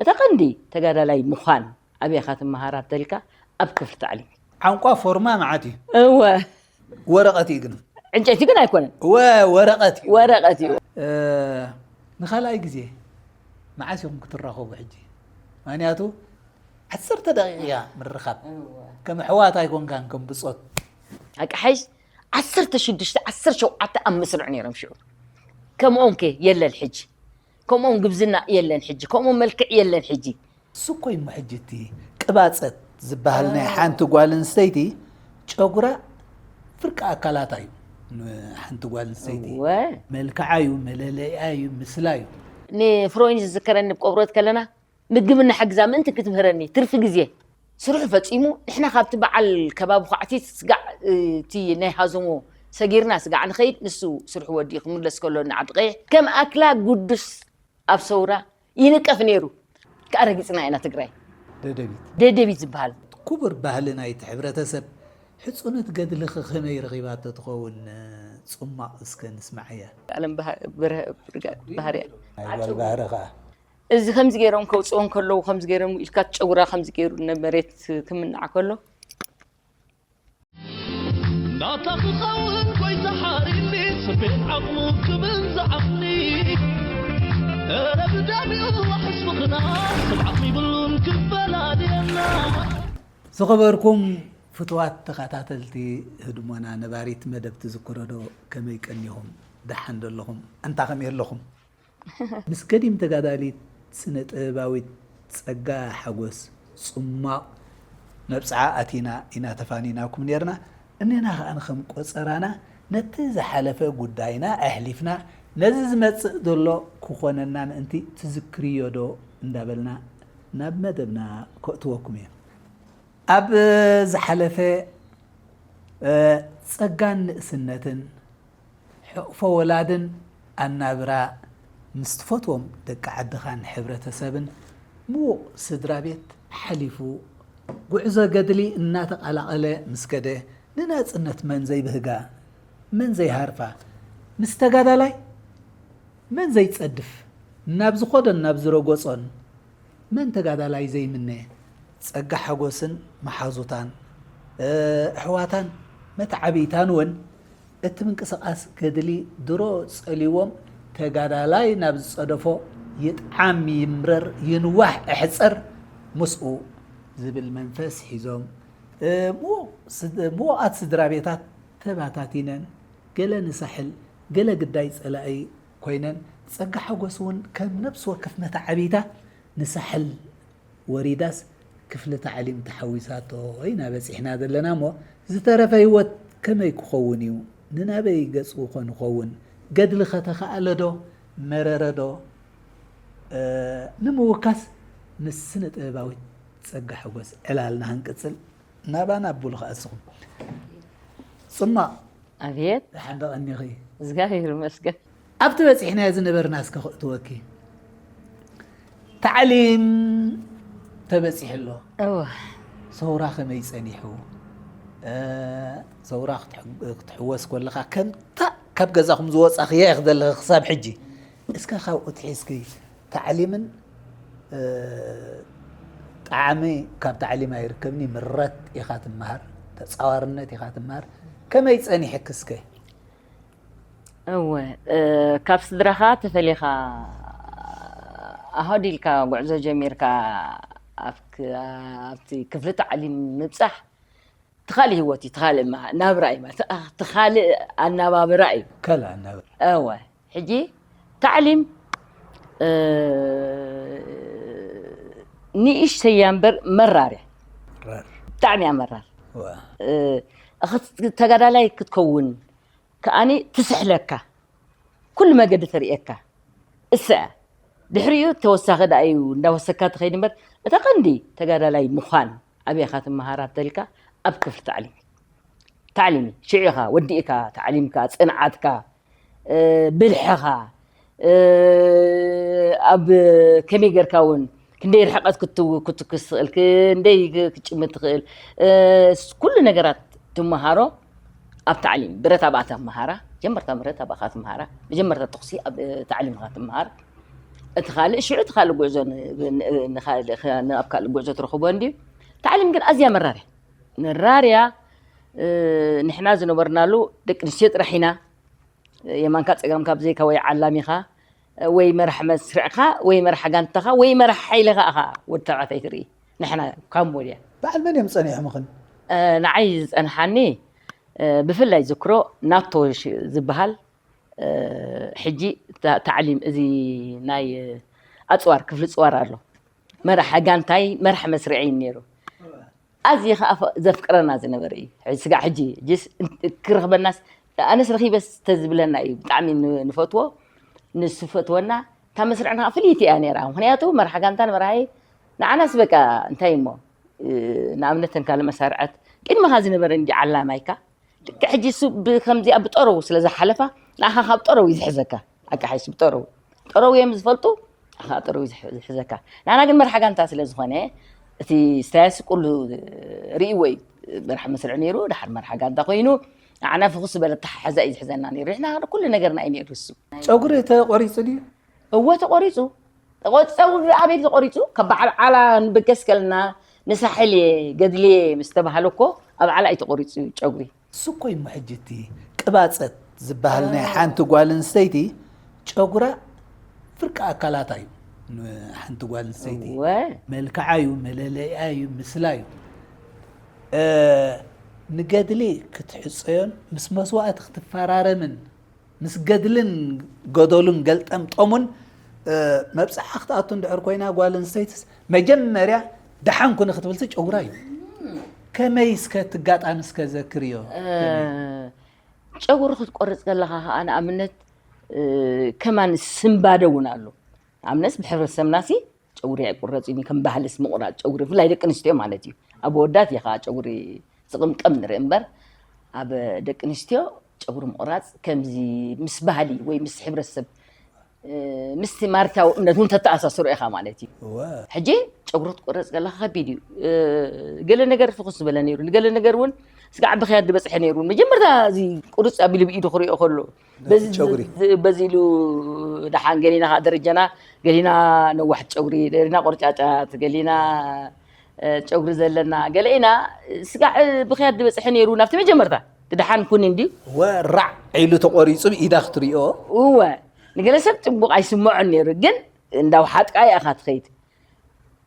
ተቐንዲ ተጋዳላይ ምዃን ኣበይ ኢኻ ትመሃር ኣብ ተልካ ኣብ ክፍሊ ታዕሊም። ዓንቋ ፎርማ መዓት እዩ። እወ። ወረቐት እዩ ግን። ዕንጨይቲ ግን ኣይኮነን። እወ ወረቐት እዩ። ወረቐት እዩ። ንኻልኣይ ግዜ መዓስ እዮም ክትራኸቡ ሕጂ? ምክንያቱ ዓሰርተ ደቂቕ እያ ምርኻብ። ከም ኣሕዋት ኣይኮንካን ከም ብጾት። ኣቃሓይሽ ዓሰርተ ሽዱሽተ ዓሰርተ ሸውዓተ ኣብ መስርዕ ነይሮም ሽዑ። ከምኦም ከ የለን ሕጂ። ከምኦም ግብዝና የለን ሕጂ። ከምኦም መልክዕ የለን ሕጂ። እሱ እኮ እዩ ሕጂ እቲ ቅባጸት ዝበሃል ናይ ሓንቲ ጓል ኣንስተይቲ ጨጉራ ፍርቂ ኣካላታ እዩ። ንሓንቲ ጓል ኣንስተይቲ እወ። መልክዓ እዩ፣ መለለይኣ እዩ፣ ምስላ እዩ። ንፍሮይን ዝዝከረኒ ብቆብሮት ከለና ምግቢ እናሓግዛ ምእንቲ ክትምህረኒ ትርፊ ግዜ ስርሑ ፈጺሙ ንሕና ካብቲ በዓል ከባቢ ኳዕቲት ስጋዕ እቲ ናይ ሃዘሞ ሰጊርና ስጋዕ ንኸይድ ንሱ ስርሑ ወዲኡ ክምለስ ከሎ ንዓዲ ቀይሕ ከም ኣክላ ጉዱስ ኣብ ሰውራ ይንቀፍ ነይሩ። ከኣ ረጊጽና ኢና ትግራይ። ደደቢት። ደደቢት ዝበሃል። ክቡር ባህሊ ናይቲ ሕብረተሰብ ሕጹነት ገድልኺ ከመይ ረኺባቶ ትኸውን? ጽማቕ እስከ ንስምዓያ። ኣለም ብርሃ- ብርሃ- ብርጋ- ባህርያ። ናይ ጓል ባህሪ ኸዓ። እዚ ከምዚ ገይሮም ከውፅኦ እንከለዉ ከምዚ ገይሮም ኢልካ ጨጉራ ከምዚ ገይሩ ንመሬት ክምንዓ ከሎ ናታ ክኸውን ጎይታ ሓሪኒ ስቤን ዓቕሙ ክብል ዝዓቕኒ እረ ብደሚኡ ዋሕስ ምኽና ሰብ ዓቕሚ ይብሉን ክፈላልየና። ዝኸበርኩም ፍትዋት ተኸታተልቲ ህድሞና ነባሪት መደብ ትዝክሮ ዶ ከመይ ቀኒኹም ደሓን ዶ ኣለኹም ኣንታ ከመይ ኣለኹም? ምስ ገዲም ተጋዳሊት ስነ ጥበባዊት ጸጋ ሓጎስ ጽማቕ መብጽዓ ኣቲና ኢና ተፋኒናኩም ኔርና። እኔና ከኣ ከም ቆጸራና ነቲ ዝሓለፈ ጉዳይና ኣሕሊፍና ነዚ ዝመጽእ ዘሎ ክኾነና ምእንቲ ትዝክርዮ ዶ እንዳበልና ናብ መደብና ከእትወኩም እየ። ኣብ ዝሓለፈ ጸጋን ንእስነትን ሕቕፎ ወላድን ኣናብራ ምስ ትፈትዎም ደቂ ዓድኻን ሕብረተሰብን ምዉቕ ስድራ ቤት ሓሊፉ፣ ጉዕዞ ገድሊ እናተቐላቐለ ምስ ከደ፣ ንናጽነት መን ዘይብህጋ፣ መን ዘይሃርፋ፣ ምስ ተጋዳላይ መን ዘይጸድፍ፣ ናብ ዝኸዶን ናብ ዝረገጾን መን ተጋዳላይ ዘይምነ? ጸጋ ሓጎስን መሓዙታን፣ ኣሕዋታን መተዓብይታን እውን እቲ ምንቅስቓስ ገድሊ ድሮ ጸልይዎም ተጋዳላይ ናብ ዝጸደፎ ይጥዓም ይምረር ይንዋሕ እሕጸር ምስኡ ዝብል መንፈስ ሒዞም ምዉቓት ስድራ ቤታት ተባታቲነን ገለ ንሳሕል ገለ ግዳይ ጸላኢ ኮይነን ጸጋ ሓጎስ እውን ከም ነብሲ ወከፍ መተዓብይታ ንሳሕል ወሪዳስ ክፍሊ ታዕሊም ተሓዊሳቶ ኢና በጺሕና ዘለና እሞ ዝተረፈ ህይወት ከመይ ክኸውን እዩ? ንናበይ ገጹ ኮን ይኸውን? ገድሊ ከተኸኣለ ዶ መረረ ዶ? ንምውካስ ምስ ስነ ጥበባዊት ጸጋ ሓጎስ ዕላልና ክንቅጽል ናባና ኣቡሉ ከኣ እስኹም። ጽማቕ ኣብየት ደሓን ዶ ቀኒኺ? እግዚኣብሔር ይመስገን። ኣብቲ በጺሕናዮ ዝነበርና እስከ ከእትወኪ። ታዕሊም ተበጺሑ ኣሎ። እወ። ሰውራ ከመይ ጸኒሑ? ሰውራ ክትሕወስ ከለኻ ከምታ ካብ ገዛኹም ዝወጻኽያ ኢኺ ዘለኺ ክሳብ ሕጂ። እስከ ካብኡ ትሒዝኪ ታዕሊምን ጣዕሚ ካብ ታዕሊም ኣይርከብን እዩ። ምረት ኢኻ ትመሃር፣ ተጻዋርነት ኢኻ ትመሃር። ከመይ ጸኒሕኪ እስከ? እወ ካብ ስድራኻ ተፈሊኻ ኣሃዱ ኢልካ ጉዕዞ ጀሚርካ ኣብቲ ክፍሊ ታዕሊም ምብጻሕ ትኻልእ ህይወት እዩ፣ ትኻልእ ናብራ እዩ ማለት ትኻልእ ኣናባብራ እዩ። ካልእ ኣናብራ። እወ ሕጂ ታዕሊም ንእሽተይ እያ እምበር መራር እያ። መራር። ብጣዕሚ እያ መራር። እወ። ተጋዳላይ ክትከውን ከኣኒ ትስሕለካ፣ ኩሉ መገዲ ተርእየካ። እሰ ድሕሪኡ ተወሳኺ ደኣ እዩ እንዳወሰካ ትኸይድ እምበር እታ ቀንዲ ተጋዳላይ ምዃን ኣበይ ኢኻ ትመሃር ኣብ ተልካ ኣብ ክፍሊ ታዕሊም እዩ። ታዕሊም እዩ። ሽዑ ኢኻ ወዲእካ ታዕሊምካ፣ ጽንዓትካ፣ ብልሕኻ፣ ኣብ ከመይ ጌርካ እውን ክንደይ ርሕቀት ክትትኩስ ትኽእል፣ ክንደይ ክትጭምት ትኽእል፣ ኩሉ ነገራት ትመሃሮ ኣብ ታዕሊም። ብረታ ብኣ ትመሃራ፣ መጀመርታ ብረታ ብኣኻ ትመሃራ፣ መጀመርታ ተኹሲ ኣብ ታዕሊም ኢኻ ትመሃር። እቲ ካልእ ሽዑ እቲ ካልእ ጉዕዞ ን- ን- ንኻልእ- ኸ- ናብ ካልእ ጉዕዞ ትረኽቦ እንድዩ። ታዕሊም ግን ኣዝያ መራርያ መራርያ። ንሕና ዝነበርናሉ ደቂ ኣንስትዮ ጥራሕ ኢና። የማንካ ጸጋምካ ብዘይካ ወይ ዓላሚኻ ወይ መራሕ መስርዕካ ወይ መራሕ ጋንታኻ ወይ መራሕ ሓይልኻ ኢኻ ወዲ ተባዕታይ ትርኢ። ንሕና ካምቦድያ በዓል መን እዮም ጸኒሖምኽን? ንዓይ ዝጸንሓኒ ብፍላይ ዝክሮ ናቶ ዝበሃል ሕጂ ታዕሊም እዚ ናይ ኣፅዋር ክፍሊ ፅዋር ኣሎ። መራሕ ጋንታይ መራሕ መስርዒ እዩ ነይሩ። ኣዝየ ከዓ ዘፍቅረና ዝነበረ እዩ። ስጋዕ ሕጂ ጅስ ክረኽበናስ ኣነስ ረኺበስ ተዝብለና እዩ። ብጣዕሚ ንፈትዎ፣ ንሱ ፈትወና። እታ መስርዕና ፍልይቲ እያ ነይራ። ምክንያቱ መራሕ ጋንታን መራሒ ንዓናስ በቃ እንታይ እሞ ንኣብነት ተንካለ መሳርዐት ቅድሚኻ ዝነበረ እንዲ ዓላማይካ ልክዕ ሕጂ እሱ ብከምዚኣ ብጠረው ስለ ዝሓለፋ ንኣኻ ካብ ጠረው እዩ ዝሕዘካ። ኣቃሓይሽ ብጠረው ጠረው እዮም ዝፈልጡ ኣኻ ጠረው እዩ ዝሕ- ዝሕዘካ። ንዓና ግን መርሓ ጋንታ ስለ ዝኾነ እቲ ስታያስ ቁሉ ርእይዎ እዩ። መርሓ መስርዕ ነይሩ ድሓር መርሓ ጋንታ ኮይኑ ንዓና ፍኹስ ዝበለ ተሓሓዛ እዩ ዝሕዘና ነይሩ። ንሕና ኩሉ ነገርና እዩ ነይሩ እሱ። ጨጉሪ ተቆሪፁ ድዩ? እወ ተቆሪፁ። ተቆፀው ኣበይ ተቆሪፁ? ካብ በዓል ዓላ ንብገስ ከልና ንሳሕል እየ ገድል እየ ምስ ተባሃለ እኮ ኣብ ዓላ እዩ ተቆሪፁ ጨጉሪ። እሱ እኮ እዩ ሕጂ እቲ ቅባፀት ዝበሃል ናይ ሓንቲ ጓል ኣንስተይቲ ጨጉራ ፍርቂ ኣካላታ እዩ። ንሓንቲ ጓል ኣንስተይቲ እወ መልክዓ እዩ፣ መለለይኣ እዩ፣ ምስላ እዩ። እ፣ ንገድሊ ክትሕፀዮን ምስ መስዋእቲ ክትፈራረምን ምስ ገድልን ገደሉን ገልጠምጠሙን መብፅዓ ክትኣቱ እንድሕር ኮይና ጓል ኣንስተይትስ መጀመርያ ደሓን ኩኒ ክትብልሲ ጨጉራ እዩ። ከመይ እስከ እቲ ኣጋጣሚ እስከ ዘክርዮ። ጨጉሪ ክትቆርፅ ከለኻ ከዓ ንኣብነት ከማን ስንባደ እውን ኣሎ። ንኣብነት ብሕብረተሰብና ሲ ጨጉሪ ኣይቁረፅን እዩ ከም ባህልስ ምቁራፅ ጨጉሪ ብፍላይ ደቂ ኣንስትዮ ማለት እዩ። ኣብ ኣወዳት እየ ከዓ ጨጉሪ ዝቕምቀም ንርኢ እምበር ኣብ ደቂ ኣንስትዮ ጨጉሪ ምቑራፅ ከምዚ ምስ ባህሊ ወይ ምስ ሕብረተሰብ ምስቲ ማርታዊ እምነት እውን ተተኣሳስሮ ኢኻ ማለት እዩ። ሕጂ ጨጉሪ ትቆረፅ ከለካ ከቢድ እዩ። ገለ ነገር ፍኹስ ዝበለ ነይሩ፣ ንገለ ነገር እውን ስጋዕ ብክያት ዝበፅሐ ነይሩ። መጀመርታ እዚ ቁርፅ ኣቢሉ ብኢዱ ክሪኦ ከሎ በዚ ኢሉ ደሓን ገሊና ከዓ ደረጃና ገሊና ነዋሕቲ ጨጉሪ ገሊና ቆርጫጫት ገሊና ጨጉሪ ዘለና ገለ ኢና። ስጋዕ ብክያት ዝበፅሐ ነይሩ ናብቲ መጀመርታ ድድሓን ኩኒ እንዲ ወራዕ ኢሉ ተቆሪፁ ብኢዳ ክትሪኦ። እወ ንገለ ሰብ ፅቡቕ ኣይስምዖን ነይሩ ግን እንዳውሓጥቃ እያ እኻ ትኸይድ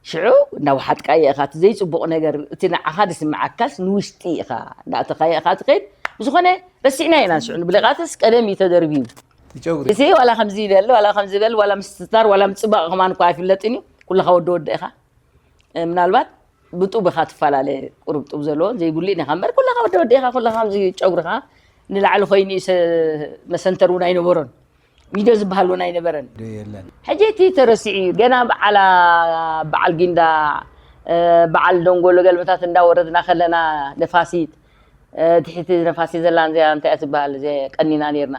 ሽዑ እናወሓጥካዮ ኢኻ እቲ ዘይፅቡቕ ነገር እቲ ንዓኻ ዝስምዓካስ ንውሽጢ ኢኻ እንዳእተኻዮ ኢኻ ትኸይድ። ብዝኾነ ረሲዕናዮ ኢና ንስዑ ንብለቃትስ ቀደም እዩ ተደርብዩ። ይጨጉሪ እዚ ዋላ ከምዚ ይበል ዋላ ከምዚ ይበል ዋላ ምስታር ዋላ ምፅባቕ ከማን እኳ ኣይፍለጥን እዩ። ኩልኻ ወዲ ወዲ ኢኻ። ምናልባት ብጡብ ኢኻ ትፈላለ ቁሩብ ጡብ ዘለዎ ዘይብሉ ኢና ኢኻ እምበር ኩልኻ ወዲ ወዲ ኢኻ። ኩልኻ ከምዚ ጨጉርኻ ንላዕሊ ኮይኑ መሰንተር እውን ኣይነበሮን። ሚዶ ዝበሃል እውን ኣይነበረን። የለን። ሕጂ እቲ ተረሲዑ እዩ። ገና በዓላ በዓል ጊንዳ በዓል ደንጎሎ ገልመታት እንዳወረድና ከለና ነፋሲት ትሕቲ ነፋሲት ዘላ እዚኣ እንታይ እያ ትበሃል እዚኣ ቀኒና ነርና።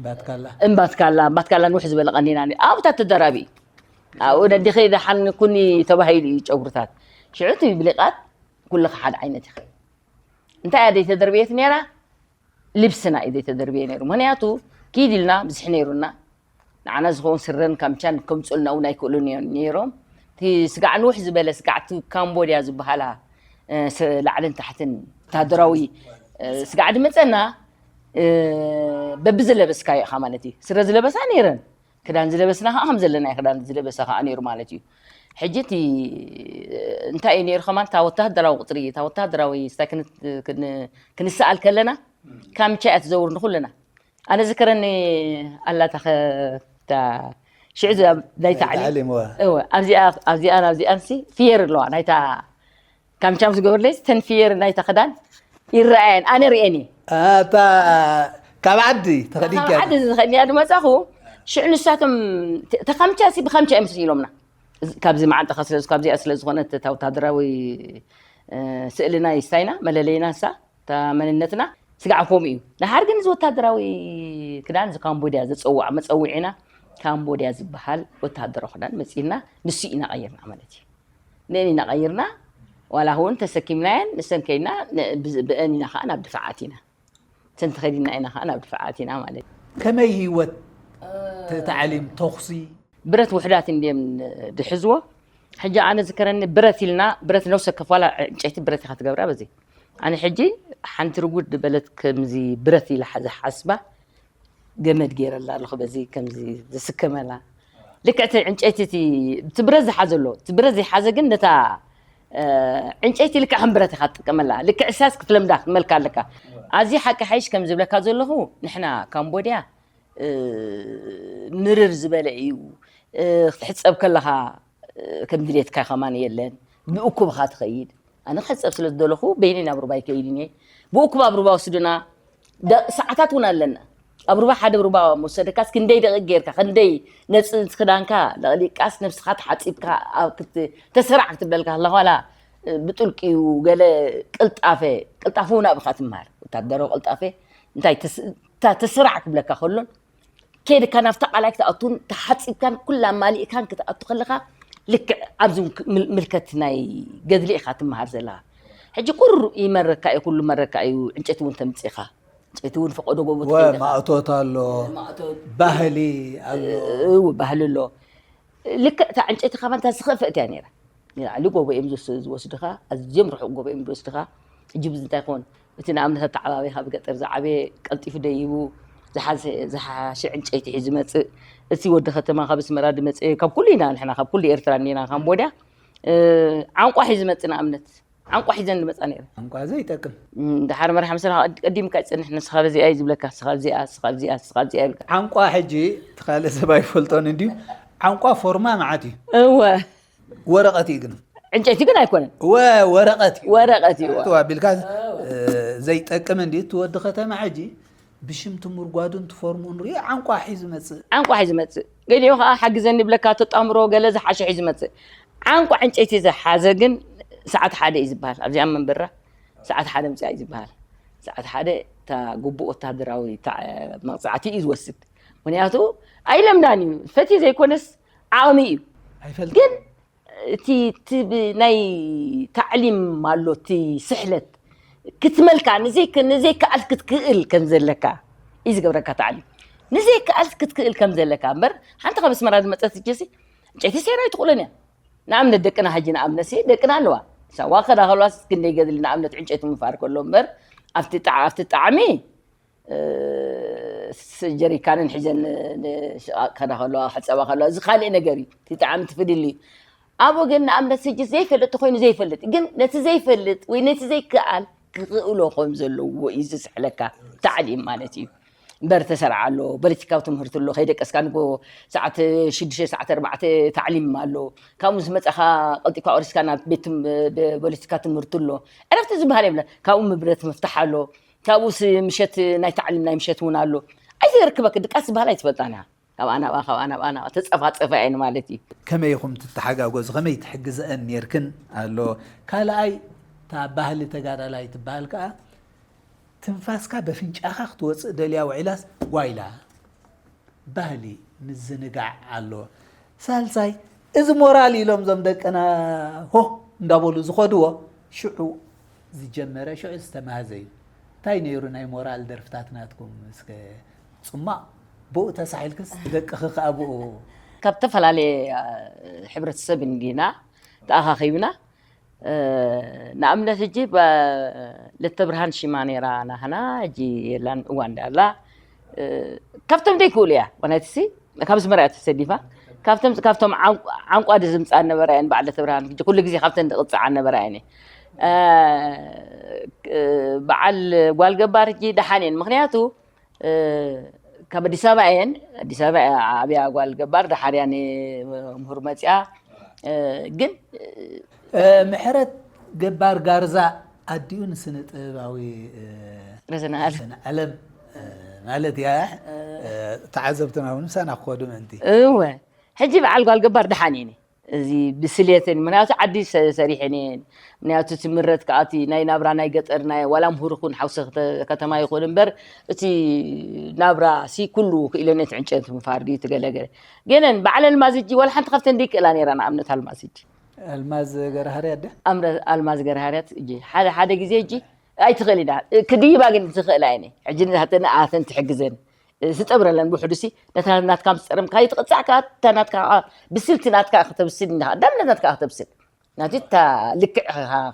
ባትካላ እምባትካላ እምባትካላ ንውሕ ዝበለ ቀኒና ነር ኣብታ ተደራቢ ኣብኡ ነዲኸ ደሓን ኩኒ ተባሂሉ እዩ ጨጉርታት ሽዑ እቲ ብሊቓት ኩልኻ ሓደ ዓይነት ኢኸ እንታይ እያ ዘይተደርበየት ነራ ልብስና እዩ ዘይተደርብየ ነይሩ። ምክንያቱ ኪድ ኢልና ብዝሕ ነይሩና ንዓና ዝኸውን ስረን ካምቻን ከምፅኡልና እውን ኣይክእሉን እዮም ነይሮም። እቲ ስጋዕ ንውሕ ዝበለ ስጋዕ እቲ ካምቦድያ ዝበሃላ ላዕልን ታሕትን ወታደራዊ ስጋዕ ድመፀና በቢ ዝለበስካዮ ኢኻ ማለት እዩ። ስረ ዝለበሳ ነይረን ክዳን ዝለበስና ከዓ ከም ዘለናዮ ክዳን ዝለበሳ ከዓ ነይሩ ማለት እዩ። ሕጂ እቲ እንታይ እዩ ነይሩ ከማን እታ ወታደራዊ ቁፅሪ እታ ወታደራዊ ስታይ ክንሰኣል ከለና ካምቻ እያ ትዘውር ንኩልና ኣነ ዝከረኒ ኣላታ ከታ ሽዑ ናይ ታዕሊም ኣብዚኣን ኣብዚኣን ሲ ፍየር ኣለዋ ናይታ ካምቻም ዝገበርለይ ተን ፍየር ናይታ ክዳን ይረኣየን ኣነ ርእየን እየ እታ ካብ ዓዲ ተኸዲንካ ዓዲ ዝኸድንያ ድመፃኹ ሽዑ ንሳቶም ተኻምቻ ሲ ብኻምቻ እዮም ኢሎምና ካብዚ መዓንጠኻ ስለ ካብዚኣ ስለ ዝኾነት እታ ወታደራዊ ስእልና ይስታይና መለለይና ንሳ እታ መንነትና ስጋዕ ከምኡ እዩ። ደሓር ግን እዚ ወታደራዊ ክዳን እዚ ካምቦድያ ዘፀውዖ መፀውዒና ካምቦድያ ዝበሃል ወታደራዊ ክዳን መፂእና ንሱ ኢና ቀይርና ማለት እዩ። ንእን ኢና ቀይርና ዋላ እውን ተሰኪምናየን ንሰን ከይድና ብእን ኢና ከዓ ናብ ድፋዓት ኢና ሰን ተኸዲና ኢና ከዓ ናብ ድፋዓት ኢና ማለት እዩ። ከመይ ህይወት ተታዕሊም ተኹሲ ብረት ውሕዳት እንድዮም ድሕዝዎ። ሕጂ ኣነ ዝከረኒ ብረት ኢልና፣ ብረት ነፍሲ ወከፍ ዋላ ዕንጨይቲ ብረት ኢኻ ትገብራ በዚ። ኣነ ሕጂ ሓንቲ ርጉድ በለት ከምዚ ብረት ኢላ ሓ-፣ ዝሓስባ ገመድ ገይረላ ኣለኹ በዚ ከምዚ ዝስከመላ። ልክዕ እቲ ዕንጨይቲ እቲ፣ እቲ ብረት ዝሓዘ ኣሎ። እቲ ብረት ዘይሓዘ ግን ነታ፣ እ፣ ዕንጨይቲ ልክዕ ከም ብረት ኢኻ ትጥቀመላ። ልክዕ እሳስ ክትለምዳ ክትመልካ ኣለካ። ኣዚ ሓቂ ሓይሽ ከም ዝብለካ ዘለኹ ንሕና ካምቦድያ፣ እ፣ ምርር ዝበለ እዩ። እ፣ ክትሕጸብ ከለኻ፣ እ፣ ከም ድሌትካ ከማን የለን። ብእኩብ ኢኻ ትኸይድ። ኣነ ክሕጸብ ስለ ዝደለኹ በይነይ ናብ ሩባ ኣይከይድን እየ። ብእኩብ ኣብ ሩባ ወስዱና። ደ-፣ ሰዓታት እውን ኣለና። ኣብ ሩባ፣ ሓደ ሩባ መውሰደካስ ክንደይ ደቂቅ ጌርካ፣ ክንደይ ነጽ-፣ ክዳንካ ለቕሊቃስ ነብስኻ ተሓጺብካ ኣብ ክት-፣ ተሰራዕ ክትብለልካ ከላ ዋላ፣ እ፣ ብጥልቂኡ ገለ ቅልጣፈ፣ ቅልጣፈ እውን ኣብኻ ትምሃር። ወታደራዊ ቅልጣፈ እንታይ ተስ-፣ እታ ተሰራዕ ክብለካ ከሎን ከይድካ ናብታ ቃላይ ክትኣቱን ተሓጺብካን ኩላ ማሊእካን ክትኣቱ ከለኻ ልክዕ ኣብዚ እውን ክ-፣ ምል-፣ ምልከት ናይ ገድሊ ኢኻ ትምሃር ዘለኻ። ሕጂ ቁሩብ ይመረካ እዩ፣ ኩሉ መረካ እዩ። ዕንጨይቲ እውን ተምጽእ ኢኻ። ዕንጨይቲ እውን ፈቐዶ ጎቦ ወ-፣ ትኸይድ ኢኻ። ማእቶት ኣሎ፣ ማእቶት። ባህሊ ኣሎ። እው፣ ባህሊ ኣሎ። ልክዕ እታ ዕንጨይቲ ካባን እታ ዝኸፍአት እያ ነይራ። ንላዕሊ ጎቦ እዮም ዝወስ-፣ ዝወስድኻ፣ ኣዝዮም ርሑቕ ጎቦ እዮም ዝወስድኻ። ሕጂ ብዚ እንታይ ይኾን? እቲ ንኣብነት ኣተዓባቢ ካብ ገጠር ዝዓበየ ቀልጢፉ ደይቡ ዝሓዘ-፣ ዝሓሸ ዕንጨይቲ ሒዙ ይመጽእ። እቲ ወዲ ከተማ ካብ ኣስመራ ዝመጽእ፣ ካብ ኩሉ ኢና ንሕና፣ ካብ ኩሉ ኤርትራ እንዲና ካምቦድያ፣ እ፣ ዓንቋ ሒዙ ይመጽእ ንኣብነት። ዓንቋ ሒዘን ዝመጻ ነይረ። ዓንቋ ዘይጠቅም። እም፣ ድሓር መርሓ ምስላ ቀድ-፣ ቀዲምካ ይጸንሕ፣ ንስኻ በዚኣ እዩ ዝብለካ፣ ንስኻ በዚኣ፣ ንስኻ በዚኣ፣ ንስኻ በዚኣ ይብለካ። ዓንቋ ሕጂ እቲ ካልእ ሰብ ኣይፈልጦን እንድዩ። ዓንቋ ፎርማ መዓት እዩ። እወ። ወረቐት እዩ ግን። ዕንጨይቲ ግን ኣይኮነን። እወ፣ ወረቐት እዩ። ወረቐት እዩ፣ እወ። እቱ ኣቢልካ፣ እ፣ ዘይጠቅም እንድዩ። እቲ ወዲ ከተማ ሕጂ ብሽም ትምርጓዱን ትፎርሙን ሪኦ ዓንቋ ሒዙ መጽእ። ዓንቋ ሒዙ መጽእ። ገሊኡ ኸኣ ሓግዘኒ ይብለካ፣ ተጣምሮ ገለ ዝሓሸ ሒዙ መጽእ። ዓንቋ ዕንጨይቲ ዝሓዘ ግን ሰዓት ሓደ እዩ ዝበሃል። ኣብዚኣ መንበራ ሰዓት ሓደ ምጽኣ እዩ ዝበሃል። ሰዓት ሓደ እታ ግቡእ ወታደራዊ ታ-፣ መቕጻዕቲ እዩ ዝወስድ። ምኽንያቱ ኣይለምዳን እዩ። ፈትዩ ዘይኮነስ ዓቕሚ እዩ። ኣይፈልጥን። ግን እቲ፣ እቲ ብ-፣ ናይ ታዕሊም ኣሎ፣ እቲ ስሕለት ክትመልካ፣ ንዘይክ-፣ ንዘይከኣል ክትክእል ከም ዘለካ እዩ ዝገብረካ ታዕሊም። ንዘይከኣል ክትክእል ከም ዘለካ እምበር፣ ሓንቲ ካብ ኣስመራ ዝመጸት እጅሲ ዕንጨይቲ ሰይራ ኣይትኽእሎን እያ። ንኣብነት ደቅና ሕጂ፣ ንኣብነት ሲ ደቅና ኣለዋ። ሳዋ ከዳ ከለዋስ ክንደይ ገድሊ ንኣብነት ዕንጨይቲ ምፋር ከሎ እምበር፣ ኣብቲ ጣዕ-፣ ኣብቲ ጣዕሚ እ፣ ስ-፣ ጀሪካንን ሒዘን ን-፣ ንሽቓቕ ከዳ ከለዋ፣ ክሕጸባ ከለዋ፣ እዚ ካልእ ነገር እዩ። እቲ ጣዕሚ ትፍድል እዩ። ኣብኡ ግን ንኣብነት ሕጂ ዘይፈልጥ ተኾይኑ ዘይፈልጥ፣ ግን ነቲ ዘይፈልጥ ወይ ነቲ ዘይከኣል ክኽእሎ ከም ዘለዎ እዩ ዝስሕለካ ታዕሊም ማለት እዩ። እምበር ተሰርዓ ኣሎ፣ ፖለቲካዊ ትምህርቲ ኣሎ፣ ከይደቀስካ ንጎ ሰዓት ሽዱሽተ፣ ሰዓት ኣርባዕተ ታዕሊም ኣሎ። ካብኡ ምስ መጻኻ ቀልጢፍካ ቆሪስካ ናብ ቤት ትም-፣ ብ-፣ ፖለቲካ ትምህርቲ ኣሎ። ዕረፍቲ ዝበሃል የብለን። ካብኡ ምብረት ምፍታሕ ኣሎ። ካብኡስ ምሸት ናይ ታዕሊም ናይ ምሸት እውን ኣሎ። ኣይትርክበክ ድቃስ ዝበሃል ኣይትፈልጣን ኢኻ። ካብኣ ናብኣ፣ ካብኣ ናብኣ፣ ናብኣ ተጸፋጸፋ እየን ማለት እዩ። ከመይ ኢኹም ትተሓጋገዙ? ከመይ ትሕግዘአን ኔርክን ኣሎ? ካልኣይ፣ እታ ባህሊ ተጋዳላይ ትበሃል ከኣ ትንፋስካ በፍንጫኻ ክትወጽእ ደልያ ውዒላስ ጓይላ። ባህሊ ምዝንጋዕ ኣሎ። ሳልሳይ፣ እዚ ሞራል ኢሎም እዞም ደቅና ሆ እንዳበሉ ዝኸድዎ ሽዑ ዝጀመረ፣ ሽዑ ዝተማህዘ እዩ። እንታይ ነይሩ ናይ ሞራል ደርፍታት ናትኩም? እስከ ጽማቕ ብኡ ተሳሒልክስ ደቅኺ ከኣ ብኡ። ካብ ዝተፈላለየ፣ እ፣ ሕብረተሰብ እንዲና ተኣኻኺብና። እ፣ ንኣብነት ሕጂ ባ-፣ ለተብርሃን ሽማ ነይራ ናህና፣ ሕጂ የላን፣ እዋ እንዳላ፣ እ፣ ካብቶም ዘይክእሉ እያ። ዋናትሲ ካብ ኣስመራ እያ ተሰዲፋ። ካብቶም፣ ካብቶም ዓንቋ፣ ዓንቋ ድዝምጻ ነበራ እየን በዓል ለተብርሃን። ሕጂ ኩሉ ግዜ ካብተን ድቕጽዓ ነበራ እየን። እ፣ እ፣ በዓል ጓል ገባር ሕጂ ደሓን እየን። ምኽንያቱ እ፣ ካብ ኣዲስ ኣበባ እየን። ኣዲስ ኣበባ እያ ዓብያ ጓል ገባር፣ ደሓር እያ ንምህር መፅያ። እ፣ ግን፣ እ፣ ምሕረት ገባር ጋርዛ ኣዲኡ ንስነ ጥበባዊ፣ እ፣ ረዘነ ኣለም። ረዘነ ኣለም፣ እ፣ ማለት እያ። እ፣ ተዓዘብትና እውን ምሳና ክኸዱ ምእንቲ። እወ። ሕጂ በዓል ጓል ገባር ደሓን እየን። እዚ ብስልየተን፣ ምኽንያቱ ዓዲ ሰ-፣ ሰሪሐን እየን። ምኽንያቱ እቲ ምረት ከኣ እቲ ናይ ናብራ ናይ ገጠር ናይ ዋላ ምሁር ይኹን ሓውሲ ከተ-፣ ከተማ ይኹን እምበር፣ እቲ ናብራ ሲ ኩሉ ክኢለን እቲ ዕንጨይቲ ምፋር ድዩ፣ እቲ ገለ ገለ። ገለን በዓል ኣልማዝ እጂ ዋላ ሓንቲ ካብተን ደይክእላ ነይራ፣ ንኣብነት ኣልማዝ እጂ። ኣልማዝ ገረሃርያ ድያ? ኣምረ-፣ ኣልማዝ ገረሃርያት እጂ ሓደ፣ ሓደ ግዜ እጂ ኣይትኽእል ኢና። ክድይባ ግን ትኽእላ እየን። ሕጂ ንኣተን፣ ኣተን ትሕግዘን። ዝጠብረለን ብሕዱሲ ነታ ናትካ ምስ ጸረምካ ይትቕጻዕካ እታ ናትካ ብስልቲ ናትካ ከተብስል እንዳ ዳምነት ናትካ ከተብስል ናቲ እታ ልክዕ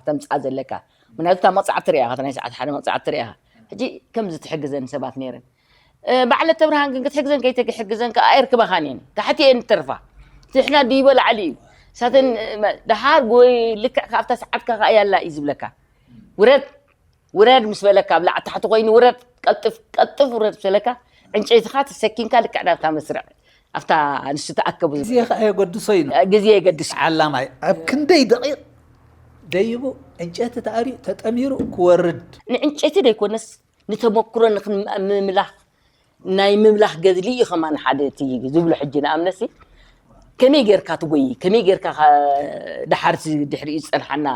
ከተምጽኣ ዘለካ ምናቱ እታ መቕጻዕቲ ሪኣኻ ናይ ሰዓት ሓደ መቕጻዕቲ ሪኣኻ ሕጂ ከምዚ ትሕግዘን ሰባት ነይረን ባዕለት ተብርሃን ግን ክትሕግዘን ከይትሕግዘን ከዓ ኣይርክባኻን እየን ታሕቲ እየን ትተርፋ ትሕና ድይቦ ላዕሊ እዩ ሳተን ደሓር ጎይ ልክዕ ካብታ ሰዓትካ ከዓ ያላ እዩ ዝብለካ ውረድ ውረድ ምስ በለካ ኣብ ላዕሊ ታሕቲ ኮይኑ ውረድ ቀልጥፍ ቀልጥፍ ውረድ ምስ በለካ ዕንጨይትኻ ተሰኪምካ ልክዕ ናብታ መስርዕ ኣብታ ንሱ ተኣከቡ ግዜ ከኣ የገድሶ እዩ ግዜ የገድስ ዓላማይ ኣብ ክንደይ ደቂቕ ደይቡ ዕንጨይቲ ተኣርዩ ተጠሚሩ ክወርድ ንዕንጨይቲ ደይኮነስ ንተመክሮ ምምላኽ ናይ ምምላኽ ገድሊ እዩ ከማን ሓደ እቲ ዝብሎ ሕጂ ንኣብነሲ ከመይ ጌርካ ትጎይ ከመይ ጌርካ ድሓር ድሕሪኡ ዝፀንሓና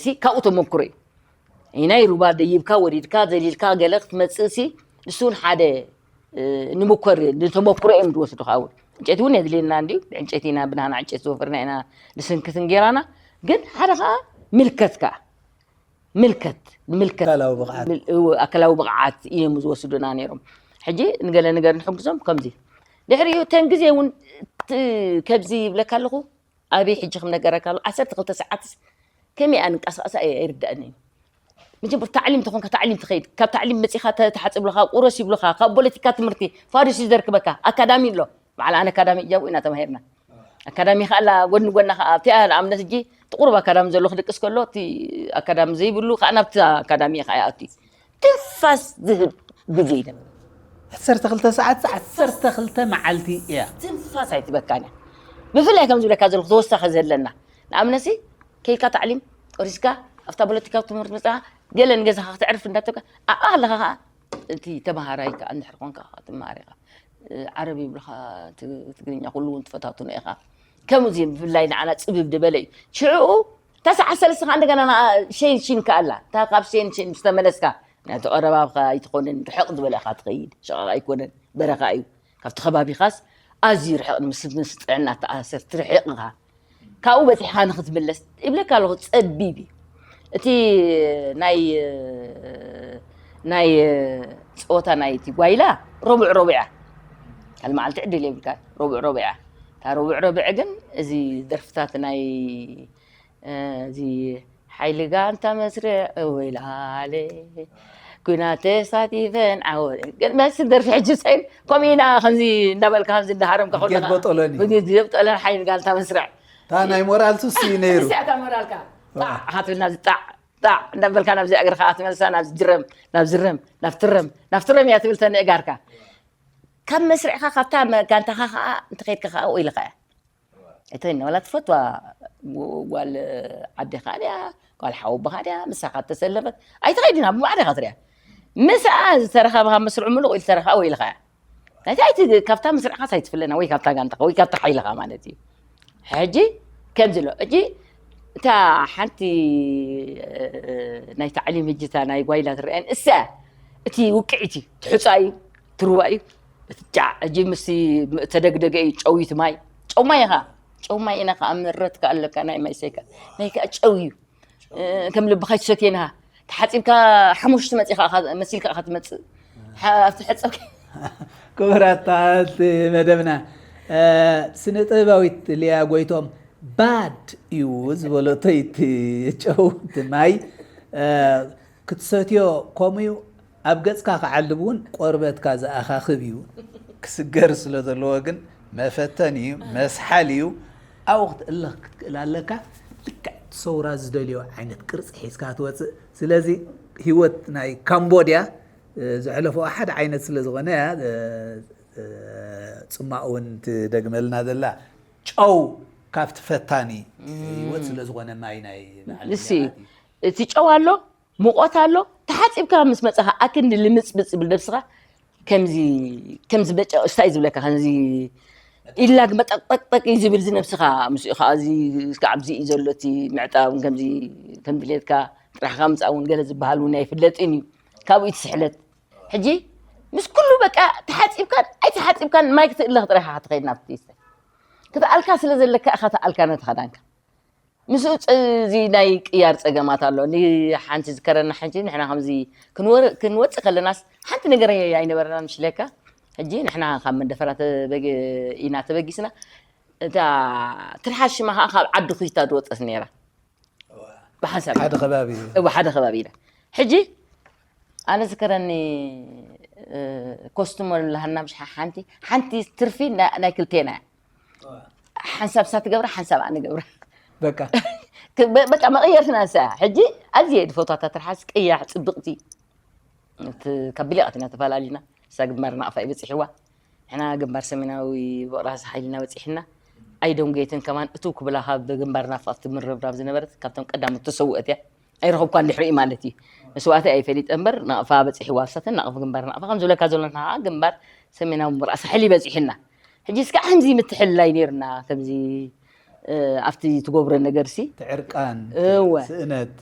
ሲ ካብኡ ተመክሮ እዩ ናይ ሩባ ደይብካ ወሪድካ ዘሊልካ ገለ ክትመፅእ ሲ ንሱ እውን ሓደ ንምኮር ንተመክሮ እዮም ዝወስዱ ካብ ዕንጨይቲ እውን የድልየና እንዲዩ ዕንጨይቲ ኢና ብናና ዕንጨይቲ ዝወፈርና ኢና ንስንክትን ጌራና ግን ሓደ ከዓ ምልከት ከዓ ምልከት ንምልከት ኣካላዊ ብቕዓት እዮም ዝወስዱና ነይሮም ሕጂ ንገለ ነገር ንሕግዞም ከምዚ ድሕሪኡ ተን ግዜ እውን ከብዚ ይብለካ ኣለኹ ኣበይ ሕጂ ክም ነገረካ ኣሎ ዓሰርተ ክልተ ሰዓትስ ከመይ ኣንቀሳቐሳ ኣይርዳእን እዩ መጀመር ታዕሊም ተኾንካ ታዕሊም ትኸይድ ካብ ታዕሊም መፂኻ ተሓፅብልኻ ቁረስ ይብልኻ ካብ ፖለቲካ ትምህርቲ ፋሪስ እዩ ዘርክበካ ኣካዳሚ ኣሎ በዓል ኣነ ኣካዳሚ እጃቡ ኢና ተማሂርና ኣካዳሚ ከኣላ ጎድኒ ጎና ከዓ ኣብቲኣ ንኣብነት እጂ ጥቁር ኣካዳሚ ዘሎ ክድቅስ ከሎ እቲ ኣካዳሚ ዘይብሉ ከዓ ናብቲ ኣካዳሚ ከዓ ይኣቱ ትንፋስ ዝህብ ግዜ ይደም ዓሰርተ ክልተ ሰዓት ዓሰርተ ክልተ መዓልቲ እያ ትንፋስ ኣይትበካን እያ ብፍላይ ከም ዝብለካ ዘለኹ ተወሳኺ ዘለና ንኣብነሲ ከይድካ ታዕሊም ቆሪስካ ኣብታ ፖለቲካዊ ትምህርቲ መፅኻ ገለ ንገዛኻ ክትዕርፍ እንዳተብካ ኣብኣ ኣለኻ ከዓ እቲ ተምሃራይ ከዓ እንድሕር ኮንካ ትምሃር ኢኻ ዓረብ ይብልኻ ትግርኛ ኩሉ እውን ትፈታትኖ ኢኻ ከምኡ እዚ ብፍላይ ንዓና ፅብብ ዝበለ እዩ ሽዑኡ እታ ሰዓት ሰለስተ ከዓ እንደገና ሸይን ሽን ከኣላ እታ ካብ ሸይን ሽን ዝተመለስካ ናቲ ቀረባብካ ኣይትኾንን ርሕቕ ዝበለ ኢኻ ትኸይድ ሸቐቕ ኣይኮነን በረኻ እዩ ካብቲ ከባቢኻስ ኣዝዩ ርሕቕ ንምስምስ ጥዕና ተኣሰር ትርሕቕ ኢኻ ካብኡ በፂሕኻ ንክትምለስ ይብለካ ኣለኹ ፀቢብ እዩ እቲ ናይ ናይ ፀወታ ናይ እቲ ጓይላ ረቡዕ ረቡዕ እያ ካልእ መዓልቲ ዕድል የብልካ ረቡዕ ረቡዕ እያ እታ ረቡዕ ረቡዕ ግን እዚ ደርፍታት ናይ እዚ ሓይሊ ጋንታ መስርዕ ወይላለ ኩናት ተሳቲፈን ዓወት ግን መስ ደርፊ ሕጂ ሰይን ከምኡ ኢና ከምዚ እንዳበልካ ከምዚ እንዳሃረምካ ከለካ ጌት በጦሎኒ። ጌት በጦሎኒ ሓይሊ ጋንታ መስርዕ እታ ናይ ሞራል ሱስ እዩ ነይሩ እዚኣ እታ ሞራልካ ጣዕ ሃትብል ናብዚ ጣዕ ጣዕ እንዳበልካ ናብዚ እግርካ ትመልሳ ናብዚ ጅረም ናብዚ ረም ናብቲ ረም ናብቲ ረም እያ ትብል ተንእጋርካ ካብ መስርዕካ ካብታ ጋንታካ ከዓ እንተከድካ ከዓ ወይልካ እያ እተን ዋላ ትፈትዋ ጓል ዓዴኻ ድያ ጓል ሓወቦኻ ድያ ምሳኻ ተሰለፈት ኣይትኸይድን ኣብ ማዕረ ኢኻ ትሪኣ ምስኣ ዝተረኸበኻ መስርዑ ምሉቕ ኢሉ ዝተረኸባ ወይልኻ እያ ናይቲ ኣይቲ ካብታ መስርዕኻስ ኣይትፍለና ወይ ካብታ ጋንታኻ ወይ ካብታ ሓይልኻ ማለት እዩ ሕጂ ከምዚ ኣሎ እጂ እታ ሓንቲ ናይ ታዕሊም ህጅታ ናይ ጓይላ ትረአን እሳ እቲ ውቅዒቲ ትሕፃ እዩ ትርዋ እዩ እቲ ጫዕ ሕጂ ምስ ተደግደገ እዩ ጨውዩ እቲ ማይ ጨው ማይ ኢኻ ጨው ማይ ኢና ከዓ ምረት ከዓ ኣለካ ናይ ማይ ሰይካ ናይ ከዓ ጨው እዩ ከም ልብኻ ይሰትየንኻ ተሓፂብካ ሓሙሽቲ መፂኻ መሲልካ ኢኻ ትመፅእ ኣብቲ ሕፀብ ክቡራት ተዓዘብቲ መደብና ስነ ጥበባዊት ሊያ ጎይቶም ባድ እዩ ዝበለቶ እቲ ጨው እቲ ማይ ክትሰትዮ ከምኡ እዩ ኣብ ገጽካ ክዓልብ እውን ቆርበትካ ዝኣኻኽብ እዩ። ክስገር ስለ ዘለዎ ግን መፈተን እዩ፣ መስሓል እዩ። ኣብኡ ክትእለኽ ክትክእል ኣለካ። ልክዕ እቲ ሰውራ ዝደልዮ ዓይነት ቅርጺ ሒዝካ ትወጽእ። ስለዚ ህይወት ናይ ካምቦድያ ዘሕለፍዋ ሓደ ዓይነት ስለ ዝኾነ እያ ጽማቕ እውን ትደግመልና ዘላ። ጨው ካብቲ ፈታኒ ህይወት ስለ ዝኾነ ማይ ናይ ንሲ እቲ ጨው ኣሎ ሙቖት ኣሎ ተሓፂብካ ምስ መፀኻ ኣክንዲ ልምፅምፅ ብል ነብስኻ ከምዚ ከምዚ በጨ እስታይ ዝብለካ ከምዚ ኢላግ መጠቅጠቅጠቅ እዩ ዝብል እዚ ነብስኻ ምስኡ ከዓ እዚ እስካዕ ኣብዚ እዩ ዘሎ እቲ ምዕጣብ ከምዚ ከም ድሌትካ ጥራሕካ ምፃእ እውን ገለ ዝበሃል እውን ኣይፍለጥን እዩ ካብኡ ትስሕለት ሕጂ ምስ ኩሉ በቃ ተሓፂብካን ኣይተሓፂብካን ማይ ክትእለኽ ጥራሕካ ክትኸይድ ናብቲ ይስታይ ክትኣልካ ስለ ዘለካ ኢኻ ተኣልካ ነቲ ኸዳንካ ምስኡ እዚ ናይ ቅያር ፀገማት ኣሎ ንሓንቲ ዝከረና ሓንቲ ንሕና ከምዚ ክንወፅእ ከለናስ ሓንቲ ነገር ኣይነበረና ምሽለካ ሕጂ ንሕና ካብ መንደፈራ ተበጊ-፣ ኢና ተበጊስና። እታ ትርሓስ ሽማ ከዓ ካብ ዓዲ ኩይታ ዝወፀት ነይራ። ብሓንሳብ ሓደ ከባቢ እዩ። እወ፣ ሓደ ከባቢ ኢና። ሕጂ ኣነ ዝከረኒ፣ እ፣ ኮስትሞ ንብላሃና፣ ምሽ ሓንቲ፣ ሓንቲ ትርፊ ና-፣ ናይ ክልቴና እያ። ሓንሳብ እሳ ትገብራ፣ ሓንሳብ ኣነ ገብራ። በቃ። ክ-፣ በ-፣ በቃ መቐየርትና ንሳ። ሕጂ ኣዝየ ድፈቷታ ትርሓስ፣ ቀያሕ፣ ጽብቕቲ። እቲ ካብ ብሊቓት ኢና ተፈላሊና። እሳ ግንባር ናቕፋ እዩ በጺሕዋ። ንሕና ግንባር ሰሜናዊ ብቕራሲ ሓይልና በጺሕና። ኣይደንጎየትን ከማን እትው ክብላ ካብ ግንባር ናቕፋ ትምርብራብ ዝነበረት ካብቶም ቀዳሞት ተሰውአት እያ። ኣይረኸብኳን ድሕሪኡ ማለት እዩ። መስዋእቲ ኣይፈሊጠ እምበር ናቕፋ በጺሕዋ። እሳተን ናቕፋ ግንባር ናቕፋ ከም ዝብለካ ዘሎ ንሕና ግንባር ሰሜናዊ ብቕራሲ ሓይሊ በጺሕና። ሕጂ እስከ ከምዚ ምትሕልላይ ነይርና፣ ከምዚ፣ እ፣ ኣብቲ ትገብሮ ነገርሲ። ትዕርቃን፣ እወ። ስእነት።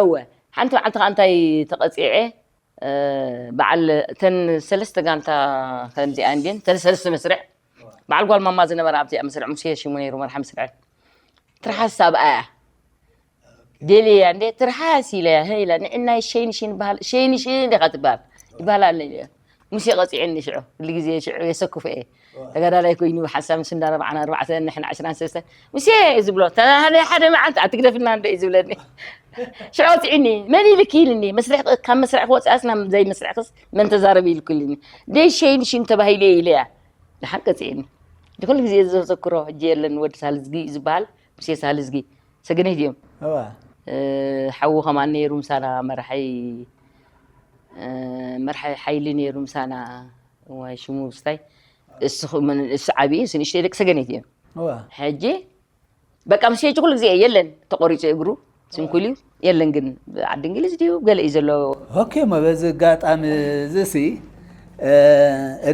እወ። ሓንቲ መዓልቲ ከኣ እንታይ ተቐጺዐ፣ እ፣ በዓል እተን ሰለስተ ጋንታ ከምዚኣን ድየን፣ እተን ሰለስተ መስርዕ። በዓል ጓል ማማ ዝነበረ ኣብዚኣ መስርዕ ሙሴ ሽሙ ነይሩ፣ መርሓ መስርዐን። ትርሓስ ሰብኣያ። ደልየያ እንዴ፣ ትርሓስ ኢለያ፣ ሀ ኢላ፣ ንዕናይ ሸይንሽን በሃል፣ ሸይንሽን ዲኻ ትበሃል? ይበሃል ኣሎ ኢለያ። ሙሴ ቀጺዕኒ ሽዑ፣ ኩሉ ግዜ ሽዑ የሰክፎ እየ። ተጋዳላይ ኮይኑ ሓሳብ ምስ እንዳ ኣርባዓን ኣርባዕተን፣ ንሕና ዕስራን ሰለስተን፣ "ሙሴ" እዩ ዝብሎ። ተ-፣ ሓደ፣ ሓደ መዓልቲ፣ "ኣትግደፍና እንዶ" እዩ ዝብለኒ። ሽዑ ቀጺዕኒ፣ "መን ኢልኪ?" ኢልኒ። መስርሕ፣ ካብ መስርሕ ክወጽኣስ ናብ ዘይመስርሕስ መን ተዛረቢ ኢልኩ ኢልኒ። ደይ ሸይንሽን ተባሂለ እየ ኢለያ። ደሓን ቀጺዕኒ። ኩሉ ግዜ ዘዘክሮ ሕጂ የለን፣ ወዲ ሳልዝጊ እዩ ዝበሃል፣ ሙሴ ሳልዝጊ። ሰገነይቲ እዮም። እዋ። እ፣ ሓዉ ከማን ነይሩ ምሳና፣ መርሓይ፣ እ፣ መርሓይ ሓይሊ ነይሩ ምሳና። እዋይ፣ ሽሙ ምስታይ፣ እሱ ኽ-፣ ምን-፣ እሱ ዓብዪ፣ እሱ ንእሽተይ ደቂ ሰገነይቲ እዮም። እዋ። ሕጂ በቃ ምስ ሄጂ ኩሉ ግዜ የለን፣ ተቆሪጹ እግሩ፣ ስንኩል እዩ፣ የለን። ግን ዓዲ እንግሊዝ ድዩ ገለ እዩ ዘሎ። ኦኬ፣ እሞ በዚ ኣጋጣሚ እዚሲ፣ እ፣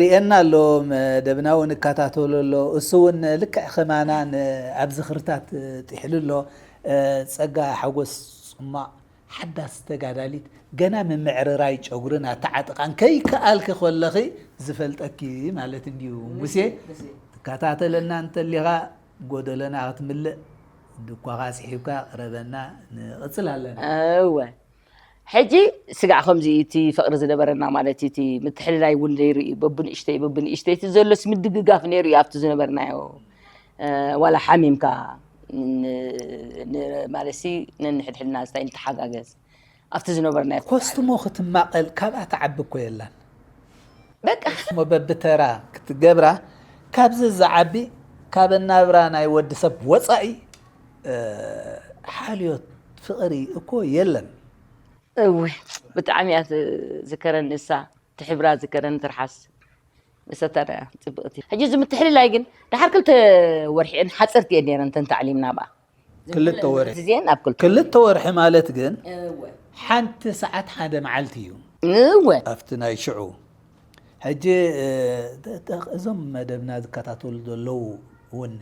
ርእየና ኣሎ፣ መደብና እውን እከታተሎ ኣሎ። እሱ እውን ልክዕ ከማና ን-፣ ኣብ ዝኽርታት ጥሒሉ ኣሎ። እ፣ ጸጋ ሓጎስ ጽማቕ ሓዳስ ተጋዳሊት፣ ገና ምምዕርራይ ጨጉርን ኣተዓጥቓን ከይከኣልኪ ከለኺ ዝፈልጠኪ ማለት እንድዩ። ሙሴ፣ ትከታተለና እንተሊኻ፣ ጎደለና ክትምልእ ድኳኻ ስሒብካ ቅረበና፣ ንቕጽል ኣለና። እወ። ሕጂ ስጋዕ ከምዚ እቲ ፍቕሪ ዝነበረና ማለት እዩ፣ እቲ ምትሕልላይ እውን ነይሩ እዩ። በብንእሽተይ፣ በብንእሽተይ እቲ ዘሎስ ምድግጋፍ ነይሩ እዩ ኣብቲ ዝነበርናዮ። እ፣ ዋላ ሓሚምካ ን-፣ ን-፣ ማለትሲ ነንሕድሕድና ዝታይ ንተሓጋገዝ ኣብቲ ዝነበርናዮ። ኮስትሞ ክትማቐል ካብኣ ትዓቢ እኮ የላን። በቃ። እሞ በብተራ ክትገብራ፣ ካብዚ ዝዓቢ፣ ካብ ናብራ ናይ ወዲ ሰብ ወጻኢ፣ እ፣ ሓልዮት ፍቕሪ እኮ የለን። እውይ፣ ብጣዕሚ እያ ትዝከረኒ እሳ፣ ትሕብራ ዝከረኒ ትርሓስ። እሰታ ደኣ ጽብቕቲ። ሕጂ እዚ ምትሕልላይ ግን፣ ደሓር ክልተ ወርሒ እየን ሓጸርቲ እየን ነይረን፣ እተን ተዓሊምና ብኣ። ክልተ ወርሒ። ግዜን ኣብ ክልተ ክልተ ወርሒ ማለት ግን እወ። ሓንቲ ሰዓት ሓደ መዓልቲ እዩ። እወ። ኣብቲ ናይ ሽዑ። ሕጂ፣ እ፣ ተ-፣ ተ-፣ እዞም መደብና ዝከታተሉ ዘለዉ እውን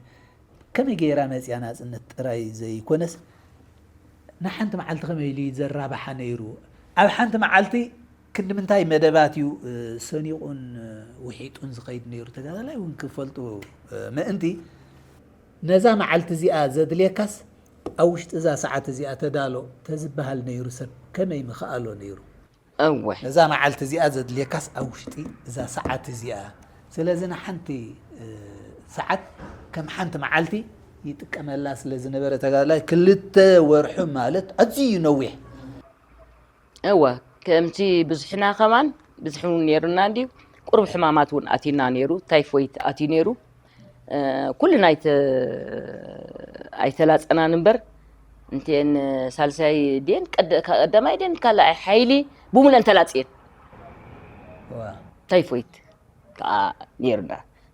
ከመይ ገይራ መጽያ ናጽነት ጥራይ ዘይኮነስ፣ ንሓንቲ መዓልቲ ከመይ ኢሉ እዩ ዘራብሓ ነይሩ? ኣብ ሓንቲ መዓልቲ ክንዲ ምንታይ መደባት እዩ፣ እ፣ ሰኒቑን፣ እ፣ ውሒጡን ዝኸይድ ነይሩ? ተጋዳላይ እውን ክፈልጡ፣ እ፣ ምእንቲ፣ ነዛ መዓልቲ እዚኣ ዘድልየካስ ኣብ ውሽጢ እዛ ሰዓት እዚኣ ተዳሎ ተዝበሃል ነይሩ ሰብ ከመይ ምኸኣሎ ነይሩ? እወ። ነዛ መዓልቲ እዚኣ ዘድልየካስ ኣብ ውሽጢ እዛ ሰዓት እዚኣ። ስለዚ ንሓንቲ፣ እ፣ ሰዓት ከም ሓንቲ መዓልቲ ይጥቀመላ ስለ ዝነበረ ተጋዳላይ ክልተ ወርሑ ማለት ኣዝዩ ነዊሕ። እወ፣ ከምቲ ብዙሕና ከማን፣ ብዙሕ እውን ነይሩና እንድዩ፣ ቁሩብ ሕማማት እውን ኣትዩና ነይሩ፣ ታይፎይድ ኣትዩ ነይሩ። እ፣ ኩልና ኣይተ-፣ ኣይተላጸናን እምበር፣ እንተን ሳልሳይ ድየን፣ ቀደ-፣ ቀዳማይ ድየን፣ ካልኣይ ሓይሊ ብምሉአን ተላጽየን። እዋ። ታይፎይድ። ከኣ ነይሩና።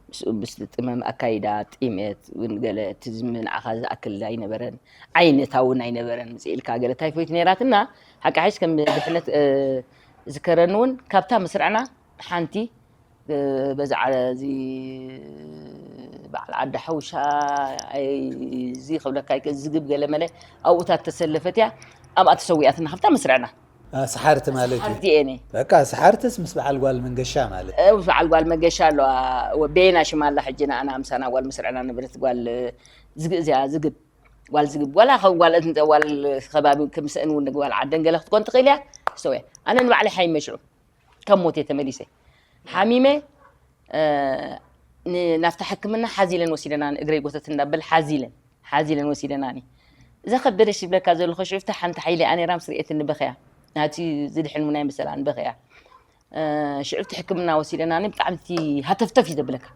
ምስኡ ብዝትጥመም ኣካይዳ፣ ጢመት፣ እውን ገለ እቲ ዝም-፣ ንዓኻ ዝኣክል ኣይነበረን፣ ዓይነት እውን ኣይነበረን። ምጽእ ኢልካ ገለ ታይፎይድ ነይራትና። ሓቂ ሓይሽ ከም ድሕነት፣ እ፣ ዝከረኒ እውን ካብታ ምስርዕና ሓንቲ፣ እ፣ በዛ ዓ-፣ እዚ በዓል ዓዲ ሓውሻ፣ ኣይ፣ እዚ ክብለካ ይክ-፣ ዝግብ ገለ መለ ኣብኡታት ተሰለፈት እያ። ኣብኣ ተሰዊኣትና ካብታ ምስርዕና። አ፣ ሰሓርቲ ማለት እዩ። ሰሓርቲ እየን። በቃ ሰሓርትስ ምስ በዓል ጓል መንገሻ ማለት። እ፣ ምስ በዓል ጓል መንገሻ ኣለዋ። ወ-፣ ቤና ሽማ ኣላ ሕጂ ንኣና ምሳና ጓል ምስርዕና ንብረት ጓል ዝግ-፣ እዚኣ ዝግብ፣ ጓል ዝግብ። ዋላ ካብ ጓል እትንጠ-፣ ጓል ከባቢ ክምሰእን እውን ጓል ዓደን ገለ ክትኮን ትኽእል እያ። ሰው እያ። ኣነ ንባዕለይ ሓሚመ ሽዑ ካብ ሞት እየ ተመሊሰ። ሓሚመ እ፣ ን-፣ ናብታ ሕክምና ሓዚለን ወሲደናኒ፣ እግረይ ጎተት እንዳበል ሓዚለን፣ ሓዚለን ወሲደናኒ። እዛ ከበደሽ ይብለካ ዘለኹ ሽዑ፣ እታ ሓንቲ ሓይሊ ኣነ ራም ስርኤት እንበኸያ። ናቲ ዝድሕን ሙናይ መሰላ እንበኸያ። እ፣ ሽዑ እቲ ሕክምና ወሲደናኒ፣ ብጣዕሚ እቲ ሃተፍተፍ እዩ ዘብለካ።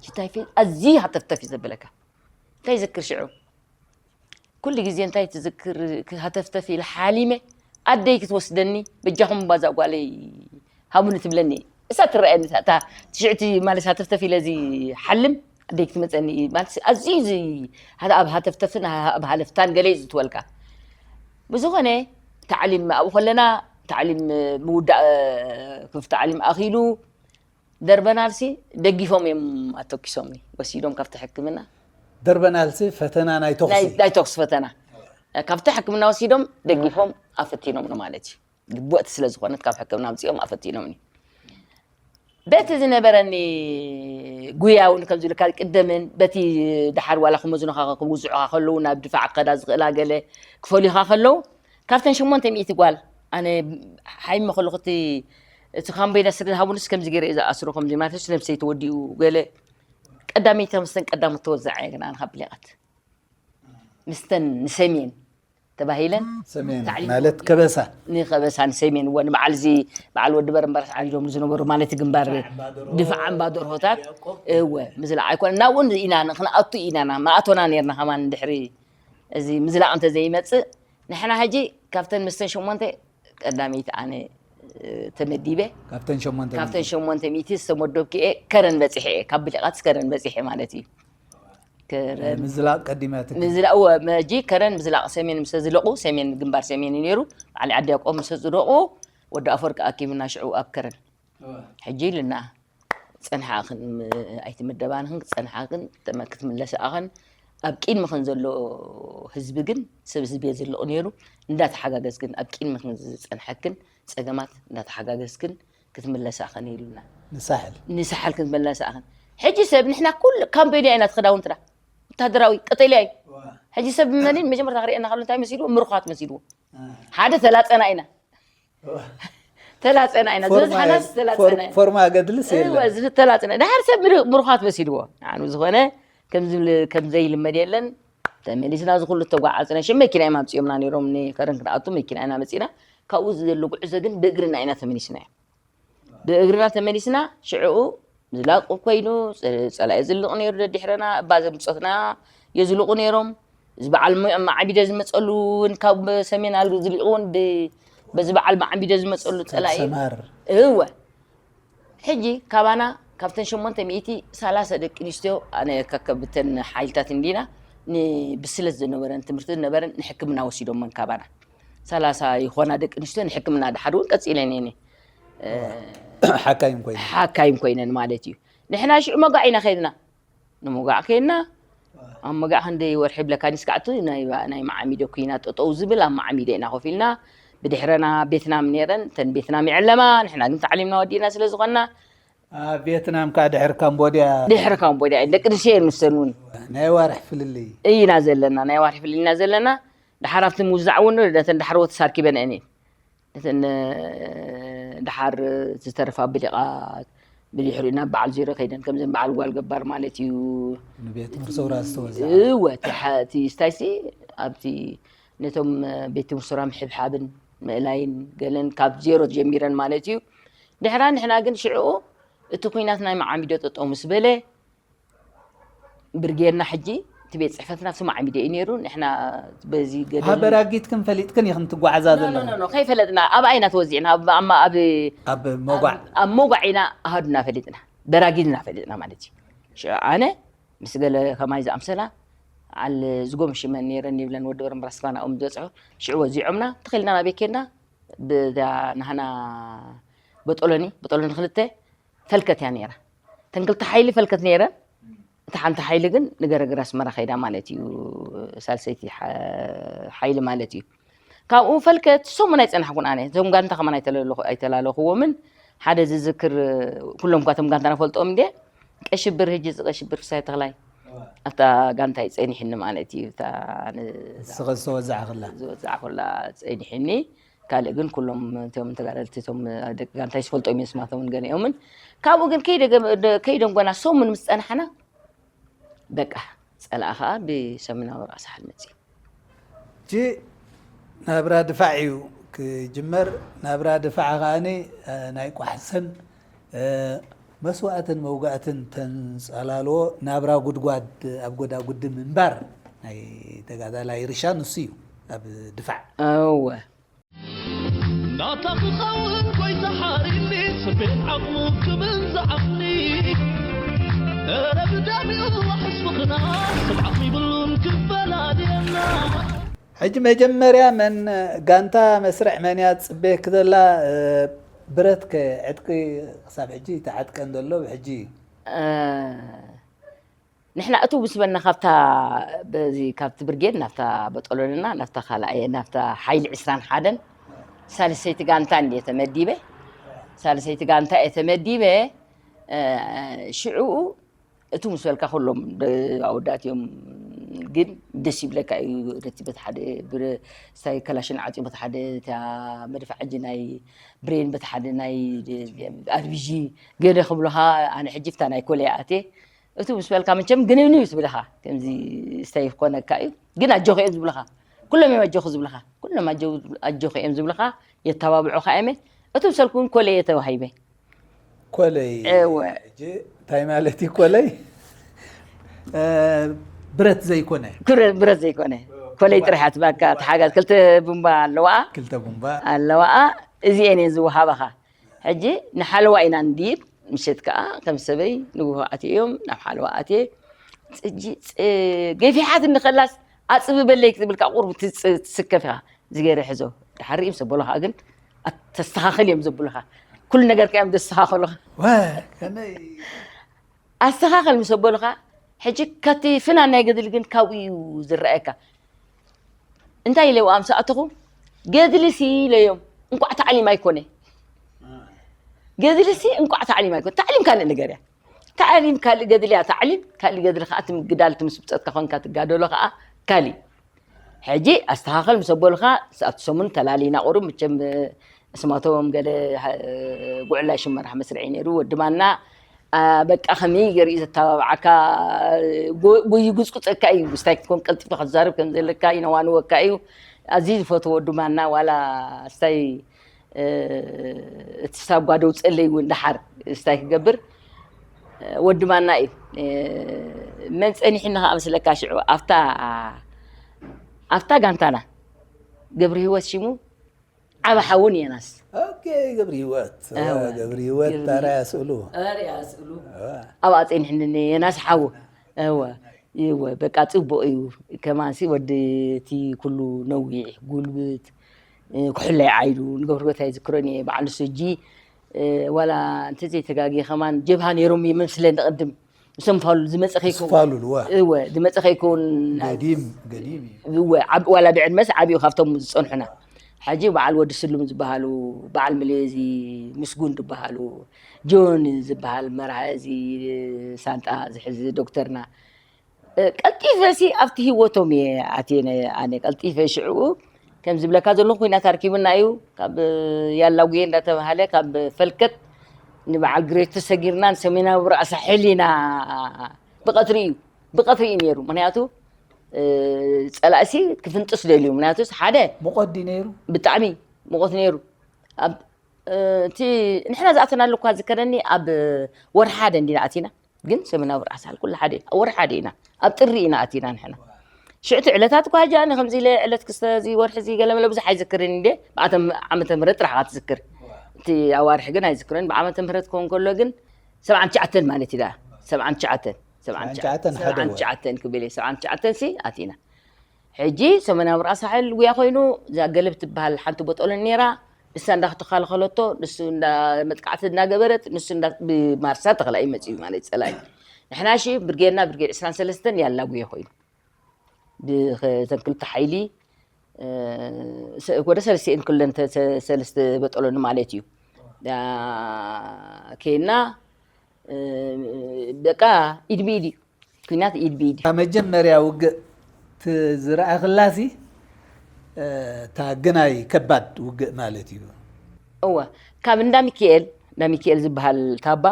ሽታይ ፊል ኣዝዩ ሃተፍተፍ እዩ ዘብለካ። እንታይ ይዝክር ሽዑ? ኩሉ ግዜ እንታይ ትዝክር? ክሃተፍተፍ ኢለ ሓሊመ፣ ኣደይ ክትወስደኒ፣ በጃኹም ባዛ ጓለይ ሃቡኒ ትብለኒ። እሳ ትረኣየኒ፣ እታ፣ እታ ትሽዕቲ ማለት ሃተፍተፍ ኢለ እዚ ሓልም፣ ኣደይ ክትመፀኒ ማለት ኣዝዩ እዚ ሃተ-፣ ኣብ ሃተፍተፍን ሃ-፣ ኣብ ሃለፍታን ገለ እዩ ዝትወልካ። ብዝኾነ፣ ታዕሊም ኣብኡ ከለና፣ ታዕሊም ምውዳእ፣ ክፍቲ ታዕሊም ኣኺሉ፣ ደርበናልሲ ደጊፎም እዮም ኣተኪሶምኒ፣ ወሲዶም ካብቲ ሕክምና። ደርበናልሲ ፈተና ናይ ተኹሲ? ናይ፣ ናይ ተኹሲ ፈተና። ካብቲ ሕክምና ወሲዶም ደጊፎም ኣፈቲኖምኒ ማለት እዩ። ግቡእቲ ስለ ዝኾነት ካብ ሕክምና ኣምጺኦም ኣፈቲኖምኒ። በቲ ዝነበረኒ ጉያ እውን ከም ዝብልካ ቅደምን፣ በቲ ደሓር ዋላ ክመዝኑኻ ክውዝዑኻ ከለዉ ናብ ድፋዕ ክኸዳ ዝኽእላ ገለ ክፈልዩኻ ከለዉ፣ ካብተን ሸሞንተ ሚእቲ ጓል ኣነ ሓይሚ ከለኹ እቲ፣ እቲ ካምቦይዳ ስለ ዝሃቡንስ ከምዚ ገይረ እየ ዝኣስሮ፣ ከምዚ ማለት ነብሰይ ተወዲኡ ገለ ቀዳመይቲ መስተን ቀዳሞት ተወዛዐ ግን ኣነ ካብ ብሌቓት ምስተን ንሰሜን ተባሂለን ሰሜን ታዕሊም ማለት ከበሳ። ንኸበሳ ንሰሜን እወ ንበዓል እዚ በዓል ወዲ በረምበረስ ዓቢዶም ዝነበሩ ማለት ግንባር ድፋዕ እምባ ደርሆታት እወ ምዝላዕ ኣይኮነ ናብኡ ኢና ክንኣቱ ኢና ና- መኣቶና ነርና ከማን ድሕሪ እዚ ምዝላቕ እንተዘይመፅእ ንሕና ሕጂ ካብተን ምስተን ሸሞንተ ቀዳመይቲ ኣነ እ፣ ተመዲበ ካብተን ሸሞንተ ካብተን ሸሞንተ ሚእቲ ዝተመደብኩ እየ ከረን በፂሐ እየ ካብ ብሊቓት ከረን በፂሐ ማለት እዩ ከረን ምዝላቕ ቀዲማ ትግ ምዝላ እወ መጂ ከረን ምዝላቕ ሰሜን ምስ ዝለቑ ሰሜን ግንባር ሰሜን እዩ ነይሩ በዓል ዓዲ ያቆብ ምስ ዝለቑ ወዲ ኣፈወርቂ ኣኪብና ሽዑ ኣብ ከረን ሕጂ ኢልና ፀንሓ ክን ኣይትምደባንክን ክፀንሓክን ክትምለስኣኸን ኣብ ቂድምክን ዘሎ ህዝቢ ግን ሰብ ህዝቢ ዝልቕ ነይሩ እንዳተሓጋገዝክን ኣብ ቂድምክን ዝፀንሐክን ፀገማት እንዳተሓጋገዝክን ክትምለስኣኸን ኢሉና ንሳሕል ንሳሕል ክትምለስኣኸን ሕጂ ሰብ ንሕና ኩሉ ካምቤንያ ኢና ክዳውንትና ወታደራዊ ቀጠልያ እዩ ሕጂ ሰብ መንን መጀመርታ ክርእየና ከሎ እንታይ መሲልዎ ምርኳት መሲልዎ ሓደ ተላፀና ኢና ተላፀና ኢና ዝበዝሓናስ ተላፀና ኢና ፎርማ ገድልስ እወ የለን ዝፍ- ተላፀና ድሓር ሰብ ምር- ምሩኻት መሲልዎ ንዓኑ ዝኾነ ከምዚ ል- ከም ዘይልመድ የለን ተመሊስና እዚ ኩሉ ተጓዓዝና ሽም መኪና እዮም ኣምፅኦምና ነይሮም ንከረን ክንኣቱ መኪና ኢና መፂና ካብኡ ዘሎ ጉዕዞ ግን ብእግርና ኢና ተመሊስና ብእግርና ተመሊስና ሽዕኡ ዝላቁ ኮይኑ ጸ- ጸላኢ ዝልቕ ነይሩ ደድሕረና እባ ዘምፀትና የዝልቑ ነይሮም እዚ በዓል ሞ- ማዓቢደ ዝመፀሉ እውን ካብ ሰሜን ኣሉ ዝልቑ እውን ብ- በዚ በዓል ማዓቢደ ዝመፀሉ ጸላኢ ሰማር እወ ሕጂ ካባና ካብተን ሸሞንተ ሚእቲ ሰላሳ ደቂ ኣንስትዮ ኣነ ከከብተን ሓይልታት እንዲና ንብስለት ዝነበረን ትምህርቲ ዝነበረን ንሕክምና ወሲዶመን ካባና ሰላሳ ይኾና ደቂ ኣንስትዮ ንሕክምና ድሓድ እውን ቀፂለን እየን ሓካይም ኮይነን ሓካይም ኮይነን ማለት እዩ ንሕና ሽዑ መጋዕ ኢና ከይድና ንምውጋዕ ከይድና ኣብ መጋዕ ክንደይ ወርሒ ብለካ ንስካዕቱ ናይ መዓሚዶ ኩና ጠጠው ዝብል ኣብ መዓሚዶ ኢና ኮፍ ኢልና ብድሕረና ቤትናም ነይረን እተን ቤትናም ይዕለማ ንሕና ግን ታዕሊምና ወዲእና ስለ ዝኾንና ኣብ ቪየትናም ከዓ ድሕሪ ካምቦድያ ድሕሪ ካምቦድያ እየን ደቂ ርሽየ ንሰን እውን ናይ ዋርሕ ፍልልይ ኢና ዘለና ናይ ዋርሒ ፍልልይ ኢና ዘለና ድሓር ኣብቲ ምውዛዕ እውን ነተን ዳሕረዎት ሳርኪበን እኔ ነተን ድሓር ዝተረፋ ብሊቓት ብድሕሪኡ ናብ በዓል ዜሮ ከይደን ከምዘን በዓል ጓል ገባር ማለት እዩ ንቤት ሙር ሰውራ ዝተወዝዓ እወ እቲ ሓ- እቲ ስታይሲ ኣብቲ ነቶም ቤት ሙር ሰውራ ምሕብሓብን ምእላይን ገለን ካብ ዜሮ ጀሚረን ማለት እዩ ድሕራ ንሕና ግን ሽዕኡ እቲ ኩናት ናይ መዓሚዶ ጠጠው ምስ በለ ብርጌድና ሕጂ እቲ ቤት ፅሕፈትና ስማዕ ሚደ እዩ ነይሩ ንሕና በዚ ገደል በራጊትክን ፈሊጥክን ኢኽን ትጓዓዛ ኖ፣ ኖ፣ ዘለኹም ኖ፣ ኖ፣ ከይፈለጥና ኣብ ኣይና ተወዚዕና ኣብ ኣብ- ኣብ ኣብ መጓዕ ኣብ መጓዕ ኢና ኣሃዱና ፈሊጥና በራጊድና ፈሊጥና ማለት እዩ ሽዑ ኣነ ምስ ገለ ከማይ ዝኣምሰላ ዓል ዝጎምሽመን ነይረን ይብለን ወዲ በረምብራስፋና ኦም ዝበፅሑ ሽዑ ወዚዖምና ተኸልና ናበይ ኬድና ብዛ ናህና በጦሎኒ በጦሎኒ ክልተ ፈልከት እያ ነይራ። እተን ክልተ ሓይሊ ፈልከት ነይረን። እታ ሓንቲ ሓይሊ ግን ንገረግር ኣስመራ ከይዳ ማለት እዩ። ሳልሰይቲ ሓይሊ ማለት እዩ። ካብኡ ፈልከት ሰሙን ኣይፀናሕኩን ኣነ። እቶም ጋንታ ከማን ኣይተላለኹ- ኣይተላለኹዎምን። ሓደ ዝዝክር ኩሎም እኳ እቶም ጋንታ ንፈልጦም እንዴ ቀሽብር ህጂ እዚ ቀሽብር ፍሳይ ተኽላይ ኣብታ ጋንታ ይፀኒሕኒ ማለት እዩ። እታ ን- ንስኸ ዝተወዛዕኽላ? ዝወዛዕኩላ ፀኒሕኒ። ካልእ ግን ኩሎም እቶም ተጋደልቲ፣ እቶም ደቂ ጋንታይ ዝፈልጦም እዮም ስማቶምን ገሊኦምን። ካብኡ ግን ከይደገ-፣ ደ-፣ ከይደንጎና ሰሙን ምስ ጸናሕና፣ በቃ፣ ጸላኢ ኸኣ ብሰሜናዊ ራእሲ ሓል መጽዩ። ሕጂ ናብራ ድፋዕ እዩ ክጅመር። ናብራ ድፋዕ ከኣኒ፣ እ፣ ናይ ቋሕሰን፣ እ፣ መስዋእትን መውጋእትን ተንጸላልዎ ናብራ ጉድጓድ ኣብ ጎዳጉዲ ምንባር ናይ ተጋዳላይ ርሻ ንሱ እዩ ኣብ ድፋዕ። እወ። ናታ ክኸውን ጎይታ ሓሪኒ ስቤት ዓቕሙ ክብል ዝዓቕኒ። እረ ብደም ይዋሕስ ምኽና፣ ሰብ ዓቕሚ ይብሉን ክፈላልየና። ሕጂ መጀመርያ መን ጋንታ መስርዕ መን እያ ትጽበየኪ ዘላ? እ፣ ብረት ከ ዕጥቂ ክሳብ ሕጂ ተዓጥቀን ዘሎ ብሕጂ እዩ። እ፣ ንሕና እቱ ምስ በልና ካብታ፣ በዚ ካብቲ ብርጌድ ናብታ በጦሎንና ናብታ ካልኣየ ናብታ ሓይሊ ዕስራን ሓደን ሳልሰይቲ ጋንታ እንድየ ተመዲበ። ሳልሰይቲ ጋንታ እየ ተመዲበ። እ፣ ሽዕኡ እቱ ምስ በልካ ኩሎም ደ-፣ ኣወዳት እዮም። ግን ደስ ይብለካ እዩ። ነቲ በቲ ሓደ ብረ-፣ ስታይ ከላሽን ዓፂ በቲ ሓደ እታ መድፍዓ ሕጂ ናይ ብሬን በቲ ሓደ ናይ ኣርቢጂ ገለ ክብሉኻ። ኣነ ሕጂ ፍታ ናይ ኮለይ ኣቴ እቱ ምስ በልካ መቸም ግንብንብ ትብልኻ። ከምዚ ስታይ ክኾነካ እዩ። ግን ኣጆኺ እዮም ዝብልኻ። ኩሎም እዮም ኣጆኺ ዝብልኻ። ኩሎም ኣጆ-፣ ኣጆኺ እዮም ዝብልኻ። የተባብዑኻ እዮም። እቱ ምስ በልኩ ግን ኮለይ እየ ተዋሂበ። ኮለይ እወ። ሕጂ እንታይ ማለት እዩ ኮለይ? እ፣ ብረት ዘይኮነ። ክረ-፣ ብረት ዘይኮነ ኮለይ ጥራሕ እያ ትባካ። ተሓጋዝ ክልተ ቡምባ ኣለዋ። ክልተ ቡምባ ኣለዋ። እዚኤን እየን ዝወሃባኻ። ሕጂ ንሓለዋ ኢና ንድይብ፣ ምሸት ከኣ ከም ሰበይ ንግሆ ኣትዮም ናብ ሓለዋ ኣትየ። ጽጂ-፣ ጽ-፣ ገፊሓት እንኸላስ ኣጽብበለይ ክትብል ከኣ ቁርብ ትጽ-፣ ትስከፍ ኢኻ። እዚ ገይረ ሕዞ። ድሓር ርእዮም ዘበሉኻ ግን ኣት-፣ ተስተኻኸል እዮም ዘብሉኻ። ኩሉ ነገር ከ እዮም ዘስተኻኸሉኻ። ወ-፣ ከመይ ኣስተኻኸል ምስ ኣበሉኻ፣ ሕጂ ካብቲ ፍናን ናይ ገድሊ ግን ካብኡ እዩ ዝረኣየካ። እንታይ ኢለዎም ምስ ኣተኹ፣ ገድሊ ሲ ኢለዮም፣ እንቋዕ ታዕሊም ኣይኮነ። ገድሊ ሲ እንቋዕ ታዕሊም ኣይኮነ። ታዕሊም ካልእ ነገር እያ። ታዕሊም ካልእ ገድሊ እያ። ታዕሊም ካልእ ገድሊ ከኣ፣ እቲ ምግዳል፣ እቲ ምስ ብጸትካ ኮንካ ትጋደሎ ከኣ ካልእ። ሕጂ ኣስተኻኸል ምስ ኣበሉኻ፣ ኣብቲ ሰሙን ተላሊና ቁሩብ፣ መቸም፣ ስማቶም ገለ፣ ሀ-፣ ጉዕላይ ሽመራሕ መስርዒ ነይሩ። ወዲ ማና፣ ኣ፣ በቃ ከመይ ገይሩ እዩ ዘተባብዓካ? ጎ-፣ ጎዩ ጉጽጉጸካ እዩ። ስታይ ክትኮን ቀልጢፍካ ክትዛረብ ከም ዘለካ ይነዋንወካ እዩ። ኣዝዩ ዝፈትዎ ወዲ ማና፣ ዋላ ስታይ፣ እ፣ እቲ ሳጓ ደውጸለይ እውን ደሓር ስታይ ክገብር፣ እ፣ ወዲ ማና እዩ። እ፣ መን ጸኒሕኒ ከኣ መስለካ ሽዑ ኣብታ፣ ኣብታ ጋንታና ገብረ ህይወት ሽሙ ዓቢ ሓውን የናስ። ኦኬ፣ ገብረ ህይወት። እወ። ገብረ ህይወት ገብረ ታራ ያስእሉ። ኣርያ ስእሉ። ኣብኣ ጸኒሕኒ የናስ ሓው። እወ፣ እወ፣ በቃ ጽቡቕ እዩ። ከማንሲ ወዲ እቲ ኩሉ ነዊሕ፣ ጉልብት፣ እ፣ ኩሕለይ ዓይዱ፣ ንገብረ ህይወት ኣይዝክሮን እየ። በዓል ንሱ ሕጂ፣ እ፣ ዋላ እንተዘይተጋግየ ከማን ጀብሃ ነይሮም ይመስለኒ ቅድም። ምስቶም ፋሉል ዝመጸ ከይከውን። ፋሉል፣ እወ። እወ፣ ዝመጸ ከይከውን። ገዲም፣ ገዲም እዩ። እወ፣ ዓብ-፣ ዋላ ብዕድመስ ዓብዩ ካብቶም ዝጸንሑና። ሕጂ በዓል ወዲ ስሉም ዝበሃሉ፣ በዓል ምልዚ ምስጉን ዝበሃሉ፣ ጆን ዝበሃል መርሃ እዚ ሳንጣ ዝሕዝ ዶክተርና፣ እ፣ ቀልጢፈ ሲ ኣብቲ ህይወቶም እየ ኣትየ ነ-፣ ኣነ ቀልጢፈ ሽዕኡ ከም ዝብለካ ዘለኹ ኩናት ኣርኪቡና እዩ። ካብ ያላጉየ እንዳተባሃለ ካብ ፈልከት ንበዓል ግሬት ተሰጊርና ንሰሜናዊ ራእሳ ሕሊና ብቐትሪ እዩ፣ ብቐትሪ እዩ ነይሩ። ምክንያቱ፣ እ፣ ጸላእሲ ክፍንጥስ ደልዩ። ምክንያቱ ሓደ ሙቐት ድዩ ነይሩ? ብጣዕሚ ሙቐት ነይሩ። ኣብ፣ እ፣ እቲ ንሕና ዝኣተናሉ እኳ ዝከረኒ ኣብ ወርሒ ሓደ እንዲና ኣቲና። ግን ሰሜናዊ ራእሳ ሓል ኩሉ ሓደ፣ ኣብ ወርሒ ሓደ ኢና፣ ኣብ ጥሪ ኢና ኣቲና ንሕና። ሽዑ እቲ ዕለታት እኳ ሕጂ ኣነ ከምዚ ኢለ ዕለት ክስተ እዚ ወርሒ እዚ ገለመለ ብዙሕ ኣይዝክርን እንዴ፣ ብኣቶም ዓመተ ምህረት ጥራሕ እኻ ትዝክር። እቲ ኣዋርሒ ግን ኣይዝክርን። ብዓመተ ምህረት ክኸውን ከሎ ግን ሰብዓን ትሽዓተን ማለት እዩ ደኣ። ሰብዓን ትሽዓተን፣ ሰብዓን ትሽዓተን፣ ሰብዓን ትሽዓተን ሓደ ወር። ሰብዓን ትሽዓተን ክብል እየ፣ ሰብዓን ትሽዓተን ሲ ኣቲና። ሕጂ ሰሜናዊ ራእሳ ሓል ጉያ ኮይኑ፣ እዛ ገለብ ትበሃል ሓንቲ ቦጦሎኒ ነይራ፣ ንሳ እንዳተኸላኸለቶ፣ ንሱ እንዳ መጥቃዕቲ እናገበረት፣ ንሱ እንዳ ብማርሳ ተኸላኢ መጺኡ ማለት ጸላኢ። ንሕና ሺ ብርጌድና ብርጌድ ዕስራን ሰለስተን ያላ ጉየ ኮይኑ። ብኸ-፣ እተን ክልተ ሓይሊ፣ እ፣ ሰ-፣ ወደ ሰለስቲኤን ክለን ተ-፣ ሰ-፣ ሰለስተ ቦጦሎኒ ማለት እዩ። ዳ-፣ ኬና፣ እ፣ በቃ ኢድ ብኢድ እዩ። ኩናት ኢድ ብኢድ እዩ። ኣብ መጀመርያ ውግእ ት-፣ ዝረኣኽላሲ እታ ግናይ ከባድ ውግእ ማለት እዩ። እወ፣ ካብ እንዳ ሚካኤል፣ እንዳ ሚካኤል ዝበሃል ታባ፣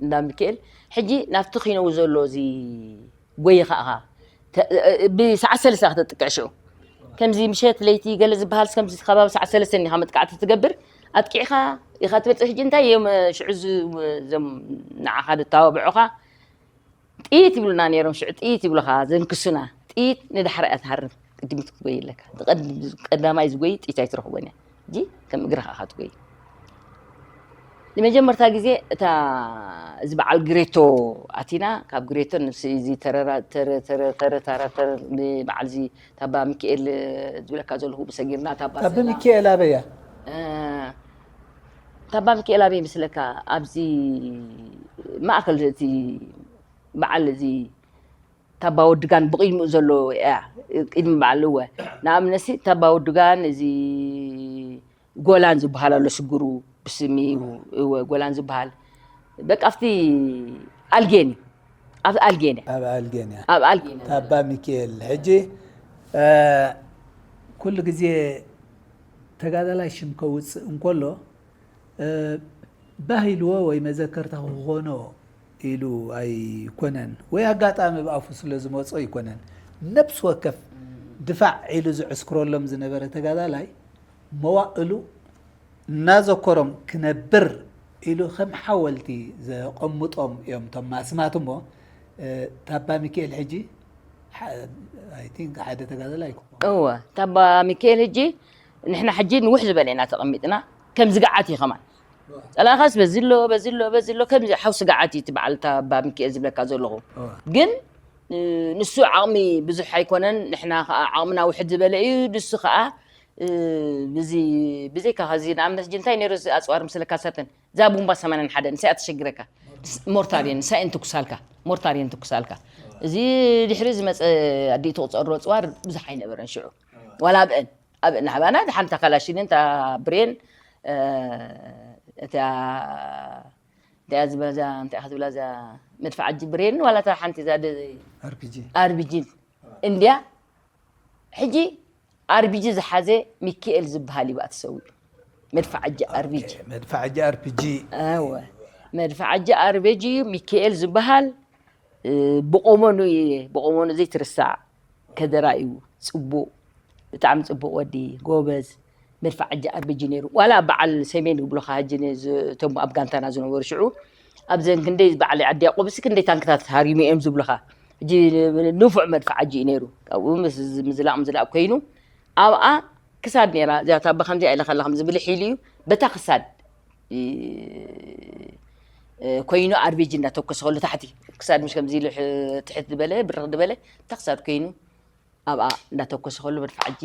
እንዳ ሚካኤል ሕጂ ናብቲ ኪነው ዘሎ እዚ ጎይኻ ኢኻ ተ- እ- እ- ብሰዓት ሰለስተ ኢኻ ተጥቅዕ። ሽዑ ከምዚ ምሸት ለይቲ ገለ ዝበሃል፣ ከምዚ ከባቢ ሰዓት ሰለስተ ኢኻ መጥቃዕቲ ትገብር። ኣጥቂዕካ ኢኻ ትመፅእ። ሕጂ እንታይ እዮም ሽዑ ዝ- እዞም ንዓኻ ዘተባብዑኻ? ጥይት ይብሉና ነይሮም። ሽዑ ጥይት ይብሉኻ፣ ዘንክሱና። ጥይት ንዳሕራ እያ ትሃርም፣ ቅድሚት ክትጎይ ኣለካ። ዝቐድ- ቀዳማይ ዝጎይ ጥይት ኣይትረኽቦን እያ። ሕጂ ከም እግርኻ ኢኻ ትጎይ። ንመጀመርታ ግዜ እታ እዚ በዓል ግሬቶ ኣቲና። ካብ ግሬቶ ንስ እዚ ተረራ- ተረ- ተረ- ተረ- ተረ- ተረ- በዓል እዚ ታባ ሚካኤል ዝብለካ ዘለኹ ብሰጊርና ታባ ታቢ ሰላ- ሚካኤል ኣበያ እ፣ ታባ ሚካኤል ኣበይ ምስለካ? ኣብዚ ማእከል እቲ በዓል እዚ ታባ ወድጋን ብቕድሚኡ ዘሎ እያ። ቅድሚ በዓል እወ። ንኣብነሲ ታባ ወድጋን እዚ ጎላን ዝበሃል ኣሎ፣ ስግሩ ብስሚ እወ፣ ጎላን ዝበሃል በቃ ኣብቲ ኣልጌን እዩ። ኣብ ኣልጌን እያ። ኣብ ኣልጌን እያ። ኣብ ኣልጌን እያ። ታባ ሚካኤል። ሕጂ ኩሉ ግዜ ተጋዳላይ ሽም ከውፅእ እንከሎ ባህ ኢልዎ ወይ መዘከርታ ክኾኖ ኢሉ ኣይኮነን፣ ወይ ኣጋጣሚ ብኣፉ ስለ ዝመፆ ኣይኮነን። ነብሲ ወከፍ ድፋዕ ኢሉ ዝዕስክረሎም ዝነበረ ተጋዳላይ መዋእሉ እናዘከሮም ክነብር ኢሉ ከም ሓወልቲ ዘቐምጦም እዮም እቶም ኣስማት። እሞ ታባ ሚካኤል ሕጂ ሓደ ተጋዳላይ ኣይኮነን። እወ፣ ታባ ሚካኤል ሕጂ ንሕና ሕጂ ንውሕ ዝበለ ኢና ተቐሚጥና፣ ከም ዝገዓት እዩ ከማን። ፀላእኻስ በዚ ኣሎ በዚ ኣሎ በዚ ኣሎ፣ ከምዚ ሓውሲ ገዓት እዩ እቲ በዓል ታባ ሚካኤል ዝብለካ ዘለኹ። ግን ንሱ ዓቕሚ ብዙሕ ኣይኮነን፣ ንሕና ከዓ ዓቕምና ውሕድ ዝበለ እዩ። ንሱ ከዓ ብዚ ብዘይካ ኸዚ ንኣብነት ሕጂ እንታይ ነይሩ እዚ ኣፅዋር ምስለካ ሳተን እዛ ቡምባ ሰማንያን ሓደ ንሳይ ኣተሸግረካ። ሞርታር እየን ንሳይ እንትኩሳልካ፣ ሞርታር እየን እንትኩሳልካ። እዚ ድሕሪ ዝመፀ ኣዲኡ ትቁፀሮ ኣፅዋር ብዙሕ ኣይነበረን ሽዑ። ዋላ ኣብአን ኣብአን ናባና ሓንታ ካላሽንን እታ ብሬን፣ እታ እንታይ ዝበዛ እንታይ ክትብላ እዛ መድፍዓጂ ብሬን ዋላ እታ ሓንቲ እዛ ኣርፒጂ ኣርቢጂን እንድያ። ሕጂ ኣርቢጂ ዝሓዘ ሚካኤል ዝበሃል እዩ ተሰዊኡ። መድፍዓጂ ኣርቢጂ መድፍዓጂ ኣርፒጂ እወ መድፍዓጂ ኣርቤጂ እዩ ሚካኤል ዝበሃል። ብቆመኑ እየ ብቆመኑ ዘይትርሳዕ ከደራ እዩ። ፅቡቅ ብጣዕሚ ፅቡቅ ወዲ ጎበዝ መድፍዓጂ ኣርቤጂ ነይሩ። ዋላ በዓል ሰሜን ይብሉካ ሕጂ እቶም ኣብ ጋንታና ዝነበሩ ሽዑ ኣብዘን ክንደይ በዓል ዓዲ ያቆብሲ ክንደይ ታንክታት ሃሪሙ እዮም ዝብሉካ። ሕጂ ንፉዕ መድፍዓጂ እዩ ነይሩ። ካብኡ ምስ ምዝላቅ ምዝላቅ ኮይኑ ኣብኣ ክሳድ ነይራ እዚኣ ታባ ከምዚኣ ኢለ ከላ ከም ዝብል ሒሉ እዩ በታ ክሳድ ኮይኑ ኣርቤጂ እንዳተኮሰ ከሎ ታሕቲ ክሳድ ምሽ ከምዚ ኢሉ ትሕት ዝበለ ብርኽ ዝበለ እታ ክሳድ ኮይኑ ኣብኣ እንዳተኮሰ ከሎ መድፍዓጂ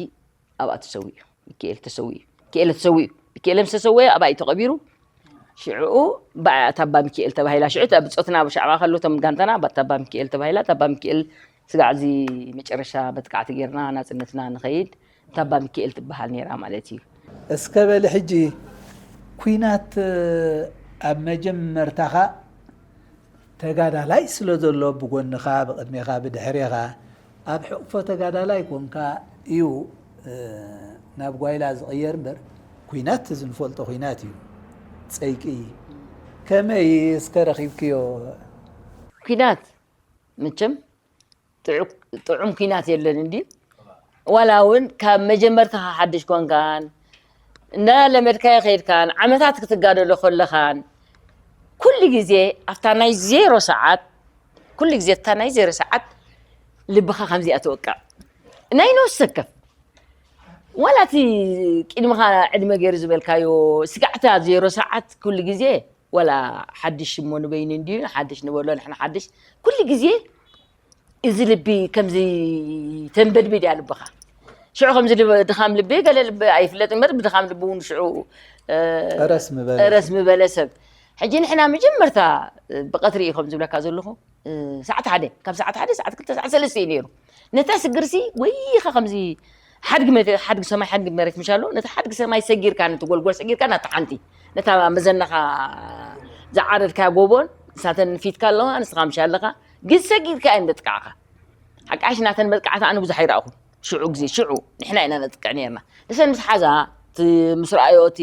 ኣብኣ ተሰዊኡ። ሚካኤል ተሰዊኡ። ሚካኤል ተሰዊኡ። ሚካኤል ምስ ተሰወየ ኣብኣ እዩ ተቐቢሩ። ሽዕኡ ብኣያ ታባ ሚካኤል ተባሂላ። ሽዑ እታ ብፆትና ብሻዕባ ከሎ እቶም ጋንታና ኣባ ታባ ሚካኤል ተባሂላ። ታባ ሚካኤል ስጋዕ እዚ መጨረሻ መጥቃዕቲ ጌርና ናፅነትና ንኸይድ ታባ ሚካኤል ትበሃል ነይራ ማለት እዩ። እስከ በሊ ሕጂ ኲናት ኣብ መጀመርታኻ ተጋዳላይ ስለ ዘሎ ብጎንኻ ብቕድሜኻ ብድሕሬኻ ኣብ ሕቕፎ ተጋዳላይ ኮንካ እዩ ናብ ጓይላ ዝቕየር እምበር ኲናት ዝንፈልጦ ኲናት እዩ ፀይቂ ከመይ እስከ ረኺብክዮ? ኲናት መቸም ጥዑም ኲናት የለን እንዲ ዋላ እውን ካብ መጀመርታ ሓድሽ ኮንካን እንዳለመድካዮ ከይድካን ዓመታት ክትጋደሎ ከለኻን ኩሉ ግዜ ኣብታ ናይ ዜሮ ሰዓት ኩሉ ግዜ ኣብታ ናይ ዜሮ ሰዓት ልብኻ ከምዚኣ ትወቅዕ ናይ ነፍሲ ወከፍ ዋላ እቲ ቅድምኻ ዕድመ ገይሩ ዝበልካዮ ስጋዕታ ዜሮ ሰዓት ኩሉ ግዜ ዋላ ሓድሽ እሞ ንበይኑ እንድዩ ሓድሽ ንበሎ ንሕና ሓድሽ ኩሉ ግዜ እዚ ልቢ ከምዚ ተንበድብድ እያ ልብኻ ሽዑ ከምዚ ድኻም ልቢ ገለ ልቢ ኣይፍለጥ እምበር ብድኻም ልቢ እውን ሽዑ ረስ ምበለ ረስ ምበለ ሰብ ሕጂ ንሕና መጀመርታ ብቐትሪ እዩ ከም ዝብለካ ዘለኹ ሰዓት ሓደ ካብ ሰዓት ሓደ ሰዓት ክልተ ሰዓት ሰለስተ እዩ ነይሩ ነታ ስግርሲ ወይኻ ከምዚ ሓድጊ መሬት ሓድጊ ሰማይ ሓድጊ መሬት ምሻሎ ነታ ሓድጊ ሰማይ ሰጊርካ ነቲ ጎልጎል ሰጊርካ ናታ ሓንቲ ነታ መዘናኻ ዝዓረድካያ ጎቦን ንሳተን ንፊትካ ኣለዋ ንስኻ ምሻ ኣለኻ ግን ሰጊርካ እየን ዘጥቃዕኻ ሓቃሽ ናተን መጥቃዕቲ ኣነ ብዙሕ ኣይረኣኹን ሽዑ ግዜ ሽዑ ንሕና ኢና ነጥቅዕ ነርና። ንሰን ምስ ሓዛ እቲ ምስ ረኣዮ እቲ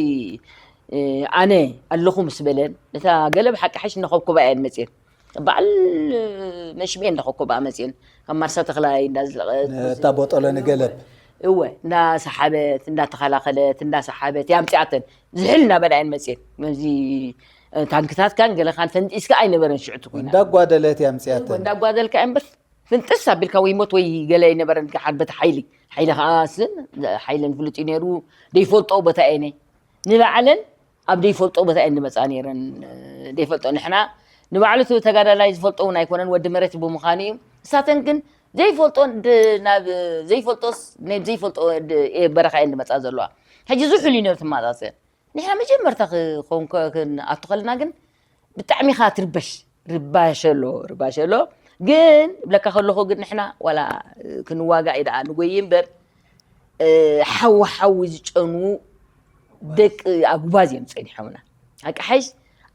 ኣነ ኣለኹ ምስ በለን ነታ ገለ ብሓቂ ሓሽ እናኸብኩባ እየን መፅየን። በዓል መሽሜ እንዳኸብኩባ መፅየን ካብ ማርሳ ተኽላይ እንዳዝለቐት እታ ቦጦሎ ንገለብ እወ እንዳሰሓበት እንዳተኸላኸለት እንዳሰሓበት ያምፅኣተን ዝሕል እናበላ እየን መፅየን። እዚ ታንክታትካን ገለኻን ፈንጢስካ ኣይነበረን ሽዑ ትኩና እንዳጓደለት ያምፅኣተን እንዳጓደልካ እምበር ፍንጥስ ኣቢልካ ወይ ሞት ወይ ገለ ኣይነበረን። ሓን በቲ ሓይሊ ሓይሊ ከዓ ስን ሓይለን ፍሉጥ እዩ ነይሩ። ደይፈልጦ ቦታ እየ ንባዕለን ኣብ ደይፈልጦ ቦታ እየን ዝመፃ ነይረን። ደይፈልጦ ንሕና ንባዕሉ እቲ ተጋዳላይ ዝፈልጦ እውን ኣይኮነን ወዲ መሬት ብምዃኑ እዩ። እሳተን ግን ዘይፈልጦ ናብ ዘይፈልጦስ ናብ ዘይፈልጦ በረኻ እየን ዝመፃ ዘለዋ። ሕጂ ዝሑል እዩ ነብቲ ማፃፅእ ንሕና መጀመርታ ክኾንኮ ክንኣቱ ከለና ግን ብጣዕሚ ኢኻ ትርበሽ። ርባሸሎ ርባሸሎ ግን ብለካ ከለኹ ግን ንሕና ዋላ ክንዋጋእ ደኣ ንጎይ እምበር ሓዊ ሓዊ ዝጨኑ ደቂ ኣጉባዝ እዮም ፀኒሖምና። ኣቃሓሽ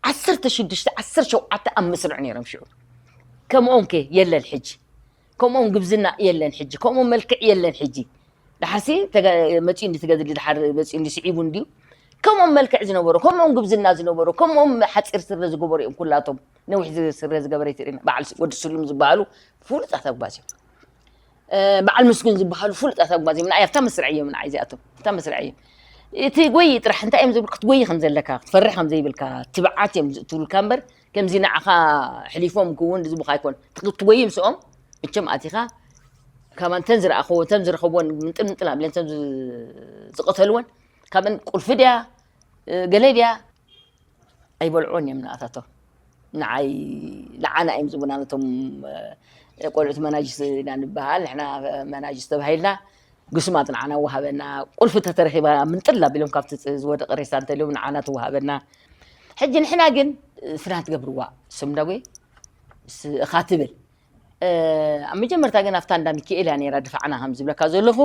ዓሰርተ ሽዱሽተ ዓሰርተ ሸውዓተ ኣብ መስርዕ ነይሮም ሽዑ። ከምኦም ከ የለን ሕጂ። ከምኦም ግብዝና የለን ሕጂ። ከምኦም መልክዕ የለን ሕጂ። ደሓርሲ መፂኡ እንዲ ትገድሊ ደሓር መፂኡ እንዲ ስዒቡ እንዲዩ ከምኦም መልክዕ ዝነበሮ ከምኦም ግብዝና ዝነበሮ ከምኦም ሓፂር ስረ ዝገበሩ እዮም ኩላቶም። ነዊሕ ስረ ዝገበረ ይትርኢና በዓል ወዲ ስሉም ዝበሃሉ ፍሉጣት ኣጉባዝ እዮም። በዓል ምስጉን ዝበሃሉ ፍሉጣት ኣጉባዝ እዮም። ንኣይ ኣብታ መስርዕ እዮም ንዓይ እዚኣቶም ኣብታ መስርዕ እዮም። እቲ ጎይ ጥራሕ እንታይ እዮም ዝብል ክትጎይ ከም ዘለካ ክትፈርሕ ከም ዘይብልካ ትብዓት እዮም ዝእትውልካ እምበር ከምዚ ንዓኻ ሕሊፎም ክውን ዝቡኻ ኣይኮን ትጎይ ምስኦም እቸም ኣቲኻ ካብ እንተን ዝረኣኸዎ እንተን ዝረኸብዎን ምንጥል ምንጥል ኣቢለን እንተን ዝቐተልወን ካብን ቁልፊ ድያ ገለ ድያ ኣይበልዑን እዮም ንኣታቶም ንዓይ ንዓና እዮም ዝቡና ነቶም ቆልዑት መናጅስ ኢና ንበሃል ንሕና መናጅስ ተባሂልና ግስማጥ ንዓና ወሃበና ቁልፊ ተተረኺባ ምንጥል ኣቢሎም ካብቲ ዝወደቀ ሬሳ እንተልዮም ንዓና ትወሃበና ሕጂ ንሕና ግን ፍና ትገብርዋ ስም ደዌ እኻ ትብል ኣብ መጀመርታ ግን ኣብታ እንዳ ሚካኤል እያ ነራ ድፋዕና ከም ዝብለካ ዘለኹ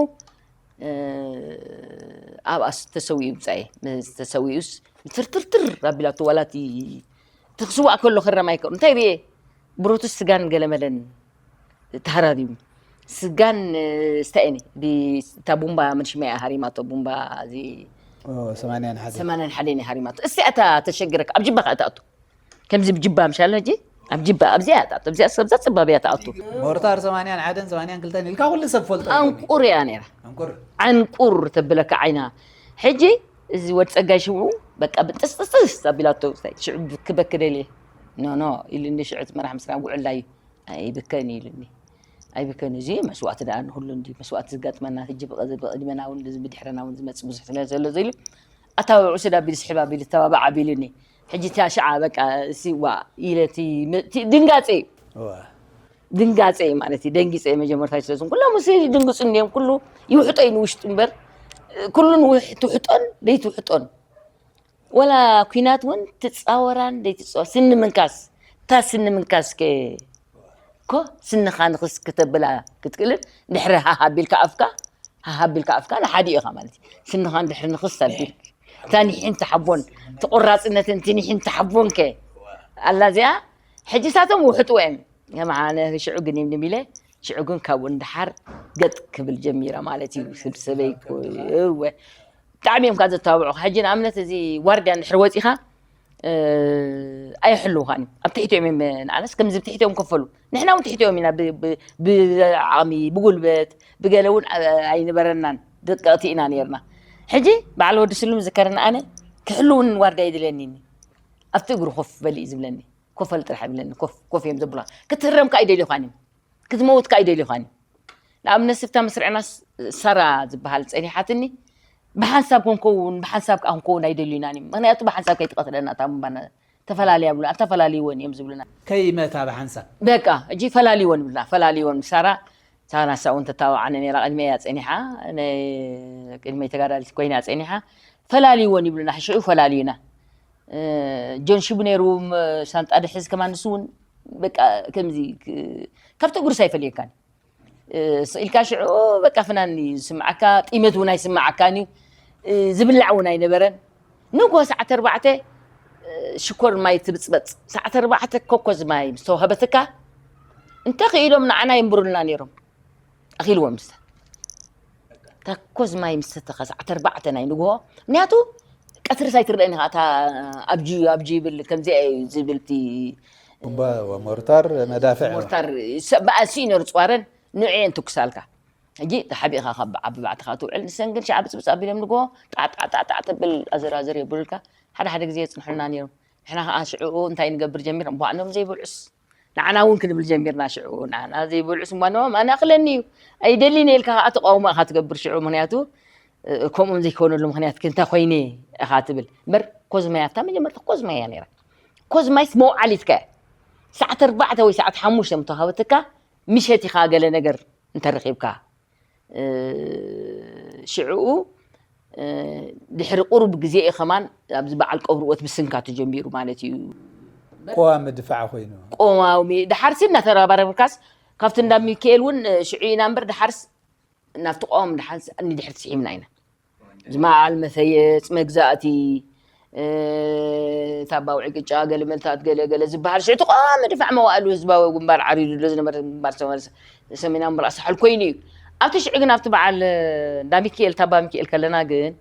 ኣብኣስ ተሰዊኡ ብፃኤ ተሰዊኡስ ትርትርትር ኣቢላቶ ዋላ እቲ ትክስዋእ ከሎ ክረም ኣይከ እንታይ ብየ ብሮቱ ስጋን ገለመለን ተሃራሪሙ ስጋን ስታኤኒ እታ ቡምባ ምንሽመያ ሃሪማቶ ቡምባ እዚ ሰማንያን ሓደ ሰማንያን ሓደን ሃሪማቶ እስቲ ኣታ ተሸግረካ ኣብ ጅባካ እታ ኣቱ ከምዚ ብጅባ ምሻል ሕጂ ኣብ ጅባ ኣብዚኣ እያ ትኣቱ ኣብዚኣ ሰብዛ ፅባብ እያ ትኣቱ ሞርታር ሰማንያን ሓደን ሰማንያን ክልተን ኢልካ ኩሉ ሰብ ፈልጦ እዩ። ኣንቁር እያ ነይራ ኣንቁር ዓንቁር ተብለካ ዓይና ሕጂ እዚ ወድ ፀጋይ ሽውዑ በቃ ብጥስጥስጥስ ኣቢላቶ ሽዑ ክበክደል እየ ኖ ኖ ኢሉኒ ሽዑ እቲ መራሕ ምስና ውዕላ እዩ ኣይብከን ኢሉኒ ኣይብከን እዚ መስዋእቲ ደኣ ንኩሉ እንዲ መስዋእቲ ዝጋጥመና ሕጂ ብቐ- ብቕድመና እውን ብድሕረና እውን ዝመፅእ ብዙሕ ስለ ዘሎ ኢሉ ኣታባብዑ ስድ ኣቢሉ ስሕብ ኣቢሉ ተባባዕ ኣቢሉኒ ሕጂ እታ ሽዓ በቃ እሲ ዋ ኢለ እቲ ም- እቲ ድንጋፀ እዩ እዋ ድንጋፀ እዩ ማለት እዩ ደንጊፀ እዩ መጀመርታ ስለዝም ኩሎም ምስ ድንግፁ እኒኦም ኩሉ ይውሕጦ እዩ ንውሽጡ እምበር ኩሉ ንውሕ- ትውሕጦን ደይትውሕጦን ወላ ኩናት እውን ትፃወራን ደይትፃወር ስኒ ምንካስ እታ ስኒ ምንካስ ከ ኮ ስንኻ ንኽስ ክተብላ ክትክእልን ድሕሪ ሃሃ ቢልካ ኣፍካ ሃሃ ቢልካ ኣፍካ ንሓዲ ኢኻ ማለት እዩ ስንኻ ድሕሪ ንኽስ ኣቢል ታኒሕን ተሓቦን ተቆራፅነትን ትኒሕን ተሓቦን ከ ኣላ እዚኣ ሕጂ ሳቶም ውሕጥዎ እዮም ከማነ ሽዑ ግን ይብልም ኢለ ሽዑ ግን ካብኡ ንድሓር ገጥ ክብል ጀሚረ ማለት እዩ ስብሰበይ እወ ብጣዕሚ እዮም ካብ ዘተባብዑ ሕጂ ንኣብነት እዚ ዋርድያ እንድሕር ወፂኻ ኣይሕልውኻን እዮም ኣብ ትሕቲኦም እዮም ንኣነስ ከምዚ ብትሕቲኦም ከፈሉ ንሕና እውን ትሕቲኦም ኢና ብዓቕሚ ብጉልበት ብገለ እውን ኣይነበረናን ደቀቕቲ ኢና ነርና ሕጂ በዓል ወዲ ስሉም ዝከረኒ ኣነ ክሕልውን ዋርድያ ይድለኒ ኣብቲ እግሩ ኮፍ በሊ እዩ ዝብለኒ ኮፈል ጥራሕ ይብለኒ ኮፍ ኮፍ እዮም ዘብሉኻ ክትህረም ከዓ ይደልዩኻን እዮም ክትመውት ከዓ ይደልዩኻን እዮም ንኣብነት ስብታ መስርዕና ሳራ ዝበሃል ፀኒሓትኒ ብሓንሳብ ክንከውን ብሓንሳብ ከዓ ክንከውን ኣይደልዩናን እዮም ምክንያቱ ብሓንሳብ ከይትቀትለና እታ ምባና ተፈላለያ ብሉ ኣተፈላለይወን እዮም ዝብሉና ከይመታ ብሓንሳብ በቃ እጂ ፈላልይወን ይብሉና ፈላልይወን ሳራ ሳራ ንሳ እውን ተታባዓኒ ነራ ቅድመያ ፀኒሓ ቅድመይ ተጋዳልቲ ኮይና ፀኒሓ ፈላልይወን ይብሉና ሽዑ ፈላልዩና ጆን ሽቡ ነይሩ ሳንጣ ድሕዝ ከማን ንሱ እውን በቃ ከምዚ ካብቲ ጉርስ ኣይፈልየካን ስኢልካ ሽዑ በቃ ፍናን እዩ ዝስምዓካ ጢመት እውን ኣይስምዓካን እዩ ዝብላዕ እውን ኣይነበረን ንጎ ሰዓት ኣርባዕተ ሽኮር ማይ ትብፅበፅ ሰዓት ኣርባዕተ ኮኮዝ ማይ ምስተዋህበትካ እንተ ክኢሎም ንዓና የንብሩልና ነይሮም ኣኺልዎም ምስታ ታኮዝ ማይ ምስ ሰተኻ ሰዓት ኣርባዕተ ናይ ንግሆ፣ ምክንያቱ ቀትርስ ኣይትርዳእን ኢኻ። እታ ኣብጂ ኣብጂ ይብል፣ ከምዚኣ እዩ ዝብል እቲ ቡምባ ወሞርታር መዳፍዕ ሞርታር። በኣሲ ነሩ ፅዋረን ንዑ እየን ትኩሳልካ። ሕጂ ተሓቢእኻ ካብ ዓቢ ባዕትኻ ትውዕል። ንሰን ግን ሸዓ ብፅብፅ ኣቢሎም ንግሆ ጣዕጣዕጣዕጣዕ ተብል፣ ኣዘራዘር የብሉልካ። ሓደ ሓደ ግዜ የፅንሑልና ነይሮም። ንሕና ከዓ ሽዕኡ እንታይ ንገብር ጀሚርና? እሞ ኣኖም ዘይብልዑስ ንዓና እውን ክንብል ጀሚርና። ሽዕኡ ንዓና ዘይብልዑስ እሞ ኣኖም ኣነ ኣኽለኒ እዩ ኣይደሊን ኢልካ ከዓ ተቃውሞ ኢኻ ትገብር ሽዑ። ምክንያቱ እ፣ ከምኦም ዘይኮነሉ ምክንያት ግን እንታይ ኮይነ ኢኻ ትብል እምበር። ኮዝማይ ኣብታ መጀመርታ ኮዝማይ እያ ነይራ። ኮዝማይስ መውዓሊትካ እያ። ሰዓት ኣርባዕተ ወይ ሰዓት ሓሙሽተ ምተዋሃበትካ ምሸት ኢኻ ገለ ነገር እንተረኺብካ። እ፣ ሽዕኡ እ፣ ድሕሪ ቁሩብ ግዜ እዩ ከማን ኣብዚ በዓል ቀብሪ እወት ምስንካ ተጀሚሩ ማለት እዩ። ቆዋሚ ድፋዕ ኮይኑ ቆማሚ ድሓርሲ እናተረባረብካስ ካብቲ እንዳ ሚካኤል እውን ሽዑ ኢና እምበር ድሓርስ ናብቲ ቆም ድሓርስ ንድሕር ስሒምና ኢና። ዝመዓል መፈየፅ መግዛእቲ እ፣ ታባው ዕቅጫ ገለመልታት ገለ ገለ ዝበሃል ሽዑ እቲ ቆሚ ድፋዕ መዋእሉ ህዝባዊ ግንባር ዓሪዱ ዝነበረ ግንባር ሰመ- ሰሜናዊ ምብራቕ ሳሕል ኮይኑ እዩ። ኣብቲ ሽዑ ግን ኣብቲ በዓል እንዳ ሚካኤል ታባ ሚካኤል ከለና ግን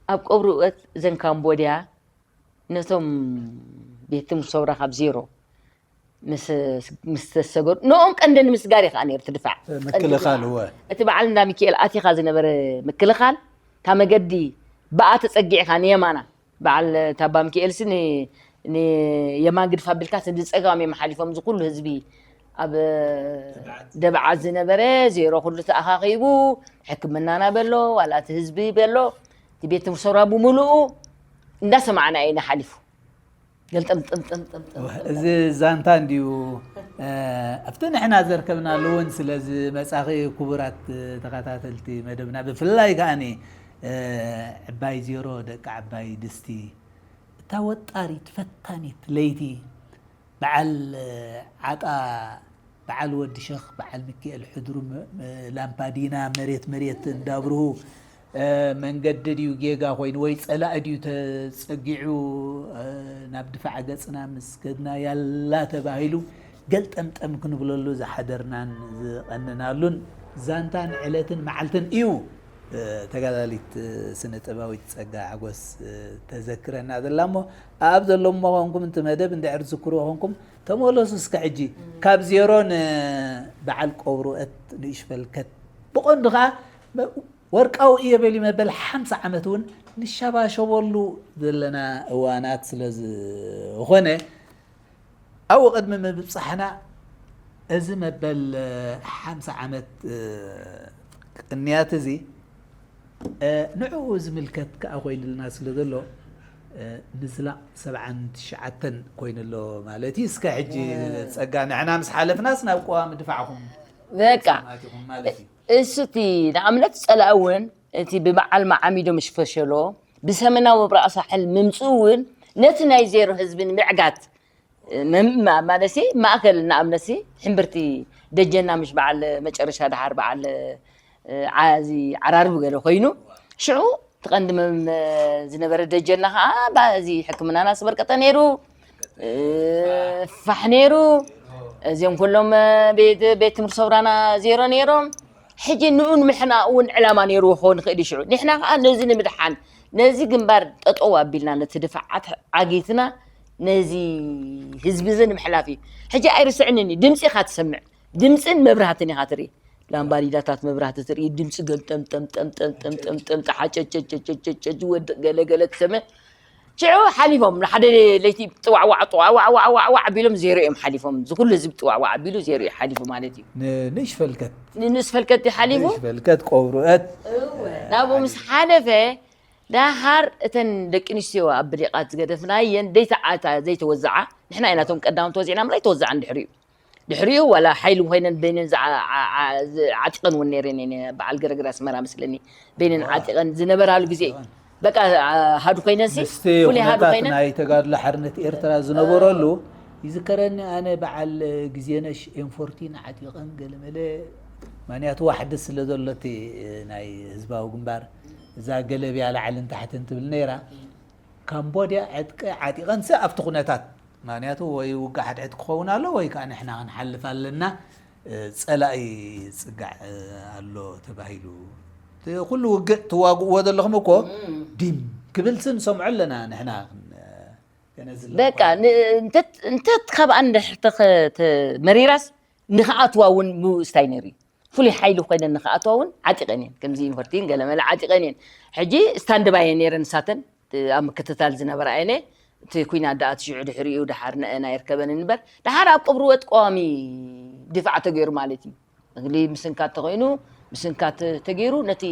ኣብ ቀብሪ እወት እዘን ካምቦድያ ነቶም ቤት ትምህርቲ ሰውራ ካብ ዜሮ ምስ ምስ ተሰገሩ ንኦም ቀንዲ ንምስጋር እዩ ከዓ ነይሩ እቲ ድፋዕ። ምክልኻል እወ እቲ በዓል እንዳ ሚካኤል ኣቲኻ ዝነበረ ምክልኻል እታ መገዲ ብኣ ተፀጊዕካ ንየማና በዓል ታባ ሚካኤልሲ ን- ንየማን ግድፍ ኣቢልካ እቲ ንፀጋም እዮም ሓሊፎም እዚ ኩሉ ህዝቢ ኣብ ደብዓት ዝነበረ ዜሮ ኩሉ ተኣኻኺቡ ሕክምናና በሎ ዋላ እቲ ህዝቢ በሎ እቲ ቤት ትምህርቲ ሰውራ ብምሉኡ እንዳሰማዕና ኢና ሓሊፉ። ገልጠምጠምጠምጠምጠም እዚ ዛንታ እንዲዩ ኣብቲ ንሕና ዘርከብናሉ እውን ስለ ዝመጻኺ ክቡራት ተኸታተልቲ መደብና ብፍላይ ከዓኒ ዕባይ ዜሮ ደቂ ዕባይ ድስቲ እታ ወጣሪት ፈታኒት ለይቲ በዓል ዓጣ በዓል ወዲ ሸኽ በዓል ሚካኤል ሕድሩ ላምፓዲና መሬት መሬት እንዳብርሁ መንገዲ ድዩ ጌጋ ኮይኑ ወይ ፀላኢ ድዩ ተፀጊዑ ናብ ድፋዕ ገፅና ምስ ከድና ያላ ተባሂሉ ገልጠምጠም ክንብለሉ ዝሓደርናን ዝቐነናሉን ዛንታን ዕለትን መዓልትን እዩ። ተጋዳሊት ስነ ጥበባዊት ፀጋ ሓጎስ ተዘክረና ዘላ እሞ ኣብ ዘለሞ ኮንኩም እቲ መደብ እንድሕር ትዝክርዎ ኮንኩም ተመለሱ እስከ ሕጂ ካብ ዜሮ ንበዓል ቀብሩ እት ንእሽ ፈልከት ብቐንዱ ከዓ ወርቃዊ እየ በሊ መበል ሓምሳ ዓመት እውን ንሸባሸበሉ ዘለና እዋናት ስለ ዝኾነ ኣብኡ ቅድሚ ምብፃሕና እዚ መበል ሓምሳ ዓመት ቅንያት እዚ ንዕኡ ዝምልከት ከዓ ኮይኑልና ስለ ዘሎ ንዝላቕ ሰብዓን ትሽዓተን ኮይኑ ኣሎ ማለት እዩ። እስከ ሕጂ ፀጋ ንሕና ምስ ሓለፍናስ ናብ ቀዋሚ ድፋዕኹም በቃ ማቲኹም ማለት እዩ። እሱ እቲ ንኣብነት ፀላእ እውን እቲ ብበዓል መዓሚዶም ዝፈሸሎ ብሰሜናዊ ምብራቕ ሳሕል ምምፅኡ እውን ነቲ ናይ ዜሮ ህዝቢ ንምዕጋት መ- ማ- ማለትሲ ማእከል ንኣብነትሲ ሕምብርቲ ደጀና ምሽ በዓል መጨረሻ ድሓር በዓል እ፣ ዓዚ ዓራርቡ ገለ ኮይኑ ሽዑ እቲ ቀንዲ መም- ዝነበረ ደጀና ከዓ ባ- እዚ ሕክምናና ዝበርቀጠ ነይሩ እ፣ ፋሕ ነይሩ እዚኦም ኩሎም እ፣ ቤት ቤት ትምህርቲ ሰውራና ዜሮ ነይሮም ሕጂ ንኡ ንምሕናእ እውን ዕላማ ነይርዎ ክኸውን ይኽእል እዩ ሽዑ ንሕና ከዓ ነዚ ንምድሓን ነዚ ግንባር ጠጠው ኣቢልና ነቲ ድፋዓት ዓጊትና ነዚ ህዝቢ እዚ ንምሕላፍ እዩ። ሕጂ ኣይርስዕንን እዩ ድምፂ ኢኻ ትሰምዕ ድምፅን መብራህትን ኢኻ ትርኢ ላምባዲዳታት መብራህቲ ትርኢ ድምፂ ገልጠምጠምጠምጠምጠምጠምጠምጠ ሓጨጨጨጨጨጨ ዝወድቕ ገለገለ ትሰምዕ ሽዑ ሓሊፎም ንሓደ ለይቲ ጥዋዕዋዕ ጥዋዕዋዕዋዕዋዕ ኣቢሎም ዜሮ እዮም ሓሊፎም እዚ ኩሉ ህዝቢ ጥዋዕዋዕ ኣቢሉ ዜሮ እዩ ሓሊፉ ማለት እዩ ንእሽ ፈልከት ንንእስ ፈልከት እዩ ሓሊፉ ንእሽ ፈልከት ቆብሩአት ናብኡ ምስ ሓለፈ ዳሃር እተን ደቂ ኣንስትዮ ኣብ ብሪቓት ዝገደፍናየን ዘይተዓታ ዘይተወዝዓ ንሕና ኢና እቶም ቀዳሞት ወዚዕና እምበር ኣይተወዝዓን ድሕሪኡ ድሕሪኡ ዋላ ሓይሊ ኮይነን በይነን ዝዓ- ዓ- ዓ- ዝዓጢቐን እውን ነይረን እየን በዓል ገረግር ኣስመራ መስለኒ በይነን ዓጢቐን ዝነበራሉ ግዜ በቃ ሃዱ ኮይነንሲ ምስቲ ፍሉይ ሃዱ ኩነታት ኮይነን ናይ ተጋድሎ ሓርነት ኤርትራ ዝነበረሉ ይዝከረኒ። ኣነ በዓል ግዜነሽ ኤንፎርቲን ዓጢቐን ገለመለ ማንያቱ ዋሕዲ ስለ ዘሎ እቲ ናይ ህዝባዊ ግንባር እዛ ገለብያ ላዕልን ታሕትን ትብል ነይራ። ካምቦድያ ዕጥቂ ዓጢቐንሲ ኣብቲ ኩነታት ማንያቱ ወይ ውግእ ሓድሕድ ክኸውን ኣሎ ወይ ከዓ ንሕና ክንሓልፍ ኣለና እ፣ ፀላኢ ፅጋዕ እ፣ ኣሎ ተባሂሉ እቲ ኩሉ ውግእ ትዋግእዎ ዘለኹም እኮ ዲም ክብል ስም ሰምዖ ኣለና ንሕና። በቃ እንተት ካብኣ እንድሕር መሪራስ ንክኣትዋ እውን ምውስታይ ነይሩ እዩ። ፍሉይ ሓይሊ ኮይነን ንክኣትዋ እውን ዓጢቐን እየን። ከምዚ ዩኒቨርሲቲን ገለመለ ዓጢቐን እየን። ሕጂ ስታንድባይ እየ ነይረ ንሳተን ኣብ ምክትታል ዝነበራ እየን። እቲ ኩናት ደኣ ትሽዑ ድሕሪኡ ደሓር ነአን ኣይርከበንን እምበር ደሓር ኣብ ቅብሪ ወጥ ቀዋሚ ድፋዕ ተገይሩ ማለት እዩ። እግሊ ምስንካት ተኮይኑ ምስንካት ተገይሩ ነቲ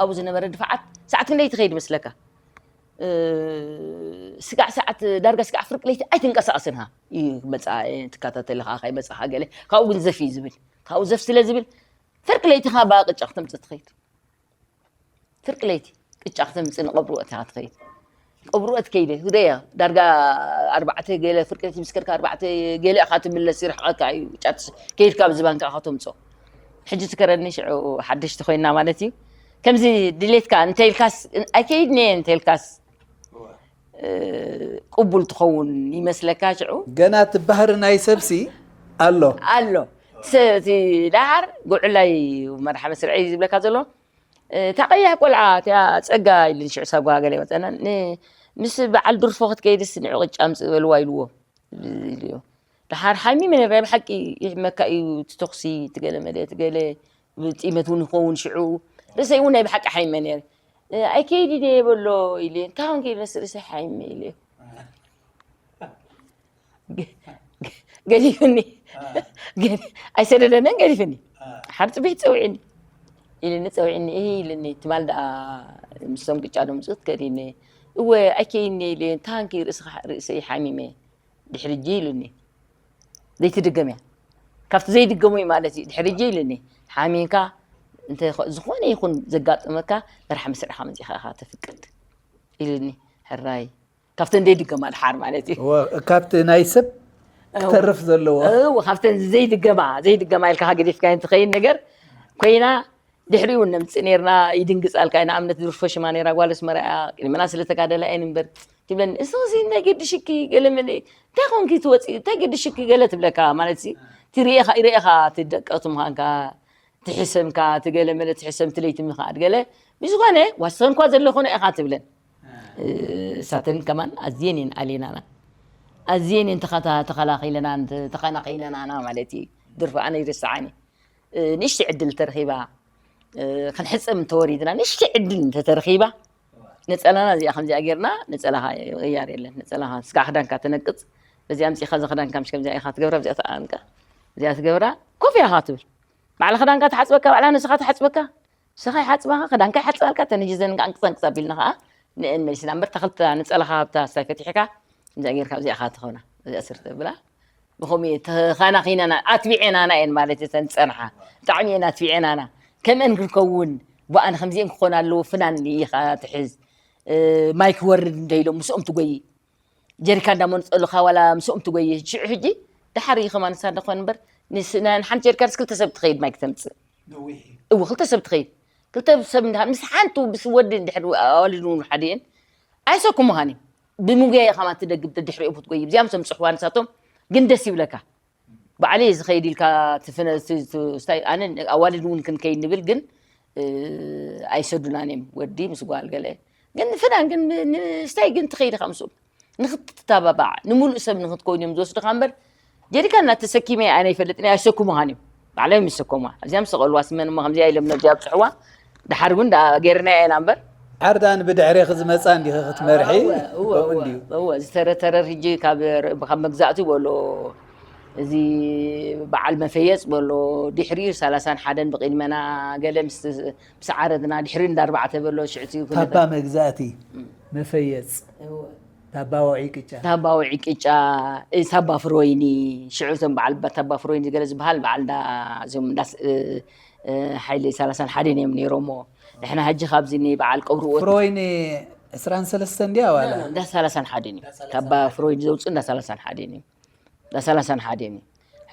ኣብኡ ዝነበረ ድፋዓት ሰዓት ክንደይ ትኸይድ መስለካ? ስጋዕ ሰዓት ዳርጋ ስጋዕ ፍርቂ ለይቲ ኣይትንቀሳቀስን ሃ እዩ መፃ ትከታተል ካ ከይመፃኻ ገለ ካብኡ ግን ዘፍ እዩ ዝብል ካብኡ ዘፍ ስለ ዝብል ፍርቂ ለይቲ ካ በቃ ቅጫ ክተምፅእ ትኸይድ ፍርቂ ለይቲ ቅጫ ክተምፅእ ንቀብርወት ኢኻ ትኸይድ ቀብርወት ከይደ ህደያ ዳርጋ ኣርባዕተ ገለ ፍርቂ ለይቲ ምስ ከድካ ኣርባዕተ ገለ ኢኻ ትምለስ ይርሕቐካ እዩ ጫት ከይድካ ብዝባንካ ኢኻ ተምፆ ሕጂ ትከረኒ ሽዑ ሓደሽቲ ኮይና ማለት እዩ ከምዚ ድሌትካ እንተኢልካስ ኣይከይድን እየ እንተኢልካስ ቅቡል ትኸውን ይመስለካ ሽዑ ገና እቲ ባህሪ ናይ ሰብሲ ኣሎ ኣሎ እቲ ደሓር ጉዕላይ መርሓ መስርዐ እዩ ዝብለካ ዘሎ እታ ቀያሕ ቆልዓ እቲኣ ፀጋ ኢሉ ሽዑ ሳብ ጓገለ መፀና ምስ በዓል ድርፎ ክትከይድስ ንዑ ቅጫ ምፅእ በልዋ ኢልዎ ኢልዮ ደሓር ሓሚመ ነረ ብሓቂ ይሕመካ እዩ እቲ ተኩሲ ትገለ መለ ትገለ ጥመት እውን ይኸውን ሽዑ ርእሰይ እውን ናይ ብሓቂ ሓይመ ነረ ኣይከይድ እየ በሎ ኢለ እንታይ ኾንክ ኢለስ ርእሰይ ሓይመ ኢለ ገዲፍኒ ኣይሰደደንን ገዲፍኒ ሓርፂ ቤት ፀውዒኒ ኢልኒ ፀውዒኒ እ ኢልኒ ትማል ደኣ ምስቶም ቅጫ ዶ ምፅት ከዲኒ እወ ኣይከይኒ ኢለ እንታይ ኾንክ ርእሰይ ሓሚመ ድሕሪ ሕጂ ኢሉኒ ዘይትድገም እያ ካብቲ ዘይድገሙ እዩ ማለት እዩ ድሕሪ ሕጂ ኢሉኒ ሓሚንካ እንተ ዝኾነ ይኹን ዘጋጥመካ መርሓ መስርዕካ መፂእካ ኢኻ ተፍቅድ ኢሉኒ ሕራይ ካብተን ዘይድገማ ድሓር ማለት እዩ ካብቲ ናይ ሰብ ክተርፍ ዘለዎ እው ካብተን ዘይድገማ ዘይድገማ ኢልካ ገዲፍካ እንትኸይን ነገር ኮይና ድሕሪኡ እውን ነምፅእ ነርና ይድንግፃልካ ንኣብነት ድርፎ ሽማ ነራ ጓል ኣስመራ እያ ቅድመና ስለተጋደላ እየን እምበር ትብለኒ እስኺ እንታይ ገድሽኪ ገለ መለ እንታይ ኮንኪ ትወፂ እንታይ ገድሽኪ ገለ ትብለካ ማለት ሲ ትሪኤኻ ይሪኤኻ ትደቀቱ ምዃንካ ትሕሰምካ ትገለ መለ ትሕሰም ትለይቲ ምኻድ ገለ ብዝኾነ ዋስኸንኳ ዘለኹነ ኢኻ ትብለን እሳተን ከማን ኣዝየን እየን ኣሌናና ኣዝየን እየን ተኸላኺለናን ተኸናኺለናና ማለት እዩ ድርፊ ኣነ ይርስዓኒ ንእሽተይ ዕድል ተረኺባ ክንሕፀብ እንተወሪድና ንእሽተይ ዕድል እንተተረኺባ ነፀላና እዚኣ ከምዚኣ ጌርና ነፀላኻ ይቕያር የለን ነፀላኻ ስጋዕ ክዳንካ ተነቅፅ በዚኣ ምፅኢኻ እዚ ክዳንካ ምሽ ከምዚኣ ኢኻ ትገብራ ብዚኣ ተኣንቀ እዚኣ ትገብራ ኮፍ ኢኻ ትብል ባዕላ ክዳንካ ትሓፅበካ ባዕላ ንስኻ ትሓፅበካ ንስኻ ይሓፅባኻ ክዳንካ ይሓፅባልካ ተን ህጂ ዘን ኣንቅፀንቅፅ ኣቢልና ከዓ ንእን መሊስና እምበር ተኽልታ ነፀላኻ ኣብታ ስታይ ፈቲሕካ እዚኣ ጌርካ እዚኣ ኢኻ ትኸውና እዚኣ ስር ተብላ ብኸምኡ እየ ተኻናኺናና ኣትቢዐናና እየን ማለት እተን ዝፀንሓ ብጣዕሚ እየን ኣትቢዐናና ከምአን ክንከውን ብኣን ከምዚአን ክኾና ኣለዎ ፍናን ኢኻ ትሕዝ ማይ ክወርድ እንደ ኢሎም ምስኦም ትጎይ ጀሪካን እንዳመንፀሉኻ ዋላ ምስኦም ትጎይ ሽዑ ሕጂ ደሓር እዩ ከማን ንሳ እንዳኾን እምበር ንሓንቲ ጀሪካንስ ክልተ ሰብ ትኸይድ ማይ ክተምፅእ እዎ ክልተ ሰብ ትኸይድ ክልተ ሰብ ምስ ሓንቲ ብስ ወዲ እንድሕር ኣዋልድ እውን ሓደ እየን ኣይሰኩምኻን እዩ ብምጉያይ ኻማ ትደግም ድሕሪኦም ክትጎይ እዚኣም ሰምፅሕዋ ንሳቶም ግን ደስ ይብለካ ባዕለይ ዝኸይድ ኢልካ ትፍነ ስታይ ኣነ ኣዋልድ እውን ክንከይድ ንብል ግን ኣይሰዱናን እዮም ወዲ ምስ ጓል ገለ ግን ፍናን ግን ንስታይ ግን ትኸይድ ኢኻ ምስኡ ንክትተባባዕ ንምሉእ ሰብ ንክትከውን እዮም ዝወስድኻ እምበር ጀሪካን እናተሰኪመ ኣነ ይፈልጥኒ ኣይሰኩሙኻን እዮም ባዕሎም ይሰከሙዋ ኣብዚኣ ምስ ሰቐልዋ ስመን እሞ ከምዚኣ ኢሎም ነዚኣ ኣብፅሕዋ ድሓር እውን ገይርና ኢና እምበር ዓርዳን ብድሕሬኺ ዝመፃ እንዲኺ ክትመርሒ እወ፣ እወ፣ ከምኡ እወ፣ እንድዩ እወ፣ ዝተረተረ ሕጂ ካብ ካብ መግዛእቲ በሎ እዚ በዓል መፈየፅ በሎ ድሕሪኡ ሰላሳን ሓደን ብቕድመና ገለ ምስ ምስ ዓረድና ድሕሪ እንዳ ኣርባዕተ በሎ ሽዕቲ ታባ መግዛእቲ መፈየፅ እወ፣ ታባ ወዒ ቅጫ ታባ ውዒ ቅጫ እ፣ ታባ ፍሮይኒ ሽዑ እቶም በዓል ታባ ፍሮይኒ ገለ ዝበሃል በዓል እንዳ እዞም እንዳ ስ- እ፣ እ፣ ሓይሊ ሰላሳን ሓደን እዮም ነይሮሞ ንሕና ሕጂ ካብዚ ንበዓል ቀብርዎ ፍሮይኒ ዕስራን ሰለስተን እንድያ ዋላ እንዳ ሰላሳን ሓደን እዩ ካብ ፍሮይኒ ዘውፅእ እንዳ ሰላሳን ሓደን እዩ እንዳ ሰላሳን ሓደን እዩ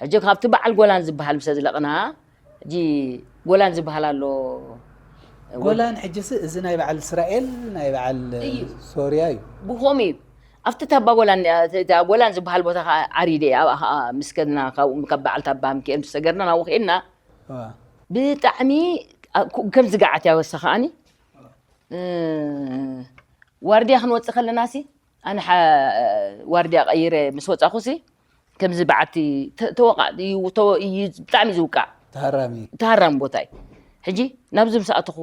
ሕጂ ካብቲ በዓል ጎላን ዝበሃል ምሰ ዝለቕና ሕጂ ጎላን ዝበሃል ኣሎ ጎላን ሕጅስ እዚ ናይ በዓል እስራኤል ናይ በዓል ሶርያ እዩ ብኸምኡ እዩ ኣብቲ ታባ ጎላን እታ ጎላን ዝበሃል ቦታ ከዓ ዓሪደ እየ ኣብኣ ከዓ ምስ ከድና ካብኡ ካብ በዓል ታባ ምክኤል ምስ ሰገርና ናብኡ ክኤድና ብጣዕሚ ኣ- ኩ- ከምዚ ገዓት ያወሳ ከዓኒ እ፣ ዋርድያ ክንወፅእ ከለና ሲ ኣነ ሓ- ዋርድያ ቀይረ ምስ ወፃኹ ሲ ከምዚ በዓቲ ተ- ተወቃ እዩ ተወ- እዩ ብጣዕሚ ዝውቃዕ ተሃራሚ ተሃራሚ ቦታ እዩ። ሕጂ ናብዚ ምስ ኣተኹ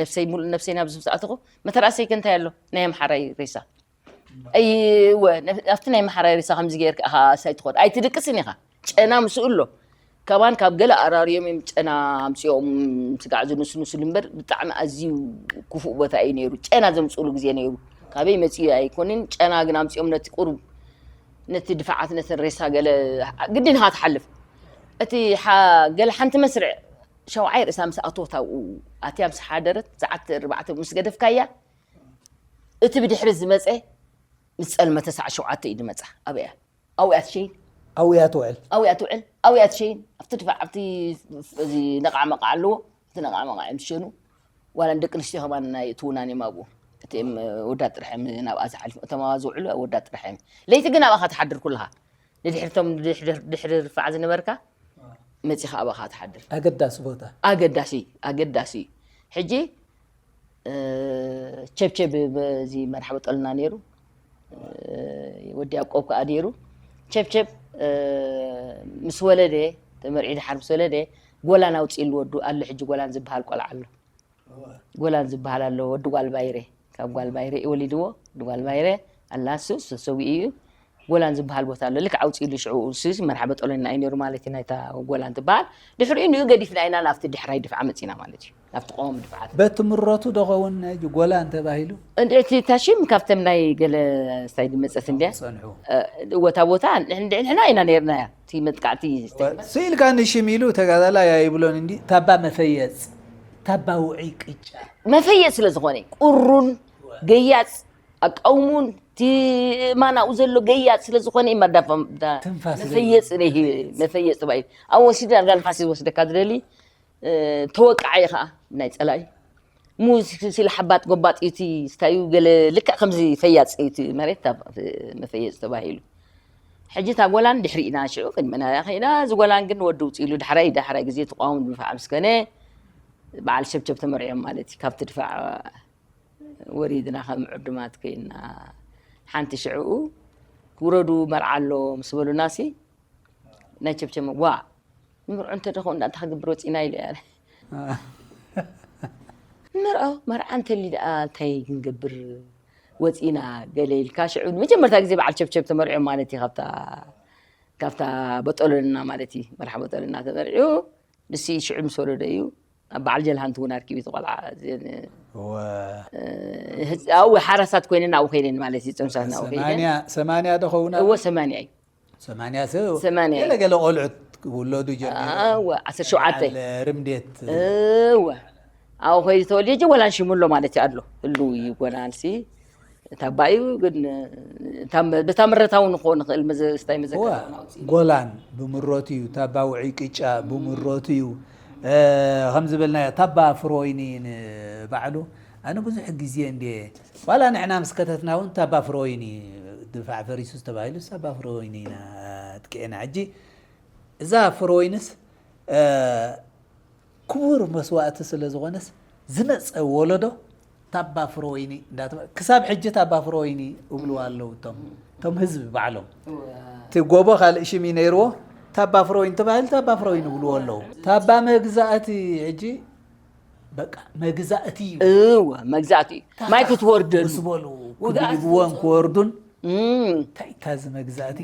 ነፍሰይ ሙሉእ ነፍሰይ ናብዚ ምስ ኣተኹ መተርኣሰይ ከ እንታይ ኣሎ ናይ ኣምሓራይ ሬሳ ኣይወ ኣብቲ ናይ ኣምሓራይ ሬሳ ከምዚ ገይርካ ኢኻ ሳይ ትኾድ ኣይትድቅስን ኢኻ። ጨና ምስኡ ኣሎ ካባን ካብ ገለ ኣራርዮም እዮም ጨና ኣምፅኦም ስጋዕ ዝንስንስሉ እምበር ብጣዕሚ ኣዝዩ ክፉእ ቦታ እዩ ነይሩ። ጨና ዘምፅእሉ ግዜ ነይሩ። ካበይ መፅኡ ኣይኮንን ጨና ግን ኣምፅኦም ነቲ ቁሩብ ነቲ ድፋዓት ነተን ሬሳ ገለ ግድን ኢኻ ትሓልፍ። እቲ ገለ ሓንቲ መስርዕ ሸውዓይ ርእሳ ምስ ኣቶት ኣብኡ ኣትያ ምስ ሓደረት ሰዓት ኣርባዕተ ምስ ገደፍካያ እቲ ብድሕሪ ዝመፀ ምስ ፀልመተ ሰዓት ሸውዓተ እዩ ዝመፃ። ኣበያ ኣውያ ትሸይን ኣውያ ትውዕል ኣውያ ትውዕል ኣውያ ትሸይን ኣብቲ ድፋዕ ኣብቲ እዚ ነቃዕመቃ ኣለዎ። እቲ ነቃዕመቃ እዮም ዝሸኑ። ዋላ ንደቂ ኣንስትዮ ከማን ናይ እትውናን እዮም ኣብኡ። እቲም ወዳት ጥራሕ እዮም ናብኣ ዝሓልፉ እቶም ኣብኣ ዝውዕሉ ወዳት ጥራሕ እዮም። ለይቲ ግን ኣብኣ ትሓድር ኩልኻ ንድሕርቶም ድሕሪ ርፋዕ ዝነበርካ መፂኻ ኣባኻ ትሓድር። ኣገዳሲ ቦታ ኣገዳሲ ኣገዳሲ ሕጂ ቸብቸብ በዚ መርሓቦ ጠልና ነይሩ። ወዲ ያቆብ ከዓ ነይሩ። ቸብቸብ ምስ ወለደ ተመርዒ ድሓር ምስ ወለደ ጎላን ኣውፅእሉ ወዱ ኣሎ። ሕጂ ጎላን ዝበሃል ቆልዓ ኣሎ። ጎላን ዝበሃል ኣሎ ወዲ ጓል ባይረ ካብ ጓል ባይረ እዩ ወሊድዎ። ወዲ ጓል ባይረ ኣላ እሱ ሰሰዊ እዩ። ጎላን ዝበሃል ቦታ ኣሎ ልክ ኣውፅእሉ ሽዑ እሱ መርሓበ ጠሎና እዩ ነይሩ ማለት እዩ ናይታ ጎላን ትበሃል። ድሕሪኡ ንኡ ገዲፍና ኢና ናብቲ ድሕራይ ድፍዓ መፂና ማለት እዩ ናብቲ ቆም ድፍዓት። በቲ ምረቱ ዶ ኸውን ናይ ጎላን ተባሂሉ? እንድዕቲ ታሽም ካብተም ናይ ገለ ስታይ ድመፀት እንድያ ጸንሑ። እወታ ቦታ ንሕና ኢና ነርና እያ እቲ መጥቃዕቲ ስኢልካ ንሽም ኢሉ ተጋዳላይ ኣይብሎን እንዲ ታባ መፈየፅ ታባ ውዒ ቅጫ መፈየጥ ስለ ዝኾነ ቁሩን ገያፅ ኣቃውሙን እቲ ማናኡ ዘሎ ገያፅ ስለ ዝኾነ እዩ ማዳፋ ትንፋስ መፈየፅ ነሂ መፈየፅ ተባሂሉ ኣብ ወሲድ ዳርጋ ንፋስ ዝወስደካ ዝደሊ ተወቃዓይ ከዓ ናይ ፀላኢ ሙስ ሲል ሓባጥ ጎባጥ እዩ እቲ ስታዩ ገለ ልክዕ ከምዚ ፈያፅ እዩ እቲ መሬት መፈየፅ ተባሂሉ ሕጂ እታ ጎላን ድሕሪእና ሽዑ ቅድመና ከይና እዚ ጎላን ግን ወዲ ውፅኢሉ ዳሕራይ ዳሕራይ ግዜ ተቋሙ ድንፋዕ ምስከነ በዓል ሸብሸብ ተመርዕዮም ማለት እዩ ካብቲ ድፋዕ ወሪድና ከም ዕዱማት ኮይና ሓንቲ ሽዕኡ ክውረዱ መርዓ ኣሎ ምስ በሉና ሲ ናይ ቸብቸብ ዋ ንምርዖ እንተ ደኸው እንዳ እንታይ ክገብር ወፂና ኢሉ ያለ ምርዖ መርዓ እንተሊ ደኣ እንታይ ክንገብር ወፂና ገለ ኢልካ ሽዑ መጀመርታ ግዜ በዓል ቸብቸብ ተመርዕዮ ማለት እዩ ካብታ ካብታ በጠሎና ማለት እዩ መርሓ በጠሎና ተመርዕዩ ንሱ ሽዑ ምስ ወለዶ እዩ ኣብ በዓል ጀልሃንቲ እውን ኣርኪቡ እቲ ቆልዓ እዚአን እወ። እ፣ ህፃ- ኣብኡ ሓራሳት ኮይነን ኣብኡ ከይደን ማለት እዩ ፅንሳት ናብኡ ከይደን ሰማንያ ሰማንያ ዶ ኸውን ኣሎ? እወ ሰማንያ እዩ ሰማንያ ሰብ ሰማንያ እዩ። ገለ ገለ ቆልዑት ክውለዱ ጀሚሩ እወ ዓሰርተ ሸውዓተ በዓል ርምዴት እወ ኣብኡ ከይዱ ተወልየ ጀ ወላን ሽሙ ኣሎ ማለት እዩ ኣሎ ህሉ እዩ ጎናልሲ ታባ እዩ ግን እታ መ- በታ ምረታዊ ንክኾን ንኽእል መዘ- ስታይ መዘከር እዋ፣ ክኾን ኣውፅኡ። ጎላን ብምሮት እዩ ታባ ውዑይ ቅጫ ብምሮት እዩ እ፣ ከም ዝበልናዮ ታባ ፍሮይኒ ንባዕሉ ኣነ ብዙሕ ግዜ እንድየ ዋላ ንሕና ምስ ከተትና እውን ታባ ፍሮይኒ ድፋዕ ፈሪሱ ዝተባሂሉ ታባ ፍሮይኒ ኢና ኣጥቂዕና ሕጂ እዛ ፍሮይንስ እ፣ ክቡር መስዋእቲ ስለ ዝኾነስ ዝመፀ ወለዶ ታባ ፍሮወይኒ እንዳተባ ክሳብ ሕጂ ታባ ፍሮወይኒ እብልዋ ኣለዉ እቶም እቶም ህዝቢ ባዕሎም እቲ ጎቦ ካልእ ሽም እዩ ነይርዎ ታባ ፍሮወይኒ ተባሂሉ ታባ ፍሮወይኒ እብልዎ ኣለዉ ታባ መግዛእቲ ሕጂ በቃ መግዛእቲ እዩ እወ መግዛእቲ እዩ ማይ ክትወርደሉ ምስ በሉ ውግኣት ክድይብዎም ክወርዱን እም፣ እንታይ እታ እዚ መግዛእቲ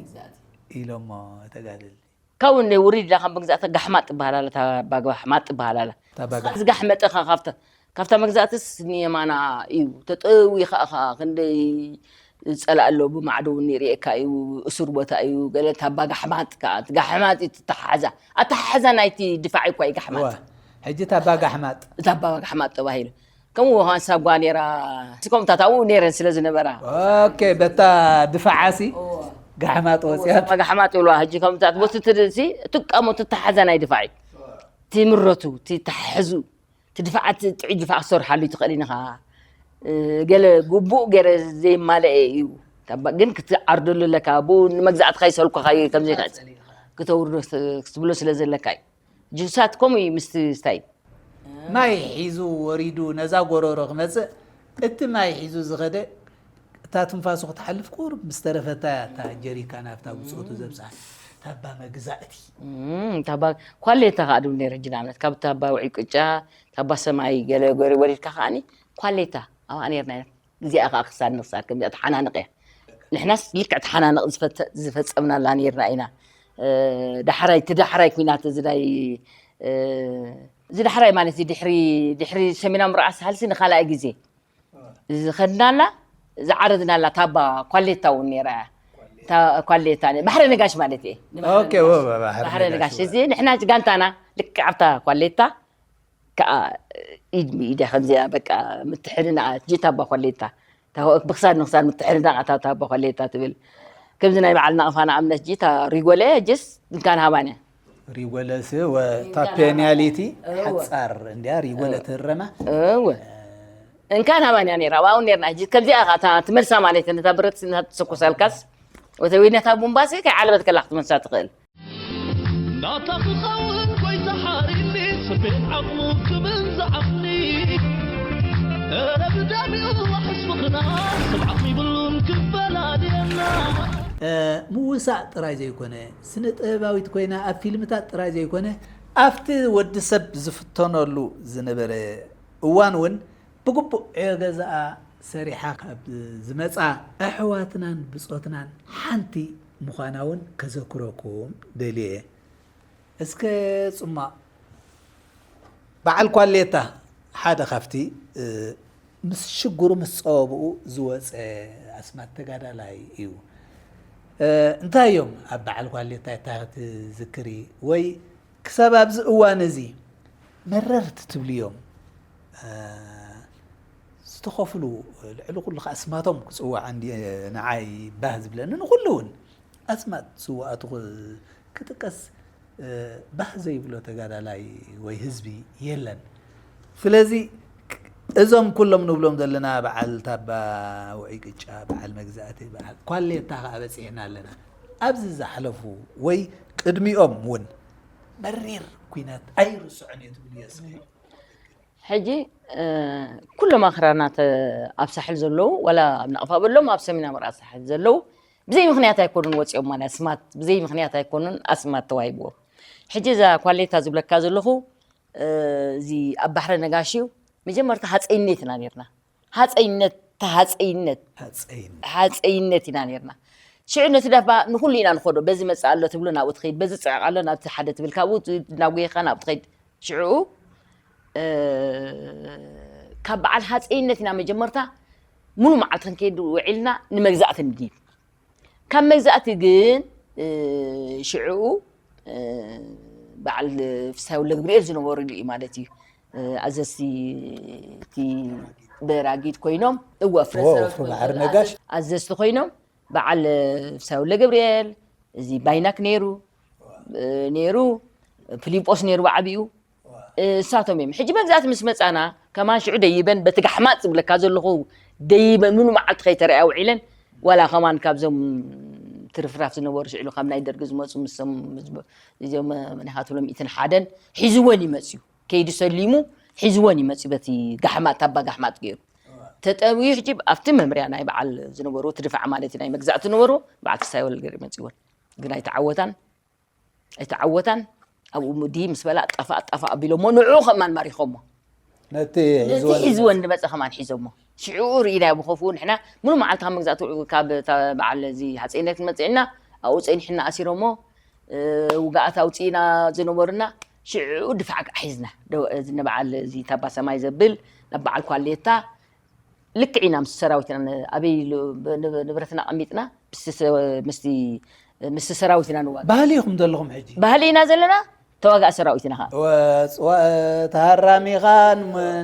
ኢሎሞ ተጋደልቲ ካብኡ እንደ ውሪድ ኢላ ካብ መግዛእቲ ጋሕማጥ ትበሃል ኣላ፣ እታ ኣባ ጋሕማጥ ትበሃል ኣላ። እታ ኣባ ጋሕ- ዝጋሕመጠኻ ካብታ ካብታ መግዛእትስ ንየማና እዩ ተጠዊኻ ኢኻ ክንደይ ዝፀላእ ኣሎ ብማዕዶ እውን ይርእየካ እዩ እሱር ቦታ እዩ ገለ እታ ኣባ ጋሕማጥ ከዓ እቲ ጋሕማጥ እዩ ትተሓሓዛ ኣተሓሕዛ ናይቲ ድፋዕ እኳ እዩ ጋሕማጥ እዋ፣ ሕጂ እታ ኣባ ጋሕማጥ እታ ኣባ ጋሕማጥ ተባሂሉ ከምኡ ሃንሳብ ጓ ነይራ ከምኡታት ኣብኡ ነይረን ስለ ዝነበራ ኦኬ በታ ድፋዓሲ ጋሕማጥ ወፅያት ጋሕማጥ ይብልዋ ሕጂ ከምኡታት ወቲ ትድሲ ትቃሞ ትተሓዘ ናይ ድፋዕ እዩ ትምረቱ ትተሓሕዙ ትድፋዓት ጥዑይ ድፋዕ ክሰርሓሉ ትኽእል ኢኻ ገለ ግቡእ ገይረ ዘይማለአ እዩ ግን ክትዓርደሉ ኣለካ ብኡ ንመግዛእትካ ይሰልኩኻ እዩ ከምዘይክእል ክተውርዶ ክትብሎ ስለ ዘለካ እዩ ጅውሳት ከምኡ እዩ ምስቲ ስታይ ማይ ሒዙ ወሪዱ ነዛ ጎረሮ ክመጽእ፣ እቲ ማይ ሒዙ ዝኸደ፣ እታ ትንፋሱ ክትሓልፍ ቁሩብ ምስ ተረፈታ እያ እታ ጀሪካን ኣብታ ብጾቱ ዘብጽሓ። ታባ መግዛእቲ። እም፣ ታባ ኳሌታ ከዓ ድብል ነይረ ሕጂ ንኣብነት ካብ ታባ ውዒ ቅጫ፣ ታባ ሰማይ ገለ ገሪ ወሪድካ ከዓኒ ኳሌታ ኣብኣ ነይርና ኢና። እዚኣ ከዓ ክሳድ ንክሳድ ከምዚኣ ተሓናንቕ እያ። ንሕናስ ልክዕ ተሓናንቕ ዝፈተ- ዝፈጸምናላ ነይርና ኢና። እ፣ ዳሕራይ እቲ ዳሕራይ ኩናት እዚ ናይ እ፣ እዚ ዳሕራይ ማለት እዩ ድሕሪ ድሕሪ ሰሚናዊ ምርቃ ሳሕልሲ ንኻልኣይ ግዜ ዝኸድናላ ዝዓረድናላ ታባ ኳሌታ እውን ነይራ እያ። እታ ኳሌታ ነ- ባሕረ ነጋሽ ማለት እየ። ኦኬ፣ ወ- ባሕረ ባሕረ ነጋሽ ነጋሽ እዚ ንሕና ጋንታና ልክዕ ኣብታ ኳሌታ ከዓ ኢድ ብኢዳ ከምዚኣ በቃ ምትሕንና ጂ ታባ ኳሌታ ታወቅ ብክሳድ ንክሳድ ምትሕንና እታ ታባ ኳሌታ ትብል። ከምዚ ናይ በዓል ናቕፋ ንኣብነት ጂ ታ ሪጎለ ጅስ እንካን ሃባን እያ። ሪጎለስ ወታ ፔኒያሊቲ ሓጻር እንዲያ ሪጎለ ትህረማ። እወ እንካን ሃባን እያ ነይራ ኣብኡ ነርና ሕጂ ከምዚኣ ከዓ እታ ትመልሳ ማለት እያ ነታ ብረት ነታ ትስኩሰልካስ ወተ ወይ ነታ ቡምባሲ ከይዓለበት ከላ ክትመልሳ ትኽእል። ናታ ክኸውን ጎይታ ሓሪኒ ስቤት ዓቕሙ ክብል ዝዓቕኒ ረብዳሚኡ ሕስብኽና ሰብ ዓቕሚ ይብሉን ክፈላልየና ምውሳእ ጥራይ ዘይኮነ፣ ስነ ጥበባዊት ኮይና ኣብ ፊልምታት ጥራይ ዘይኮነ፣ ኣብቲ ወዲ ሰብ ዝፍተነሉ ዝነበረ እዋን እውን ብግቡእ ዕዮ ገዛኣ ሰሪሓ ካብ ዝመፃ ኣሕዋትናን ብፆትናን ሓንቲ ምዃና እውን ከዘክረኩም ደልየ እየ። እስከ ፅማቕ በዓል ኳሌታ ሓደ ካብቲ ምስ ሽግሩ ምስ ፀበብኡ ዝወፀ ኣስማት ተጋዳላይ እዩ። እንታይ እዮም ኣብ በዓል ኳሌታ እንታይ ክትዝክሪ ወይ ክሳብ ኣብዚ እዋን እዚ መረር ትብልዮም ዝተኸፍሉ ልዕሊ ኩሉ ከዓ ኣስማቶም ክፅዋዕ እንዲ ንዓይ ባህ ዝብለኒ ንኩሉ እውን ኣስማት ስውኣቱ ክጥቀስ ባህ ዘይብሎ ተጋዳላይ ወይ ህዝቢ የለን። ስለዚ እዞም ኩሎም ንብሎም ዘለና በዓል ታባ ውዑይ ቅጫ፣ በዓል መግዛእቲ፣ በዓል ኳሌታ ከዓ በፂሕና ኣለና። ኣብዚ ዝሓለፉ ወይ ቅድሚኦም እውን መሪር ኩናት ኣይርስዖን እየ ትብልዮ እስኪ? ሕጂ ኩሎም ኣኽራናት ኣብ ሳሕል ዘለዉ ዋላ ኣብ ናቕፋ በሎም ኣብ ሰሜን ኣምራኣ ሳሕል ዘለዉ ብዘይ ምኽንያት ኣይኮኑን ወፂኦም ማለት ስማት ብዘይ ምኽንያት ኣይኮኑን ኣስማት ተዋሂብዎም። ሕጂ እዛ ኳሌታ ዝብለካ ዘለኹ እዚ ኣብ ባሕረ ነጋሽ እዩ። መጀመርታ ሃፀይነት ኢና ነርና። ሃፀይነት ተሃፀይነት ሃፀይን ሃፀይነት ኢና ነርና። ሽዑ ነቲ ዳባ ንኩሉ ኢና ንኸዶ በዚ መፅእ ኣሎ ትብሎ ናብኡ ትኸይድ በዚ ፅዕቕ ኣሎ ናብቲ ሓደ ትብል ካብኡ እናጉየኻ ናብኡ ትኸይድ ሽዑ ካብ በዓል ሃፀይነት ኢና መጀመርታ ሙሉ መዓልቲ ክንከይድ ውዒልና ንመግዛእቲ ንድይብ ካብ መግዛእቲ ግን ሽዑ በዓል ፍስሃ ወልደገብርኤል ዝነበሩሉ እዩ ማለት እዩ ኣዘዝቲ እቲ በራጊድ ኮይኖም እወ ወፍሪ ባሕሪ ነጋሽ ኣዘዝቲ ኮይኖም በዓል ፍስሃ ወልደገብርኤል እዚ ባይናክ ነይሩ ነይሩ ፊሊጶስ ነይሩ ዓብኡ እሳቶም እዮም ሕጂ መግዛእቲ ምስ መፃና ከማን ሽዑ ደይበን በቲ ጋሕማጥ ዝብለካ ዘለኹ ደይበን ምኑ መዓልቲ ከይተረኣያ ውዒለን ዋላ ከማን ካብዞም ትርፍራፍ ዝነበሩ ሽዕሉ ካብ ናይ ደርጊ ዝመፁ ምሶም እዚኦም መኒኻትሎም ኢትን ሓደን ሒዝወን ይመፅዩ ከይዲ ሰሊሙ ሒዝወን ይመፅዩ በቲ ጋሕማጥ ታባ ጋሕማጥ ገይሩ ተጠብዩ ሕጂ ኣብቲ መምርያ ናይ በዓል ዝነበሩ ትድፋዕ ማለት ናይ መግዛእቲ ዝነበሩ በዓል ፍሳይ ወልገር ይመፅወን ግን ኣይተዓወታን ኣይተዓወታን ኣብኡ ሙዲ ምስ በላ ጠፋእ ጠፋእ ኣቢሎሞ ንዑ ከማን ማሪኾሞ ነቲ ነቲ ሒዝወን ዝመፀ ከማን ሒዞሞ ሽዑ ርኢና ብኸፍኡ ንሕና ሙሉ መዓልቲ ካብ መግዛእቲ ካብ በዓል እዚ ሃፀይነት መፅዕና ኣብኡ ፀኒሕና ኣሲሮሞ ውግኣት ኣውፅእና ዝነበሩና ሽዑ ድፋዕ ከዓ ሒዝና ንበዓል እዚ ታባ ሰማይ ዘብል ናብ በዓል ኳሌታ ልክዕ ኢና ምስ ሰራዊትና ኣበይ ንብረትና ኣቐሚጥና ምስ ሰራዊትና ንዋጋ ባህሊ ኢኹም ዘለኹም ሕጂ ባህሊ ኢና ዘለና ተዋጋእ ሰራዊት ኢና ከዓ ተሃራሚኻን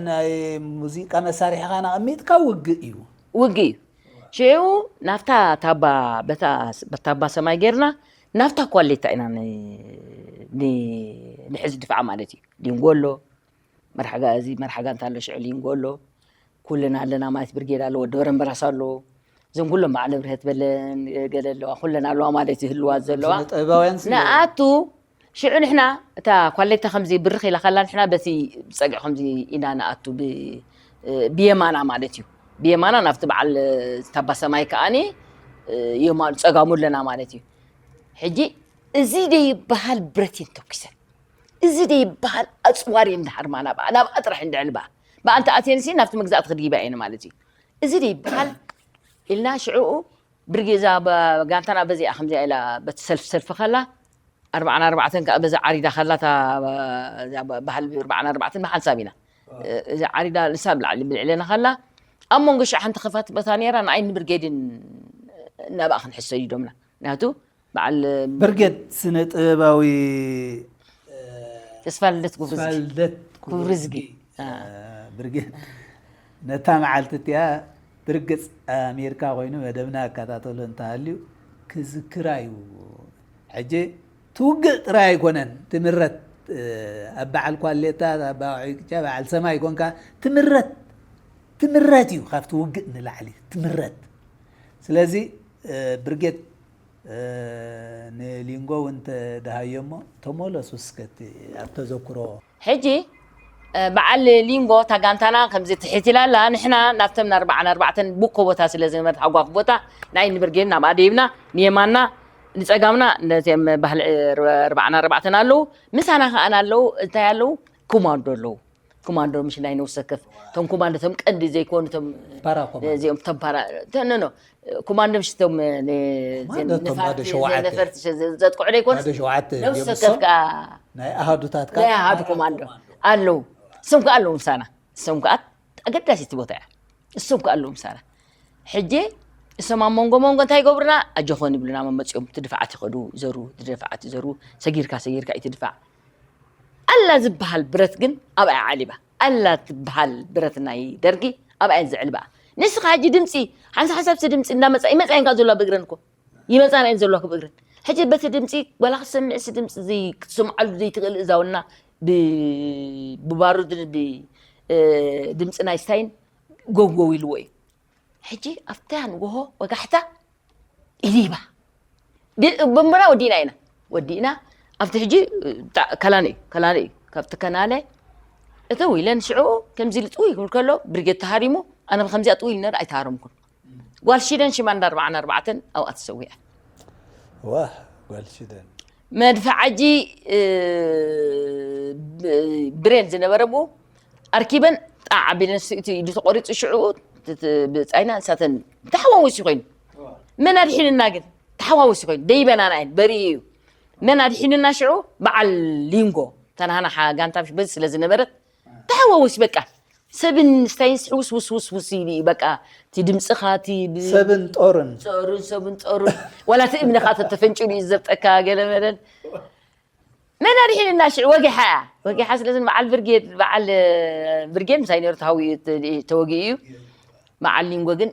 ናይ ሙዚቃ መሳርሒኻን ኣቐሚጥካ ውግእ እዩ ውግእ እዩ ሽዑ ናብታ ታባ በታ ታባ ሰማይ ጌርና ናብታ ኳሌታ ኢና ንሕዚ ድፋዓ ማለት እዩ ሊንጎ ኣሎ መርሓጋ እዚ መርሓጋ እንታ ኣሎ ሽዑ ሊንጎ ኣሎ ኩልና ኣለና ማለት ብርጌድ ኣሎ ወዲ በረምበራስ ኣሎ እዞም ኩሎም በዓል ንብርሀት በለን ገለ ኣለዋ ኩለን ኣለዋ ማለት ይህልዋ ዘለዋ ጥበባውያን ንኣቱ ሽዑ ንሕና እታ ኳሌታ ከምዚ ብርኽ ኢላ ከላ ንሕና በቲ ጸግዒ ከምዚ ኢና ንኣቱ ብ- ብየማና ማለት እዩ። ብየማና ናብቲ በዓል ታባ ሰማይ ከኣኒ የማኑ ጸጋሙ ኣለና ማለት እዩ። ሕጂ እዚ ደይበሃል ብረት እየን ተኩሰን፣ እዚ ደይበሃል ኣጽዋር እየን ድሓርማ ናብኣ ናብኣ ጥራሕ እንድዕልባ ብኣንተ ኣትየንሲ ናብቲ መግዛእቲ ክድይባ እየን ማለት እዩ። እዚ ደይበሃል ኢልና ሽዕኡ ብርጌዛ ጋንታና በዚኣ ከምዚኣ ኢላ በቲ ሰልፍ ሰልፍ ከላ ኣርባዓን ኣርባዕተን ከዓ በዛ ዓሪዳ ከላ እታ እዛ ባህል ኣርባዓን ኣርባዕተን ብሓንሳብ ኢና እዛ ዓሪዳ ንሳ ብላዕሊ ብልዕለና ከላ ኣብ መንጎ ሽዓ ሓንቲ ከፋት ቦታ ነራ ንኣይ ንብርጌድን እናብኣ ክንሕሰ ይዶምና ምክንያቱ በዓል ብርጌድ ስነ ጥበባዊ ተስፋ ልደት ጉብርዝጊ ስፋልደት ጉብርዝጊ ብርጌድ ነታ መዓልቲ እቲኣ ብርግፅ ኣሜሪካ ኮይኑ መደብና እከታተሎ እንተሃልዩ ክዝክራ እዩ። ሕጂ ትውግእ ጥራይ ኣይኮነን ትምረት ኣብ በዓል ኳሌታ በዓል ሰማይ ይኮንካ ትምረት ትምረት እዩ ካብቲ ውግእ ንላዕሊ ትምረት። ስለዚ ብርጌድ ንሊንጎ እውን ተደሃዮ እሞ ተመለሱ እስከ እቲ ኣብ ተዘክሮ ሕጂ በዓል ሊንጎ እታ ጋንታና ከምዚ ትሕት ኢላ ኣላ ንሕና ናብተም ንኣርባዓን ኣርባዕተን ብኮ ቦታ ስለ ዝነበረት ሃጓፍ ቦታ ናይ ንብርጌድ ናብኣ ደይብና ንየማንና ንፀጋምና ነዚም ባህሊ ኣርባዓን ኣርባዕተን ኣለዉ ምሳና ከኣና ኣለዉ እንታይ ኣለዉ ኮማንዶ ኣለዉ ኮማንዶ ምሽ ናይ ነብሰ ከፍ እቶም ኮማንዶ እቶም ቀንዲ ዘይኮኑ እቶም ፓራ ኮማንዶ። እዚኦም እቶም ፓራ ተነኖ ኮማንዶ ምሽ እቶም ኮማንዶ እቶም ባዶ ሸውዓተ። ነፈርቲ ዘጥቅዑ ዘይኮኑ ባዶ ሸውዓተ ነብሰ እዮም ከፍ እሶም። ከኣ ናይ ኣሃዱታት ናይ ኣሃዱ ኮማንዶ ኣለዉ እሶም ከኣ ኣለዉ ምሳና እሶም ከኣ ኣገዳሲት ቦታ እያ እሶም ከኣ ኣለዉ ምሳና ሕጂ እሶም ኣብ መንጎ መንጎ እንታይ ይገብሩና ኣጆኾን ይብሉና መመፂኦም ትድፋዓት ይኸዱ ይዘሩ ትድፋዓት ይዘሩ ሰጊርካ ሰጊርካ ይትድፋዕ ኣላ ዝበሃል ብረት ግን ኣብኣ ዓሊባ ኣላ ትበሃል ብረት ናይ ደርጊ ኣብኣ እየን ዝዕልባ ንስኻ ሕጂ ድምፂ ሓንሳ ሓንሳብሲ ድምፂ እንዳመፃ ይመፃ እየን ካብ ዘለዋ ብእግረን እኮ ይመፃና እየን ዘለዋ ብእግረን ሕጂ በቲ ድምፂ ዋላ ክትሰምዕሲ ድምፂ ዘይ- ክትሰምዓሉ ዘይትኽእል እዛውና ብ- ብባሩድ ብ- እ፣ ድምፂ ናይ ስታይን ጎውጎው ኢልዎ እዩ ሕጂ ኣብታ ንጎሆ ወጋሕታ ኢሊባ ቦምብና ወዲእና ኢና ወዲእና ኣብቲ ሕጂ ከላነ እዩ ከላነ እዩ ካብቲ ከናለ እተው ኢለን ሽዑ ከምዚ ኢሉ ጥው ይብል ከሎ ብርጌድ ተሃሪሙ ኣነ ብከምዚኣ ጥው ኢሉ ነር ኣይተሃረምኩን ጓል ሽደን ሽማ እንዳ ኣርባዓን ኣርባዕተን ኣብኣ ተሰዊዐ ዋህ ጓል ሽደን መድፍዓጂ ብሬን ዝነበረ ብኡ ኣርኪበን ጣዕ ኣቢለን ስእቲ ኢዱ ተቆሪፁ ሽዑ ብፃይና ንሳተን ተሓዋወሲ ኮይኑ መን ኣድሒንና ግን ተሓዋወሲ ኮይኑ ደይበናና እየን በሪኡ እዩ መን ኣድሒንና ሽዑ በዓል ሊንጎ ተናሃና ጋንታ በዚ ስለ ዝነበረት ተሓዋወሲ በቃ ሰብን ስታይንስ ሕውስ ውስ ውስ ውስ ኢሉ እዩ በቃ እቲ ድምፅኻ እቲ ብ- ሰብን ጦርን ጦርን ሰብን ጦርን ዋላ እቲ እምንኻ ተተፈንጭሉ እዩ ዘብጠካ ገለ መለን መን ኣድሒንና ሽዑ ወጊሓ እያ ወጊሓ ስለዚ በዓል ብርጌድ በዓል ብርጌድ ምሳይ ነሩ ተሃዊ ተወጊኡ እዩ በዓል ሊንጎ ግን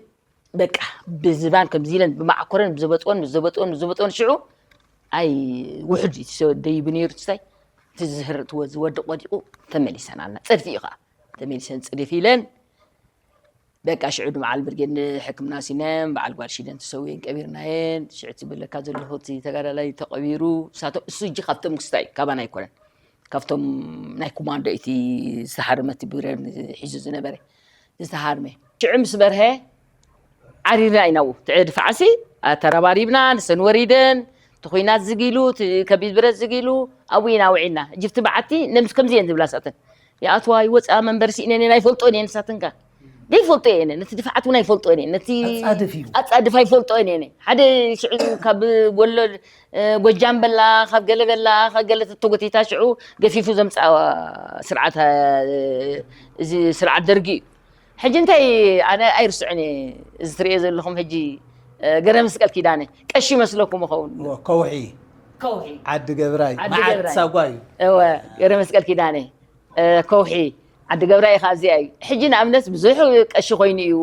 በቃ ብዝባን ከምዚ ኢለን ብማዕኮረን ብዘበጥወን ብዘበጥወን ብዘበጥወን ሽዑ ኣይ ውሕድ እዩ ደይቡ ነይሩ ትስታይ እቲ ዝህር ዝወድቕ ወዲቑ ተመሊሰን ኣልና ፀድፊ እዩ ከዓ ተመሊሰን ፅድፍ ኢለን በቃ ሽዑ ድመዓል ብርጌድ ንሕክምና ሲነን በዓል ጓል ሽደን ተሰውየን ቀቢርናየን ሽዑ ትብለካ ዘለኹ እቲ ተጋዳላይ ተቐቢሩ ሳቶ እሱ እጂ ካብቶም ክስታይ ካባና ኣይኮነን ካብቶም ናይ ኮማንዶ እቲ ዝተሃርመ እቲ ብረን ሒዙ ዝነበረ ዝተሃርመ ሽዑ ምስ በርሀ ዓሪርና ኢና ው ትዕድፋዕሲ ኣተረባሪብና ንሰን ወሪደን እቲ ኩናት ዝጊሉ እቲ ከቢድ ብረት ዝጊሉ ኣብኡ ኢና ውዒልና እጅብቲ በዓቲ ነምስ ከምዚ እየን ዝብላ ሰተን ይኣትዋ ይወፅኣ መንበሪ ስኢነን እየን ኣይፈልጦን እየን ንሳተን ከ ዘይፈልጦ እየን ነቲ ድፍዓት እውን ኣይፈልጦን እየን ነቲ ኣፃድፍ እዩ። ኣፃድፍ ኣይፈልጦን እየን ሓደ ሽዑ ካብ ወሎ ጎጃም በላ ካብ ገለ በላ ካብ ገለ ተተጎቲታ ሽዑ ገፊፉ ዘምፃ ስርዓት እዚ ስርዓት ደርጊ እዩ ሕጂ እንታይ ኣነ ኣይርስዑን እየ እዚ ትሪኦ ዘለኹም ሕጂ ገረ መስቀል ኪዳነ ቀሺ መስለኩም ኸውን ከውሒ ከውሒ ዓዲ ገብራይ ዓዲ መዓት ገብራይ። ሳጓ እዩ እወ ገረ መስቀል ኪዳነ ከውሒ ዓዲ ገብራይ ኢኻ እዚኣ እዩ ሕጂ ንኣብነት ብዙሕ ቀሺ ኮይኑ እዩ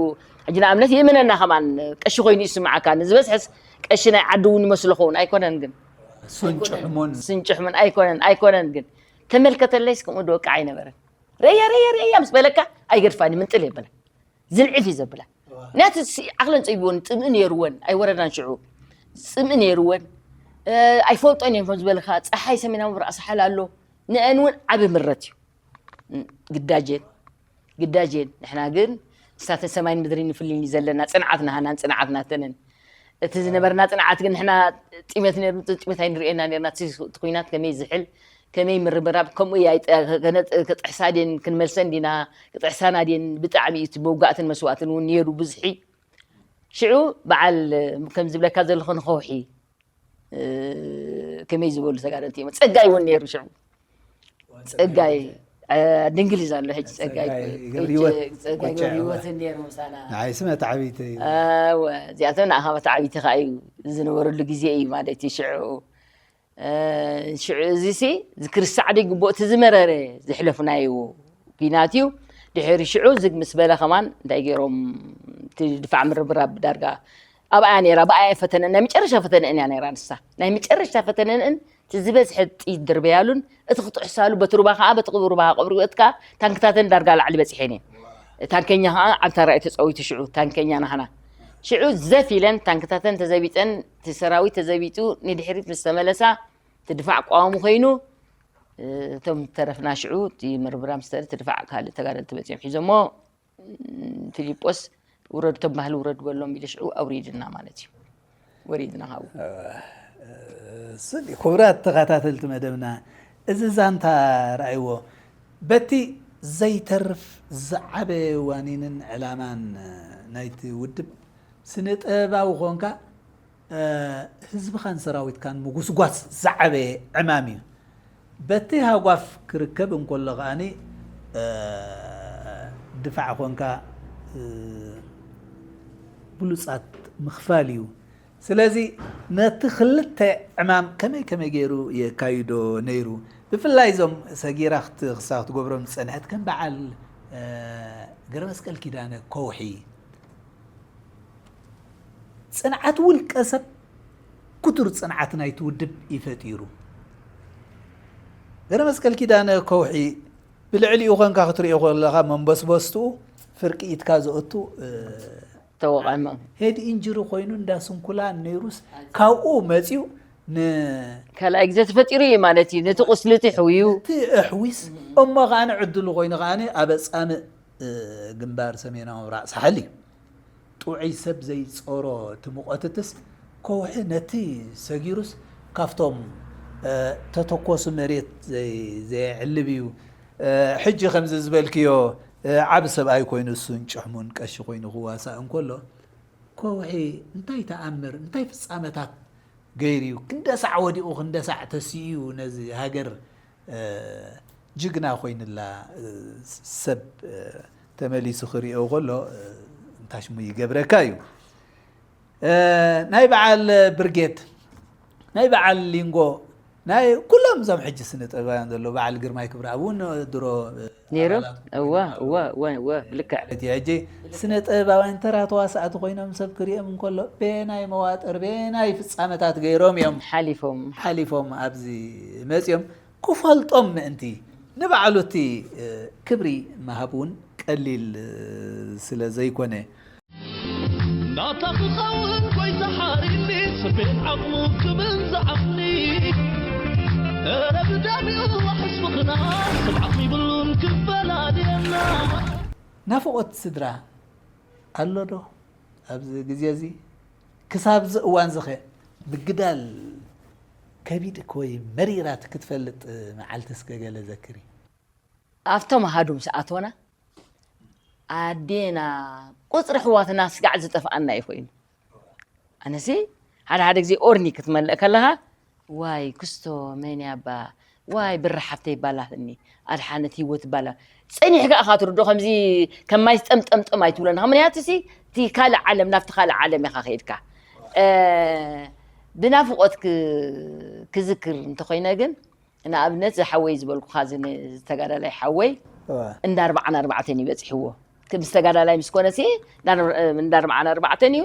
ሕጂ ንኣብነት ይእምነና ከማን ቀሺ ኮይኑ ይስምዓካ ንዝበዝሐስ ቀሺ ናይ ዓዲ እውን ይመስሎ ኸውን ኣይኮነን ግን ስንጭሕሙን ስንጭሕሙን ኣይኮነን ኣይኮነን ግን ተመልከተለይስ ከምኡ ድወቅዓ ኣይነበረን ረያ ረያ ረያ ምስ በለካ ኣይገድፋን ምንጥል የብላ ዝልዕፍ እዩ ዘብላ ናቲ ዓቕለን ፀይብዎን ፅምእ ነይርወን ኣይወረዳን ሽዑ ፅምእ ነይርወን ኣይፈልጦን እየን ከም ዝበልካ፣ ፀሓይ ሰሜናዊ ምብራቕ ሳሕል ኣሎ። ንአን እውን ዓቢ ምረት እዩ። ግዳጀን ግዳጀን። ንሕና ግን ንሳተን ሰማይን ምድርን ንፍልኒ ዘለና፣ ፅንዓት ናሃናን ፅንዓት ናተንን። እቲ ዝነበርና ፅንዓት ግን ንሕና ጢመት ነርና፣ ጢመት ኣይንርእየና ነርና። እቲ ኩናት ከመይ ዝሕል፣ ከመይ ምርምራብ፣ ከምኡ ክጥሕሳ ድን ክንመልሰን ዲና፣ ክጥሕሳና ድን። ብጣዕሚ እዩ እቲ መውጋእትን መስዋእትን እውን ነይሩ ብዙሒ። ሽዑ በዓል ከም ዝብለካ ዘለኹ ንኸውሒ ከመይ ዝበሉ ተጋደልቲ እዮም። ፀጋይ እውን ነይሩ ሽዑ። ፀጋይ ድንግሊዝ ኣሎ ሕጂ። ፀጋይ ገብርሂወት ነይሩ ምሳና። ንዓይሲ መተዓቢተይ እዩ። እዚኣቶም ንኣኻ መተዓቢቲ ከዓ እዩ ዝነበረሉ ግዜ እዩ ማለት እዩ ሽዑ። ሽዑ እዚ ሲ ዝክርሳዕ ደይግብኦ እቲ ዝመረረ ዝሕለፍናዮ ኲናት እዩ። ድሕሪ ሽዑ ዝግ ምስ በለ ከማን እንታይ ገይሮም፣ እቲ ድፋዕ ምርብራብ ዳርጋ ኣብኣያ ነይራ፣ ብኣያ ፈተነ፣ ናይ መጨረሻ ፈተነአን እያ ነይራ ንሳ። ናይ መጨረሻ ፈተነንእን እቲ ዝበዝሐ ጥይት ድርበያሉን እቲ ክጥሕሳሉ በቲ ሩባ ከዓ በቲ ሩባ ቀብሪ ወጥካ ታንክታተን ዳርጋ ላዕሊ በፂሐን እየን። ታንከኛ ከዓ ዓብታ ራእዩ ተፀዊቱ ሽዑ ታንከኛ ናህና ሽዑ ዘፍ ኢለን ታንክታተን ተዘቢጠን እቲ ሰራዊት ተዘቢጡ ንድሕሪት ምስ ተመለሳ እቲ ድፋዕ ቀዋሙ ኮይኑ እቶም ተረፍና ሽዑ እቲ ምርብራም ዝተረ እቲ ድፋዕ ካልእ ተጋደልቲ መፂኦም ሒዞሞ ፊሊጶስ ውረዱ ተባህሉ ውረዱ በሎም ኢሉ ሽዑ ኣውሪድና ማለት እዩ። ወሪድና ካብኡ። ክቡራት ተኸታተልቲ መደብና፣ እዚ ዛንታ ረኣይዎ። በቲ ዘይተርፍ ዝዓበየ ዋኒንን ዕላማን ናይቲ ውድብ፣ ስነ ጥበባዊ ኾንካ ህዝብኻን ሰራዊትካን ምጉስጓስ ዝዓበየ ዕማም እዩ። በቲ ሃጓፍ ክርከብ እንከሎ ከኣኒ ድፋዕ ኾንካ ብሉፃት ምኽፋል እዩ። ስለዚ ነቲ ክልተ ዕማም ከመይ ከመይ ገይሩ የካይዶ ነይሩ? ብፍላይ እዞም ሰጊራ ክሳ ክትገብሮም ዝፀንሐት ከም በዓል ገረመስቀል ኪዳነ ከውሒ ፅንዓት ውልቀ ሰብ ክቱር ፅንዓት ናይቲ ውድብ እዩ ፈጢሩ። ገረመስቀል ኪዳነ ከውሒ ብልዕሊኡ ኮንካ ክትሪኦ ከለኻ መንበስበስትኡ ፍርቂ ኢድካ ዘእቱ ተወቐመ። ሄድ ኢንጅሪ ኮይኑ እንዳ ስንኩላ ነይሩስ ካብኡ መፂኡ ን ካልኣይ ግዜ ተፈጢሩ እዩ ማለት እዩ። ነቲ ቁስሊ እቲ ሕውዩ እቲ ኣሕዊስ እሞ ከዓኒ ዕድሉ ኮይኑ ከዓኒ ኣብ ኣፃምእ ግንባር ሰሜናዊ ምብራቕ ሳሕል እዩ። ጥዑይ ሰብ ዘይፀሮ እቲ ሙቐትትስ ከውሒ ነቲ ሰጊሩስ ካብቶም ተተኮሱ መሬት ዘየዕልብ እዩ። ሕጂ ከምዚ ዝበልክዮ ዓብ ሰብኣይ ኮይኑ እሱን ጭሕሙን ቀሺ ኮይኑ ክዋሳእ እንከሎ ከውሒ እንታይ ተኣምር እንታይ ፍፃመታት ገይሩ እዩ ክንደሳዕ ወዲቑ ክንደሳዕ ተሲኡ ነዚ ሃገር ጅግና ኮይንላ ሰብ ተመሊሱ ክሪኦ ከሎ እንታሽሙ ይገብረካ እዩ። ናይ በዓል ብርጌድ ናይ በዓል ሊንጎ ናይ ኩሎም እዞም ሕጂ ስነ ጥበባውያን ዘለዉ በዓል ግርማይ ክብረኣብ እውን ድሮ ነይሩ። እወ እወ እወ እወ ብልክዕ ማለት እዩ። ሕጂ ስነ ጥበባውያን ተራ ተዋሳእቲ ኮይኖም ሰብ ክሪኦም እንከሎ በየናይ መዋጥር በየናይ ፍፃመታት ገይሮም እዮም ሓሊፎም ሓሊፎም ኣብዚ መፅኦም ክፈልጦም ምእንቲ ንባዕሉ እቲ ክብሪ ምሃብ እውን ቀሊል ስለ ዘይኮነ ናታ ክኸውን ጎይታ ሓሪኒ ስቤት ዓቕሙ ክብል ዝዓቕኒ እረ ብደሚኡ ሕስብኽና ስብ ዓቕሚ ይብሉን ክፈላልየና ናፍቖት ስድራ ኣሎ ዶ ኣብዚ ግዜ እዚ ክሳብ እዚ እዋን ዝኸ ምግዳል ከቢድ ወይ መሪራት ክትፈልጥ መዓልቲ እስከ ገለ ዘክሪ ኣብቶም ኣሃዱ ምስ ኣተወና ኣዴና ቁፅሪ ኣሕዋትና ስጋዕ ዝጠፍኣና እዩ ኮይኑ ኣነሲ ሓደ ሓደ ግዜ ኦርኒ ክትመልእ ከለኻ ዋይ ክስቶ መን ያባ ዋይ ብራ ሓፍተይ ባላትኒ ኣድሓነት ህይወት ባላ ፀኒሕካ ኢኻ ትርዶ ከምዚ ከም ማይ ዝጠምጠምጠም ኣይትብሎን ምክንያቱ ሲ እቲ ካልእ ዓለም ናብቲ ካልእ ዓለም ኢኻ ከይድካ ብናፍቆት ክዝክር እንተኮይነ ግን ንኣብነት ዝሓወይ ዝበልኩኻ ዝተጋዳላይ ሓወይ እንዳ ኣርባዓን ኣርባዕተን እዩ በፂሕዎ ምስ ተጋዳላይ ምስ ኮነ ሲ እንዳ ኣርባዓን ኣርባዕተን እዩ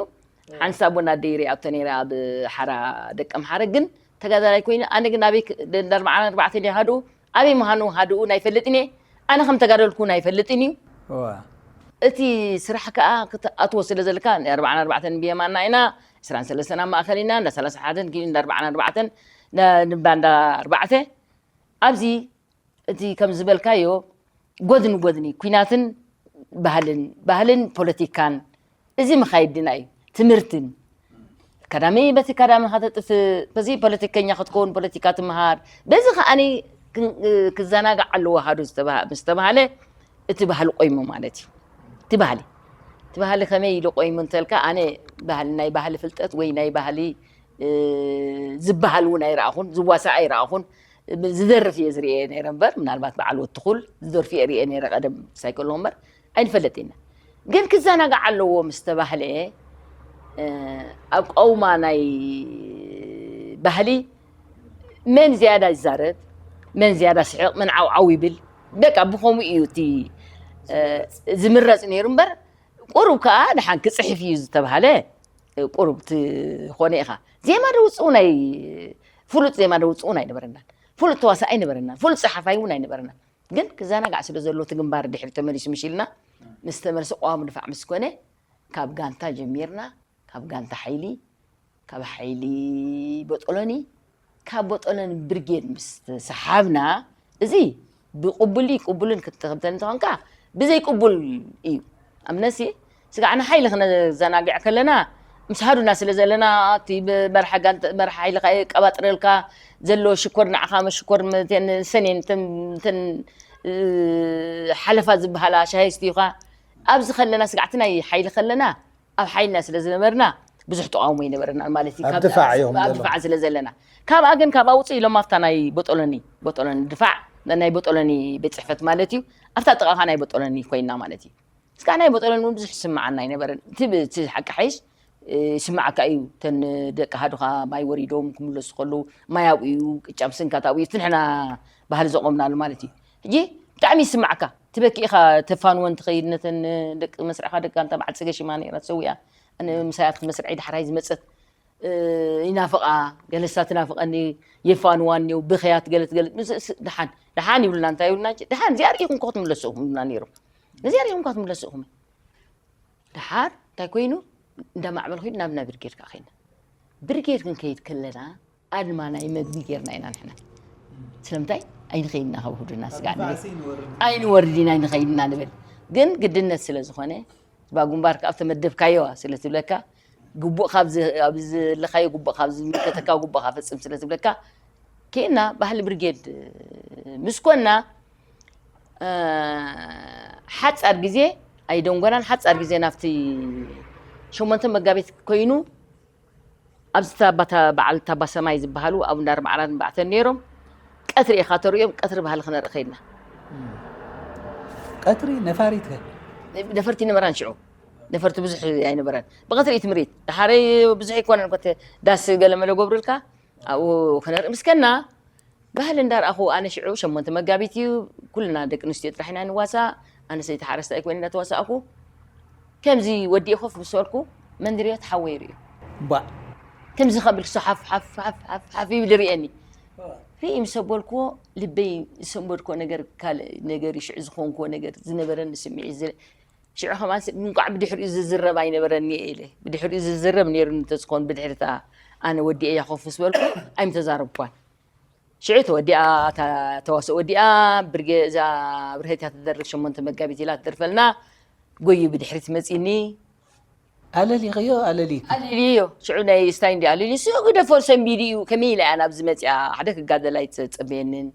ሓንሳብ እውን ኣደይ ሪኣቶ ነይረ ኣብ ሓራ ደቂ ኣምሓረ ግን ተጋዳላይ ኮይኑ ኣነ ግን ኣበይ እንዳ ኣርባዓን ኣርባዕተን እዩ ሃድኡ ኣበይ ምዃኑ ሃድኡ ናይ ፈልጥን እየ ኣነ ከም ተጋደልኩ ናይ ፈልጥን እዩ እቲ ስራሕ ከዓ ክትኣትዎ ስለ ዘለካ ኣርባዓን ኣርባዕተን ብየማና ኢና ዕስራን ሰለስተን ኣብ ማእከል ኢና፣ እንዳ ሰላሳ ሓደን ኪ-፣ እንዳ ኣርባዓን ኣርባዕተን፣ ን-፣ ንባንዳ ኣርባዕተ። ኣብዚ እቲ ከም ዝበልካዮ ጎድኒ ጎድኒ ኲናትን ባህልን፣ ባህልን ፖለቲካን እዚ መኻይድና እዩ። ትምህርትን ቀዳሚ በቲ ቀዳሚ ከተጥፍ በዚ ፖለቲከኛ ክትከውን ፖለቲካ ትምሃር። በዚ ከኣኒ ክን-፣ ክዘናጋዕ ኣለዎ ሃዱ ዝተባሃ-፣ ምስ ተባሃለ እቲ ባህሊ ቆይሙ ማለት እዩ። እቲ ባህሊ፣ እቲ ባህሊ ከመይ ኢሉ ቆይሙ እንተልካ፣ ኣነ ባህሊ፣ ናይ ባህሊ ፍልጠት ወይ ናይ ባህሊ፣ እ፣ ዝበሃል እውን ኣይረኣኹን፣ ዝዋሳእ ኣይረኣኹን። ዝደርፍ እየ ዝርእየ ነይረ እምበር፣ ምናልባት በዓል ወትኹል ዝደርፍ እየ ርእየ ነይረ ቀደም ሳይከሎ እምበር፣ ኣይንፈለጥ ኢና። ግን ክዘናጋዕ ኣለዎ ምስ ተባህለ፣ እ፣ ኣብ ቀውማ ናይ ባህሊ መን ዝያዳ ይዛረብ፣ መን ዝያዳ ስሕቕ፣ መን ዓውዓው ይብል፣ በቃ ብኸምኡ እዩ እቲ፣ እ፣ ዝምረጽ ነይሩ እምበር፣ ቁሩብ ከኣ ደሓን ክጽሕፍ እዩ ዝተባህለ፣ እ፣ ቁሩብ ትኾነ ኢኻ። ዜማ ደውጽኡ ናይ፣ ፍሉጥ ዜማ ደውጽኡ እውን ኣይነበረናን። ፍሉጥ ተዋሳእ ኣይነበረናን። ፍሉጥ ጸሓፋይ እውን ኣይነበረናን። ግን ክዘናጋዕ ስለ ዘሎ እቲ ግንባር ድሕሪ ተመሊሱ ምሽ ኢልና፣ ምስ ተመልሰ ቀዋሚ ድፋዕ ምስ ኮነ፣ ካብ ጋንታ ጀሚርና፣ ካብ ጋንታ ሓይሊ፣ ካብ ሓይሊ ቦጦሎኒ፣ ካብ ቦጦሎኒ ብርጌድ ምስ ተሰሓብና፣ እዚ ብቅቡል ድዩ ቅቡልን ክትብለኒ እንተኾንካ፣ ብዘይ ቅቡል እዩ። ኣብነሲ፣ ስጋዕ ንሓይሊ ክነዘናግዕ ከለና፣ ምስ ሃዱና ስለ ዘለና፣ እቲ ብ-፣ መርሓ ጋንታ፣ መርሓ ሓይሊ ከኣ የቀባጥረልካ ዘሎ ሽኮር ንዓኻ መሽኮር፣ ም-፣ እተን ሰኔን፣ እተን፣ እተን፣ እ፣ ሓለፋ ዝበሃላ ሻሂ ኣስትዩኻ። ኣብዚ ከለና፣ ስጋዕቲ ናይ ሓይሊ ከለና፣ ኣብ ሓይልና ስለ ዝነበርና፣ ብዙሕ ተቃውሞ ኣይነበረናን ማለት እዩ። ኣብ ካብ ድፋዕ እዮም ኣብ ዘለዉ። ድፋዕ ስለ ዘለና። ካብኣ ግን፣ ካብኣ ውፅእ ኢሎም ኣብታ ናይ ቦጦሎኒ፣ ቦጦሎኒ ድፋዕ፣ ናይ ቦጦሎኒ ቤት ጽሕፈት ማለት እዩ። ኣብታ ጥቓኻ ናይ ቦጦሎኒ ኮይና ማለት እዩ። እስካ ናይ ቦጦሎኒ እውን ብዙሕ ይስምዓና ኣይነበረን። እቲ ብ-፣ እቲ ሓቂ ሓይሽ፣ እ፣ ይስምዓካ እዩ። እተን ደቂ ሃዱኻ ማይ ወሪዶም ክምለሱ ከለዉ፣ ማይ ኣብኡ እዩ፣ ቅጫ ምስንካት ኣብኡ እዩ። እቲ ንሕና ባህሊ ዘቆምናሉ ማለት እዩ። ሕጂ ብጣዕሚ ይስምዓካ። ትበኪ ኢኻ፣ ተፋንወን ትኸይድ ነተን ደቂ መስርዕኻ። ደቂ ኣንታ በዓል ጽገ ሽማ ነይራ ተሰዊኣ። ኣነ ምሳይ ኣብቲ መስርዐይ ዳሕራይ ዝመጸት፣ እ፣ ይናፍቓ፣ ገለሳ ትናፍቐኒ፣ የፋንዋን እኒው፣ ብኽያት ገለት ገለት፣ ምስ፣ ስ-፣ ደሓን፣ ደሓን ይብሉና፣ እንታይ ይብሉና፣ ደሓን፣ እዚኣ ርኢኹም እኮ ክትምለሱ ኢኹም ይብሉና ነይሮም። እዚኣ ርኢኹም እኳ ክትምለሱ ኢኹም። ደሓር እንታይ ኮይኑ፣ እንዳማዕበል ኮይኑ ናብ፣ ናብ ብርጌድ ከኣ ከይድና። ብርጌድ ክንከይድ ከለና፣ ኣድማ ናይ መግቢ ጌርና ኢና ንሕና። ስለምንታይ? ኣይንኸይድና ካብ ሁዱና ስጋዕ ንብል። ኣይንወርድን ኣይንኸይድና ንብል። ግን ግድነት ስለ ዝኾነ፣ እባ ግንባር ካብ ተመደብካዮ ስለ ትብለካ፣ ግቡእ ካብ ዝ-፣ ኣብ ዘለኻዮ ግቡእ ካብ ዝምልከተካ ግቡእካ ፈጽም ስለ ትብለካ፣ ኬና ባህሊ ብርጌድ ምስ ኮና፣ እ፣ ሓጻር ግዜ ኣይደንጎናን፣ ሓጻር ግዜ ናብቲ ሸሞንተ መጋቢት ኮይኑ፣ ኣብዚ ታባ፣ ታ-፣ በዓል ታባ ሰማይ ዝበሃሉ ኣብ እንዳ ኣርባዕራን ባዕተን ነይሮም። ቀትሪ ኢኻ ተርእዮም፣ ቀትሪ ባህሊ ክነርኢ ከይድና። ቀትሪ ነፋሪት ከ? ነፈርቲ ነበራን ሽዑ። ነፈርቲ ብዙሕ ኣይነበራን። ብቐትሪ እዩ ትምሪት። ደሓረይ ብዙሕ ኣይኮነን ኮተ ዳስ ገለ መለ ገብሩልካ፣ ኣብኡ ክነርኢ ምስ ከና፣ ባህሊ እንዳርኣኹ ኣነ ሽዑ ሸሞንተ መጋቢት እዩ፣ ኩልና ደቂ ኣንስትዮ ጥራሕ ኢና ንዋሳእ። ኣነ ሰይቲ ሓረስታይ ኮይነ እንዳተዋሳእኩ፣ ከምዚ ወዲኤ ኮፍ ምስ በልኩ፣ መንድርዮ ተሓወ ይርእዩ። ባእ። ከምዚ ከብል ክሶ ሓፍ፣ ሓፍ፣ ሓፍ፣ ሓፍ፣ ሓፍ ይብል ይርእየኒ። ርኢ ምስ ኣበልክዎ፣ ልበይ ዝሰንበድክዎ ነገር፣ ካልእ ነገር እዩ፣ ሽዑ ዝኾንክዎ ነገር፣ ዝነበረኒ ስምዒት፣ ዝ-፣ ሽዑ ከማን ስ-፣ እንቋዕ ብድሕሪኡ ዝዝረብ ኣይነበረኒ እየ ኢለ። ብድሕሪኡ ዝዝረብ ነይሩ እንተዝኾን፣ ብድሕሪታ ኣነ ወዲኤያ ኮፍ ምስ በልኩ፣ ኣይምተዛረብኳን። ሽዑ ተወዲኣ፣ እታ ተዋስኦ ወዲኣ፣ ብርጌ-፣ እዛ ብርሄት እያ ትደርፍ፣ ሸሞንተ መጋቢት ኢላ ትደርፈልና። ጎዩ ብድሕሪት መጺኒ። ኣለሊኽዮ፣ ኣለሊኪ። ኣለልዮ፣ ሽዑ ናይ ስታይ እንዲ ኣለልዮ፣ እሱ ግደፎ ሰንቢዱ እዩ፣ ከመይ ኢላ እያ ናብዚ መጺኣ? ሓደ ክጋደል ኣይተጸበየንን፣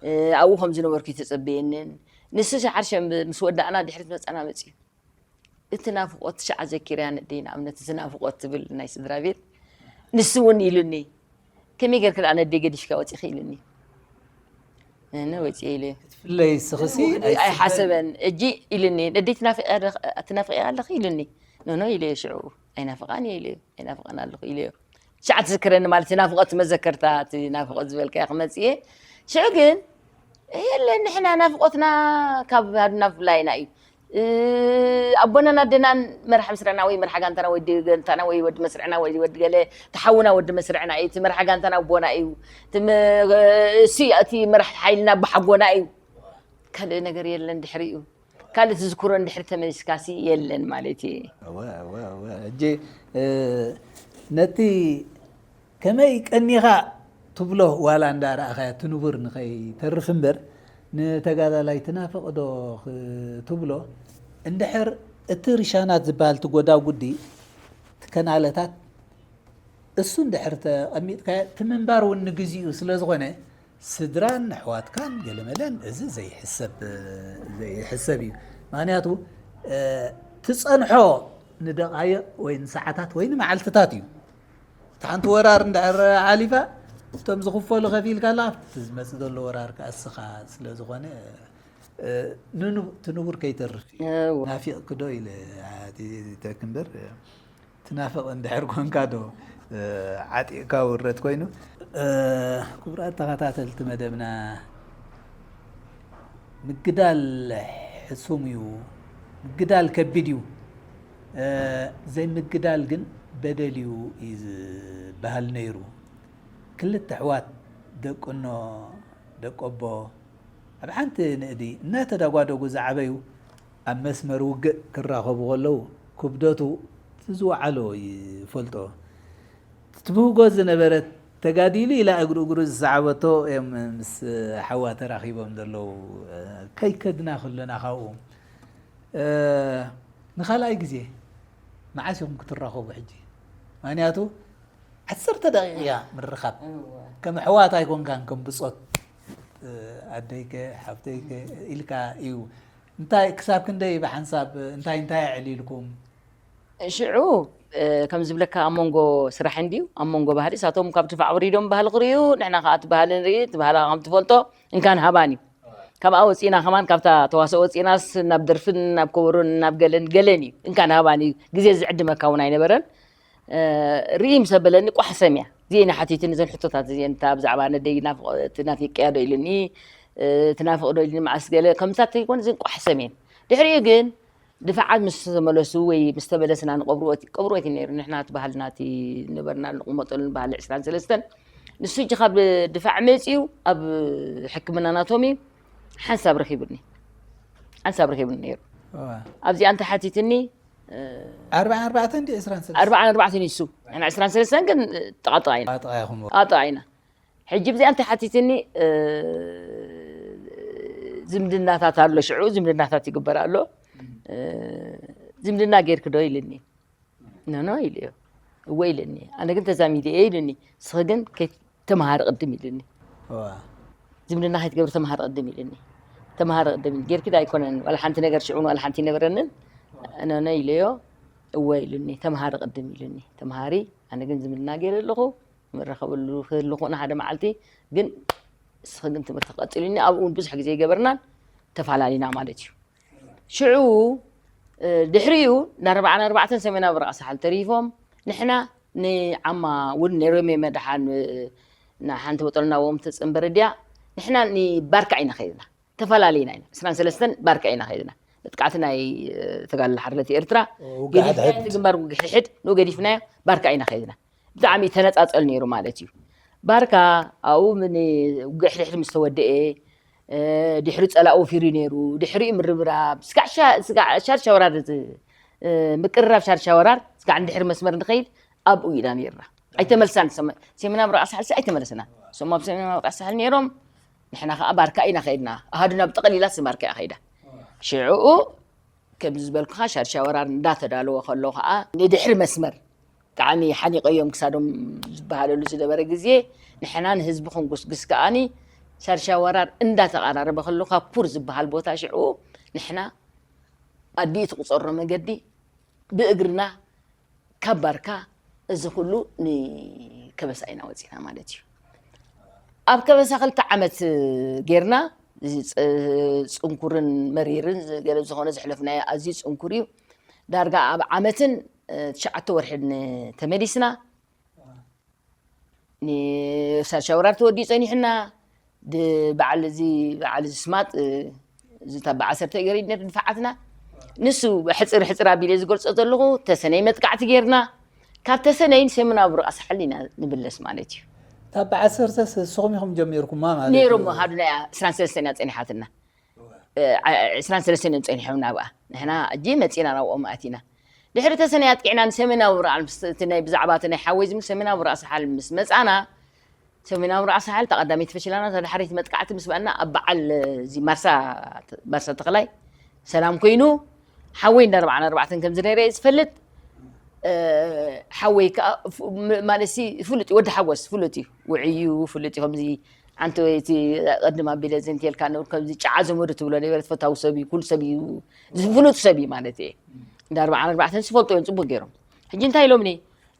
እ፣ ኣብኡ ከም ዝነበርኩ ኣይተጸበየንን። ንሱ ሸዓር ሸምብ ምስ ወዳእና ድሕሪት መጻና መጺኡ። እቲ ናፍቖት ሸዓ ዘኪርያ ነደይ፣ ንኣብነት፣ እዚ ናፍቖት ትብል ናይ ስድራ ቤት፣ ንሱ እውን ኢሉኒ፣ "ከመይ ጌርኪ ደኣ ነደይ ገዲፍካ ወጺኺ?" ኢሉኒ። "እነ ወጺኤ" ኢለ። ክትፍለይ ንስኽሲ ውህደት ኣይሓሰበን። "እጂ" ኢሉኒ፣ "ነደይ ትናፍቕያ ደ-፣ ትናፍቕያ ኣለኺ?" ኢሉኒ። "ኖ፣ ኖ" ኢለ ሽዑ። "ኣይናፍቓን እየ" ኢለ፣ "ኣይናፍቓን ኣለኹ" ኢለዮ። ሸዓ ትዝክረኒ ማለት እዩ፣ ናፍቖት መዘከርታ፣ እቲ ናፍቖት ዝበልካዮ ክመጽእ እየ። ሽዑ ግን የለን፣ ንሕና ናፍቖትና ካብ ሃዱና ብፍላይ ኢና እዩ። እ፣ ኣቦናን ኣደናን መርሓ መስርዕና ወይ መርሓ ጋንታና ወይ ወዲ ጋንታና ወይ ወዲ መስርዕና ወይ ወዲ ገለ፣ እቲ ሓውና ወዲ መስርዕና እዩ፣ እቲ መርሓ ጋንታና ኣቦና እዩ፣ እቲ መ-፣ እሱ እቲ መራሒ ሓይልና ኣቦሓጎና እዩ። ካልእ ነገር የለን ድሕሪኡ። ካልእ ትዝክሮ እንድሕር ተመሊስካሲ የለን ማለት እዩ። እወ፣ እወ፣ እወ። እጂ፣ እ፣ ነቲ ከመይ ቀኒኻ ትብሎ ዋላ እንዳረኣኻያ እቲ ንቡር ንኸይተርፍ እምበር፣ ንተጋዳላይ ትናፍቕ ዶ ኽ-፣ ትብሎ፣ እንድሕር እቲ ርሻናት ዝበሃል እቲ ጎዳጉዲ፣ እቲ ከናለታት፣ እሱ እንድሕር ተቐሚጥካዮ፣ እቲ ምንባር እውን ንግዚኡ ስለ ዝኾነ፣ ስድራን ኣሕዋትካን ገለመለን፣ እዚ ዘይሕሰብ፣ ዘይሕሰብ እዩ። ምኽንያቱ፣ እ፣ ትጸንሖ ንደቓይቕ ወይ ንሰዓታት ወይ ንመዓልትታት እዩ። እታ ሓንቲ ወራር እንድሕር ሓሊፋ፣ እቶም ዝኽፈሉ ከፊልካ ኣለኻ፣ ኣብቲ ዝመጽእ ዘሎ ወራር ከኣ እስኻ ስለ ዝኾነ፣ እ፣ ንኑ-፣ እቲ ንቡር ከይተርፍ እዩ። እወ። ናፊቕኪ ዶ ኢለ፣ ኣ-፣ እቲ ተክ እምበር፣ ትናፍቕ እንድሕር ኮንካ ዶ፣ እ፣ ዓጢቕካ ውረድ ኮይኑ? እ፣ ክቡራት ተኸታተልቲ መደብና፣ ምግዳል ሕሱም እዩ፣ ምግዳል ከቢድ እዩ፣ እ፣ ዘይምግዳል ግን በደል እዩ፣ እዩ ዝበሃል ነይሩ። ክልተ ኣሕዋት ደቂ እኖ፣ ደቂ ኣቦ፣ ኣብ ሓንቲ ንእዲ እናተዳጓደጉ ዝዓበዩ፣ ኣብ መስመር ውግእ ክራኸቡ ከለዉ፣ ክብደቱ እቲ ዝወዓሎ ይፈልጦ። ትብህጎ ዝነበረት ተጋዲሉ ኢላ እግሪ እግሩ ዝሰዓበቶ እዮም ምስ ሓዋ ተራኺቦም ዘለዉ። ከይከድና ከለና ካብኡ፣ እ፣ ንኻልኣይ ግዜ መዓስ ኢኹም ክትራኸቡ ሕጂ? ምኽንያቱ ዓሰርተ ደቂቕ እያ ምርኻብ። እወ። ከም ኣሕዋት ኣይኮንካን፣ ከም ብጾት፣ እ፣ ኣደይከ ሓፍተይከ ኢልካ እዩ። እንታይ፣ ክሳብ ክንደይ ብሓንሳብ እንታይ እንታይ ኣዕሊልኩም? ሽዑ፣ እ፣ ከም ዝብለካ ኣብ መንጎ ስራሕ እንድዩ፣ ኣብ መንጎ ባህሊ፣ እሳቶም ካብ ድፋዕ ወሪዶም ባህሊ ክርእዩ፣ ንሕና ከኣ እቲ ባህሊ ንርኢ፣ እቲ ባህሊ ከም ትፈልጦ እንካን ሃባን እዩ። ካብኣ ወጺና ከማን፣ ካብታ ተዋስኦ ወጺናስ ናብ ደርፍን ናብ ከበሮን ናብ ገለን ገለን እዩ። እንካን ሃባን እዩ። ግዜ ዝዕድመካ እውን ኣይነበረን። እ፣ ርኢ ምስ ኣበለኒ ቋሕ ሰምያ። እዚኤን ሓቲትኒ፣ እዘን ሕቶታት እዚኤን፣ እታ ብዛዕባ ነደይ ናፍቆ-፣ እቲ ናፊቅያ ዶ ኢሉኒ፣ እ፣ ትናፍቕ ዶ ኢሉኒ፣ መዓስ ገለ ከምታት ይኮን፣ እዘን ቋሕ ሰምየን። ድሕሪኡ ግን ድፋዓት ምስ ተመለሱ ወይ ምስ ተመለስና ንቀብሩ ወቲ-፣ ቀብሩ ወቲ ነይሩ። ንሕና እቲ ባህልና፣ እቲ ነበርና ንቕመጠሉ ባህሊ ዕስራን ሰለስተን፣ ንሱ እጂ ካብ ድፋዕ መጺኡ ኣብ ሕክምና ናቶም እዩ። ሓንሳብ ረኺቡኒ። ሓንሳብ ረኺቡኒ ነይሩ። እዋ። ኣብዚኣ እንተ ሓቲትኒ፣ እ፣ ኣርባዓን ኣርባዕተን ድዩ ዕስራን ሰለስተን? ኣርባዓን ኣርባዕተን እዩ እሱ። ንሕና ዕስራን ሰለስተን ግን ጥቓጥቓ ኢና። ጥቓጥቓ ኢኹም። ጥቓጥቓ ኢና። ሕጂ ብዚኣ እንተ ሓቲትኒ፣ እ፣ ዝምድናታት ኣሎ፣ ሽዑ ዝምድናታት ይግበር ኣሎ። እ፣ ዝምድና ጌርኪ ዶ ኢልኒ። ኖ፣ ኖ ኢለዮ። እወ ኢለኒ። ኣነ ግን ተዛሚደ እየ ኢሉኒ። ንስኺ ግን ከይ-፣ ተምሃሪ ቅድም ኢሉኒ። እዋ። ዝምድና ከይትገብሪ ተምሃሪ ቅድም ኢሉኒ። ተምሃሪ ቅድም ኢሉኒ። ጌርኪ ዶ ኣይኮነን፣ ዋላ ሓንቲ ነገር ሽዑን ዋላ ሓንቲ ኣይነበረንን። ኖ፣ ኖ ኢለዮ። እወ ኢሉኒ። ተምሃሪ ቅድም ኢሉኒ። ተምሃሪ፣ ኣነ ግን ዝምድና ገይረ ኣለኹ። ንራኸበሉ ክህሉ ኮና ሓደ መዓልቲ፣ ግን ንስኺ ግን ትምህርቲ ቀጽሊ ኢሉኒ። ኣብኡ እውን ብዙሕ ግዜ ኣይገበርናን፣ ተፈላለና ማለት እዩ። ሽዑ፣ እ፣ ድሕሪኡ ንኣርባዓን ኣርባዕተን ሰሜናዊ ብርቓ ሳሕል ተሪፎም፣ ንሕና ንዓማ እውን ነይሮም እዮም መድሓን፣ እ፣ ንሓንቲ ቦጠል ናብኦም ትጽንበር ድያ፣ ንሕና ንባርካ ኢና ከይድና። ተፈላለና ኢና። ዕስራን ሰለስተን ባርካ ኢና ከይድና። መጥቃዕቲ ናይ፣ እ፣ ተጋድሎ ሓርነት ኤርትራ፣ ኦ፣ ውግእ ገዲፍናዮ፣ ሓድሕድ። እቲ ግንባር ውግእ ሕድሕድ፣ ንኡ ገዲፍናዮ፣ ባርካ ኢና ከይድና። ብጣዕሚ ተነጻጸል ነይሩ ማለት እዩ። ባርካ ኣብኡ ምን ውግእ ሕድሕድ ምስ ተወደኤ፣ እ፣ ድሕሪ ጸላኢ ወፊሩ ነይሩ፣ ድሕሪኡ ምርብራብ፣ ስጋዕ ሻ-፣ ስጋዕ ሻድሻ ወራር፣ እ፣ ምቅርራብ ሻድሻ ወራር፣ ስጋዕ ንድሕሪ መስመር ንኸይድ ኣብኡ ኢና ነይርና። ኣይተመልሳን፣ ሰመ-፣ ሰሜናዊ ብርቓ ሳሕልሲ ኣይተመለሰና። እሶም ኣብ ሰሜናዊ ብርቓ ሳሕል ነይሮም፣ ንሕና ከኣ ባርካ ኢና ከይድና። ኣሃዱና ብጠቕሊላ ስም ባርካ እያ ከይዳ። ሽዕኡ ከምዚ ዝበልኩኻ ሻድሻ ወራር እንዳተዳለወ ከሎ ከኣ ንድሕሪ መስመር ብጣዕሚ ሓኒቐዮም ክሳዶም ዝበሃለሉ ዝነበረ ግዜ፣ ንሕና ንህዝቢ ክንጉስጉስ ከኣኒ ሻድሻ ወራር እንዳተቐራረበ ከሎ ካብ ፑር ዝበሃል ቦታ ሽዑ ንሕና ኣዲኡ ትቑጸሮ መገዲ ብእግርና ካብ ባርካ እዚ ኩሉ ንከበሳ ኢና ወጺና ማለት እዩ። ኣብ ከበሳ ክልተ ዓመት ጌርና፣ እዚ ጽ-፣ ጽንኩርን መሪርን ገለ ዝኾነ ዘሕለፍናዮ ኣዝዩ ጽንኩር እዩ። ዳርጋ ኣብ ዓመትን፣ እ፣ ትሽዓተ ወርሕን ተመሊስና። ንሳልሻይ ወራር ተወዲኡ ጸኒሕና፣ ድ-፣ በዓል እዚ፣ በዓል እዚ ስማጥ፣ እ፣ እዚ እታ ብዓሰርተ ገይሩ ነይሩ ድፋዓትና። ንሱ ሕጽር ሕጽር ኣቢለ ዝገልጾ ዘለኹ፣ ተሰነይ መጥቃዕቲ ጌርና፣ ካብ ተሰነይን ሰሜናዊ ብርቓ ሳሕል ኢና ንምለስ ማለት እዩ። እታ ብዓሰርተ ንስኹም ኢኹም ጀሚርኩማ ማለት ነይሮም እዩ። ሃዱና እያ ዕስራን ሰለስተን እያ ጸኒሓትና። እ፣ ዓ-፣ ዕስራን ሰለስተን እዮም ጸኒሖም ናብኣ። ንሕና እጂ መጺና ናብኦም ኣቲና። ድሕሪ ተሰነይ ኣጥቂዕና ንሰሜናዊ ራዕል ምስ እቲ ናይ ብዛዕባ እቲ ናይ ሓወይ ዝብል ሰሜናዊ ራእሲ ሓል ምስ መጻና፣ ሰሜናዊ ራእሲ ሓል እታ ቀዳመይቲ ፈሽላና፣ እታ ዳሕረይቲ መጥቃዕቲ ምስ በኣና ኣብ በዓል እዚ ማርሳ፣ ማርሳ ተኽላይ ሰላም ኮይኑ፣ ሓወይ እንዳ ኣርባዓን ኣርባዕተን ከም ዝነበረ እየ ዝፈልጥ። እ፣ ሓወይ ከኣ ፍ-፣ ም-፣ ማለት ሲ ፍሉጥ እዩ፣ ወዲ ሓጎስ ፍሉጥ እዩ፣ ውዕዩ ፍሉጥ እዩ። ከምዚ ኣንቲ ወይ እቲ ቅድም ኣቢለ ዘንትየልካ ነበርኩ፣ ከምዚ ጨዓ ዘመዱ ትብሎ ነበረት፣ ፈታዊ ሰብ እዩ፣ ኩሉ ሰብ እዩ፣ ፍሉጥ ሰብ እዩ ማለት እየ። እንዳ ኣርባዓን ኣርባዕተን ዝፈልጦ እዮም ጽቡቅ ገይሮም። ሕጂ እንታይ ኢሎምኒ?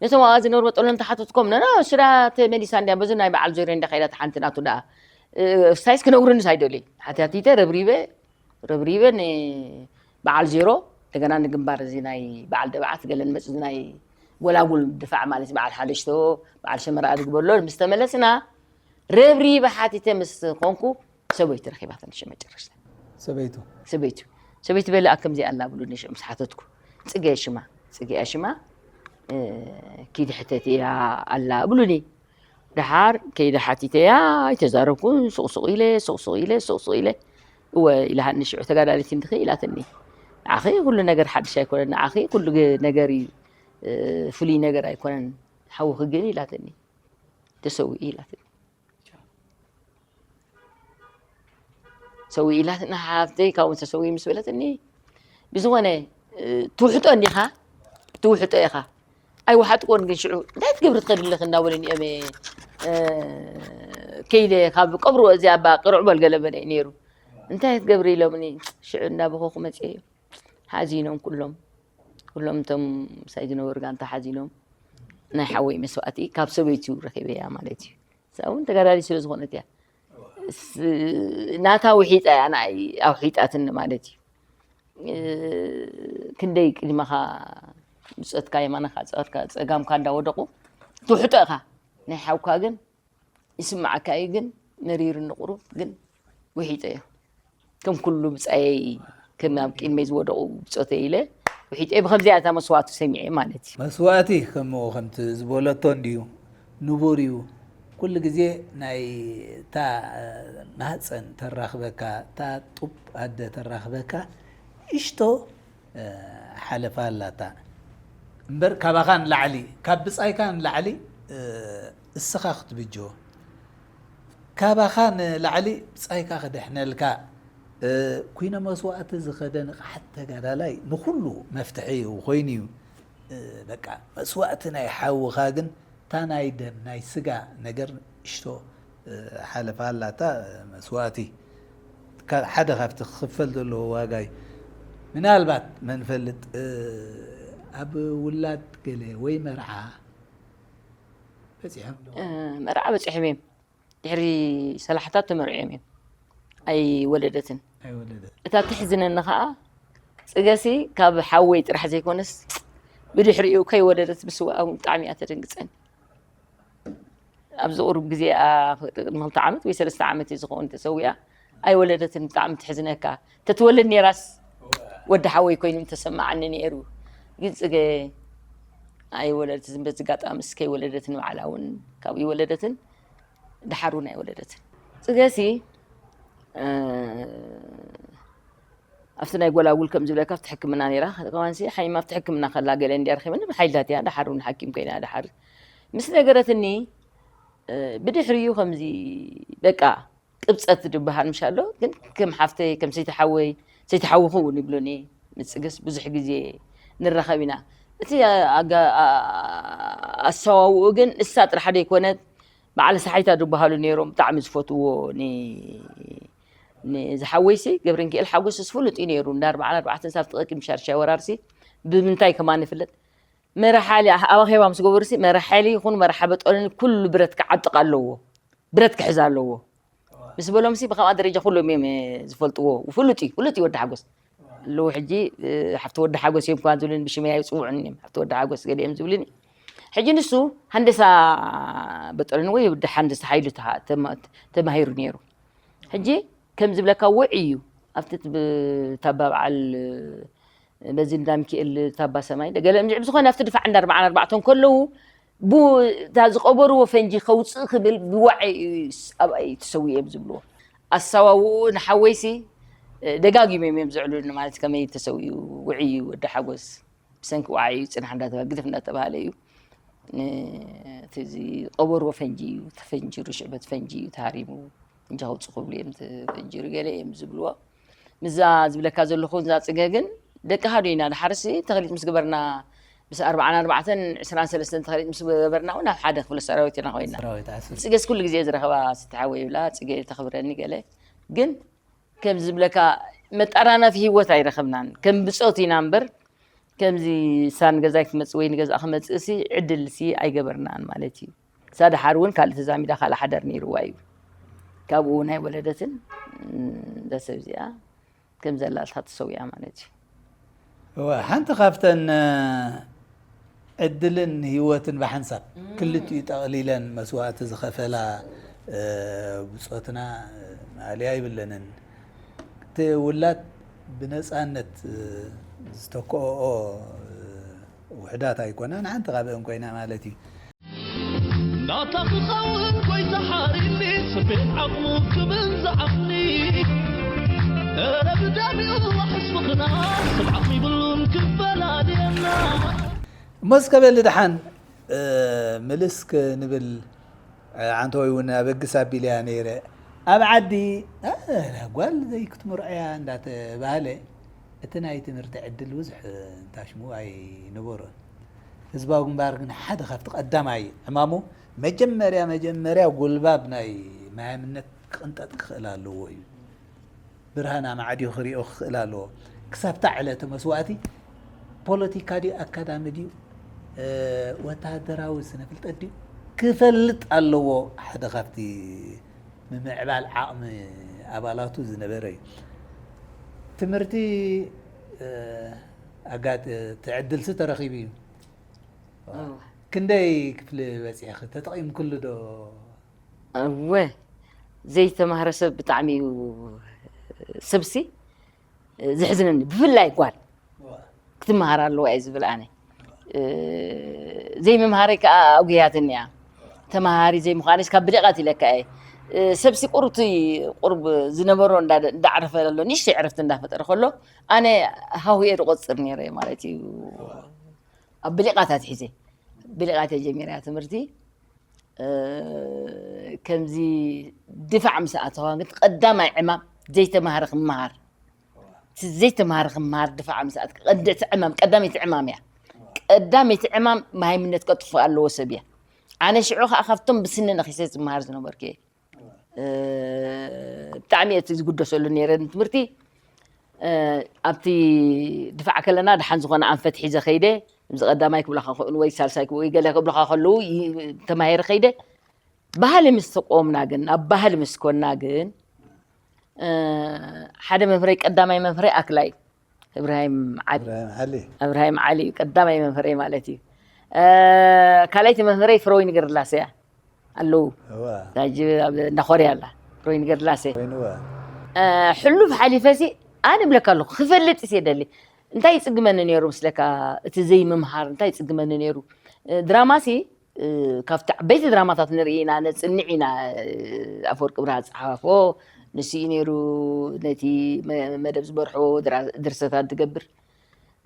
ነቶም ኣብኣ ዝነብሩ በጠሎ እንተሓተትኮም፣ ነና ስዳ ተመሊሳ እንድያ፣ በዚ ናይ በዓል ዙርያ እንዳ ከይዳ፣ ሓንቲ ናቱ ደኣ፣ እ፣ ሳይስ ክነግሩንስ ኣይደልዩ። ሓቲያቲተ ረብሪበ፣ ረብሪበ ንበዓል ዜሮ፣ እንደገና ንግንባር እዚ ናይ በዓል ደብዓት ገለ ንመጽእ፣ እዚ ናይ ጎላጉል ድፋዕ ማለት በዓል ሓደሽቶ፣ በዓል ሸመራ ኣድግበሎ ምስ ተመለስና፣ ረብሪበ ሓቲተ ምስ ኮንኩ፣ ሰበይቱ ረኺባትኒ ሽዑ መጨረሽታ። ሰበይቱ? ሰበይቱ። ሰበይቲ በሊ ኣብ ከምዚ ኣላ ብሉኒ ሽዑ ምስ ሓተትኩ። ጽገ ሽማ፣ ጽገ ሽማ፣ እ፣ ኪዲ ሕተት እያ ኣላ ብሉኒ። ደሓር ከይደ ሓቲተያ ኣይተዛረብኩን። ሱቕ ሱቕ ኢለ፣ ሱቕ ሱቕ ኢለ፣ ሱቕ ሱቕ ኢለ። እወ ኢላሃኒ ሽዑ፣ ተጋዳሊት እንዲኺ ኢላትኒ። ንዓኺ ኩሉ ነገር ሓድሽ ኣይኮነን፣ ንዓኺ ኩሉ ገ-፣ ነገር እዩ፣ እ፣ ፍሉይ ነገር ኣይኮነን። ሓውኺ ግን ኢላትኒ። ተሰዊኡ ኢላትኒ። ሰዊኡ ኢላትና ሓፍተይ፣ ካብኡ ተሰዊኡ ምስ በለትኒ፣ ብዝኾነ፣ እ፣ ትውሕጦ እንዲኻ፣ ትውሕጦ ኢኻ። ኣይወሓጥኩዎን ግን ሽዑ፣ "እንታይ ትገብሪ ትኸዲ ኣለኺ?" እንዳበሉኒ እዮም፣ እ፣ ከይደ ካብ ቀብሩ እዚኣ ኣባ ቅርዕ በል ገለ በለ እዩ ነይሩ። "እንታይ ትገብሪ?" ኢሎምኒ፣ ሽዑ እንዳበኸኹ መፅየ እዮም። ሓዚኖም ኩሎም፣ ኩሎም እቶም ምሳይ ዝነበሩ ጋንታ ሓዚኖም። ናይ ሓወይ መስዋእቲ ካብ ሰበይቱ ረኺበያ ማለት እዩ። እሳ እውን ተጋዳሊት ስለ ዝኾነት እያ። ስ-፣ ናታ ውሒጣ እያ ንዓይ ኣውሒጣትኒ ማለት እዩ። እ፣ ክንደይ ቅድመኻ ብጾትካ የማንኻ፣ ጸ-፣ ጸጋምካ እንዳወደቑ ትውሕጦ ኢኻ። ናይ ሓውካ ግን ይስምዓካ እዩ፣ ግን መሪሩኒ ቁሩብ፣ ግን ውሒጠዮ። ከም ኩሉ ብጻየይ፣ ከም ኣብ ቅድመይ ዝወደቑ ብጾተይ ኢለ ውሒጠዮ። ብኸምዚኣ እታ መስዋእቱ ሰሚዐ ማለት እዩ። መስዋእቲ ከምኡ ከምቲ ዝበለቶ እንድዩ፣ ንቡር እዩ። ኩሉ ግዜ ናይ እታ ማህፀን ተራኽበካ፣ እታ ጡብ ኣደ ተራኽበካ፣ እሽቶ፣ እ፣ ሓለፋ ኣላታ። እምበር ካባኻ ንላዕሊ፣ ካብ ብጻይካ ንላዕሊ፣ እ፣ እስኻ ክትብጆ። ካባኻ ንላዕሊ ብጻይካ ክድሕነልካ፣ እ፣ ኩይነ መስዋእቲ ዝኸደ ንቕሓት ተጋዳላይ ንኹሉ መፍትሒ እዩ፣ ኮይኑ እዩ። እ፣ በቃ መስዋእቲ ናይ ሓውኻ ግን እታ ናይ ደም ናይ ስጋ ነገር እሽቶ፣ እ፣ ሓለፋ ኣላታ፣ እ፣ መስዋእቲ። ካ-፣ ሓደ ካብቲ ክኽፈል ዘለዎ ዋጋ እዩ። ምናልባት መን ፈልጥ፣ እ፣ ኣብ ውላድ ገለ ወይ መርዓ በጺሖም ዶ? እ፣ መርዓ በጺሖም እዮም። ድሕሪ ሰላሕታት ተመርዕዮም እዮም። ኣይወለደትን። ኣይወለደት። እታ ትሕዝነኒ ኸኣ፣ ጽገሲ ካብ ሓወይ ጥራሕ ዘይኮነስ፣ ብድሕሪኡ ከይወለደት ምስዋኣ እውን ብጣዕሚ እያ ተደንግጸኒ። ኣብዚ ቁሩብ ግዜ፣ ኣ፣ ቅድሚ ክልተ ዓመት ወይ ሰለስተ ዓመት እዩ ዝኸውን ተሰዊኣ። ኣይወለደትን፣ ብጣዕሚ ትሕዝነካ። ተትወልድ ነይራስ፣ ወዲ ሓወይ ኮይኑ ምተሰማዓኒ ነይሩ። ግን ጽገ ኣይወለደትን። በዚ ኣጋጣሚ እስከ ኣይወለደትን፣ ባዕላ እውን ካብኡ ይወለደትን፣ ደሓር እውን ኣይወለደትን። ጽገሲ፣ እ፣ ኣብቲ ናይ ጎላጉል ከም ዝብለካ ኣብቲ ሕክምና ነይራ። ከማንሲ ሓይማ ኣብቲ ሕክምና ከላ ገለ እንድያ ረኺበኒ፣ ብሓይልታት እያ፣ ደሓር እውን ሓኪም ኮይና፣ ደሓር ምስ ነገረትኒ፣ እ፣ ብድሕሪኡ ከምዚ በቃ ቅብጸት ዝበሃል ምሽ ኣሎ፣ ግን ከም ሓፍተይ፣ ከም ሰይቲ ሓወይ፣ ሰይቲ ሓውኺ እውን ይብሉኒ። ምስ ጽገስ ብዙሕ ግዜ ንራኸብ ኢና። እቲ ኣጋ-፣ ኣ-፣ ኣሰዋውኡ ግን እሳ ጥራሕ ደይኮነት፣ በዓል ሰሓይታ ዝበሃሉ ነይሮም፣ ብጣዕሚ ዝፈትዎ ኒ-፣ ንዝሓወይሲ ገብረንኪኤል ሓጎስስ ፍሉጥ እዩ ነይሩ። እንዳ ኣርባዓን ኣርባዕተን ሳብ ጥቕቂ ምሻርሻ ወራርሲ ብምንታይ ከማን ይፍለጥ? መራሓሊ ኣብ ኣኼባ ምስ ገበሩሲ፣ መራሓሊ ይኹን መራሓ በጦልን ኩሉ ብረት ክዓጥቕ ኣለዎ፣ ብረት ክሕዝ ኣለዎ ምስ በሎምሲ፣ ብኸምኣ ደረጃ ኩሎም እዮም፣ እ፣ ዝፈልጥዎ። ፍሉጥ እዩ፣ ፍሉጥ እዩ ወዲ ሓጎስ። ኣለዉ ሕጂ፣ እ፣ ሓፍቲ ወዲ ሓጎስ እዮም እኳ ዝብልን ብሽመይ ኣይጽውዑን እዮም። ሓፍቲ ወዲ ሓጎስ ገለ እዮም ዝብልኒ። ሕጂ ንሱ ሃንደሳ በጦልን ወይ ወዲ ሃንደሳ ሓይሉ ተሃ-፣ ተማ-፣ ተማሂሩ ነይሩ። ሕጂ ከም ዝብለካ ውዑይ እዩ። ኣብቲ ብ-፣ ታባ በዓል፣ በዚ እንዳ ሚካኤል ታባ ሰማይ ገለ እንድዒ ብዝኾነ ኣብቲ ድፋዕ እንዳ ኣርባዓን ኣርባዕተን ከለዉ ቡ-፣ እታ ዝቐበርዎ ፈንጂ ከውፅእ ክብል ብዋዒ እዩ ስ-፣ ኣብኣይ ተሰዊኡ እዮም ዝብልዎ። ኣሰዋውኡ ንሓወይሲ ደጋጊሞም እዮም ዝዕሉኒ ማለት ከመይ ተሰዊኡ ውዕይ እዩ ወዲ ሓጎስ። ብሰንኪ ዋዓ እዩ ጽናሕ እንዳተባለ ግደፍ እንዳተባሃለ እዩ። ን-፣ እቲ እዚ ቀበርዎ ፈንጂ እዩ ተፈንጂሩ፣ ሽዕበት ፈንጂ እዩ ተሃሪሙ፣ እንጃ ከውጽእ ክብሉ እዮም ተፈንጂሩ፣ ገለ እዮም ዝብልዎ። ምዛ ዝብለካ ዘለኹ፣ እዛ ጽገ ግን ደቂ ሃዱ ኢና። ድሓርሲ ተኽሊት ምስ ገበርና፣ ምስ ኣርባዓን ኣርባዕተን፣ ዕስራን ሰለስተን ተኽሊት ምስ ገበርና እውን ኣብ ሓደ ክፍለ ሰራዊት ኢና ኮይና። ሰራዊት ዓስር። ጽገስ ኩሉ ግዜ ዝረኸባ ስትሓወ ይብላ፣ ጽገ ተኽብረኒ ገለ። ግን ከም ዝብለካ መጣራናፊ ህይወት ኣይረኸብናን። ከም ብጾት ኢና እምበር፣ ከምዚ እሳ ንገዛይ ክትመጽእ ወይ ንገዛእ ክመጽእ ሲ ዕድል ሲ ኣይገበርናን ማለት እዩ። እሳ ደሓር እውን ካልእ ተዛሚዳ ካልእ ሓዳር ነይርዋ እዩ። ካብኡ ናይ ወለደትን፣ እም፣ እዛ ሰብ እዚኣ ከም ዘላ እልካ ተሰዊኣ ማለት እዩ። እወ፣ ሓንቲ ካብተን፣ እ፣ ዕድልን ህይወትን ብሓንሳብ እም። ክልቲኡ ጠቕሊለን መስዋእቲ ዝኸፈላ፣ እ፣ ብጾትና፣ እ፣ ማእለያ ይብለንን። እቲ ውላድ ብነጻነት፣ እ፣ ዝተክኦኦ፣ እ፣ ውሕዳት ኣይኮናን፣ ሓንቲ ካብአን ኮይና ማለት እዩ። ናታ ክኸውን ጎይታ ሓሪኒ፣ ስቤት ዓቕሙ ክብል ዝዓቕኒ። እረ ብደሚኡ ዋሕስ ምኽና፣ ሰብ ዓቕሚ ይብሉን ክፈላልየና። እሞ እስከ በሊ ደሓን፣ እ፣ ምልስ ክንብል፣ እ፣ ዓንተወይ እውን ኣበግስ ኣቢለያ ነይረ። ኣብ ዓዲ፣ እ፣ ጓል ዘይክትምርዖያ እንዳተባህለ፣ እቲ ናይ ትምህርቲ ዕድል ብዙሕ እንታሽሙ ኣይነበሮን። ህዝባዊ ግንባር ግን ሓደ ካብቲ ቀዳማይ ዕማሙ፣ መጀመርያ፣ መጀመርያ ጉልባብ ናይ መሃይምነት ክቕንጠጥ ክኽእል ኣለዎ እዩ። ብርሃን ኣማዕድዩ ክሪኦ ክኽእል ኣለዎ። ክሳብታ ዕለተ መስዋእቲ ፖለቲካ ድዩ፣ ኣካዳሚ ድዩ፣ እ፣ ወታደራዊ ስነ ፍልጠት ድዩ፣ ክፈልጥ ኣለዎ። ሓደ ካብቲ ምምዕባል ዓቕሚ ኣባላቱ ዝነበረ እዩ። ትምህርቲ፣ እ፣ ኣጋጥ-፣ እቲ ዕድልሲ ተረኺቡ እዩ። እወ። ክንደይ ክፍሊ በጺሕኺ? ተጠቒምክሉ ዶ? እወ፣ ዘይተማህረ ሰብ ብጣዕሚ እዩ ሰብሲ ዘሕዝነኒ፣ ብፍላይ ጓል ክትመሃር ኣለዋ እየ ዝብል ኣነ። እ፣ ዘይምምሃረይ ከዓ ኣጉህያትኒ እያ። ተምሃሪ ዘይምዃነይስ ካብ ብሊቓት ኢለካ እየ። እ፣ ሰብሲ ቁሩብቲ ቁሩብ ዝነበሮ እንዳ-፣ እንዳዕረፈ ኣሎ፣ ንእሽተይ ዕረፍቲ እንዳፈጠረ ከሎ፣ ኣነ ሃሁ እየ ዝቆጽር ነይረ ማለት እዩ። ኣብ ብሊቓት ኣትሒዘ፣ ብሊቓት እየ ጀሚረ ትምህርቲ። እ፣ ከምዚ ድፋዕ ምስ ኣተዋ ግን ቀዳማይ ዕማም ዘይተማሃረ ክመሃር፣ እቲ ዘይተማሃረ ክመሃር ድፋዕ ምስ ኣት-፣ ቀንዲ እቲ ዕማም፣ ቀዳመይቲ ዕማም እያ። ቀዳመይቲ ዕማም መሃይምነት ከጥፍእ ኣለዎ ሰብ እያ። ኣነ ሽዑ ከዓ ካብቶም ብስኒ ነኺሰ ዝመሃር ዝነበርኩ እየ። እ፣ ብጣዕሚ እየ እቲ ዝግደሰሉ ነይረ ንትምህርቲ። እ፣ ኣብቲ ድፋዕ ከለና ደሓን ዝኾነ ኣንፈት ሒዘ ከይደ፣ እዚ ቀዳማይ ክብለኻ ክእሉ ወይ ሳልሳይ ክብ-፣ ወይ ገለ ክብለኻ ከለዉ ይ-፣ ተማሂረ ከይደ። ባህሊ ምስ ተቆምና ግን፣ ኣብ ባህሊ ምስ ኮና ግን፣ እ፣ ሓደ መምህረይ፣ ቀዳማይ መምህረይ ኣክላይ እብራሂም ዓሊ። እብራሂም ዓሊ። እብራሂም ዓሊ እዩ ቀዳማይ መምህረይ ማለት እዩ። እ፣ ካልኣይቲ መምህረይ ፍረወይኒ ገርላሰ እያ። ኣለዉ። እዋ። እዛ ጅ-፣ ኣብ እንዳ ኮርያ ኣላ። ፍረወይኒ ገርላሰ። ኮይንዋ። እ፣ ሕሉፍ ሓሊፈሲ ኣነ እብለካ ኣለኹ፣ ክፈልጥ እየ ደሊ። እንታይ ይጽግመኒ ነይሩ ምስለካ፣ እቲ ዘይምምሃር እንታይ ይጽግመኒ ነይሩ? እ፣ ድራማሲ፣ እ፣ ካብቲ ዓበይቲ ድራማታት ንርኢ ኢና፣ ነጽንዕ ኢና። እ፣ ኣፈወርቂ ብርሃ ዝጸሓፎ ንሱ እዩ ነይሩ፣ ነቲ መ-፣ መደብ ዝመርሖ ድራ-፣ ድርሰታት ዝገብር።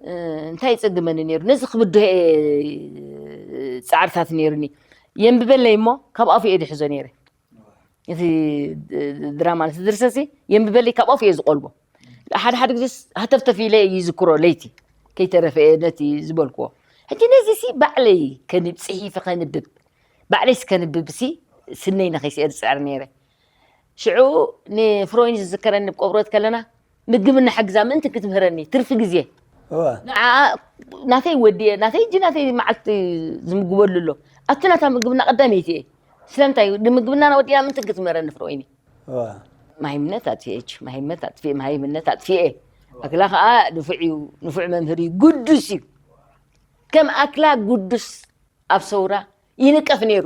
እ፣ እንታይ ይጽግመኒ ነይሩ? ነዚ ክብድሆ እየ ጻዕርታት ነይሩኒ። የንብበለይ እሞ ካብ ኣፉ እየ ዝሕዞ ነይረ። እቲ ድራማ፣ ነቲ ድርሰትሲ የንብበለይ ካብ ኣፉ እየ ዝቆልቦ። ሓደ ሓደ ግዜስ ሃተፍተፍ ኢለ ይዝክሮ ለይቲ። ከይተረፈ እየ ነቲ ዝበልክዎ። ሕጂ ነዚሲ ባዕለይ ከንብ-፣ ጽሒፈ ከንብብ፣ ባዕለይስ ከንብብሲ ስነይ ነኸይስእር ዝጽዕር ነይረ። ሽዑ ንፍሮይን ዝዝከረኒ ኣብ ቆብሮት ከለና፣ ምግቢ እናሓግዛ ምእንቲ ክትምህረኒ ትርፊ ግዜ እዋ። ንዓ ናተይ ወዲየ፣ ናተይ እጂ ናተይ መዓልቲ ዝምግበሉ ኣሎ። ኣብቲ ናታ ምግቢ እናቐዳመይቲ እየ። ስለምንታይ? ንምግብና ወዲና ምእንቲ ክትምህረኒ ፍሮይኒ። እዋ። ማሂምነት ኣጥፊኤ፣ እች ማሂምነት ኣጥፊኤ፣ ማሂምነት ኣጥፊኤ። ኣክላ ከዓ ንፉዕ እዩ፣ ንፉዕ መምህር እዩ፣ ግዱስ እዩ። ከም ኣክላ ግዱስ ኣብ ሰውራ ይንቀፍ ነይሩ።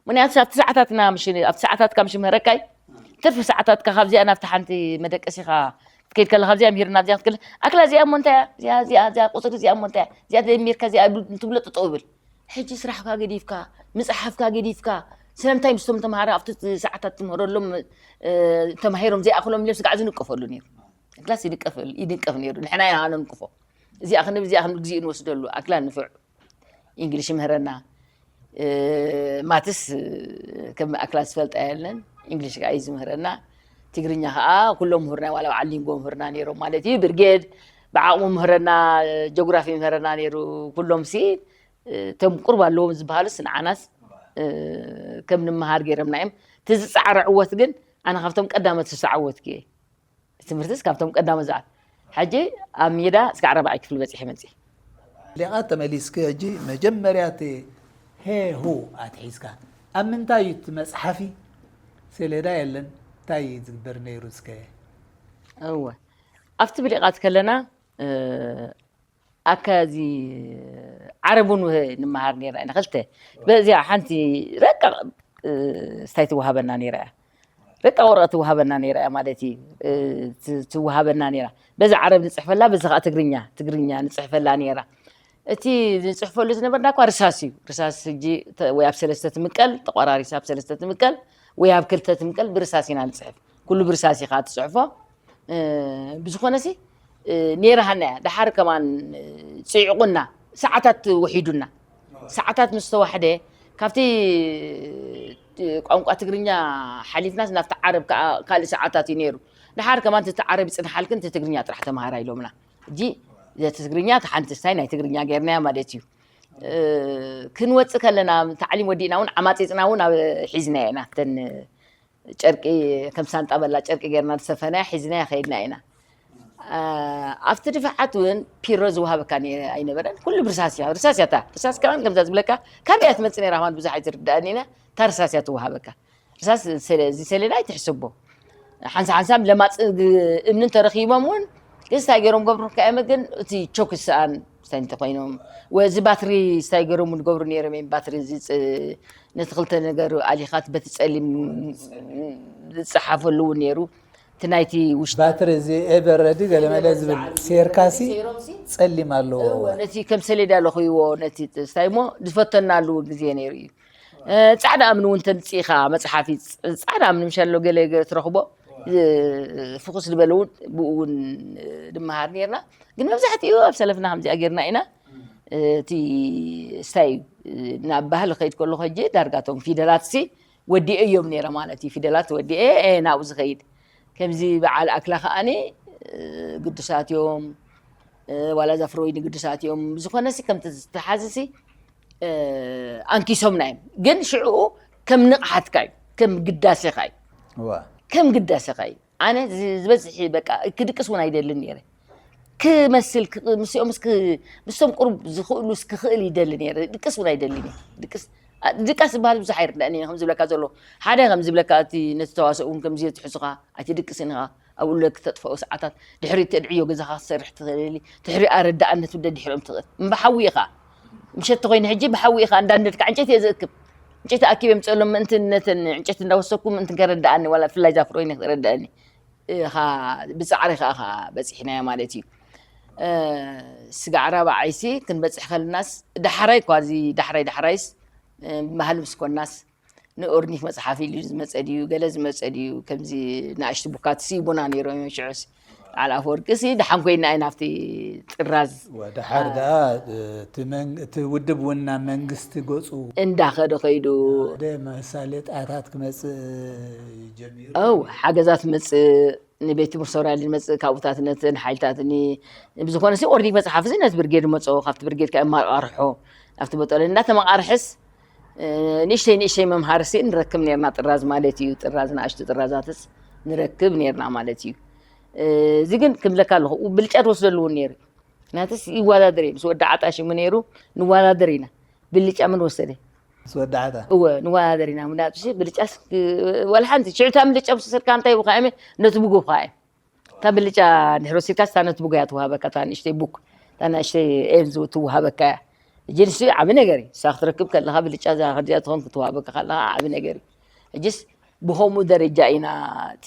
ምክንያቱ ኣብቲ ሰዓታትና ምሽ-፣ ኣብቲ ሰዓታትካ ምሽ ምህረካይ፣ ትርፊ ሰዓታትካ ካብዚኣ ናብቲ ሓንቲ መደቀሲኻ ክትከይድ ከለኻ፣ ኣብዚኣ ምሂርና፣ ኣብዚኣ ክትከል-፣ ኣክላ እዚኣ እሞ እንታይ እያ? እዚኣ፣ እዚኣ፣ እዚኣ ቁፅሪ እዚኣ እሞ እንታይ እያ? እዚኣ ደሚርካ እዚኣ ብል-፣ እንትብሎ ጠጠው ብል። ሕጂ ስራሕካ ገዲፍካ፣ ምፅሓፍካ ገዲፍካ፣ ስለምንታይ ምስቶም ተምሃሮ ኣብቲ ሰዓታት ትምህረሎም፣ እ፣ ተማሂሮም ዘይኣኽሎም ኢሎም ስጋዕ ዝንቀፈሉ ነይሩ። ክላስ ይንቀፍ፣ ይንቀፍ ነይሩ። ንሕና ኢና ነንቅፎ። እዚኣ ክንብል እዚኣ ክንብል ግዜኡ ንወስደሉ። ኣክላ ንፉዕ፣ ኢንግሊሽ ይምህረና። ማትስ ከም ኣክላ ዝፈልጣ የለን፣ ኢንግሊሽ ከዓ እዩ ዝምህረና። ትግርኛ ከዓ ኩሎም ምሁርና፣ ዋላ በዓል ሊንጎ ምሁርና ነይሮም ማለት እዩ። ብርጌድ ብዓቕሙ ምህረና፣ ጆግራፊ ምህረና ነይሩ። ኩሎም ሲ እቶም ቁርብ ኣለዎም ዝበሃሉስ ንዓናስ ከም ንምሃር ገይሮምና እዮም። እቲ ዝፃዕረ ዕወት ግን ኣነ ካብቶም ቀዳሞት ዝተዓወትኩ እየ። ትምህርትስ ካብቶም ቀዳሞት ዝዓት ሕጂ ኣብ ሜዳ እስከ ዓረባዓይ ክፍሊ በፂሐ መፅእ። ሊቓት ተመሊስኪ ሕጂ መጀመርያ እቲ ሄ ሁ ኣትሒዝካ ኣብ ምንታይ እዩ እቲ መፅሓፊ ሰሌዳ የለን እንታይ እዩ ዝግበር ነይሩ እስከ እወ ኣብቲ ብሊቓት ከለና ኣካዚ ዓረብ እውን ንምሃር ነርና ኢና ክልተ በዚኣ ሓንቲ ረቃቕ ስታይ ትወሃበና ነይራ እያ ረቃቕ ወረቐት ትወሃበና ነይራ እያ ማለት እዩ ትወሃበና ነይራ በዚ ዓረብ ንፅሕፈላ በዚ ከዓ ትግርኛ ትግርኛ ንፅሕፈላ ነይራ እቲ ንፅሕፈሉ ዝነበርና እኳ ርሳስ እዩ ርሳስ ሕጂ ወይ ኣብ ሰለስተ ትምቀል ተቋራሪስ ኣብ ሰለስተ ትምቀል ወይ ኣብ ክልተ ትምቀል ብርሳስ ኢና ንፅሕፍ ኩሉ ብርሳስ ኢኻ ትፅሕፎ ብዝኾነሲ ነይርሃና እያ ደሓር ከማን ፅዒቑና ሰዓታት ውሒዱና ሰዓታት ምስ ተዋሕደ ካብቲ ቋንቋ ትግርኛ ሓሊፍናስ ናብቲ ዓረብ ከዓ ካልእ ሰዓታት እዩ ነይሩ ደሓር ከማን እቲ ዓረብ ይፅንሓልክን እቲ ትግርኛ ጥራሕ ተምሃራ ኢሎምና ሕጂ ዘቲ ትግርኛ እቲ ሓንቲ ስታይ ናይ ትግርኛ ገይርናያ ማለት እዩ ክንወፅእ ከለና ታዕሊም ወዲእና እውን ዓማፂፅና እውን ኣብ ሒዝናዮ ኢና ተን ጨርቂ ከም ሳንጣ በላ ጨርቂ ጌርና ዝሰፈናያ ሒዝናያ ከይድና ኢና ኣብቲ ድፋዓት እውን ፒሮ ዝወሃበካ ኣይነበረን ኩሉ ብርሳስ እያ ርሳስ እያ ርሳስ ከማን ከምዛ ዝብለካ ካበይ እያ ትመፅእ ነራ ከማን ብዙሕ ኣይትርዳእን ኢና እታ ርሳስ እያ ትወሃበካ ርሳስ እዚ ሰሌዳ ኣይትሕስቦ ሓንሳ ሓንሳም ለማፅ እምኒ እንተረኪቦም እውን ግን ስታይ ገይሮም ገብሩ ከየመ ግን እቲ ቾክ ዝሰኣን ስታይ እንተኮይኖም ወዚ ባትሪ ስታይ ገይሮም ዝገብሩ ነይሮም እዮም ባትሪ ነቲ ክልተ ነገር ኣሊኻት በቲ ፀሊም ዝፀሓፈሉ እውን ነይሩ እቲ ናይቲ ውሽጢ ባትሪ እዚ ኤቨረዲ ገለመለ ዝብል ሴርካሲ ፀሊም ኣለዎ ነቲ ከም ሰሌዳ ለኽይዎ ነቲ ስታይ እሞ ዝፈተናሉ ግዜ ነይሩ እዩ ጻዕዳ ኣምኒ እውን ተምፅኢኻ መፅሓፊ ጻዕዳ ኣምኒ ምሸሎ ገለ ገለ ትረኽቦ ፍኹስ ዝበለ እውን ብኡ እውን ንምሃር ነርና ግን መብዛሕትኡ ኣብ ሰለፍና ከምዚኣ ጌርና ኢና እቲ ስታይ ናብ ባህሊ ከይድ ከለኹ ሕጂ ዳርጋቶም ፊደላት ሲ ወዲኤ እዮም ነይረ ማለት እዩ ፊደላት ወዲኤ ናብኡ ዝኸይድ ከምዚ በዓል ኣክላ ከዓኒ ግዱሳት እዮም ዋላ እዛ ፍሮይኒ ግዱሳት እዮም ዝኾነ ሲ ከምቲ ዝተሓዘ ሲ ኣንኪሶምና እዮም ግን ሽዕኡ ከም ንቕሓትካ እዩ ከም ግዳሴኻ እዩ ከም ግዳሴኻ እዩ ኣነ ዝበዝሒ በቃ ክድቅስ እውን ኣይደልን ነይረ ክመስል ምስኦም ምስቶም ቁሩብ ዝኽእሉ ክኽእል ይደሊ ነይረ ድቅስ እውን ኣይደልን ድቅስ ድቃስ ዝበሃል ብዙሕ ኣይርዳእን እየ ከም ዝብለካ ዘሎ ሓደ ከም ዝብለካ እቲ ነቲ ተዋስኦ እውን ከምዚ ትሕዝኻ ኣይትድቅስን ኢኻ ኣብኡ ለክ ተጥፈኦ ሰዓታት ድሕሪ ተድዕዮ ገዛኻ ክሰርሕ ትኽእል ትሕሪ ኣረዳእነት ውደ ድሕሪኦም ትኽእል እምበሓዊ ኢኻ ምሸት ተኮይኑ ሕጂ ብሓዊ ኢኻ እንዳንደድካ ዕንጨይቲ እየ ዝእክብ ዕንጨይቲ ኣኪብ የምፅአሎም ምእንቲ ነተን ዕንጨይቲ እንዳወሰኩ ምእንቲ ከረዳኣኒ ዋላ ብፍላይ ዛፍሮ ይነ ክረዳእኒ ኢኻ ብፃዕሪ ከዓ ከዓ በፂሕናዮ ማለት እዩ ስጋዕ ራብዓይሲ ክንበፅሕ ከለናስ ዳሕራይ እኳ እዚ ዳሕራይ ዳሕራይስ ባህል ምስ ኮናስ ንኦርኒክ መፅሓፍ ኢሉ ዝመፀ ድዩ ገለ ዝመፀ ድዩ ከምዚ ንኣሽቱ ቡካት ስይቡና ነይሮም እዮም ሽዑስ በዓል ኣፈወርቂ ሲ ደሓን ኮይና ኢና ኣብቲ ጥራዝ ወድሓር ደኣ እቲ ውድብ እውን ናብ መንግስቲ ገፁ እንዳኸደ ከይዱ ሓደ መሳለጣታት ክመፅእ ጀሚሩ ው ሓገዛት መፅእ ንቤት ትምህርቲ ሰውራሊ ዝመፅእ ካብኡታት ነትን ሓይልታትኒ ብዝኾነ ሲ ኦርኒክ መፅሓፍ እዚ ነቲ ብርጌድ መፅኦ ካብቲ ብርጌድ ከ የማቃርሖ ኣብቲ በጠሎ እንዳተመቃርሕስ ንእሽተይ ንእሽተይ መምሃርሲ ንረክብ ነርና ጥራዝ ማለት እዩ ጥራዝ ንኣሽቱ ጥራዛትስ ንረክብ ነርና ማለት እዩ እዚ ግን ክብለካ ኣለኹ ብልጫ ትወስደሉ እውን ነይሩ ምክንያቱስ ይወዳደር እዩ ምስ ወዲ ዓጣሽ እሞ ነይሩ ንወዳደር ኢና ብልጫ ምን ወሰደ ምስ ወዳዓታ እወ ንወዳደር ኢና ምክንያቱስ ብልጫስ ዋላ ሓንቲ ሽዕታ ምልጫ ምስ ወሰድካ እንታይ ይብካ እየ ነቲ ብጎብካ እየ እታ ብልጫ ድሕሪ ወሲድካ ስታ ነቲ ብጎያ ትወሃበካ እታ ንእሽተይ ቡክ እታ ንእሽተይ ኤን ትወሃበካ እያ እጂ ንሱ ዓብ ነገር እዩ እሳ ክትረክብ ከለካ ብልጫ እዛ ከዚኣ ትኾን ክትወሃበካ ከለካ ዓብ ነገር እዩ እጅስ ብኸምኡ ደረጃ ኢና እቲ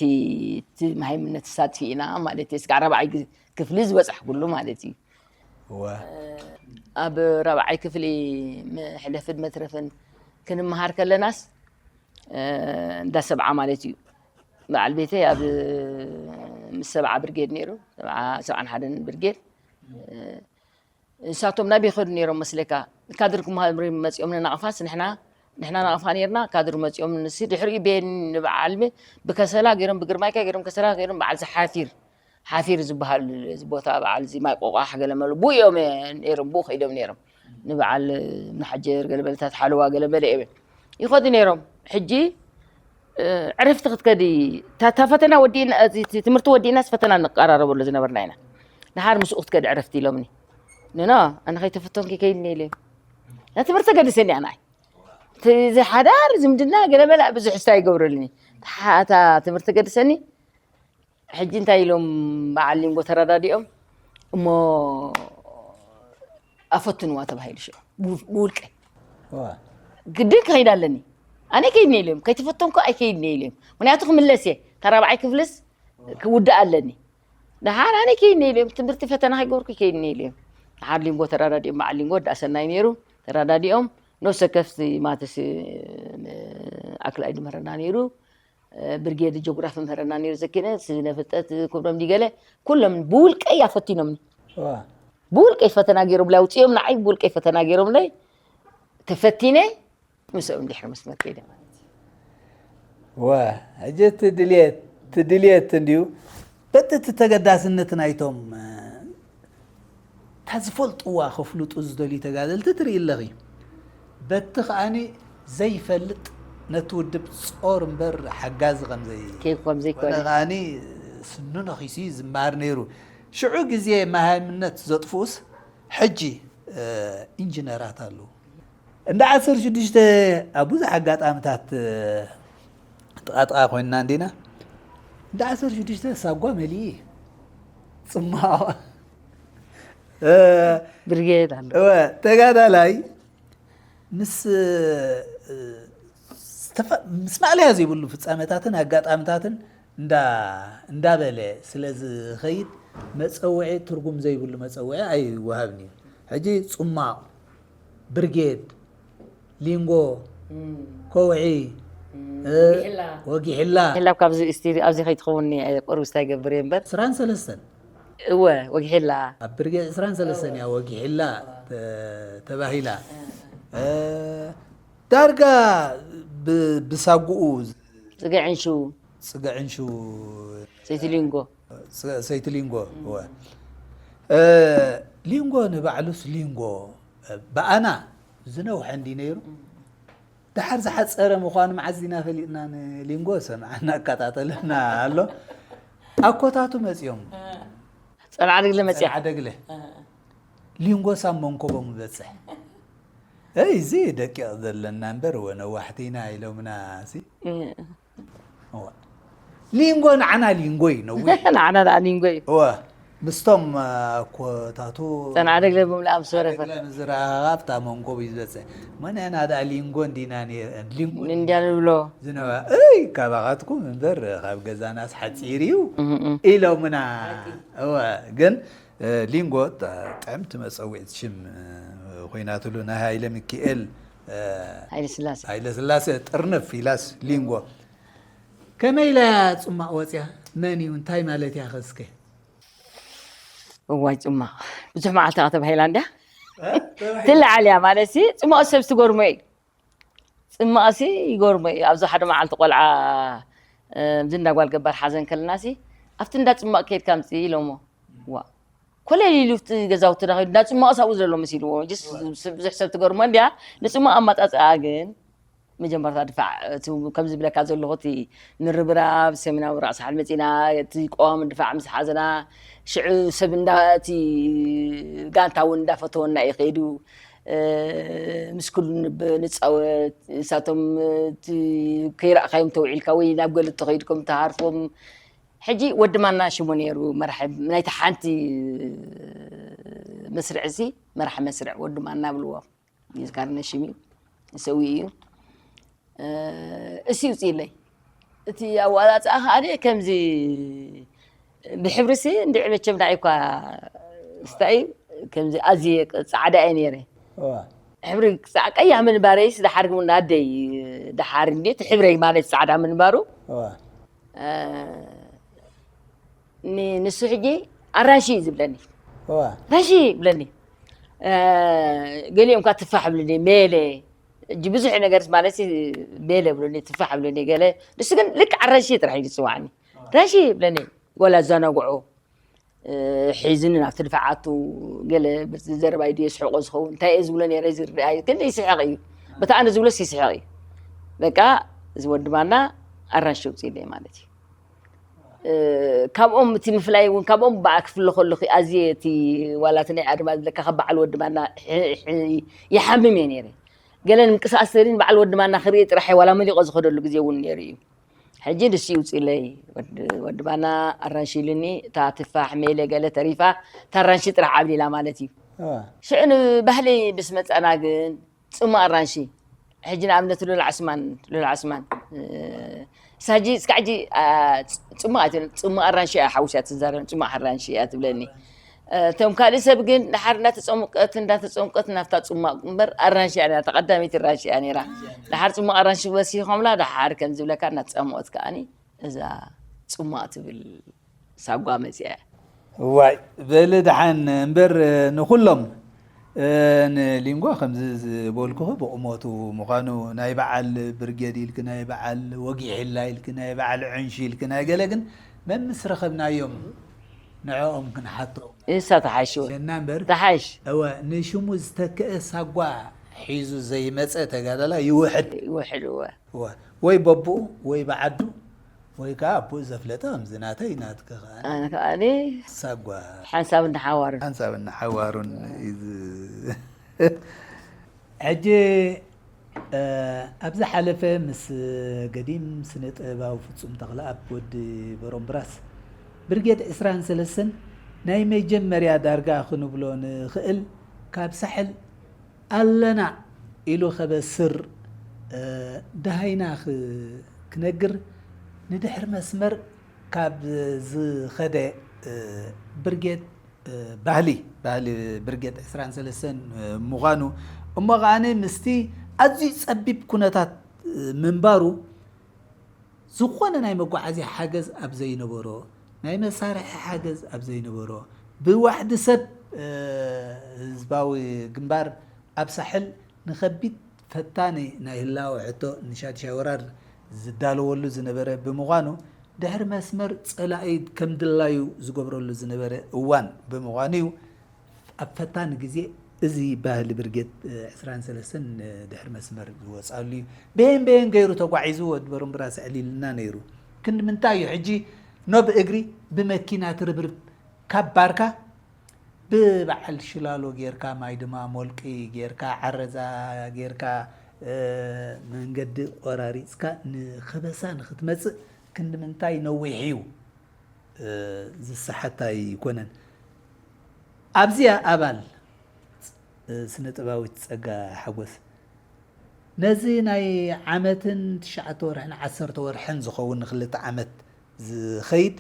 እቲ መሃይምነት ተሳትፊ ኢና ማለት እዩ ስጋዕ ራብዓይ ክፍሊ ዝበፃሕኩሉ ማለት እዩ እወ ኣብ ራብዓይ ክፍሊ መሕለፍን መትረፍን ክንመሃር ከለናስ እንዳ ሰብዓ ማለት እዩ በዓል ቤተይ ኣብ ምስ ሰብዓ ብርጌድ ነይሩ ሰብዓን ሓደን ብርጌድ ንሳቶም ናበይ ይኸዱ ነይሮም መስለካ? ካድር ክመሃሪ መፂኦም ንናቕፋስ ንሕና ንሕና ናቕፋ ነርና። ካድር መፂኦም ንሲ ድሕሪኡ ቤን ንበዓልሚ ብከሰላ ገይሮም ብግርማይካ ገይሮም ከሰላ ገይሮም በዓል ሓፊር ሓፊር ዝበሃል እዚ ቦታ በዓል እዚ ማይ ቆቋሕ ገለ መለ ብኡ እዮም ነይሮም ብኡ ከይዶም ነይሮም ንበዓል ናሓጀር ገለ በለታት ሓለዋ ገለ በለ እዮም ይኸዱ ነይሮም። ሕጂ ዕረፍቲ ክትከዲ እታ ፈተና ወዲእና ትምህርቲ ወዲእናስ ፈተና ንቀራረበሉ ዝነበርና ኢና። ደሓር ምስኡ ክትከዲ ዕረፍቲ ኢሎምኒ። ንኖ ኣነ ከይተፈተንኩ ከይድኒ ኢለ ትምህርቲ ገድሰኒ ኣናይ እዚ ሓዳር ዝምድና ገለመላ ብዙሕ ስታ ይገብረልኒ። እታ ትምህርቲ ገድሰኒ ሕጂ እንታይ ኢሎም በዓል ሊንጎ ተረዳዲኦም እሞ ኣፈትንዋ ተባሂሉ ሽዑ ብውልቀ ግድን ክኸይድ ኣለኒ። ኣነ ከይድኒ ኢሎም ከይተፈተንኩ ኣይከይድኒ ኢሎም ምክንያቱ ክምለስ እየ። እታ ራብዓይ ክፍልስ ክውዳእ ኣለኒ። ደሓር ኣነ ከይድኒ ኢሎም ትምህርቲ ፈተና ከይገበርኩ ከይድኒ ኢሎም። ደሓር ሊንጎ ተረዳዲኦም በዓል ሊንጎ ወዳእ ሰናይ ነይሩ ተረዳዲኦም ነብሰ ከፍቲ ማተስ ኣክላይ ድምህረና ነይሩ። ብርጌድ ጆግራፊ ምህረና ነይሩ ዘኪነ ስነ ፍልጠት ክብሮም ዲገለ ኩሎም ብውልቀይ ኣፈቲኖምኒ። ብውልቀይ ፈተና ገይሮምላይ ኣውፅኦም ንዓይ ብውልቀይ ፈተና ገይሮምለይ ተፈቲነ ምስኦም ድሕሪ መስመር ከይደ ማለት እዩ። ወ ሕጂ እቲ ድልየት እቲ ድልየት እንድዩ በቲ እቲ ተገዳስነት ናይቶም እታ ዝፈልጥዋ ከፍልጡ ዝደልዩ ተጋደልቲ ትርኢ ኣለኺ። በቲ ከኣኒ ዘይፈልጥ ነቲ ውድብ ጾር እምበር ሓጋዚ ከምዘይ ኬፍ ከም ዘይኮነ። ከኣኒ ስኑ ነኺሱ እዩ ዝመሃር ነይሩ። ሽዑ ግዜ መሃይምነት ዘጥፍኡስ ሕጂ ኢንጂነራት ኣለዉ። እንዳ ዓሰርተ ሽዱሽተ ኣብ ብዙሕ ኣጋጣምታት ጥቓጥቓ ኮይንና እንዲና። እንዳ ዓሰርተ ሽዱሽተ ሳጓ መሊኡ እዩ። ጽማቕ ብርጌድ ኣሎ። እወ፣ ተጋዳላይ ምስ ምስ ማእለያ ዘይብሉ ፍጻመታትን ኣጋጣምታትን እንዳበለ ስለ ዝኸይድ መፀውዒ ትርጉም ዘይብሉ መፀውዒ ኣይወሃብን እዩ። ሕጂ ፁማቕ፣ ብርጌድ፣ ሊንጎ፣ ከውዒ፣ ወጊሕላ። ሕላ ካብዚ ስቲዲ ኣብዚ ከይትኸውን ቁሩብ ስታይ ገብር እየ እምበር። ዕስራን ሰለስተን እወ ወጊሕላ። ኣብ ብርጌድ ዕስራን ሰለስተን እያ ወጊሕላ ተባሂላ። ዳርጋ ብሳጉኡ ፅግዕን ሽው ፅግዕን ሽው ሰይቲ ሊንጎ ሰይቲ ሊንጎ እወ። ሊንጎ ንባዕሉስ ሊንጎ ብኣና ዝነውሐ እንዲ ነይሩ። ድሓር ዝሓፀረ ምዃኑ መዓዝ ኢና ፈሊጥና ንሊንጎ ሰምዓና ኣከታተለና ኣሎ። ኣኮታቱ መፅኦም ፀንዓ ድግለ መፅያ ደግለ ሊንጎ ሳብ መንኮቦም ዝበፅሕ እዚ ደቂቕ ዘለና እምበር ወ ነዋሕቲ ኢና ኢሎምና ሲ ሊንጎ ንዓና ሊንጎ እዩ ነዊሕ ንዓና ደኣ ሊንጎ እዩ እወ ምስቶም ኣኮታቱ ጸንዓ ደግለ ብምልኣ ምስ ወረፈ ምዝረሃብታ መንኮብ እዩ ዝበፅሕ መን ያና ደኣ ሊንጎ እንዲና ነይረን ሊንጎ እንዲያ ንብሎ ዝነበ እይ ካባኻትኩም እምበር ካብ ገዛናስ ሓፂር እዩ ኢሎምና እወ ግን ሊንጎ ጥዕምቲ መፀዊዒት ሽም ኮይናትሉ ናይ ሃይለ ሚኪኤል ሃይለ ስላሴ ሃይለ ስላሴ ጥርንፍ ኢላስ ሊንጎ ከመይ ኢላ እያ ፅማቕ ወፅያ መን እዩ እንታይ ማለት እያ ኸስከ እዋይ ፅማቕ ብዙሕ መዓልቲ ካ ተባሂላ እንድያ ትለዓል እያ ማለት ሲ ፅማቕ ሰብ ዝትገርሞ እዩ ፅማቕሲ ይገርሞ እዩ ኣብዚ ሓደ መዓልቲ ቆልዓ እዚ እንዳ ጓል ገባር ሓዘን ከለናሲ ኣብቲ እንዳ ፅማቕ ከይድካ ምፅእ ኢሎሞ ዋ ኮለል ኢሉ እቲ ገዛውትና ከይዱ እንዳ ፅማቕስ ኣብኡ ዘሎ መሲልዎ ጅስ ብዙሕ ሰብ ትገርሞ እንድያ ንፅማቕ ኣማፃፅኣ ግን መጀመርታ ድፋዕ እቲ ከም ዝብለካ ዘለኹ እቲ ምርብራብ ሰሜናዊ ራእሲ ሓል መፂና እቲ ቀዋሚ ድፋዕ ምስ ሓዘና ሽዑ ሰብ እንዳ እቲ ጋንታ እውን እንዳፈተወና እዩ ከይዱ ምስ ኩሉ ንጻወት ንሳቶም ከይረእካዮም ተውዒልካ ወይ ናብ ገለ ተኸይድኩም ተሃርፎም ሕጂ ወዲ ማና ሽሙ ነይሩ መራሒ ናይቲ ሓንቲ መስርዕ እዚ መራሒ መስርዕ ወዲ ማና ብልዎ ይዝካርነ ሽሙ ሰዊ እዩ እሲ ውፅኢለይ እቲ ኣዋፃፅኣ ከዓ ከምዚ ብሕብርሲ እንድዒ መቸም ንዓይ እኳ ስታይ ከምዚ ኣዝየ ፃዕዳ እየ ነይረ ሕብሪ ክሳዕ ቀያሕ ምንባረይስ ደሓር እውን ኣደይ ደሓር እንዴት ሕብረይ ማለት ፃዕዳ ምንባሩ ንሱ ሕጂ ኣራንሺ እዩ ዝብለኒ ኣራንሺ ይብለኒ ገሊኦም ካ ትፋሕ ብሉኒ፣ ሜለ። እጂ ብዙሕ ነገር ማለት ሲ ሜለ ብሉኒ፣ ትፋሕ ብሉኒ ገለ። ንሱ ግን ልክዕ ኣራንሺ ጥራሕ እዩ ዝጽዋዕኒ። ኣራንሺ ይብለኒ። ወላ ዘናግዖ፣ እ፣ ሒዝኒ ናብቲ ድፋዓቱ ገለ በቲ ዘረባይ ድዩ የስሕቆ ዝኸውን? እንታይ እየ ዝብሎ ነይረ ዝርድኣዩ። ግን ይስሕቕ እዩ። በቲ ኣነ ዝብሎስ ይስሕቕ እዩ። በቃ፣ እዚ ወዲ ማና ኣራንሺ ውጽእ ኢለይ ማለት እዩ። እ፣ ካብኦም እቲ ምፍላይ እውን፣ ካብኦም ብኣ ክፍለ ከለኹ ኣዝየ እቲ ዋላ እቲ ናይ ኣድማ ዝብለካ ካብ በዓል ወዲ ማና ሕ-፣ ሕ-፣ ይሓምም እየ ነይረ። ገለ ንምንቅስቃስ ተሪን በዓል ወዲ ማና ክርኢ ጥራሕ ዋላ መሊቆ ዝኸደሉ ግዜ እውን ነይሩ እዩ። ሕጂ ንሱ ይውፅለይ፣ ወዲ፣ ወዲ ማና ኣራንሺ ኢሉኒ፣ እታ ትፋሕ ሜለ ገለ ተሪፋ፣ እታ ኣራንሺ ጥራሕ ዓብሊላ ማለት እዩ። እዋ። ሽዑ ንባህሊ ምስ መፀና ግን፣ ጽማቕ ኣራንሺ። ሕጂ ንኣብነት ሉል ዓስማን፣ ሉል ዓስማን፣ እ፣ እሳ ሕጂ፣ እስካ ሕጂ፣ አ፣ ጽ-፣ ጽማቕ ኣይትብል፣ ጽማቕ ኣራንሺ እያ ሓውስ እያ ትዛረብ፣ ጽማቕ ኣራንሺ እያ ትብለኒ። እ፣ እቶም ካልእ ሰብ ግን ድሓር እንዳተጸምቀት፣ እንዳተጸምቀት ናብታ ጽማቕ እምበር ኣራንሺ እያ ነራ፣ ተቐዳመይቲ ኣራንሺ እያ ነራ። ድሓር ጽማቕ ኣራንሺ ወሲኾምላ፣ ድሓር ከም ዝብለካ እናተጸምቀት ከኣኒ እዛ ጽማቕ ትብል ሳጓ መጺኣ እያ። እዋይ፣ በሊ ደሓን እምበር፣ ንኹሎም፣ እ፣ ንሊንጎ ከምዚ ዝበልኩኺ ብቑመቱ ምዃኑ፣ ናይ በዓል ብርጌድ ኢልኪ፣ ናይ በዓል ወጊሕላ ኢልኪ፣ ናይ በዓል ዕንሺ ኢልኪ፣ ናይ ገለ ግን መምስ ረኸብናዮም ንዕኦም ክንሓቶ። እሳ ተሓሽ ወ-፣ ሸና እምበር። ተሓሽ። እወ፣ ንሽሙ ዝተክአ ሳጓ ሒዙ ዘይመጸ ተጋዳላይ ይውሕድ። ይውሕድ፣ እወ። እወ፣ ወይ በቦኡ ወይ ብዓዱ ወይ ከዓ ኣቦኡ ዘፍለጠ ከምዚ ናተይ ናትኪ ከዓ ኣነ ከኣኒ ሳጓ ሓንሳብ እንዳ ሓዋሩን። ሓንሳብ እንዳ ሓዋሩን እዩ ዝ-፣ ሕጂ፣ እ፣ ኣብ ዝሓለፈ ምስ ገዲም ስነ ጥበባዊ ፍጹም ተኽለኣብ ወዲ በሮምብራስ ብርጌድ ዕስራን ሰለስተን ናይ መጀመርያ ዳርጋ ክንብሎ ንኽእል ካብ ሳሕል ኣለና ኢሉ ከበስር፣ እ፣ ደሃይና ክ-፣ ክነግር ንድሕር መስመር ካብ ዝኸደ፣ እ፣ ብርጌድ፣ እ፣ ባህሊ፣ ባህሊ ብርጌድ ዕስራን ሰለስተን፣ እ፣ ምዃኑ፣ እሞ ከኣኒ ምስቲ ኣዝዩ ጸቢብ ኩነታት፣ እ፣ ምንባሩ፣ ዝኾነ ናይ መጓዓዝያ ሓገዝ ኣብ ዘይነበሮ፣ ናይ መሳርሒ ሓገዝ ኣብ ዘይነበሮ፣ ብዋሕዲ ሰብ፣ እ፣ ህዝባዊ ግንባር ኣብ ሳሕል ንኸቢድ ፈታኒ ናይ ህላወ ሕቶ ንሻድሻይ ወራር ዝዳለወሉ ዝነበረ ብምዃኑ፣ ድሕሪ መስመር ጸላኢ ከም ድላዩ ዝገብረሉ ዝነበረ እዋን ብምዃኑ እዩ። ኣብ ፈታኒ ግዜ እዚ ባህሊ ብርጌድ፣ እ፣ ዕስራን ሰለስተን፣ እ፣ ድሕሪ መስመር ዝወጻሉ እዩ። በየን በየን ገይሩ ተጓዒዙ ወዲ በሮምብራስ ኣዕሊልና ነይሩ። ክንዲ ምንታይ እዩ ሕጂ ኖ ብእግሪ ብመኪና ትርብርብ ካብ ባርካ ብበዓል ሽላሎ ጌርካ፣ ማይ ድማ ሞልቂ ጌርካ፣ ዓረዛ ጌርካ፣ እ፣ መንገዲ ቆራሪጽካ ንኸበሳ ንኽትመጽእ ክንዲ ምንታይ ነዊሕ እዩ፣ እ፣ ዝሰሓት ኣይኮነን። ኣብዚኣ ኣባል፣ እ፣ ስነ ጥበባዊት ጸጋ ሓጎስ ነዚ ናይ ዓመትን ትሽዓተ ወርሕን ዓሰርተ ወርሕን ዝኸውን ንክልተ ዓመት ዝኸይድ፣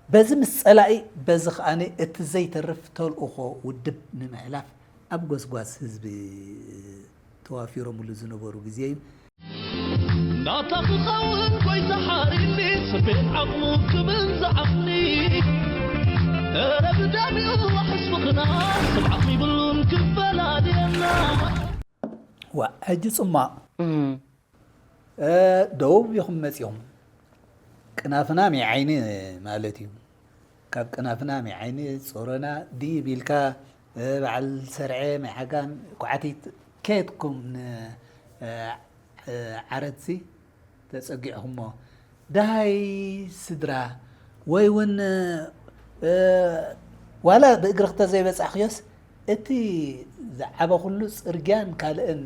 በዚ ምስ ጸላኢ፣ በዚ ከኣኒ እቲ ዘይተርፍ ተልእኾ ውድብ ንምሕላፍ ኣብ ጎስጓስ ህዝቢ ተዋፊሮምሉ ዝነበሩ ግዜ እዩ። ናታ ክኸውን ጎይታ ሓሪኒ፣ ስቤት ዓቕሙ ክብል ዝዓቕኒ። እረ ብዳሚኡ ዋሕስ ምኽና፣ ሰብ ዓቕሚ ይብሉን ክፈላልየና። ዋ፣ ሕጂ ጽማቕ። እም። እ፣ ደቡብ ኢኹም መጺኹም። ቅናፍና ሚዓይኒ ማለት እዩ። ካብ ቅናፍና ሚዓይኒ ጾሮና ድይብ ኢልካ፣ እ፣ በዓል ሰርዐ፣ ማይ ዓጋም፣ ኳዕቲት ከየትኩም ን-፣ እ፣ እ፣ ዓረትሲ ተጸጊዕኹሞ። ደሃይ ስድራ ወይ እውን፣ እ፣ ዋላ ብእግርኺ ተዘይበጻሕክዮስ፣ እቲ ዝዓበኹሉ ጽርግያን ካልእን፣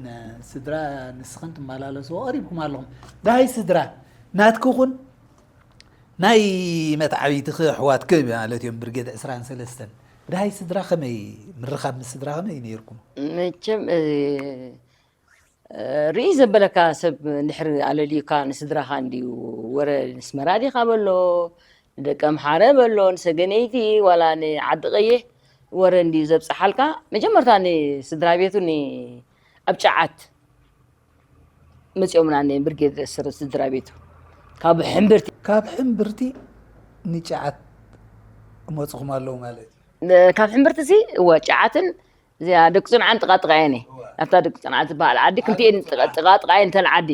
ስድራ ንስኽን ትመላለስዎ ቀሪብኩም ኣለኹም። ደሃይ ስድራ ናትኪ ኹን ናይ መትዓቢትኺ ኣሕዋትኪ ማለት እዮም፣ ብርጌድ ዕስራን ሰለስተን። ደሃይ ስድራ ከመይ፣ ምርኻብ ምስ ስድራ ከመይ ነይርኩም? መቸም፣ እ፣ ርኢ ዘበለካ ሰብ እንድሕር ኣለልዩካ ንስድራኻ እንድዩ ወረ ንስመራ ዲኻ በሎ፣ ንደቂ ኣምሓረ በሎ፣ ንሰገነይቲ ዋላ ንዓዲ ቀይሕ ወረ እንድዩ ዘብጽሓልካ። መጀመርታ ንስድራ ቤቱ ን-፣ ኣብ ጨዓት መጺኦምና ንብርጌድ ስር-፣ ስድራ ቤቱ ካብ ሕምብርቲ። ካብ ሕምብርቲ ንጨዓት መጽኹም ኣለዉ ማለት እዩ? ን-፣ ካብ ሕምብርቲ ሲ፣ እወ፣ ጨዓትን እዚኣ ደቂ ፅንዓን ጥቓ ጥቓ እየን። ኣብታ ደቂ ፅንዓን ዝበሃል ዓዲ ክልቲኤን ጥቓ ጥቓ እየን። እተን ዓዲ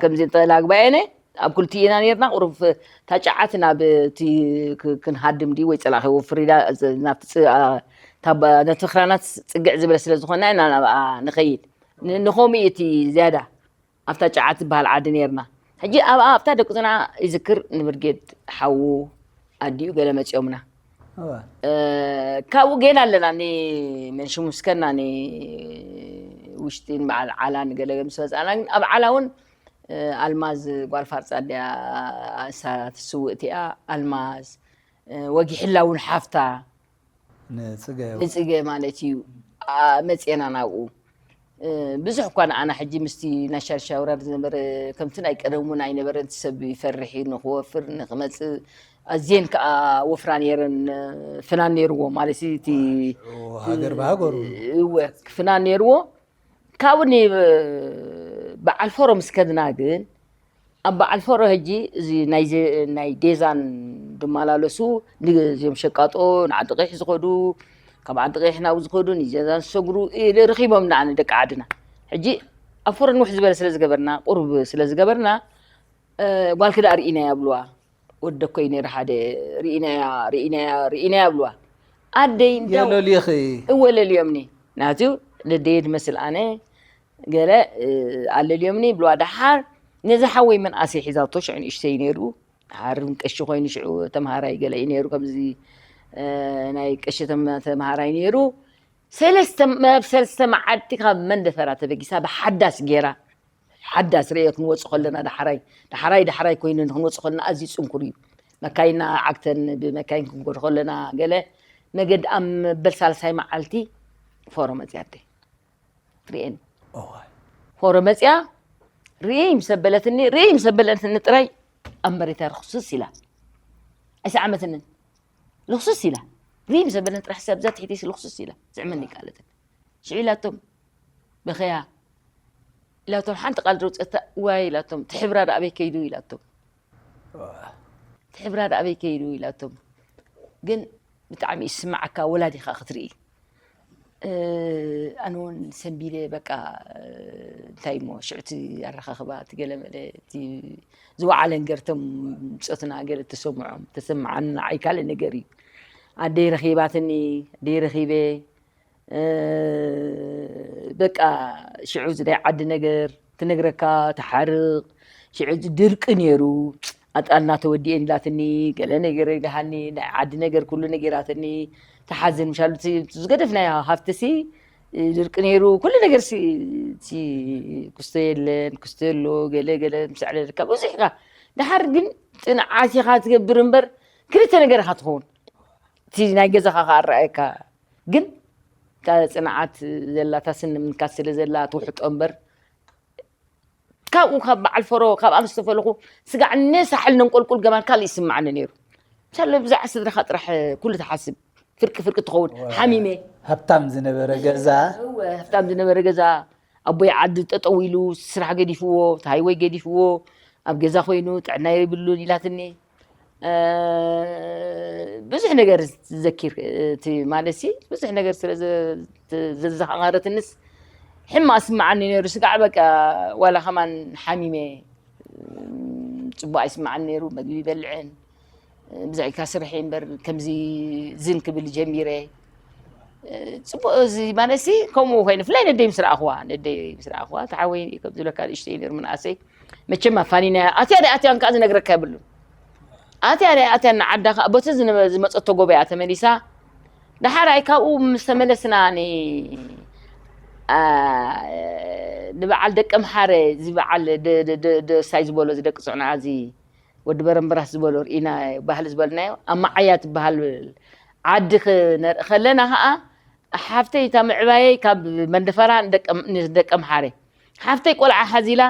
ከምዚ ተላግባ እየን። ኣብ ክልቲኤና ነርና። ቁሩብ እታ ጨዓት ናብ እቲ ክ- ክንሃድም ድዩ ወይ ፀላእ ከይወፍር ኢላ፣ ዝ- ናብቲ ፅ- ኣ- እታ ባ- ነቲ ክራናት ፅግዕ ዝበለ ስለ ዝኾነ ኢና ናብኣ ንኸይድ። ን- ንኸምኡ እዩ እቲ ዝያዳ ኣብታ ጨዓት ዝበሃል ዓዲ ነርና። ሕጂ ኣብኣ ኣብታ ደቂ ፅንዓ ይዝክር ንብርጌድ ሓዉ ኣዲኡ ገለ መፂኦምና። ካብኡ ጌና ኣለና። መንሽሙስከና ውሽጢን በዓል ዓላን ገለ ምስ መፃና፣ ግን ኣብ ዓላ እውን ኣልማዝ ጓል ፋርፃ ድያ? እሳ ትስውእ እቲኣ ኣልማዝ፣ ወጊሕላ እውን ሓፍታ ንፅገ ማለት እዩ። መፅና ናብኡ ብዙሕ እኳ ንዓና ሕጂ ምስቲ ናይ ሻድሻይ ኣውራር ዝነበረ ከምቲ ናይ ቀደሙ ኣይነበረን። እቲ ሰብ ይፈርሕ እዩ ንክወፍር ንክመፅእ። ኣዝየን ከዓ ወፍራ ነይረን፣ ፍናን ነይርዎ ማለት እዩ። እቲ ሃገር ብሃገሩ እወ፣ ፍናን ነይርዎ። ካብኡ ን- በዓል ፎሮ ምስ ከድና ግን ኣብ በዓል ፎሮ ሕጂ እዚ ናይ ዜ- ናይ ዴዛን ድመላለሱ ንዚኦም ሸቃጦ ንዓዲ ቀይሕ ዝኸዱ ካብ ዓዲ ቀይሕ ናብኡ ዝኸዱ ንዴዛን ዝሰግሩ እ- ርኺቦም ንዓና ደቂ ዓድና። ሕጂ ኣብ ፎሮ ንውሕ ዝበለ ስለ ዝገበርና ቁሩብ ስለ ዝገበርና እ፣ ጓልኪ ደኣ ርኢናያ ብልዋ። ወደኮይ ነይሩ ሓደ ርኢናያ ርኢናያ ርኢናያ ብልዋ። ኣደይ እንዳ የለልይኺ። እወ ለልዮምኒ ናቱ ነደየ ድመስል ኣነ ገለ ኣለልዮምኒ ብልዋ። ደሓር ነዚ ሓወይ መንኣሰይ ሒዛቶ ሽዑ ንእሽተይ ነይሩ። ደሓር ቀሺ ኮይኑ ሽዑ ተምሃራይ ገለ እዩ ነይሩ። ከምዚ ናይ ቀሺ ተምሃራይ ነይሩ። ሰለስተ መብ ሰለስተ መዓልቲ ካብ መንደፈራ ተበጊሳ ብሓዳስ ገይራ ሓዳስ ርኤዮ ክንወፅ ከለና ዳሕራይ ዳሕራይ ዳሕራይ ኮይኑ ክንወፅ ከለና ኣዝዩ ፅንኩር እዩ። መካይና ዓግተን ብመካይን ክንጎድ ከለና ገለ መገድ ኣብ መበል ሳልሳይ መዓልቲ ፎሮ መፅያ ኣደይ ርኤን ፎሮ መፅያ ርኤይ ምስ ኣበለትኒ ርኤይ ምስ ኣበለትኒ ጥራይ ኣብ መሬታ ርክስስ ኢላ ኣይሰዓመትንን። ልክስስ ኢላ ርኤይ ምስ ኣበለትኒ ጥራይ ሕሳብ እዛ ትሒተይሲ ልክስስ ኢላ ዝዕመኒ ይቃለትን ሽዑ ኢላቶም በኸያ ኢላቶም ሓንቲ ቃል ድረውፀታ ዋይ ኢላቶም ትሕብራ ዳኣበይ ከይዱ ኢላቶም ትሕብራ ዳኣበይ ከይዱ ኢላቶም ግን ብጣዕሚ ይስማዓካ ወላዲኻ ክትርኢ ኣነ እውን ሰንቢለ በቃ እንታይ እሞ ሽዕቲ ኣረኻኽባ እቲ ገለመለ እቲ ዝወዓለ ንገርቶም ምፆትና ገለ ተሰምዖም ተሰምዓኒ ንዓይ ካልእ ነገር እዩ ኣደይ ረኺባትኒ ኣደይ ረኺበ በቃ ሽዑ እዚ ናይ ዓዲ ነገር ትነግረካ ትሓርቕ ሽዑ እዚ ድርቂ ነይሩ ኣጣልና ተወዲኤን ኢላትኒ ገለ ነገር ኢልሃኒ ናይ ዓዲ ነገር ኩሉ ነጊራትኒ ተሓዝን ምሻሉ ዝገደፍናዮ ሃፍትሲ ድርቂ ነይሩ ኩሉ ነገር ኩስቶ የለን ክስቶ የሎ ገለ ገለ ምስ ዕለልካ ብዙሕ ኢኻ ደሓር ግን ጥንዓት ኢኻ ትገብር እምበር ክልተ ነገር ኢኻ ትኸውን እቲ ናይ ገዛኻ ከኣ ኣረኣየካ ግን እታ ፅንዓት ዘላ እታ ስኒ ምንካስ ስለ ዘላ ትውሕጦ እምበር ካብኡ ካብ በዓል ፈሮ ካብኣ ምስ ተፈለኹ ስጋዕ ነሳሕል ነንቆልቁል ገማን ካልእ ይስማዓኒ ነይሩ ምሳለ ብዛዕባ ስድራኻ ጥራሕ ኩሉ ትሓስብ ፍርቂ ፍርቂ ትኸውን ሓሚመ ሃብታም ዝነበረ ገዛ እወ ሃብታም ዝነበረ ገዛ ኣቦይ ዓዲ ጠጠው ኢሉ ስራሕ ገዲፍዎ እቲ ሃይወይ ገዲፍዎ ኣብ ገዛ ኮይኑ ጥዕና የብሉን ኢላትኒ ብዙሕ ነገር ትዘኪር እቲ ማለት ሲ ብዙሕ ነገር ስለ ዘዘኻኸረትንስ ሕማቕ ስምዓኒ ነይሩ ስጋዕ በቃ ዋላ ከማን ሓሚመ ፅቡቅ ኣይስምዓኒ ነይሩ መግቢ ይበልዕን ብዛዕካ ስርሐ እምበር ከምዚ ዝን ክብል ጀሚረ ፅቡቅ እዚ ማለት ሲ ከምኡ ኮይኑ ፍላይ ነደይ ምስ ረኣኽዋ ነደይ ምስ ረኣኽዋ ተሓወይ ከም ዝብለካ ንእሽተይ ነይሩ ምንኣሰይ መቸም ኣፋኒና ኣትያ ደ ኣትያን ከዓ ዝነግረካ የብሉን ኣትያ ደ ኣትያን ንዓዳ ከዓ በቲ ዝመፀቶ ጎበያ ተመሊሳ ደሓራይ ካብኡ ምስ ተመለስና ንበዓል ደቂ ምሓረ ዝበዓል ደሳይ ዝበሎ እዚ ደቂ ፅዕና እዚ ወዲ በረምብራስ ዝበሎ ርኢና ባህሊ ዝበልናዮ ኣብ መዓያ ትበሃል ዓዲ ክነርኢ ከለና ከዓ ሓፍተይ እታ ምዕባየይ ካብ መንደፈራ ንደቂ ምሓረ ሓፍተይ ቆልዓ ሓዚላ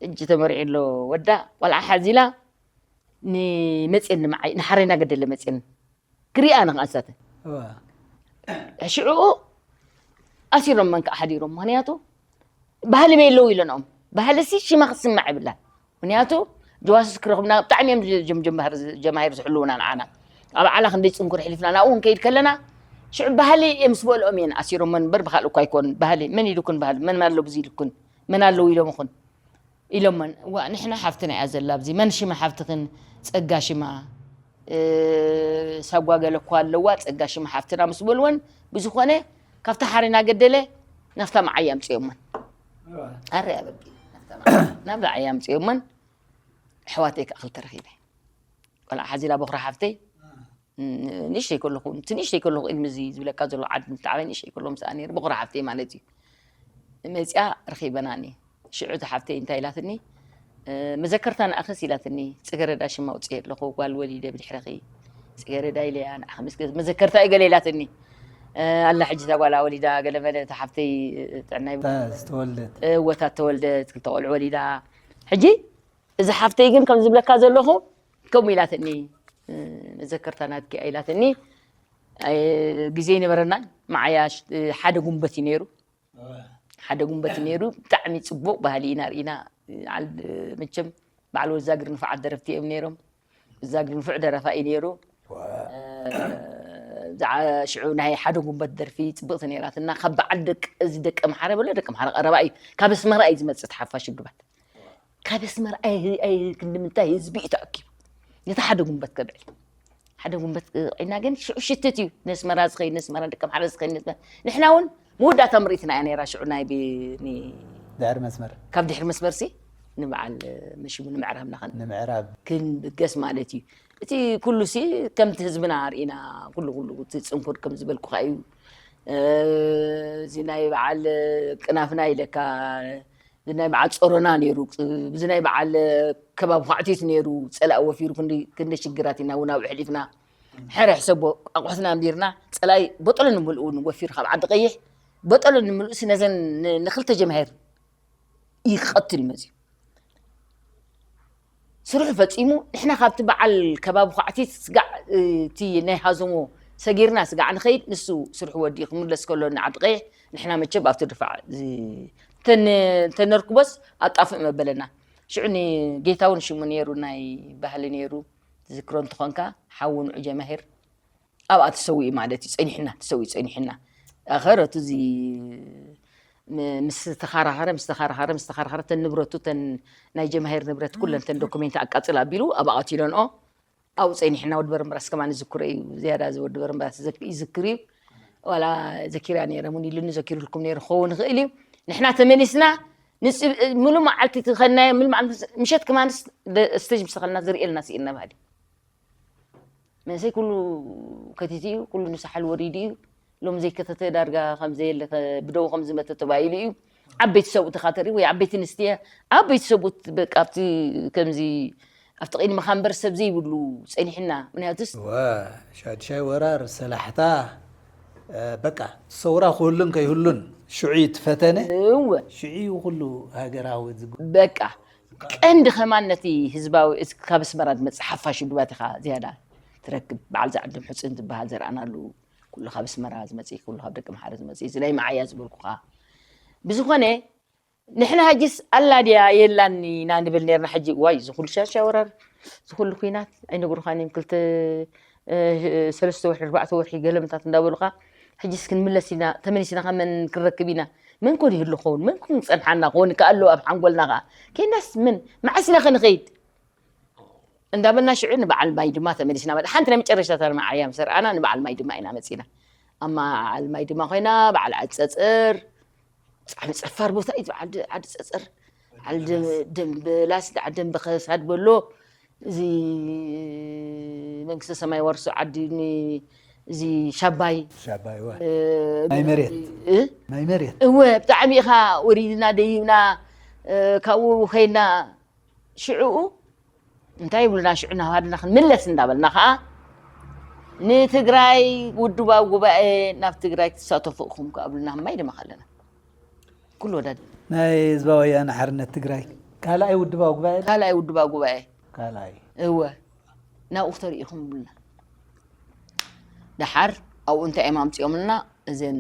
እጂ ተመሪዑ ኣሎ ወዳ ቆልዓ ሓዚላ ንመፅየኒ መዓይ ንሓረና ገደለ መፅየኒ ክሪኣ ንክኣንሳተ ሽዑኡ ኣሲሮም መን ከዓ ሓዲሮም ምክንያቱ ባህሊ በየለዉ ኢለንኦም ባህሊ ሲ ሽማ ክትስማዕ ይብላ ምክንያቱ ጀዋስስ ክረኽብና ብጣዕሚ እዮም ጀማሂር ዝሕልውና ንዓና ኣብ ዓላ ክንደይ ፅንኩር ሕሊፍና ናብኡ ክንከይድ ከለና ሽዑ ባህሊ እየ ምስ በልኦም እየን ኣሲሮመን እምበር ብካልእ እኳ ኣይኮን። ባህሊ መን ኢሉኩን? ባህሊ መን ኣሎ ብዚ ኢሉኩን? መን ኣለዉ ኢሎምኹን? ኢሎመን። እዋ ንሕና ሓፍትና እያ ዘላ ኣብዚ። መን ሽመ ሓፍትኽን? ጸጋ ሽማ ሳጓ ገለ እኳ ኣለዋ። ጸጋ ሽማ ሓፍትና ምስ በልወን ብዝኾነ ካብታ ሓሪና ገደለ ናፍታ መዓይ ኣምጽኦመን። ኣረ ኣበቂ ናብታ መዓይ ኣምጽኦመን። ኣሕዋተይ ከዓ ክልተ ረኺበ። ቆልዓ ሓዚላ በኹራ ሓፍተይ ንእሽተይ ከለኹ እቲ ንእሽተይ ከለኹ ቅድሚ እዚ ዝብለካ ዘሎ ዓዲ ምትዓበይ ንእሽተይ ከለኹ ምስኣ ነይረ በኹራ ሓፍተይ ማለት እዩ። መፅያ ረኺበናኒ። ሽዑ እዛ ሓፍተይ እንታይ ኢላትኒ? መዘከርታ ንኣኽስ ኢላትኒ። ፅገረዳ ሽማ ኣውፅኤ ኣለኹ ጓል ወሊደ ብድሕረኺ። ፅገረዳ ኢለያ ንዓኺ ምስ መዘከርታ እዩ ገለ ኢላትኒ። ኣላ ሕጂ እዛ ጓላ ወሊዳ ገለ መለ እታ ሓፍተይ ጥዕና ይብ ዝተወልደት ወታት ተወልደት ክልተ ቆልዑ ወሊዳ። ሕጂ እዛ ሓፍተይ ግን ከም ዝብለካ ዘለኹ ከምኡ ኢላትኒ። መዘከርታ ናትኪ ኢላትኒ። ግዜ ይነበረና። መዓያ ሓደ ጉንበት እዩ ነይሩ። ሓደ ጉንበት ነይሩ። ብጣዕሚ ፅቡቕ ባህሊ ኢና ርኢና። መቸም በዓል ወዛግር ንፉዓት ደረፍቲ እዮም ነይሮም። ወዛግር ንፉዕ ደረፋ እዩ ነይሩ። ሽዑ ናይ ሓደ ጉንበት ደርፊ ፅብቕቲ ነይራትና። ካብ በዓል ደቂ እዚ ደቂ ኣምሓረ በሎ ደቂ ኣምሓረ ቀረባ እዩ። ካብ ኣስመራ እዩ ዝመፅእ ተሓፋሽ ውድባት። ካብ ኣስመራ ኣይ ክንዲ ምንታይ ህዝቢ እዩ ተኣኪቡ ነቲ ሓደ ጉንበት ከብዕል። ሓደ ጉንበት ዒና ግን ሽዑ ሽትት እዩ። ነስመራ ዝኸይድ ነስመራ ደቂ ኣምሓረ ዝኸይድ ነስመራ። ንሕና እውን መወዳእታ ምርኢትና እያ ነይራ ሽዑ ናይ ድሕሪ መስመር። ካብ ድሕሪ መስመር ሲ ንበዓል መሽሙ ንምዕራብ ናኸን ንምዕራብ ክንብገስ ማለት እዩ። እቲ ኩሉ ሲ ከምቲ ህዝብና ርኢና ኩሉ ኩሉ እቲ ፅንኩር ከም ዝበልኩኻ እዩ። እዚ ናይ በዓል ቅናፍና ኢለካ እዚ ናይ በዓል ፀሮና ነይሩ። እዚ ናይ በዓል ከባቢ ኳዕቲት ነይሩ። ፀላእ ወፊሩ ክንደ ሽግራት ኢና እውን ኣብኡ ሕሊፍና። ሕረ ሕሰቦ ኣቑሑትና ኣንቢርና ፀላኢ ቦጠሎ ንምልኡ ወፊሩ ካብ ዓዲ ቀይሕ ቦጠሎ ንምልኡ ነዘን ንክልተ ጀማሄር ይቀትል መፅዩ። ስርሑ ፈፂሙ ንሕና ካብቲ በዓል ከባቢ ኳዕቲት ስጋዕ እቲ ናይ ሃዘሞ ሰጊርና ስጋዕ ንኸይድ ንሱ ስርሑ ወዲኡ ክምለስ ከሎ ንዓዲ ቀይሕ ንሕና መቸብ ኣብቲ ድፋዕ ተነርክቦስ ኣጣፍእ መበለና። ሽዑ ንጌታውን ሽሙ ነይሩ ናይ ባህሊ ነይሩ ትዝክሮ እንትኾንካ ሓዉ ንዑ ጀማሂር ኣብኣ ተሰዊኡ ማለት እዩ። ፀኒሕና ተሰዊኡ ፀኒሕና ኣኸረቱ እዚ ምስ ተኻራኸረ ምስ ተኻራኸረ ምስ ተኻራኸረ ተን ንብረቱ ተን ናይ ጀማሂር ንብረት ኩለን ተን ዶኩሜንት ኣቃፅል ኣቢሉ ኣብኣ ኣቲለንኦ ኣብኡ ፀኒሕና። ወዲ በረምበራስ ከማን ዝክሮ እዩ ዝያዳ እዚ ወዲ በረምበራስ ይዝክር እዩ። ዋላ ዘኪራ ነይረ እውን ኢሉኒ ዘኪሩልኩም ነይሩ ክኸውን ይኽእል እዩ። ንሕና ተመሊስና ምሉ መዓልቲ ትኸናዮ ምሉ መዓልቲ ምሸት ከማንስ ስቴጅ ምስተኸልና ዝርእየልና ስኢልና ባህሊ መንእሰይ ኩሉ ከቲቱ እዩ፣ ኩሉ ንሳሕል ወሪዱ እዩ። ሎም ዘይከተተ ዳርጋ ከም ዘየለ ብደው ከም ዝመተ ተባሂሉ እዩ። ዓበይቲ ሰብኡት ተኻተሪ ወይ ዓበይቲ ንስትየ ዓበይቲ ሰብኡት በቃ ኣብቲ ከምዚ ኣብቲ ቅድሚ ካምበር ሰብ ዘይብሉ ጸኒሕና ምክንያቱስ ሻድሻይ ወራር ሰላሕታ በቃ ሰውራ ክህሉን ከይህሉን ሽዑ እዩ ትፈተነ እወ ሽዑ እዩ ኩሉ ሃገራዊ ዝግ በቃ ቀንዲ ከማን ነቲ ህዝባዊ ካብ ኣስመራ ዝመፅእ ሓፋሽ ውድባት ኢኻ ዝያዳ ትረክብ። በዓል ዝዓድም ሕፅን ዝበሃል ዘርኣናሉ ኩሉ ካብ ኣስመራ ዝመፅእ ኩሉ ካብ ደቂ ኣምሓረ ዝመፅእ እዚ ናይ መዓያ ዝበልኩኻ ብዝኾነ ንሕና ሕጅስ ኣላ ድያ የላን ኢና ንብል ነርና። ሕጂ ዋይ ዝኹሉ ሻሻ ወራር ዝኹሉ ኩናት ኣይነግሩኻን እዮም ክልተ ሰለስተ ወርሒ ኣርባዕተ ወርሒ ገለምታት እንዳበሉኻ ሕጅስ ክንምለስ ኢና ተመሊስና ካብ መን ክንረክብ ኢና መን ኮን ይህሉ ኸውን መን ኮን ክፀንሓና ክኸውን ከኣሎ ኣብ ሓንጎልና ከዓ ከይናስ ምን መዓስ ኢና ከንኸይድ እንዳበልና ሽዑ ንበዓል ማይ ድማ ተመሊስና መ ሓንቲ ናይ መጨረሻታ መዓያ ምስ ረኣና ንበዓል ማይ ድማ ኢና መፂና ኣብ በዓል ማይ ድማ ኮይና በዓል ዓፀፅር ብጣዕሚ ፀፋር ቦታ እዩ በዓል ዓዲ ፀፅር ዓል ደምበላስ ደዓ ደምበ ከሳድ በሎ እዚ መንግስተ ሰማይ ወርሶ ዓዲ እዚ ሻባይ ሻባይ ዋ ናይ መሬት ናይ መሬት እወ ብጣዕሚ ኢኻ ወሪድና ደይብና ካብኡ ከይና ሽዕኡ እንታይ ይብሉና ሽዑ ናብ ሃድና ክንምለስ እንዳበልና ከዓ ንትግራይ ውድባዊ ጉባኤ ናብ ትግራይ ክትሳተፉ እኹም ክኣብሉና ማይ ድማ ከለና ኩሉ ወዳድ ናይ ህዝባዊ ወያነ ሓርነት ትግራይ ካልኣይ ውድባዊ ጉባኤ ካልኣይ ውድባዊ ጉባኤ ካልኣይ እወ ናብኡ ክተሪኢኹም ይብሉና። ደሓር ኣብኡ እንታይ እዮም ኣምፂኦምልና እዘን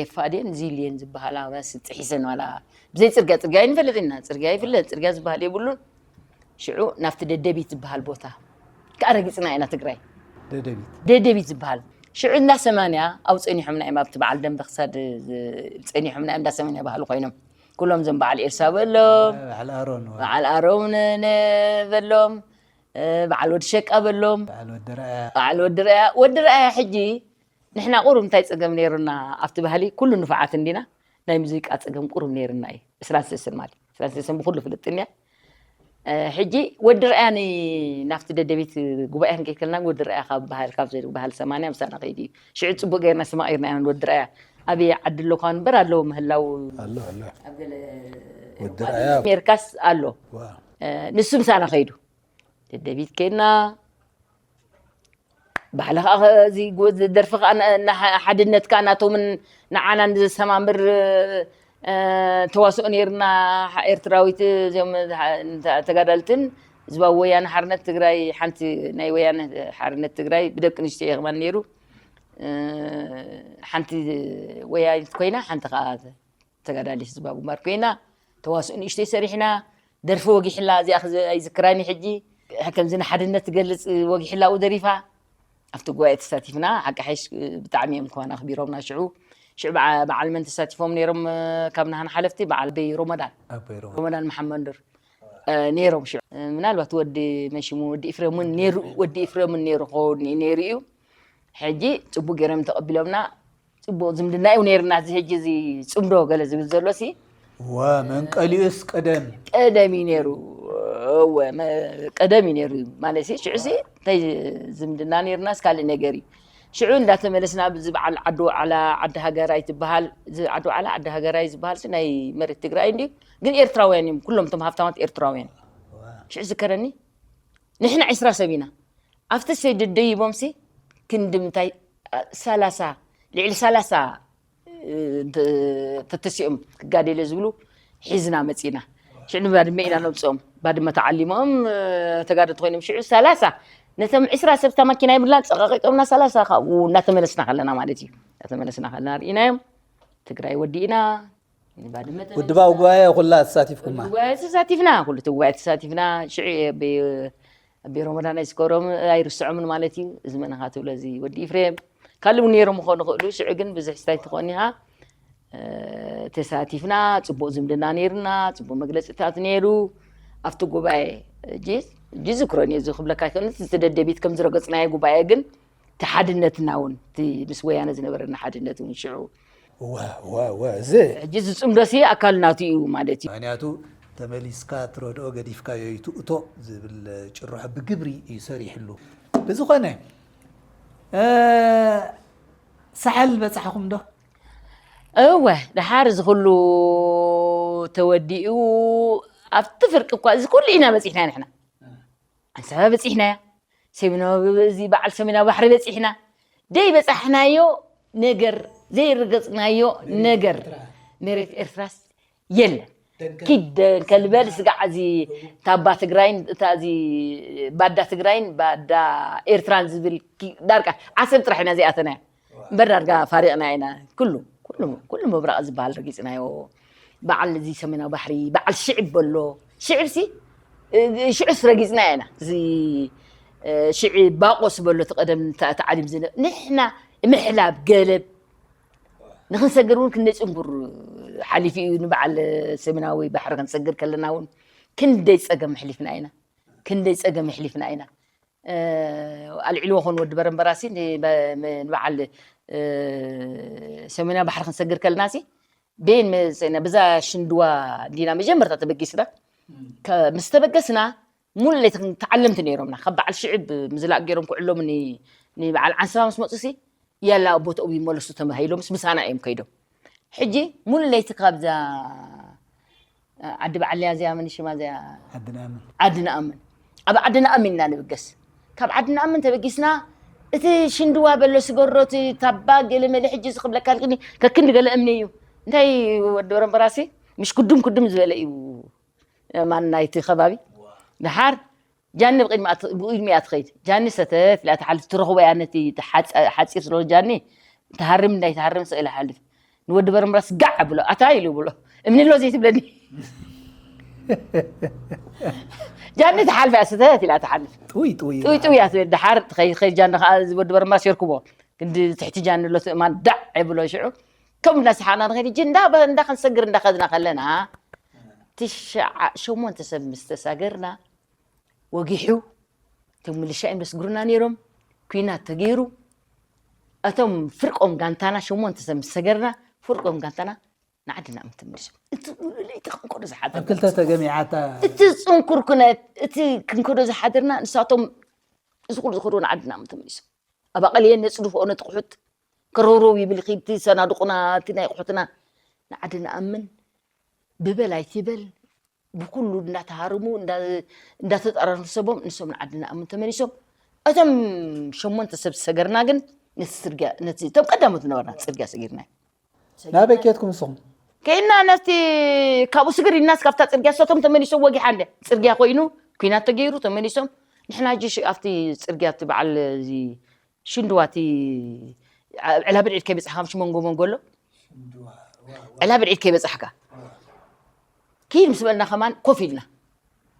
ኤፋዴን ዚልየን ዝበሃላ ጥሒሰን ዋላ ብዘይ ፅርግያ ፅርግያ ይንፈልጥ ኢና ፅርግያ ይፍለጥ ፅርግያ ዝበሃል የብሉን። ሽዑ ናብቲ ደደቢት ዝበሃል ቦታ ከዓ ረጊፅና ኢና ትግራይ ደደቢት ደደቢት ዝበሃል ሽዑ እንዳ ሰማንያ ኣብኡ ጸኒሖምና እዮም። ኣብቲ በዓል ደንበ ክሳድ ዝ-፣ ጸኒሖምና እዮም። እንዳ ሰማንያ ባህሊ ኮይኖም ኩሎም እዞም በዓል ኤልሳ በሎም፣ በዓል ኣሮን፣ በዓል ኣሮን ነ-፣ በሎም፣ እ፣ በዓል ወዲ ሸቃ በሎም፣ በዓል ወዲ ረኣያ። በዓል ወዲ ረኣያ። ወዲ ረኣያ ሕጂ ንሕና ቁሩብ እንታይ ጸገም ነይሩና ኣብቲ ባህሊ፣ ኩሉ ንፉዓት እንዲና፣ ናይ ሙዚቃ ጸገም ቁሩብ ነይሩና እዩ። ዕስራን ሰለስተን ማለት እዩ። ዕስራን ሰለስተን ብኩሉ ፍልጥን እያ። እ፣ ሕጂ ወዲ ረኣያ ን-፣ ናብቲ ደደቢት ጉባኤ ክንከይድ ከለና፣ ወዲ ረኣያ ካብ በሃል፣ ካብ ዘ-፣ በሃል ሰማንያ ምሳና ከይዱ እዩ። ሽዑ ጽቡቕ ጌርና ስማቕ ኢልና ኢና ንወዲ ረኣያ። ኣበይ ዓዲ ኣሎ እኳ እምበር ኣለዎ ምህላው ኣሎ፣ ኣሎ። ኣብ ገለ ወዲ ረኣያ። ኣሜሪካስ ኣሎ። ዋው። እ፣ ንሱ ምሳና ከይዱ። ደደቢት ኬድና። ባህሊ ኸዓ እዚ ጎ-፣ ደርፊ ኸዓ ና-፣ ና-፣ ሓድነት ከኣ ናቶምን ንዓናን ዘሰማምር፣ እ፣ ተዋስኦ ነይርና። ሓ-፣ ኤርትራዊት እዚኦም ሓ-፣ ተጋዳልትን ህዝባዊ ወያነ ሓርነት ትግራይ፣ ሓንቲ ናይ ወያነ ሓርነት ትግራይ ብደቂ ኣንስትዮ እየ ከማን ነይሩ። እ፣ ሓንቲ ወያኒት ኮይና፣ ሓንቲ ኸዓ ተጋዳሊት ህዝባዊ ግንባር ኮይና፣ ተዋስኦ ንእሽተይ ሰሪሕና፣ ደርፊ ወጊሕላ፣ እዚኣ ክዝ-፣ ኣይዝክራን እዩ ሕጂ። ከምዚ ንሓድነት ትገልጽ ወጊሕላ ኣብኡ ደሪፋ። ኣብቲ ጉባኤ ተሳቲፍና፣ ሓቂ ሓይሽ ብጣዕሚ እዮም ከማን ኣኽቢሮምና ሽዑ። ሽዑ በዓ-፣ በዓል መን ተሳቲፎም ነይሮም፣ ካብ ናህና ሓለፍቲ? በዓል ኣቦይ ሮመዳን። ኣቦይ ሮመዳን። ሮመዳን መሓመድ ኑር፣ እ፣ ነይሮም ሽዑ። እ፣ ምናልባት ወዲ መን ሽሙ፣ ወዲ ኢፍሬም እውን ነይሩ፣ ወዲ ኢፍሬም እውን ነይሩ ክኸውን ነይሩ እዩ። ሕጂ ጽቡቅ ገይሮም ተቐቢሎምና። ጽቡቅ ዝምድና እዩ ነይርና። እዚ ሕጂ እዚ ጽምዶ ገለ ዝብል ዘሎ ሲ፣ ወ-፣ መንቀሊኡስ ቀደም። ቀደም እዩ ነይሩ። እወ፣ መ-፣ ቀደም እዩ ነይሩ ማለት ሲ፣ ሽዑ ሲ እንታይ ዝምድና ነይርናስ ካልእ ነገር እዩ። ሽዑ እንዳተመለስና ብዚ በዓል ዓዲ ዋዕላ፣ ዓዲ ሃገራይ ትበሃል፣ እዚ ዓዲ ዋዕላ፣ ዓዲ ሃገራይ ዝበሃል ሲ ናይ መሬት ትግራይ እንድዩ፣ ግን ኤርትራውያን እዮም ኩሎም እቶም ሃብታማት ኤርትራውያን። ሽዑ ዝከረኒ ንሕና ዕስራ ሰብ ኢና። ኣብቲ ሰይ ደደይቦምሲ ክንዲ ምንታይ፣ አ፣ ሰላሳ፣ ልዕሊ ሰላሳ፣ እ፣ እንተ-፣ ተተሲኦም ክጋደለ ዝብሉ ሒዝና መጺና። ሽዑ ንባድመ ኢና ነምጽኦም። ባድመ ተዓሊሞም፣ እ፣ ተጋደልቲ ኮይኖም። ሽዑ ሰላሳ፣ ነቶም ዕስራ ሰብ እታ ማኪና የብልናን፣ ጸቓቒጦምና ሰላሳ ካብኡ እናተመለስና ከለና ማለት እዩ። እናተመለስና ከለና ርኢናዮም። ትግራይ ወዲእና፣ ንባድመ ተመሊስና። ውድባዊ ጉባኤ ኩላ ተሳቲፍኩማ? ጉባኤ ተሳቲፍና፣ ኩሉ እቲ ጉባኤ ተሳቲፍና። ሽዑ እየ ብ-፣ ኣቢ ሮመዳን ኣይዝከሮም፣ ኣይርስዖምን ማለት እዩ። እዚ መን ኢኻ ትብሎ፣ እዚ ወዲ ኢፍሬም። ካልእ እውን ነይሮም ክኾኑ ይኽእሉ። ሽዑ ግን ብዙሕ ስታይ ትኾን ኢኻ። እ፣ ተሳቲፍና፣ ጽቡቕ ዝምድና ነይርና፣ ጽቡቕ መግለጺታት ነይሩ። ኣብቲ ጉባኤ፣ ሕጂ፣ ሕጂ ዝክሮን እየ፣ እዚ ክብለካ ኣይክእልን። እቲ ደደቢት ከም ዝረገጽናዮ ጉባኤ ግን፣ እቲ ሓድነትና እውን፣ እቲ ምስ ወያነ ዝነበረና ሓድነት እውን ሽዑ። እወ፣ እወ፣ እወ፣ እዚ ሕጂ ዝጽምዶ ሲ ኣካል ናቱ እዩ ማለት እዩ። ምኽንያቱ ተመሊስካ ትረድኦ ገዲፍካዮ እዩ ትእቶ ዝብል ጭርሖ ብግብሪ እዩ ሰሪሕሉ። ብዝኾነ፣ እ፣ ሳሕል በጻሕኹም ዶ? እወ፣ ደሓር እዚ ኩሉ ተወዲኡ ኣብቲ ፍርቂ እኳ እዚ ኩሉ ኢና በጺሕና ንሕና። ኣንሰባ በጺሕናያ። ሰሜናዊ፣ እዚ በዓል ሰሜናዊ ባሕሪ በጺሕና። ደይበጻሕናዮ ነገር፣ ዘይረገጽናዮ ነገር፣ መሬት ኤርትራስ የለን። ኪድ ደንከል በል ስጋዕ፣ እዚ ታባ ትግራይን፣ እታ እዚ ባዳ ትግራይን ባዳ ኤርትራን ዝብል ኪ-፣ ዳርቃ ዓሰብ ጥራሕ ኢና ዘይኣተናያ። እምበር ዳርጋ ፋሪቕና ኢና። ኩሉ፣ ኩሉ፣ ኩሉ ምብራቕ ዝበሃል ረጊጽናዮ። በዓል እዚ ሰሜናዊ ባሕሪ፣ በዓል ሽዕብ በሎ። ሽዕብ ሲ፣ እ፣ ሽዑስ ረጊጽና ኢና። እዚ፣ እ፣ ሽዒ ባቆስ በሎ እቲ ቀደም ተ-፣ ተዓሊም ዝነ-፣ ንሕና ምሕላብ ገለብ ንኽንሰግር እውን ክንደይ ጽንኩር ሓሊፉ እዩ። ንበዓል ሰሜናዊ ባሕሪ ክንሰግር ከለና እውን ክንደይ ጸገም ኣሕሊፍና ኢና። ክንደይ ጸገም ኣሕሊፍና ኢና። እ፣ ኣልዒልዎ ኾን ወዲ በረምበራሲ ን-፣ በ-፣ ም-፣ ንበዓል፣ እ፣ ሰሜናዊ ባሕሪ ክንሰግር ከለናሲ፣ ቤን መ-፣ ሰ-፣ ብዛ ሽንድዋ እንዲና መጀመርታ ተበጊስና። ከ-፣ ምስ ተበገስና፣ ሙሉ ለይቲ ክን-፣ ተዓለምቲ ነይሮምና። ካብ በዓል ሽዕብ ምዝላቕ ገይሮም ክዕለሙ ን-፣ ንበዓል ዓንሰባ ምስ መጹሲ፣ ያላ ኣብ ቦታኦም ይመለሱ ተባሂሎምስ ምሳና እዮም ከይዶም። ሕጂ ሙሉ ለይቲ ካብዛ ዓዲ በዓልያ እዚኣ፣ መን ሽማ እዚኣ? ዓዲ ነኣምን። ዓዲ ነኣምን። ኣብ ዓዲ ነኣምን ኢና ንብገስ። ካብ ዓዲ ነኣምን ተበጊስና፣ እቲ ሽንድዋ በሎ ስገሮ፣ እቲ ታባ ገለ መለ፣ ሕጂ እዚ ክብለካ ኣልክኒ፣ ከክንዲ ገለ እምኒ እዩ። እንታይ ወዲ በረምበራሲ፣ ምሽ ክዱም ክዱም ዝበለ እዩ። ማን ናይቲ ከባቢ። ደሓር ጃኒ ብቕድሚኣ ት-፣ ብቕድሚኣ ትኸይድ። ጃኒ ሰተት ኢላ ትሓልፍ፣ ትረኽቦ እያ ነቲ ሓጸ-፣ ሓጺር ስለ ጃኒ ትሃርም እንዳይትሃርም ስቕ ኢላ ሓልፍ። ንወዲ በረምብራስ ጋዕ ብሎ፣ "ኣታ" ኢሉ ብሎ። "እምኒ ኣሎ ዘይትብለኒ?" ጃኒ ትሓልፍ እያ፣ ሰተት ኢላ ትሓልፍ። ጥውይ ጥውይ ጥውይ ኢላ። ጥውይ እያ ትብል። ደሓር ትኸይድ፣ ትኸይድ ጃኒ ከኣ እዚ ወዲ በረምብራስ የርክቦ። ክንዲ ትሕቲ ጃንሎ ትእማን ዳዕ የብሎ። ሽዑ ከም እንዳሰሓቕና ንኸይድ፣ እጂ እንዳ እንዳ ክንሰግር እንዳኸድና ከለና፣ ትሽዓ ሸሞንተ ሰብ ምስ ተሳገርና፣ ወጊሑ፣ እቶም ምልሻ እዮም ዘስግሩና ነይሮም። ኲናት ተገይሩ፣ እቶም ፍርቆም ጋንታና ሸሞንተ ሰብ ምስ ሰገርና፣ ፍርቆም ጋንታና ንዓድና እዮም ተመሊሶም። እቲ ሙሉእ ለይቲ ክንከዶ ዝሓደርና፣ ኣብ ክልተ ተገሚዓታ። እቲ ጽንኩር ኩነት፣ እቲ ክንከዶ ዝሓደርና፣ ንሳቶም እዚ ኩሉ ዝኸድዎ ንዓድና እዮም ተመሊሶም። ኣብ ኣቐልየን ነጽድፍኦ ነቲ ቁሑት፣ ከረውረው ይብል፣ እቲ ሰናዱቕና፣ እቲ ናይ ቁሑትና፣ ንዓዲ ንኣምን፣ ብበል ኣይትበል፣ ብኩሉ እንዳተሃርሙ፣ እንዳ-፣ እንዳተጠራርፉ ሰቦም፣ ንሶም ንዓዲ ንኣምን ተመሊሶም። እቶም ሸሞንተ ሰብ ዝሰገርና ግን፣ ነቲ ጽርግያ፣ ነቲ፣ እቶም ቀዳሞት ዝነበርና ጽርግያ ሰጊርና። ናበይ ኬድኩም ንስኹም? ከይና ነቲ ካብኡ ስግር ኢልናስ ካብታ ጽርግያ ሰቶም ተመሊሶም ወጊሓ እንደ ጽርግያ ኮይኑ ኲናት ተገይሩ ተመሊሶም። ንሕና ጅሽ ኣብቲ ጽርግያ እቲ በዓል እዚ ሽንድዋ እቲ ዕላ ብድዒት ከይበጻሕካ ምሽ መንጎ መንጎ ኣሎ። ዕላ ብድዒት ከይበጻሕካ ኪድ ምስ በልና ከማን ኮፍ ኢልና።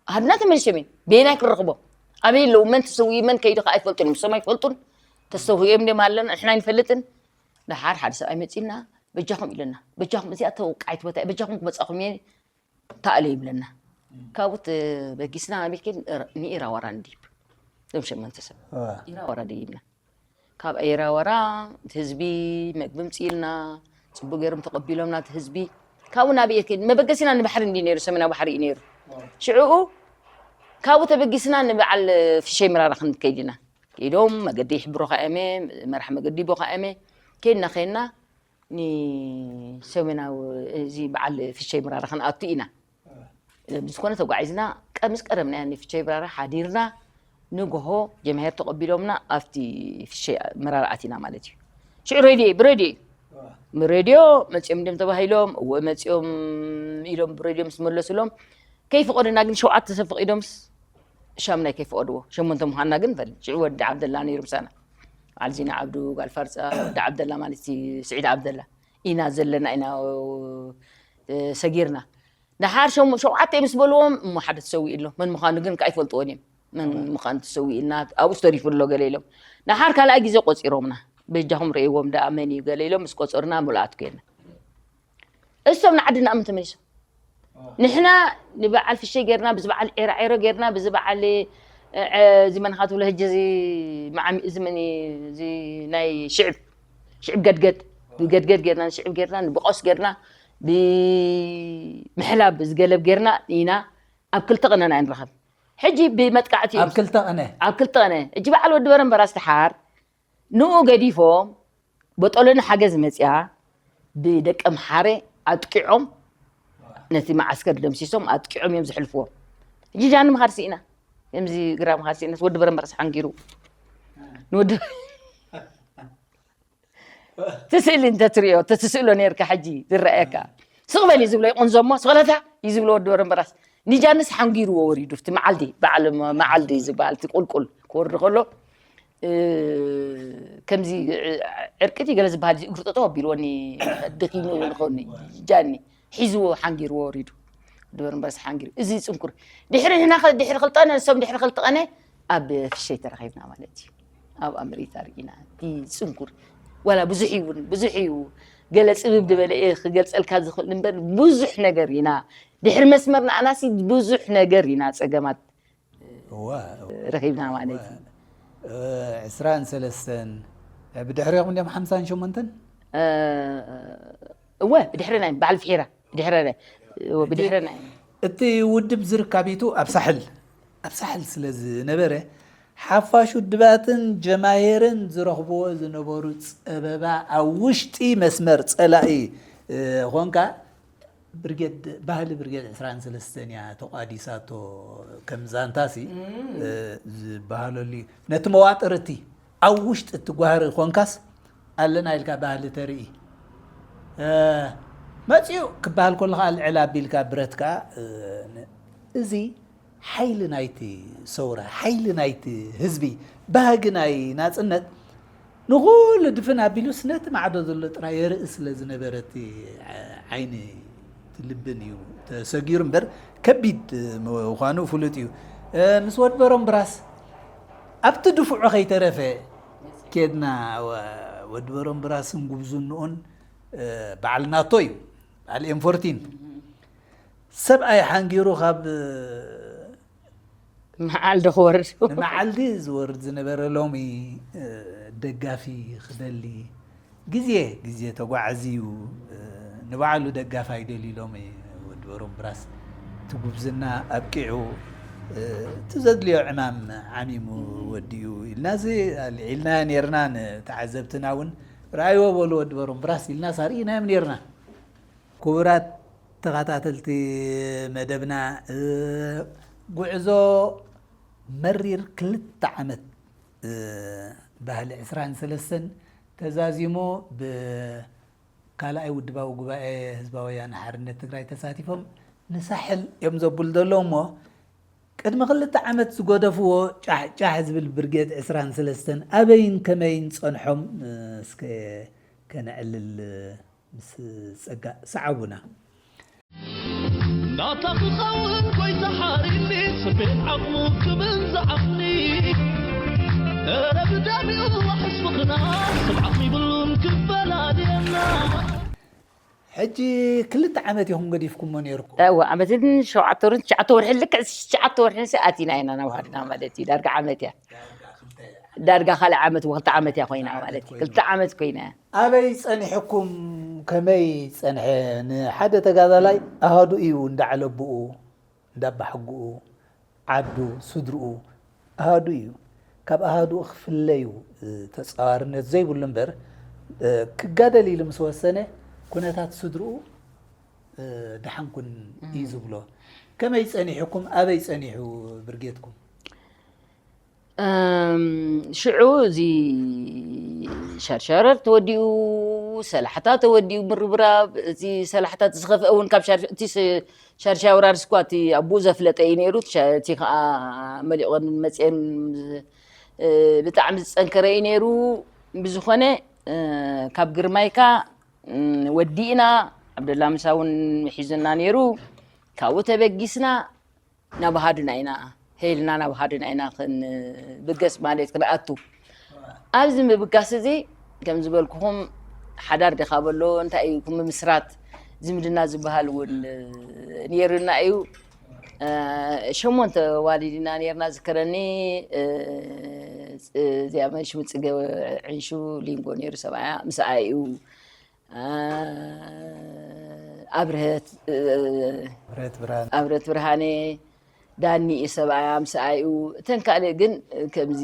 ኣሃዱና ተመሊሶም እዮም። በየናይ ክንረኽቦም? ኣበይ ኣለዉ? መን ተሰዊኡ? መን ከይዱ ከኣ ኣይፈልጡን እዮም። ንሶም ኣይፈልጡን። ተሰዊኦም ድዮም ኣለና? ንሕና ኣይንፈልጥን። ደሓር ሓደ ሰብኣይ መጺእና፣ በጃኹም ኢለና። በጃኹም፣ እዚኣ ተወቃዒት ቦታ እያ። በጃኹም ክመጻኹም እየ፣ ተኣለዩ ይብለና። ካብኡ ተበጊስና ኣበይ ከይድ? ንኢራ ዋራ ንድይብ። እዞም ሸመንተ ሰብ። ኢራ ዋራ ድይብና። ካብ ኤራ ወራ እቲ ህዝቢ መግቢ ምፅኢልና፣ ፅቡቅ ገይሮም ተቀቢሎምና እቲ ህዝቢ። ካብኡ ናበይ ከይድ? መበገሲና ንባሕሪ እንዲ ነይሩ፣ ሰሜናዊ ባሕሪ እዩ ነይሩ። ሽዕኡ ካብኡ ተበጊስና ንበዓል ፍሸይ ምራራ ክንከይድ ኢና። ከይዶም መገዲ ይሕብሮኻ እመ፣ መራሕ መገዲ ቦኻ እመ። ከይድና ከይድና ንሰሜናዊ እዚ በዓል ፍሸይ ምራራ ክንኣቱ ኢና። ብዝኾነ ተጓዒዝና ቀ-፣ ምስ ቀረብና ያን ፍሸይ ብራራ ሓዲርና ንጎሆ ጀማሄር ተቐቢሎምና ኣብቲ ፍሸይ መራራ ኣቲና ማለት እዩ። ሽዑ ሬድዮ እዩ፣ ብሬድዮ እዩ። ብሬድዮ መፂኦም ድም ተባሂሎም፣ እወ መፂኦም ኢሎም ብሬድዮ ምስ መለሱሎም ከይፈቐዱና ግን ሸውዓተ ሰብ ፈቒዶምስ ሻምናይ ከይፈቐድዎ ሸሞንተ ምዃንና ግን ፈል ሽዑ ወዲ ዓብደላ ነይሩ ምሳና። በዓል ዚና ዓብዱ፣ ጓል ፋርፃ፣ ወዲ ዓብደላ ማለት እዩ፣ ስዒድ ዓብደላ ኢና ዘለና ኢና ሰጊርና። ደሓር ሸሙ-፣ ሸውዓተ ምስ በልዎም እሞ ሓደ ተሰዊኡ ኣሎ። መን ምዃኑ ግን ከኣ ኣይፈልጥዎን እዮም። መን ምዃኑ ተሰዊኡ እና ኣብኡ ተሪፉ ኣሎ ገለ ኢሎም። ደሓር ካልኣይ ግዜ ቆጺሮምና። በጃኹም ርእይዎም ደኣ መን እዩ ገለ ኢሎም ምስ ቆጸሩና ምሉኣት ኮይና። እሶም ንዓድና እም ተመሊሶም። ንሕና ንበዓል ፍሸይ ጌርና፣ ብዚ በዓል ዒራዒሮ ጌርና፣ ብዚ በዓል፣ እ፣ እ፣ እዚ መን ኢኻ ትብሎ ሕጂ እዚ መዓሚ-፣ እዚ መን እዩ? እዚ ናይ ሽዕብ፣ ሽዕብ ገድገድ፣ ብገድገድ ጌርና፣ ንሽዕብ ጌርና፣ ንብቆስ ጌርና፣ ብምሕላብ፣ ብዝገለብ ጌርና ኢና ኣብ ክልተ ቅነ ኢና ንረኸብ። ሕጂ ብመጥቃዕቲ እዩ። ኣብ ክልተ ቅነ? ኣብ ክልተ ቅነ። ሕጂ በዓል ወዲ በረምበራስ ደሓር ንኡ ገዲፎም፣ በጦሎኒ ሓገዝ መጽያ፣ ብደቀ ምሓረ ኣጥቂዖም፣ ነቲ መዓስከር ደምሲሶም ኣጥቂዖም እዮም ዘሕልፍዎ። ሕጂ ጃኒ ምኻድ ስኢና። ከምዚ ግራ ምኻድ ስኢናስ ወዲ በረምበራስ ሓንጊሩ። ንወዲ እቲ ስእሊ እንተትሪኦ፣ ተትስእሎ ነይርካ ሕጂ ዝረኣየካ። ስቕ በል እዩ ዝብሎ፣ ይቑንዞ እሞ፣ ስቕለታ እዩ ዝብሎ ወዲ በረምበራስ። ንጃንስ ሓንጊርዎ ወሪዱ፣ ኣብቲ መዓልዲ፣ በዓል መ-፣ መዓልዲ ዝበሃል፣ እቲ ቁልቁል ክወርድ ከሎ፣ እ፣ ከምዚ፣ እ፣ ዕርቅቲ ገለ ዝበሃል፣ እዚ እግሩ ጠጠው ኣቢልዎ፣ ኒ-፣ ደኺሙ ንኸውን፣ ጃኒ፣ ሒዝዎ፣ ሓንጊርዎ ወሪዱ። ወዲ በረምበራስ ሓንጊሩ። እዚ ጽንኩር። ድሕሪ ንሕና ኸ-፣ ድሕሪ ክልተ ቀነ፣ ንሶም ድሕሪ ክልተ ቀነ ኣብ ፍሸይ ተራኺብና ማለት እዩ። ኣብ ኣምሪታ ርኢና። እቲ ጽንኩር። ዋላ ብዙሕ ይውን፣ ብዙሕ እዩ። ገለ ጽብብ ዝበለ እየ ክገልጸልካ ዝኽእል እምበር፣ ብዙሕ ነገር ኢና። ድሕሪ መስመር ንኣናሲ ብዙሕ ነገር ኢና ጸገማት እወ፣ እወ። ረኺብና ማለት እዩ። እ፣ ዕስራን ሰለስተን፣ ብድሕሪኹም እንዲኦም ሓምሳን ሸሞንተን? እ፣ እወ፣ ብድሕርና እዮም። በዓል ፍሒራ፣ ብድሕርና እዮም። እወ፣ ብድሕርና እዮም። እቲ ውድብ ዝርካቢቱ ኣብ ሳሕል፣ ኣብ ሳሕል ስለ ዝነበረ፣ ሓፋሽ ውድባትን ጀማሄርን ዝረኽብዎ ዝነበሩ ጸበባ ኣብ ውሽጢ መስመር ጸላኢ፣ እ፣ ኾንካ፣ ብርጌድ፣ ባህሊ ብርጌድ ዕስራን ሰለስተን እያ ተቋዲሳቶ። ከም ዛንታሲ፣ እ፣ ዝበሃለሉ እዩ። ነቲ መዋጥር እቲ ኣብ ውሽጢ እቲ ጓህሪ ኾንካስ ኣለና ኢልካ ባህሊ ተርኢ። እ፣ መጺኡ ክበሃል ከሎ ኸዓ ልዕል ኣቢልካ ብረት ከኣ፣ እ፣ ን-፣ እዚ ሓይሊ ናይቲ ሰውራ፣ ሓይሊ ናይቲ ህዝቢ፣ ባህጊ ናይ ናጽነት ንኹሉ ድፍን ኣቢሉስ ነቲ ማዕዶ ዘሎ ጥራይ የርኢ ስለ ዝነበረ እቲ ዓይኒ እቲ ልብን እዩ ተሰጊሩ እምበር ከቢድ ምዃኑ ፍሉጥ እዩ። እ፣ ምስ ወድ በሮምብራስ ኣብቲ ድፍዖ ከይተረፈ ኬድና ወዲ በሮም ብራስን ጉብዝንኡን በዓል ናቶ እዩ። በዓል ኤም ፎርቲን ሰብኣይ ሓንጊሩ ካብ መዓል ዶ ክወርድ ንመዓልዲ ዝወርድ ዝነበረ ሎሚ ደጋፊ ክደሊ ግዜ ግዜ ተጓዓዝዩ ንባዕሉ ደጋፋይ ደልዩ ሎሚ ወዲ በሮም ብራስ እቲ ጉብዝና ኣብቂዑ እቲ ዘድልዮ ዕማም ዓሚሙ ወዲኡ ኢልና እዚ ኣልዒልናዮ ነርና። ንተዓዘብትና እውን ረኣይዎ በሉ ወዲ በሮም ብራስ ኢልና ሳርኢናዮም ነርና። ክቡራት ተኸታተልቲ መደብና ጉዕዞ መሪር ክልተ ዓመት ባህሊ ዕስራን ሰለስተን ተዛዚሙ ብካልኣይ ውድባዊ ጉባኤ ህዝባዊ ወያነ ሓርነት ትግራይ ተሳቲፎም ንሳሕል እዮም ዘብሉ ዘለዉ እሞ ቅድሚ ክልተ ዓመት ዝጎደፍዎ ጫሕጫሕ ዝብል ብርጌድ ዕስራን ሰለስተን ኣበይን ከመይን ጸንሖም እስከ ከነዕልል ምስ ጸጋ ሰዓቡና። ናታ ክኸውን ጎይታ ሓሪኒ ስቤት ዓቕሙ ክብል ዝዓቕኒ እረ ብዳሚኡ ሕስብኽና ስብዓት ይብሉን ክፈላልየና ሕጂ ክልተ ዓመት ኢኹም ገዲፍኩሞ ነይርኩም። እወ ዓመትን ሸውዓተ ወርን ትሽዓተ ወርሒ ልክዕ ትሽዓተ ወርሒ ንስ ኣቲና ኢና ናብ ሃድና ማለት እዩ። ዳርጋ ዓመት እያ። ዳርጋ ካልእ ዓመት ወክልተ ዓመት እያ ኮይና ማለት እዩ። ክልተ ዓመት ኮይና እያ። ኣበይ ጸኒሕኩም ከመይ ጸንሐ? ንሓደ ተጋዳላይ ኣሃዱ እዩ እንዳዓለብኡ እንዳባሕግኡ ዓዱ ስድርኡ ኣሃዱ እዩ። ካብ ኣሃዱኡ ክፍለዩ ተጻዋርነት ዘይብሉ እምበር ክጋደል ኢሉ ምስ ወሰነ ኩነታት ስድርኡ ደሓንኩን እዩ ዝብሎ። ከመይ ጸኒሕኩም? ኣበይ ጸኒሑ ብርጌድኩም? ሽዑ እዚ ሸርሸረር ተወዲኡ፣ ሰላሕታ ተወዲኡ፣ ምርብራብ እቲ ሰላሕታት ዝኸፍአ እውን ካብ እቲ ሸርሻ ወራርስ እኳ እቲ ኣቦኡ ዘፍለጠ እዩ ነይሩ። እቲ ከዓ መሊቖን መፅኤን ብጣዕሚ ዝፀንከረ እዩ ነይሩ። ብዝኾነ ካብ ግርማይካ ወዲእና ዓብደላ ምሳ እውን ሒዙና ነይሩ። ካብኡ ተበጊስና ናብ ኣሃዱና ኢና ሄልና ናብ ኣሃዱና ኢና ክንብገስ ማለት ክንኣቱ። ኣብዚ ምብጋስ እዚ ከም ዝበልኩኹም ሓዳር ዲኻ በሎ እንታይ እዩ ምምስራት ዝምድና ዝበሃል እውን ነይሩና እዩ። ሸሞንተ ዋሊድና ነርና ዝከረኒ እዚኣ ሽሙ ፅገ ዕንሹ ሊንጎ ነይሩ ሰብኣያ ምስኣ እዩ። ኣብርሀት ብረት ብርሃን ኣብረት ብርሃነ ዳኒ እዩ ሰብኣያ ምስኣይኡ እተን ካልእ ግን ከምዚ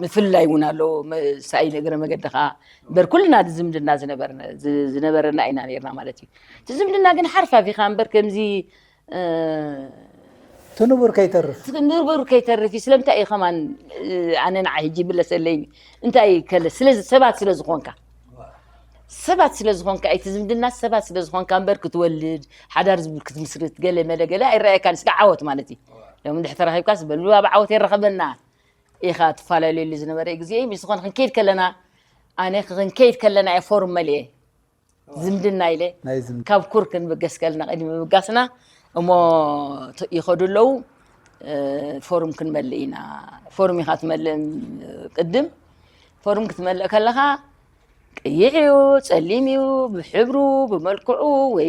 ምፍላይ እውን ኣለዎ። ሳይ እግረ መገድኻ እምበር ኩልና ዝምድና ዝነበረና ኢና ነርና ማለት እዩ። እቲ ዝምድና ግን ሓርፋፊኻ እምበር ከምዚ ትንቡር ከይተርፍ ንቡር ከይተርፍ እዩ። ስለምንታይ እዩ ከማን ኣነ ንዓ ሕጂ ይምለሰለይ እንታይ ከለ ስለ ሰባት ስለ ዝኾንካ ሰባት ስለ ዝኾንካ እቲ ዝምድና ሰባት ስለ ዝኾንካ እምበር ክትወልድ ሓዳር ክትምስርት ገለ መለ ገለ ኣይረኣየካን። ስጋ ዓወት ማለት እዩ። ሎም እንድሕ ተራኺብካስ በሉ ኣብ ዓወት የራኸበና ኢኻ ትፈላለየሉ ዝነበረ ግዜ ምስ ዝኾነ ክንከይድ ከለና ኣነ ክንከይድ ከለና እየ ፎርም መሊኤ ዝምድና ኢለ ናይ ዝምድና ካብ ኩር ክንብገስ ከለና ቅድሚ ምብጋስና እሞ ይኸዱ ኣለዉ። ፎርም ክንመልእ ኢና። ፎርም ኢኻ ትመልእ ቅድም ፎርም ክትመልእ ከለኻ ቅይሕ እዩ፣ ፀሊም እዩ፣ ብሕብሩ ብመልክዑ ወይ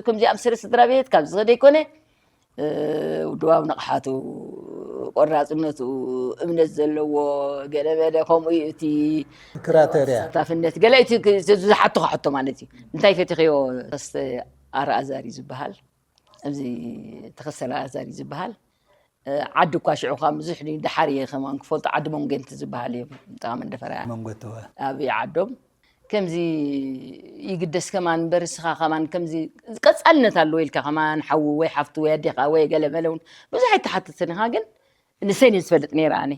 ከምዚኣም ስረ ስድራ ቤት ካብዚ ከደ ይኮነ ውድባዊ ንቕሓቱ፣ ቆራፅነቱ፣ እምነት ዘለዎ ገለመለ ከምኡ እዩ እቲ ክራተርያ ተሳታፍነት ገለ እቲ ዝሓትኻ ሕቶ ማለት እዩ። እንታይ ፈቲኽዮ? ተኸስተ ኣርኣዛር እዩ ዝበሃል። እዚ ተኸስተ ኣርኣዛር እዩ ዝበሃል። ዓዲ እኳ ሽዑ ካብ ብዙሕ ድዩ ደሓር እየ ከማን ክፈልጦ ዓዲ መንጎንቲ ዝበሃል እዮም። ጠቓ መንደፈራ መንጎተወ ኣብ ዓዶም ከምዚ ይግደስ ከማን እምበር እስኻ ከማን ከምዚ ቀፃልነት ኣለዎ ኢልካ ከማን ሓዉ ወይ ሓፍቱ ወይ ኣዴኻ ወይ ገለ መለ እውን ብዙሕ ኣይተሓትትን ኢኻ። ግን ንሰን እየ ዝፈልጥ ነይረ ኣነ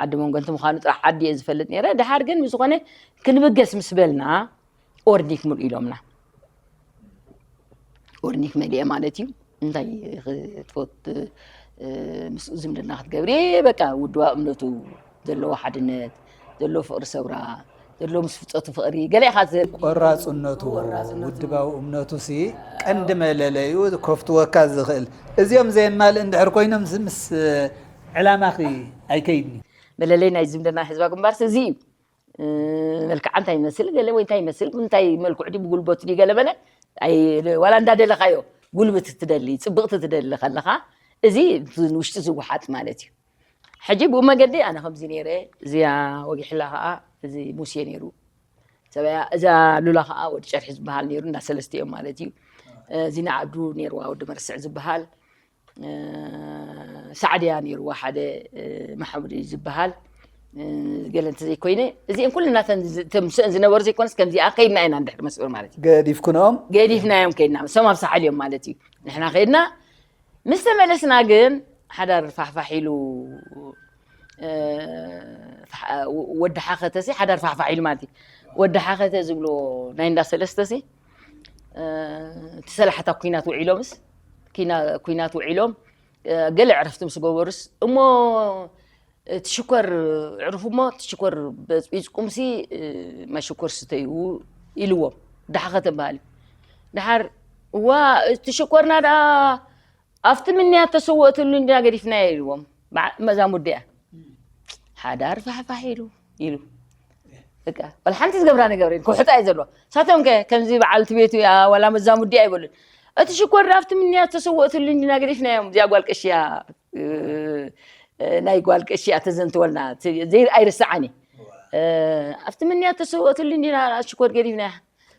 ዓዲ መንጎንቲ ምዃኑ ጥራሕ ዓዲ እየ ዝፈልጥ ነይረ። ደሓር ግን ብዝኾነ ክንብገስ ምስ በልና ኦርኒክ ምልኡ ኢሎምና። ኦርኒክ መሊኤ ማለት እዩ። እንታይ ክትፈት ምስኡ ዝምድና ክትገብሪ በቃ ውድባ እምነቱ ዘለዎ ሓድነት ዘለዎ ፍቕሪ ሰውራ ዘለዎ ምስ ፍፀቱ ፍቕሪ ገለ ኢኻ ቆራፅነቱ ውድባዊ እምነቱ ሲ ቀንዲ መለለዩ ከፍትወካ ዝኽእል እዚኦም ዘየማልእ እንድሕር ኮይኖም ምስ ዕላማኺ ኣይከይድን እዩ። መለለይ ናይ ዝምድና ህዝባዊ ግንባርሲ እዚ እዩ። እ፣ መልክዓ እንታይ ይመስል ገለ ወይ እንታይ ይመስል፣ እንታይ መልክዑ ድዩ፣ ብጉልበቱ ድዩ ገለ መለ፣ ኣይ፣ ዋላ እንዳደለኻዮ፣ ጉልብቲ ትደሊ፣ ጽብቕቲ ትደሊ ከለኻ፣ እዚ ንውሽጢ ዝወሓጥ ማለት እዩ። ሕጂ ብኡ መገዲ ኣነ ከምዚ ነይረ፣ እዚኣ ወጊሕላ ኸዓ፣ እዚ ሙሴ ነይሩ። ሰበያ፣ እዛ ሉላ ኸዓ ወዲ ጨርሒ ዝበሃል ነይሩ፣ እንዳ ሰለስተ እዮም ማለት እዩ። እ፣ ዚና ዓብዱ ነይርዋ፣ ወዲ መርስዕ ዝበሃል። እ፣ ሳዕድያ ነይርዋ፣ ሓደ፣ እ፣ መሓሙድ እዩ ዝበሃል። እ፣ ገለ እንተዘይኮይነ፣ እዚአን ኩለን ናተን ዝ-፣ እተን ምስአን ዝነበሩ ዘይኮነስ፣ ከምዚኣ ከይድና ኢና እንድሕር መስመር ማለት እዩ። ገዲፍኩኖም? ገዲፍናዮም ከይድና፣ እሶም ኣብ ሳሕል እዮም ማለት እዩ። ንሕና ከይድና፣ ምስ ተመለስና ግን፣ ሓዳር ፋሕፋሕ ኢሉ፣ እ፣ ፋሕ-፣ ወዲ ሓኸተሲ ሓዳር ፋሕፋሕ ኢሉ ማለት እዩ። ወዲ ሓኸተ ዝብሎ ናይ እንዳ ሰለስተሲ፣ እ፣ እቲ ሰላሕታ ኩናት ውዒሎምስ፣ ኪና-፣ ኩናት ውዒሎም፣ እ፣ ገለ ዕረፍቲ ምስ ገበሩስ፣ እሞ እቲ ሽኮር ዕርፉ እሞ፣ እቲ ሽኮር በጽቢጽኩምሲ፣ እ፣ ማይ ሽኮር ስተዩ ኢልዎም። ወዲ ሓኸተ በሃል እዩ። ደሓር፣ እዋ፣ እቲ ሽኮርና ደኣ ኣብቲ ምንያት ተሰወእትሉ እንዲና ገዲፍናዮ ኢልዎም። በዓ-፣ መዛሙዲ እያ። ሓዳር ፋሕፋሕ ኢሉ፣ ኢሉ። በቃ፣ ወላ ሓንቲ ዝገብራ ነገር የለን። ክውሕጣ እዩ ዘለዎ። ሳቶም ከ፣ ከምዚ በዓልቲ ቤቱ እያ፣ ዋላ መዛሙዲ ኣይበሉን። እቲ ሽኮር ኣብቲ ምንያት ተሰወእትሉ እንዲና ገዲፍናዮም። እዚኣ ጓል ቀሺ እያ፣ እ፣ እ፣ ናይ ጓል ቀሺ እያ ተዘንትወልና። እቲ ዘይ-፣ ኣይርስዓን እየ። እ፣ ኣብቲ ምንያት ተሰወእትሉ እንዲና ሽኮር ገዲፍናያ።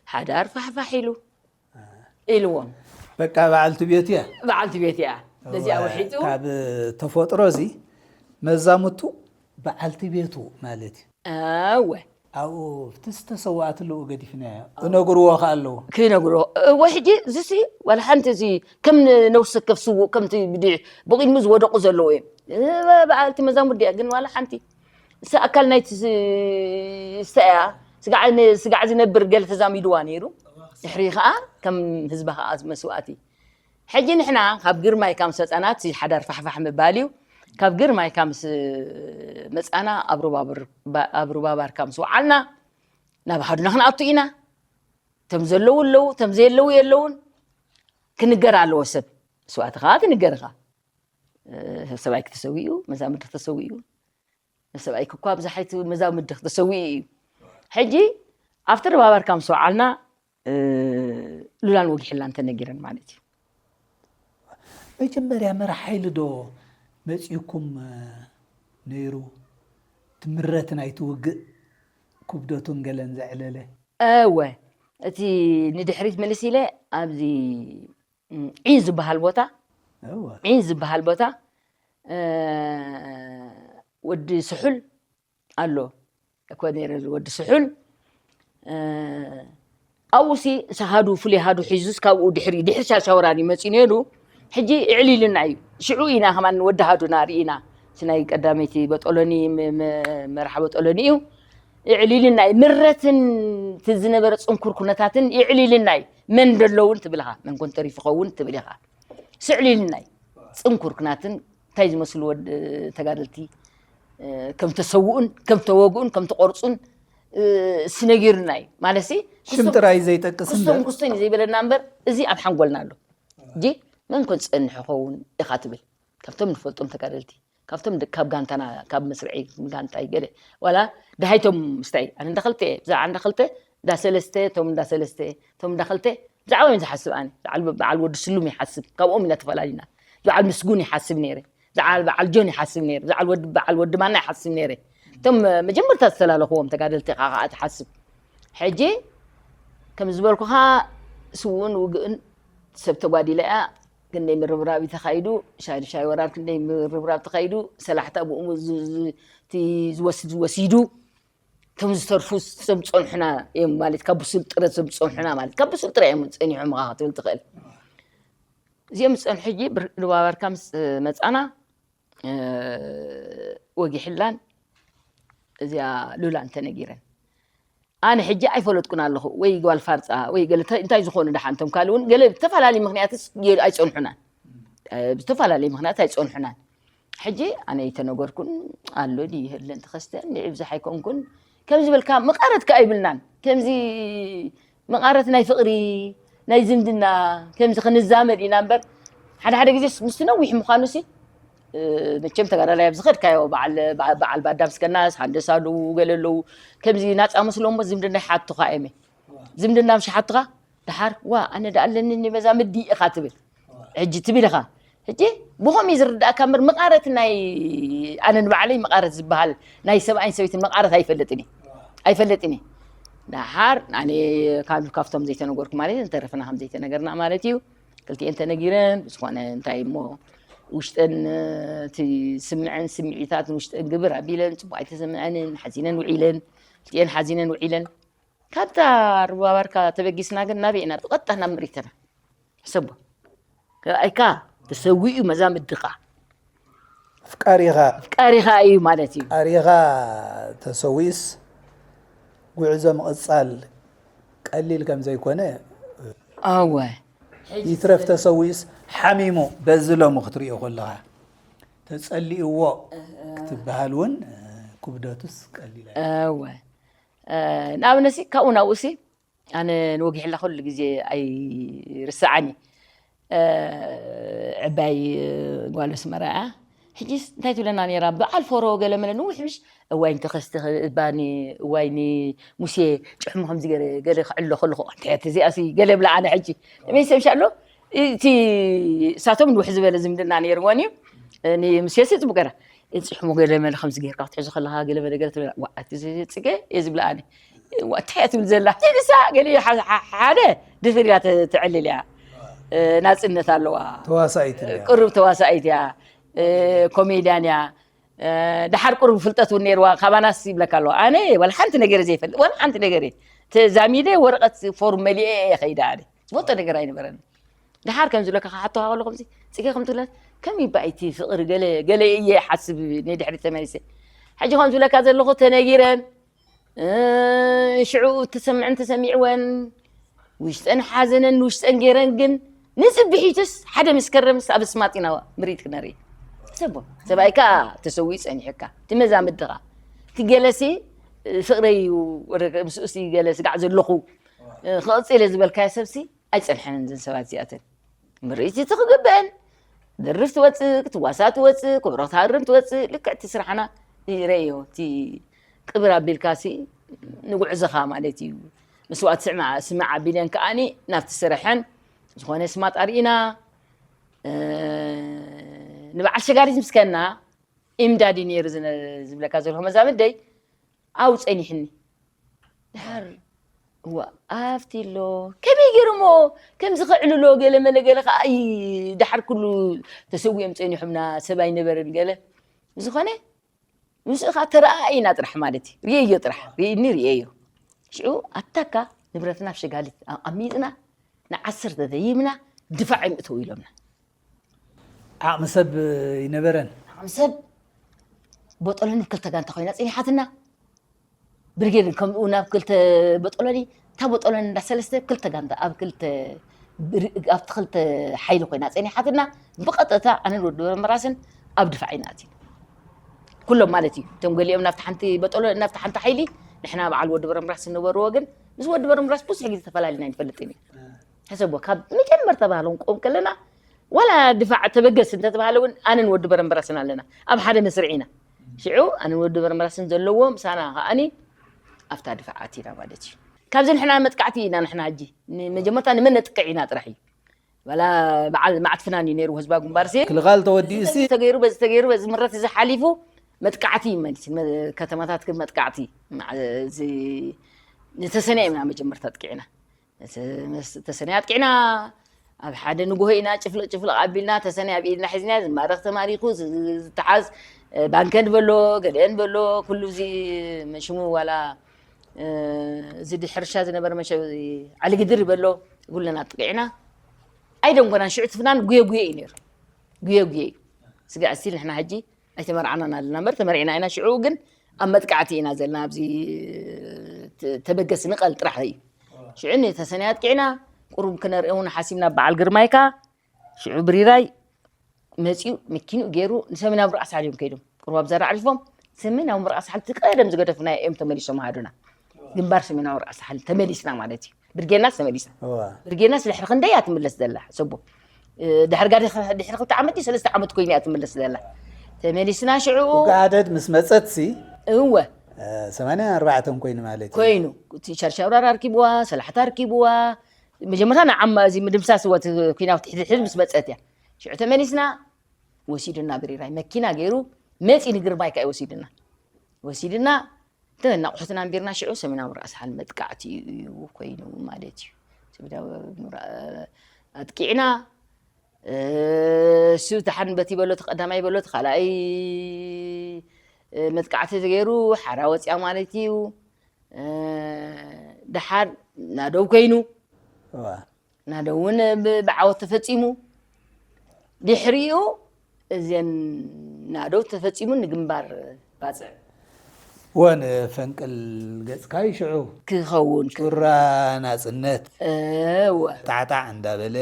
ሓዳር ፋሕፋሕ ኢሉ። ኢልዎም። በቃ በዓልቲ ቤቱ እያ። በዓልቲ ቤት እያ። በዚኣ እወ፣ ውሒጡ። ካብ ተፈጥሮ እዚ መዛሙቱ በዓልቲ ቤቱ ማለት እዩ። እወ። ኣብኡ እቲ ዝተሰወኣትሉ ገዲፍናዮ። እነግርዎ ከ ኣለዎ። ክነግሮ። እወ፣ ሕጂ እዚሲ ዋላ ሓንቲ እዚ ከም ነብሲ ወከፍ ስዉእ ከምቲ ብድሕ-፣ ብቕድሚ ዝወደቑ ዘለዉ እዮም። እወ፣ በዓልቲ መዛሙዲ እያ፣ ግን ዋላ ሓንቲ። እሳ ኣካል ናይቲ ዝ-፣ ስተ እያ። ስጋዕ ን-፣ ስጋዕ ዝነብር ገለ ተዛሚድዋ ነይሩ። ድሕሪ ኸኣ ከም ህዝቢ ኸኣ መስዋእቲ። ሕጂ ንሕና ካብ ግርማይ ካብ ምስ መጻና፣ እቲ ሓዳር ፋሕፋሕ ምባል እዩ። ካብ ግርማይ ካብ ምስ መጻና፣ ኣብ ሩባብር-፣ ባ-፣ ኣብ ሩባባር ካብ ምስ ወዓልና፣ ናብ ኣሃዱና ክንኣቱ ኢና። እቶም ዘለዉ ኣለዉ፣ እቶም ዘየለዉ የለዉን። ክንገር ኣለዎ ሰብ። መስዋእቲ ኸኣ ትንገር ኢኻ። እ፣ ሰብኣይኪ ተሰዊኡ፣ መዛምድኺ ተሰዊኡ። ንሰብኣይኪ እኳ ብዝሓይቲ መዛምድኺ ተሰዊኡ እዩ። ሕጂ ኣብቲ ሩባባር ካብ ምስ ወዓልና፣ እ፣ ሉላን ወጊሕላን ተነጊረን ማለት እዩ። መጀመርያ መራሕ ሓይሊ ዶ መጺኡኩም፣ እ፣ ነይሩ? እቲ ምረት ናይቲ ውግእ ክብደቱን ገለን ዘዕለለ? እወ፣ እቲ ንድሕሪት ምልስ ኢለ ኣብዚ፣ ም፣ ዒን ዝበሃል ቦታ፣ እወ። ዒን ዝበሃል ቦታ፣ እ፣ ወዲ ስሑል ኣሎ። ኮኔረል ወዲ ስሑል፣ እ፣ ኣብኡሲ ምስ ኣሃዱ፣ ፍሉይ ኣሃዱ ሒዙስ ካብኡ ድሕሪ፣ ድሕሪ ሻሻ ወራር እዩ መጺኡ ነይሩ። ሕጂ እዕሊልና እዩ። ሽዑ ኢና ከማን ወዲ ኣሃዱና ርኢና። እቲ ናይ ቀዳመይቲ በጦሎኒ፣ ም-፣ ም-፣ መርሓ በጦሎኒ እዩ። እዕሊልና እዩ። ምረትን እቲ ዝነበረ ጽንኩር ኩነታትን ይዕሊልና እዩ። መን ደለውን ትብል ኢኻ፣ መን ኮን ተሪፉ ኸውን ትብል ኢኻ። ስዕሊልና እዩ። ጽንኩር ኩናትን እንታይ ዝመስሉ ወድ-፣ ተጋደልቲ፣ እ፣ ከም ተሰውኡን፣ ከም ተወግኡን፣ ከም ተቆርጹን፣ እ፣ ስነጊሩና እዩ። ማለትሲ፣ ሽም ክስቶም-፣ ጥራይ ዘይጠቅስ ክስቶም እምበር። ክስቶም እዩ ዘይበለና እምበር፣ እዚ ኣብ ሓንጎልና ኣሎ። ሕጂ መን ኮን ዝጸንሕ ይኸውን ኢኻ ትብል። ካብቶም ንፈልጦም ተጋደልቲ፣ ካብቶም ድ-፣ ካብ ጋንታና፣ ካብ መስርዒ ጋንታይ ገለ፣ ዋላ ደሃይቶም ምስታይ፣ ኣነ እንዳ ክልተ፣ ብዛዕባ እንዳ ክልተ፣ እንዳ ሰለስተ፣ እቶም እንዳ ሰለስተ፣ እቶም እንዳ ክልተ፣ ብዛዕባኦም ዝሓስብ ኣነ። በዓል፣ በዓል ወዲ ስሉም ይሓስብ፣ ካብኦም ኢና ተፈላሊና። በዓል ምስጉን ይሓስብ ነይረ፣ በዓል፣ በዓል ጆን ይሓስብ ነይረ፣ በዓል ወዲ፣ በዓል ወዲ ማና ይሓስብ ነይረ። እቶም መጀመርታ ዝተላለኽዎም ተጋደልቲ ኢኻ ከዓ ትሓስብ። ሕጂ ከም ዝበልኩኻ ስውእን ውግእን ሰብ ተጓዲላ እያ። ክንደይ ምርብራብ እዩ ተኻይዱ፣ ሻሂ ሻሂ ወራር ክንደይ ምርብራብ ተኻይዱ፣ ሰላሕታ ብኡ ዝ-፣ ዝ-፣ እቲ ዝወስድ ወሲዱ፣ እቶም ዝተርፉ እቶም ዝጸንሑና እዮም ማለት፣ ካብ ብሱል ጥረ እቶም ዝጸንሑና ማለት፣ ካብ ብሱል ጥረ እዮም ጸኒሖም ኢኻ ክትብል ትኽእል። እዚኦም ዝጸንሑ ሕጂ ብር-፣ ሉባባርካ ምስ መጻና፣ እ፣ ወጊሕላን እዚኣ ሉላን ተነጊረን። ኣነ ሕጂ ኣይፈለጥኩን ኣለኹ፣ ወይ ጓል ፋርጻ፣ ወይ ገለ እንታይ፣ እንታይ ዝኾኑ ደሓን፣ እቶም ካልእ እውን ገለ ብተፈላለየ ምኽንያትስ የ-፣ ኣይጸንሑናን። እ፣ ብዝተፈላለየ ምኽንያት ኣይጸንሑናን። ሕጂ ኣነ ኣይተነገርኩን፣ ኣሎ ድዩ ይህለን ተኸስተ፣ ንዒ ብዙሕ ኣይኮንኩን። ከምዚ በልካ መቓረት ከኣ ኣይብልናን። ከምዚ መቓረት ናይ ፍቕሪ፣ ናይ ዝምድና፣ ከምዚ ክንዛመድ ኢና እምበር፣ ሓደ ሓደ ግዜስ ምስቲ ነዊሕ ምዃኑሲ፣ መቸም ተጋዳላይ ኣብ ዝኸድካዮ በዓል ባዳ ምስ ከናስ ሃንደሳ ኣለዉ ገለ ኣለዉ። ከምዚ ናፃ መስሎ እሞ ዝምድና ይሓቱኻ እየመ ዝምድና ምስ ሓቱኻ ደሓር ዋ ኣነ ደኣ ኣለኒ መዛምዲ ኢኻ ትብል። ሕጂ ትብል ኢኻ። ሕጂ ብኸም እዩ ዝርዳእካ እምበር መቃረት ናይ ኣነ ንባዕለይ መቃረት ዝበሃል ናይ ሰብኣይን ሰበይትን መቃረት ኣይፈልጥን እየ ኣይፈልጥን እየ። ደሓር ኣነ ካብ ካብቶም ዘይተነገርኩ ማለት እዩ ዝተረፈና ከም ዘይተነገርና ማለት እዩ። ክልቲኤን ተነጊረን ብዝኾነ እንታይ እሞ ውሽጠን እቲ ስምዐን ስምዒታት ውሽጠን ግብር ኣቢለን ፅቡቅ ኣይተሰምዐንን ሓዚነን ውዒለን። ክልቲኤን ሓዚነን ውዒለን። ካብታ ሩባ ባርካ ተበጊስና ግን ናበይ ኢና ብቐጥታ ናብ ምሪትና ሕሰቦ። ኣይካ ተሰዊኡ መዛምድኻ ኣፍቃሪኻ ኣፍቃሪኻ እዩ ማለት እዩ። ኣፍቃሪኻ ተሰዊኡስ ጉዕዞ ምቕፃል ቀሊል ከም ዘይኮነ ኣወ ይትረፍ ተሰዊኡስ ሓሚሙ በዚ ሎሚ ክትሪኦ ከለኻ ተፀሊእዎ ክትበሃል እውን ክብደቱስ ቀሊል ኣወ ንኣብነሲ ካብኡ ናብኡሲ ኣነ ንወጊሕላ ኩሉ ግዜ ኣይርስዓኒ። ዕባይ ጓል ኣስመራ እያ። ሕጂስ እንታይ ትብለና ነይራ? በዓል ፎሮ ገለ መለ ንውሕ ምሽ እዋይ እንተኸስቲ ባኒ እዋይ ንሙሴ ጭሕሙ ከምዚ ገለ ገለ ክዕሎ ከለኹ እንታይ እያ እዚኣሲ ገለ ብላ ኣነ ሕጂ መይሰምሻ ኣሎ እቲ እሳቶም ንውሕ ዝበለ ዝምድና ነይርዎን እዩ። ንሙሴሲ ጽቡቅ ገራ ጽሕሙ ገለ መለ ከምዚ ጌርካ ክትሕዞ ከለኻ ገለ መለ ገለ ትብል ዋ እቲ ጽገ እየ ዝብላ ኣነ እንታይ እያ ትብል ዘላ ንሳ ገለ ሓደ ድፍር ኢላ ተዕልል እያ ናፅነት ኣለዋ ተዋሳኢት ቅሩብ ተዋሳኢት እያ ኮሜድያን እያ ደሓር ቅሩብ ፍልጠት እውን ነይርዋ ካባናስ ይብለካ ኣለዋ ኣነ ወላ ሓንቲ ነገር ዘይፈልጥ ወላ ሓንቲ ነገር እየ ተዛሚደ ወረቀት ፎርም መሊኤ እየ ከይዳ ኣነ ዝፈልጦ ነገር ኣይነበረን ደሓር ከም ዝብለካ ክሓተዋ ከሎ ከምዚ ፅገ ከም ትብለን ከም ይባኣይቲ ፍቅሪ ገለ ገለ እየ ሓስብ ንድሕሪ ተመሊሰ ሕጂ ከም ዝብለካ ዘለኹ ተነጊረን ሽዑ ተሰምዐን ተሰሚዕወን ውሽጠን ሓዘነን ንውሽጠን ገይረን ግን ንፅብሒትስ ሓደ ምስ ከረምስ ኣብ ስማጢና ምርኢት ክነርኢ ሰቦ ሰብኣይ ከዓ ተሰዊኡ ፀኒሕካ እቲ መዛምድኻ እቲ ገለሲ ፍቅረይ እዩ ምስኡሲ ገለ ስጋዕ ዘለኹ ክቐፅለ ዝበልካዮ ሰብሲ ኣይፀንሐንን እዘን ሰባት እዚኣተን ምርኢት እቲ ክግበአን ደርፍ ትወፅእ ክትዋሳ ትወፅእ ክብሮ ክትሃርም ትወፅእ ልክዕ እቲ ስራሕና ይረእዮ እቲ ቅብር ኣቢልካ ሲ ንጉዕዞኻ ማለት እዩ መስዋእቲ ስምዓ ስምዓ ኣቢለን ከዓኒ ናብቲ ስረሐን ዝኾነ ስማጥ ኣርኢና ንበዓል ሸጋሪት ምስከና ኢምዳድ እዩ ነይሩ ዝብለካ ዘለኹ መዛምደይ ኣብኡ ጸኒሕኒ ድሓር እዋ ኣብቲ ኣሎ ከመይ ገይሮሞ ከምዚ ከዕልሎ ገለ መለ ገለ ከዓ እዩ ድሓር ኩሉ ተሰዊኦም ጸኒሖምና ሰብ ኣይነበረን ገለ ብዝኾነ ምስኡ ከዓ ተረኣኢና ጥራሕ ማለት እዩ ርእየዮ ጥራሕ ርእኒ ርእየዮ ሽዑ ኣታካ ንብረትና ኣብ ሸጋሊት ኣሚጥና ንዓሰርተ ደይብና ድፋዕ እዮም እተው ኢሎምና ዓቕሚ ሰብ ይነበረን ዓቕሚ ሰብ ቦጦሎኒ ክልተ ጋንታ ኮይና ጸኒሓትና ብርጌድ ከምኡ ናብ ክልተ ቦጦሎኒ እታ ቦጦሎኒ እንዳ ሰለስተ ክልተ ጋንታ ኣብ ክልተ ኣብቲ ክልተ ሓይሊ ኮይና ጸኒሓትና ብቐጥታ ኣነን ወዲ በረምራስን ኣብ ድፋዕ ኢና ኣቲና ኩሎም ማለት እዩ እቶም ገሊኦም ናብቲ ሓንቲ በጠሎ ናብቲ ሓንቲ ሓይሊ ንሕና በዓል ወዲ በረምራስ ዝነበርዎ ግን ምስ ወዲ በረምራስ ብዙሕ ግዜ ተፈላሊና ይንፈልጥ ኢና ሕሰቦ ካብ መጀመርታ ባህሎም ቆም ከለና ዋላ ድፋዕ ተበገስ እንተተባሃለ እውን ኣነን ወዲ በረምራስን ኣለና ኣብ ሓደ መስርዕ ኢና ሽዑ ኣነን ወዲ በረምራስን ዘለዎ ምሳና ከዓኒ ኣብታ ድፋዕ ኣቲና ማለት እዩ ካብዚ ንሕና መጥቃዕቲ ኢና ንሕና ሕጂ መጀመርታ ንመን ነጥቅዕ ኢና ጥራሕ እዩ ዋላ በዓል መዓት ፍናን እዩ ነይሩ ህዝባ ግንባር ሲ ክልኻል ተወዲኡ ሲ ተገይሩ በዚ ተገይሩ በዚ ምረት እዚ ሓሊፉ መጥቃዕቲ ማለት እዩ። መ- ከተማታት ግን መጥቃዕቲ መዓ- እዚ ንተሰነይ ኢና መጀመርታ ኣጥቂዕና። መስ- ተሰነይ ኣጥቂዕና ኣብ ሓደ ንግሆ ኢና ጭፍልቕ ጭፍልቕ ኣቢልና ተሰነይ ኣብ ኢድና ሒዝና ዝማረኽ ተማሪኹ ዝ- ዝተሓዝ እ፣ ባንከን በሎ ገለአን በሎ ኩሉ እዚ ሽሙ ዋላ እዚ ድሕርሻ ዝነበረ መሸ ዓሊ ግድር ይበሎ ጉለና ጥቂዕና ኣይደንጎናን ሽዑ ትፍናን ጉየ ጉየ እዩ ነይሩ ጉየ ጉየ እዩ ስጋዕ እስቲል ንሕና ሕጂ ኣይተመርዓናን ኣለና እምበር ተመሪዕና ኢና ሽዑ ግን ኣብ መጥቃዕቲ ኢና ዘለና ኣብዚ ተበገስ ንቐል ጥራሕ እዩ ሽዑ ንተሰነይ ኣጥቂዕና ቁሩብ ክነርኢ እውን ሓሲብና በዓል ግርማይካ ሽዑ ብሪራይ መፂኡ መኪንኡ ገይሩ ንሰሜናዊ ምብራቕ ሳሕል እዮም ከይዶም። ቁሩብ ኣብዛ ኣዕሪፎም ሰሜናዊ ምብራቕ ሳሕል እቲ ቀደም ዝገደፉና እዮም ተመሊሶም ሃዱና። ግንባር ሰሜናዊ ምብራቕ ሳሕል ተመሊስና ማለት እዩ። ብርጌድናስ ተመሊስና። እዋ። ብርጌድናስ ድሕሪ ክንደይ እያ ትምለስ ዘላ ሰቦ። ድሕሪ ጋር ድሕሪ ክልተ ዓመት ሰለስተ ዓመት ኮይኑ እያ ትምለስ ዘላ። ተመሊስና ሽዑ ጋደድ ምስ መፀት ሲ እወ ሰማንያ ኣርባዕተን ኮይኑ ማለት እዩ። ኮይኑ እቲ ሸርሻውራር ኣርኪብዋ፣ ሰላሕታ ኣርኪብዋ። መጀመርታ ንዓማ እዚ ምድምሳስ ወት ኩናት ትሕቲ ሕዝ ምስ መፀት እያ። ሽዑ ተመሊስና ወሲዱና ብሪራይ መኪና ገይሩ መፂ ንግርባይ ከኣ ወሲዱና ወሲድና ተናቑሕትና ኣንቢርና ሽዑ ሰሜናዊ ራእሲ ሓል መጥቃዕቲ እዩ ኮይኑ ማለት እዩ። ሰሜናዊ ኣጥቂዕና እሱ ተሓን በቲ በሎ ተቀዳማይ በሎ ተካልኣይ መጥቃዕቲ ገይሩ ሓራ ወፅያ ማለት እዩ። ደሓር ናደው ኮይኑ ናደው እውን ብዓወት ተፈፂሙ። ድሕሪኡ እዘን ናደው ተፈፂሙ ንግንባር ባፅዕ ወን ፈንቅል ገፅካ ይሽዑ ክኸውን ጩራ ናፅነት እወ ጣዕጣዕ እንዳበለ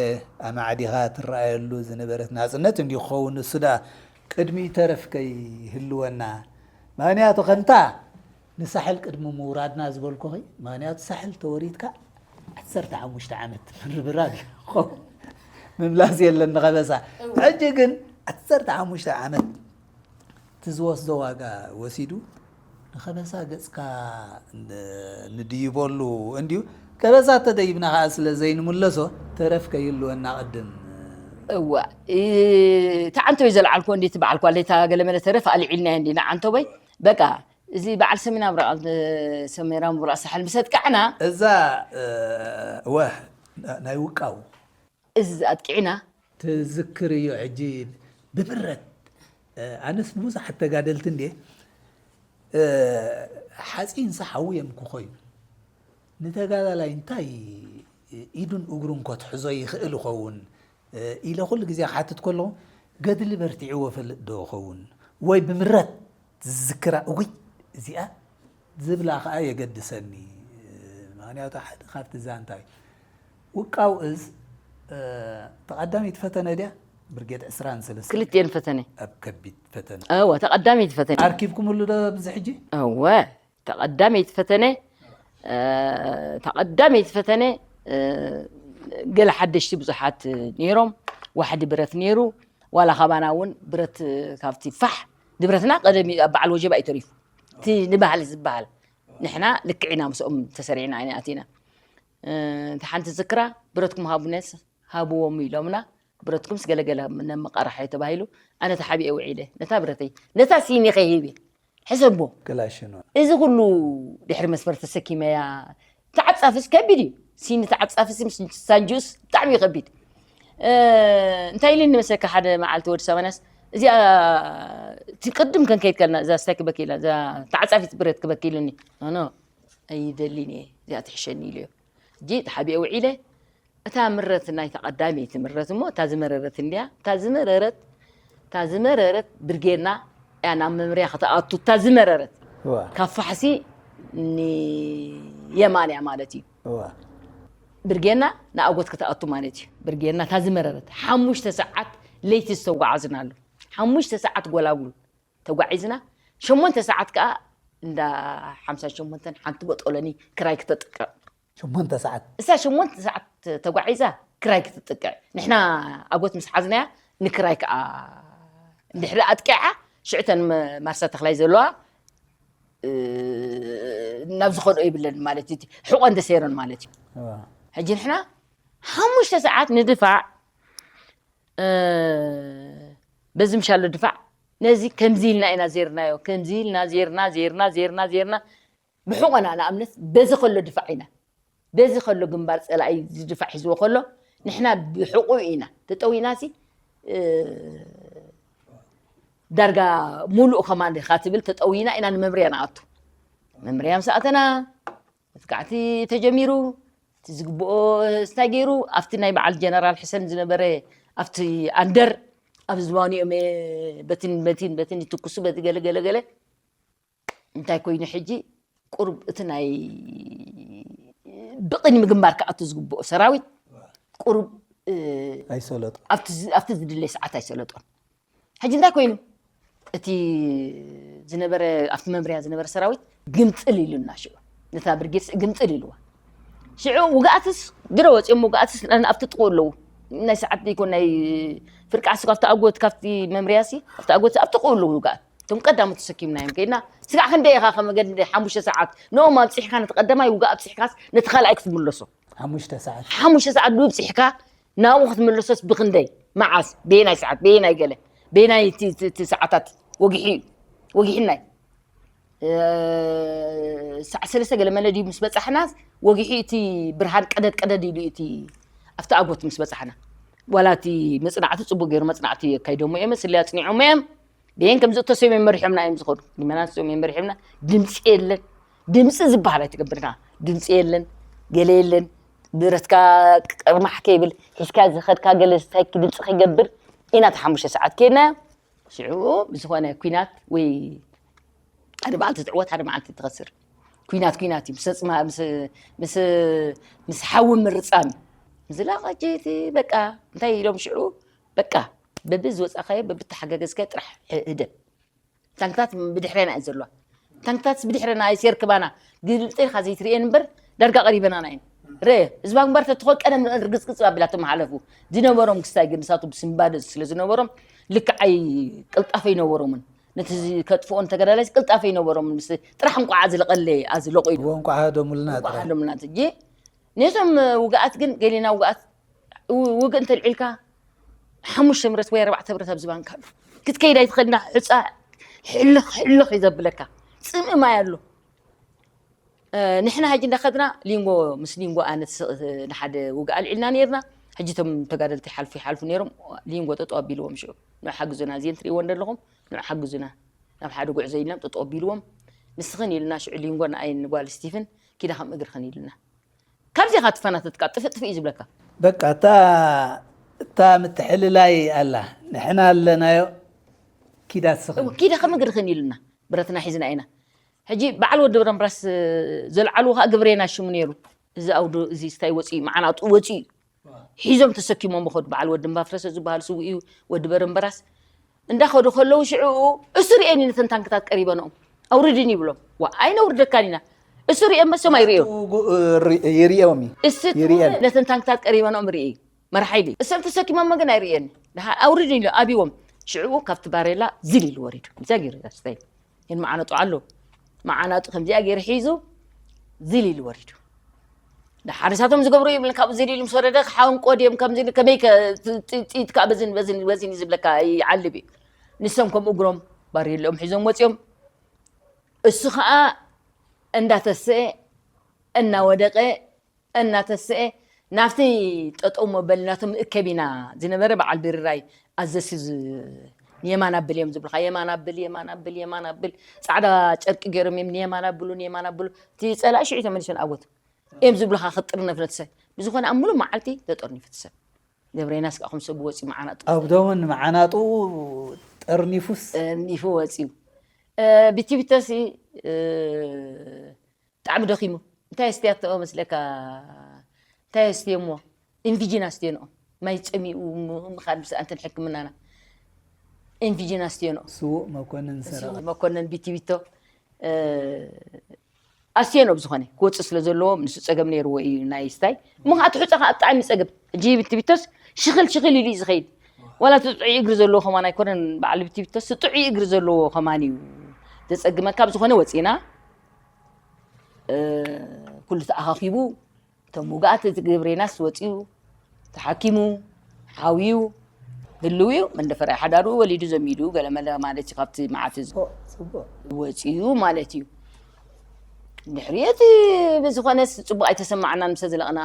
ኣማዕዲኻ ትረኣየሉ ዝነበረት ናፅነት እንዲዩ ክኸውን ንሱ ዳ ቅድሚ ተረፍ ከይህልወና ምክንያቱ ከምታ ንሳሕል ቅድሚ ምውራድና ዝበልኩኺ ምክንያቱ ሳሕል ተወሪድካ ዓሰርተ ሓሙሽተ ዓመት ምርብራብ ይኸውን ምምላስ የለን ንኸበሳ ሕጂ ግን ዓሰርተ ሓሙሽተ ዓመት እቲ ዝወስዶ ዋጋ ወሲዱ ንኸበሳ ገፅካ ንድይበሉ እንድዩ ከበሳ ተደይብና ከዓ ስለ ዘይንምለሶ ተረፍ ከይህልወና ቅድም እዋ ተዓንተወይ ዘልዓልኮ እንዴት በዓልኳ ለታ ገለመለ ተረፍ ኣልዒልና እንዲ ንዓንተወይ በቃ እዚ በዓል ሰሚና ብራቕ ሰሜራ ምብራቕ ሳሕል ምስ ኣጥቃዕና እዛ ወህ ናይ ውቃው እዚ ኣጥቂዕና ትዝክር እዩ ሕጂ ብብረት ኣነስ ብዙሓት ተጋደልቲ እንዴ ሓፂንሳ ሓዊ እዮም ክኾዩ ንተጋዳላይ እንታይ ኢዱን እግሩን ኮትሕዞ ይኽእል ይኸውን ኢለ ኩሉ ግዜ ክሓትት ከለኹ ገድሊ በርቲዕዎ ፈልጥ ዶ ይኸውን ወይ ብምረት ዝዝክራ እጉይ እዚኣ ዝብላ ከዓ የገድሰኒ ምክንያቱ ሓደ ካብቲ ዛንታ እዩ ውቃው እዝ ተቐዳሚት ፈተነ ድያ ብርጌድ ዕስራን ሰለስተ ክልቴን ፈተነ ኣብ ከቢድ ፈተነ እወ ተቐዳሚት ፈተነ ኣርኪብኩምሉ ዶ ኣብዚ ሕጂ እወ ተቐዳመይቲ ፈተነ ተቐዳመይቲ ፈተነ ገለ ሓደሽቲ ብዙሓት ነይሮም። ዋሕዲ ብረት ነይሩ። ዋላ ካባና እውን ብረት ካብቲ ፋሕ ንብረትና ቀደም ኣብ በዓል ወጀባ እዩ ተሪፉ። እቲ ንባህሊ ዝበሃል ንሕና ልክዕ ኢና ምስኦም ተሰሪዕና ኢና ኣቲና። እቲ ሓንቲ ዝክራ ብረትኩም ሃቡነስ ሃብዎም ኢሎምና። ብረትኩምስ ገለገለ ነመቃርሓ ተባሂሉ ኣነ ተሓቢኤ ውዒለ ነታ ብረተይ ነታ ሲኒ ከይህብ ሕሰቦ ክላሽኖ እዚ ኩሉ ድሕሪ መስመር ተሰኪመያ ተዓጻፍስ ከቢድ እዩ ሲኒ ተዓጻፍስ ምስ ሳንጁስ ብጣዕሚ እዩ ከቢድ እንታይ ኢልኒ መሰካ ሓደ መዓልቲ ወዲ ሰማንያስ እዚኣ እቲ ቅድም ከንከይድ ከልና እዛ ስታይ ክበኪልና እዛ ተዓጻፊት ብረት ክበኪሉኒ ኣኖ ኣይደሊን እየ እዚኣ ትሕሸኒ ኢሉ እዮ እጂ ተሓቢኤ ውዒለ እታ ምረት ናይ ተቐዳመይቲ ምረት እሞ እታ ዝመረረት እንድያ እታ ዝመረረት እታ ዝመረረት ብርጌድና እያ ናብ መምርያ ክትኣቱ እታ ዝመረረት ካብ ፋሕሲ ንየማን እያ ማለት እዩ ብርጌድና ንኣጎት ክትኣቱ ማለት እዩ ብርጌድና እታ ዝመረረት ሓሙሽተ ሰዓት ለይቲ ዝተጓዓዝናሉ ሓሙሽተ ሰዓት ጎላጉል ተጓዒዝና ሸሞንተ ሰዓት ከዓ እንዳ ሓምሳ ሸሞንተን ሓንቲ በጦሎኒ ክራይ ክተጥቅዕ ሸሞንተ ሰዓት እሳ ሸሞንተ ሰዓት ተጓዒዛ ክራይ ክትጥቅዕ ንሕና ኣጎት ምስ ሓዝናያ ንክራይ ከዓ እንድሕሪ ኣጥቂዓ ሽዕተን ማርሳ ተክላይ ዘለዋ ናብ ዝኸድኦ ይብለን ማለት እዩ ሕቆን ተሰይረን ማለት እዩ ሕጂ ንሕና ሓሙሽተ ሰዓት ንድፋዕ በዚ ምሻሎ ድፋዕ ነዚ ከምዚ ኢልና ኢና ዜርናዮ ከምዚ ኢልና ዜርና ዜርና ዜርና ዜርና ብሕቆና ንኣብነት በዚ ከሎ ድፋዕ ኢና በዚ ከሎ ግንባር ፀላኢ ዝድፋዕ ሒዝዎ ከሎ ንሕና ብሕቁ ኢና ተጠዊና ሲ ዳርጋ ሙሉእ ከማንድ ኢኻ ትብል ተጠዊና ኢና ንመምርያ ንኣቱ መምርያ ምስ ኣተና መጥቃዕቲ ተጀሚሩ እቲ ዝግብኦ ስታይ ገይሩ ኣብቲ ናይ በዓል ጀነራል ሕሰን ዝነበረ ኣብቲ ኣንደር ኣብ ዝባኑ እዮም በትን በትን በትን ይትኩሱ በቲ ገለ ገለ ገለ እንታይ ኮይኑ ሕጂ ቁሩብ እቲ ናይ ብቕድሚ ግንባር ክኣቱ ዝግብኦ ሰራዊት ቁሩብ ኣይሰለጡ ኣብቲ ዝድለይ ሰዓት ኣይሰለጦን ሕጂ እንታይ ኮይኑ እቲ ዝነበረ ኣብቲ መምርያ ዝነበረ ሰራዊት ግምፅል ኢሉና ሽዑ ነታ ብርጌድ ግምፅል ኢልዋ ሽዑ ውግኣትስ ድሮ ወፂኦም ውግኣትስ ኣብቲ ጥቁ ኣለዉ ናይ ሰዓት ዘይኮን ናይ ፍርቂ ዓስር ካብቲ ኣጎት ካብቲ መምርያሲ ኣብቲ ኣጎት ኣብ ጥቕኡ ኣለዉ ውግኣት እቶም ቀዳሞት ተሰኪምና እዮም ከይድና። ስጋዕ ክንደይ ኢኻ ከመገድ ሓሙሽተ ሰዓት ንኦም ኣብፂሕካ ነቲ ቀዳማይ ውግእ ኣብፂሕካስ ነቲ ካልኣይ ክትምለሶ ሓሙሽተ ሰዓት ሓሙሽተ ሰዓት ብብፅሕካ ናብኡ ክትምለሶስ ብክንደይ መዓስ ብየናይ ሰዓት ብየናይ ገለ ብየናይ እቲ- እቲ- እቲ ሰዓታት ወጊሑ እዩ ወጊሕናይ ሳዕ ሰለስተ ገለ መለ ድዩ ምስ በፃሕና ወጊሑ እቲ ብርሃን ቀደድ ቀደድ ኢሉ እቲ ኣብቲ ኣጎት ምስ በፃሕና ዋላ እቲ መፅናዕቲ ፅቡቅ ገይሩ መፅናዕቲ የካይደሞ እዮም ስለ ኣፅኒዖሞ እዮም ብየን ከም ዝእተሰዮም እዮም መሪሖምና እዮም ዝኸዱ ሊመናት እዮም መሪሖምና ድምፂ የለን ድምፂ ዝበሃል ኣይትገብርና ድምፂ የለን ገለ የለን ብረትካ ቅርማሕ ከይብል ሒዝካ ዝኸድካ ገለ ስታይክ ድምፂ ከይገብር ኢና እቲ ሓሙሽተ ሰዓት ከይድናዮ ሽዑ ብዝኾነ ኲናት ወይ ሓደ መዓልቲ ትዕወት ሓደ መዓልቲ ትኸስር ኲናት ኲናት እዩ ምስ ኣፅማ- ምስ- ምስ- ምስ ሓዊ ምርፃም እዩ ምስላ ቀጀይቲ በቃ እንታይ ኢሎም ሽዑ በቃ በቢ ዝወፃኻዮ በቢ ተሓጋገዝካዮ ጥራሕ ህ- ህደም ታንክታት ብድሕሬና እየ ዘለዋ ታንክታት ብድሕሬና እየ ሴርክባና ግልብጥ ኢልካ ዘይትርእየን እምበር ዳርጋ ቀሪበናና እየን ረ ህዝባ ግንባር ተትኾን ቀደም ርግፅግፅ ኣቢላ ተመሓለፉ ዝነበሮም ክስታይ ግን ንሳቱ ብስንባደ ስለ ዝነበሮም ልክዓይ ቅልጣፈ ይነበሮምን ነቲ ከጥፍኦን ተጋዳላይስ ቅልጣፈ ይነበሮምን ምስ ጥራሕ እንቋዓ ዝለቐለ ኣዝለቑ ኢሉ እዎ እንቋዓ ደሙልና ጥራሕ ሓደምናት እጂ ነቶም ውግኣት ግን ገሊና ውግኣት ውግእ እንተልዒልካ ሓሙሽተ ምረት ወይ ኣርባዕተ ምረት ኣብ ዝባንካ ኣሎ ክትከይድ ኣይትኸድና ሕፃ ሕልኽ ሕልኽ እዩ ዘብለካ ፅምኢ ማይ ኣሎ ንሕና ሕጂ እንዳኸድና ሊንጎ ምስ ሊንጎ ኣነ ንሓደ ውግእ ኣልዒልና ነርና ሕጂ ቶም ተጋደልቲ ሓልፉ ይሓልፉ ነይሮም ሊንጎ ጠጦ ኣቢልዎም ሽዑ ንዑ ሓግዙና እዚን ትርእይዎ እንደለኹም ንዑ ሓግዙና ናብ ሓደ ጉዕዞ ኢልናም ጠጦ ኣቢልዎም ንስኽን ኢልና ሽዑ ሊንጎ ንኣይን ንጓል ስቲፍን ኪዳ ከም እግርኽን ኢልና ካብዚ ኢኻ ትፈናተትካ ጥፍእ ጥፍእ እዩ ዝብለካ በቃ እታ እታ ምትሕልላይ ኣላ ንሕና ኣለናዮ ኪዳ ስኽን ኪዳ ከም እግርኽን ኢልና ብረትና ሒዝና ኢና ሕጂ በዓል ወዲ ብረምብራስ ዘልዓልዎ ከዓ ግብሬና ሽሙ ነይሩ እዚ ኣውዶ እዚ ስታይ ወፂኡ መዓናጡ ወፂኡ ሒዞም ተሰኪሞም ብኸዱ በዓል ወዲ እምባፍረሰ ዝበሃል ስውእ እዩ ወዲ በረምበራስ እንዳኸዱ ከለዉ ሽዕኡ እሱ ርእየኒ ነተን ታንክታት ቀሪበንኦም ኣውርድን ይብሎም ዋ ኣይነውርደካን ኢና እሱ ርእየን መሶም ኣይርእዮም ይርእዮም እዩ እሱ ነተን ታንክታት ቀሪበንኦም ርእየ መርሓይሊ እሰን ተሰኪሞም ግን ኣይርእየኒ ኣውርድን ኢሉ ኣብዎም ሽዕኡ ካብቲ ባሬላ ዝል ኢሉ ወሪዱ ብዛ ገይሩ ስታይ ይን መዓነጡ ኣሎ መዓናጡ ከምዚኣ ገይሩ ሒዙ ዝል ኢሉ ወሪዱ ሓደ ሳቶም ዝገብሩ ይብል ካብኡ ዝል ኢሉ ምስ ወረደ ሓንቆ ድዮም ከምዚ ከመይ ጥይት ከዓ በዝን በዝን በዝን እዩ ዝብለካ ይዓልብ እዩ ንሶም ከምኡ እግሮም ባሪለኦም ሒዞም ወፂኦም እሱ ከዓ እንዳተስአ እናወደቀ እናተስአ ናብቲ ጠጠው መበሊ ናቶም እከብ ኢና ዝነበረ በዓል ብርራይ ኣዘሲ ንየማን ኣብል እዮም ዝብልካ የማን ኣብል የማን ኣብል የማን ኣብል ፃዕዳ ጨርቂ ገይሮም እዮም ንየማን ኣብሉ ንየማን ኣብሉ እቲ ፀላኢ ሽዑ ተመሊሱ ንኣወት እዮም ዝብልካ ክጥርነፍ ነትሰብ ብዝኾነ ኣብ ሙሉእ መዓልቲ ተጠርኒፉ ትሰብ ገብረይናስ ከዓ ከም ሰብ ወፂ መዓናጡ ኣብዶምን መዓናጡ ጠርኒፉስ ጠርኒፉ ወፂ ቢቲቢተሲ ብጣዕሚ ደኺሙ እንታይ ኣስትያትኦ መስለካ እንታይ ኣስትየሞ ኢንቪጂን ኣስትየንኦ ማይ ፀሚኡ ምኻድ ምስ ኣንተን ሕክምናና ኢንቪጂን ኣስትየንኦ ስዉእ መኮንን ሰራዊት መኮንን ቢቲቢቶ ኣስትየንኦ ብዝኾነ ክወፅእ ስለ ዘለዎ ንሱ ፀገም ነይርዎ እዩ ናይ ስታይ እሞ ከዓ ትሑፀ ከዓ ብጣዕሚ ፀገም ሕጂ ቢቲቢቶስ ሽኽል ሽኽል ኢሉ እዩ ዝኸይድ ዋላ እቲ ጥዑይ እግሪ ዘለዎ ከማን ኣይኮነን በዓል ቢቲቢቶስ ጥዑይ እግሪ ዘለዎ ከማን እዩ ዘፀግመካ ብዝኾነ ወፂና ኩሉ ተኣኻኺቡ እቶም ውግኣት እቲ ግብሬናስ ወፂኡ ተሓኪሙ ሓውዩ ህልው እዩ መንደፈራይ ሓዳሩ ወሊዱ ዘሚዱ ገለመለ ማለት እዩ ካብቲ መዓት እዚ ወፂኡ ማለት እዩ ድሕሪ እቲ ብዝኾነስ ፅቡቅ ኣይተሰማዕናን ምሰ ዝለቕና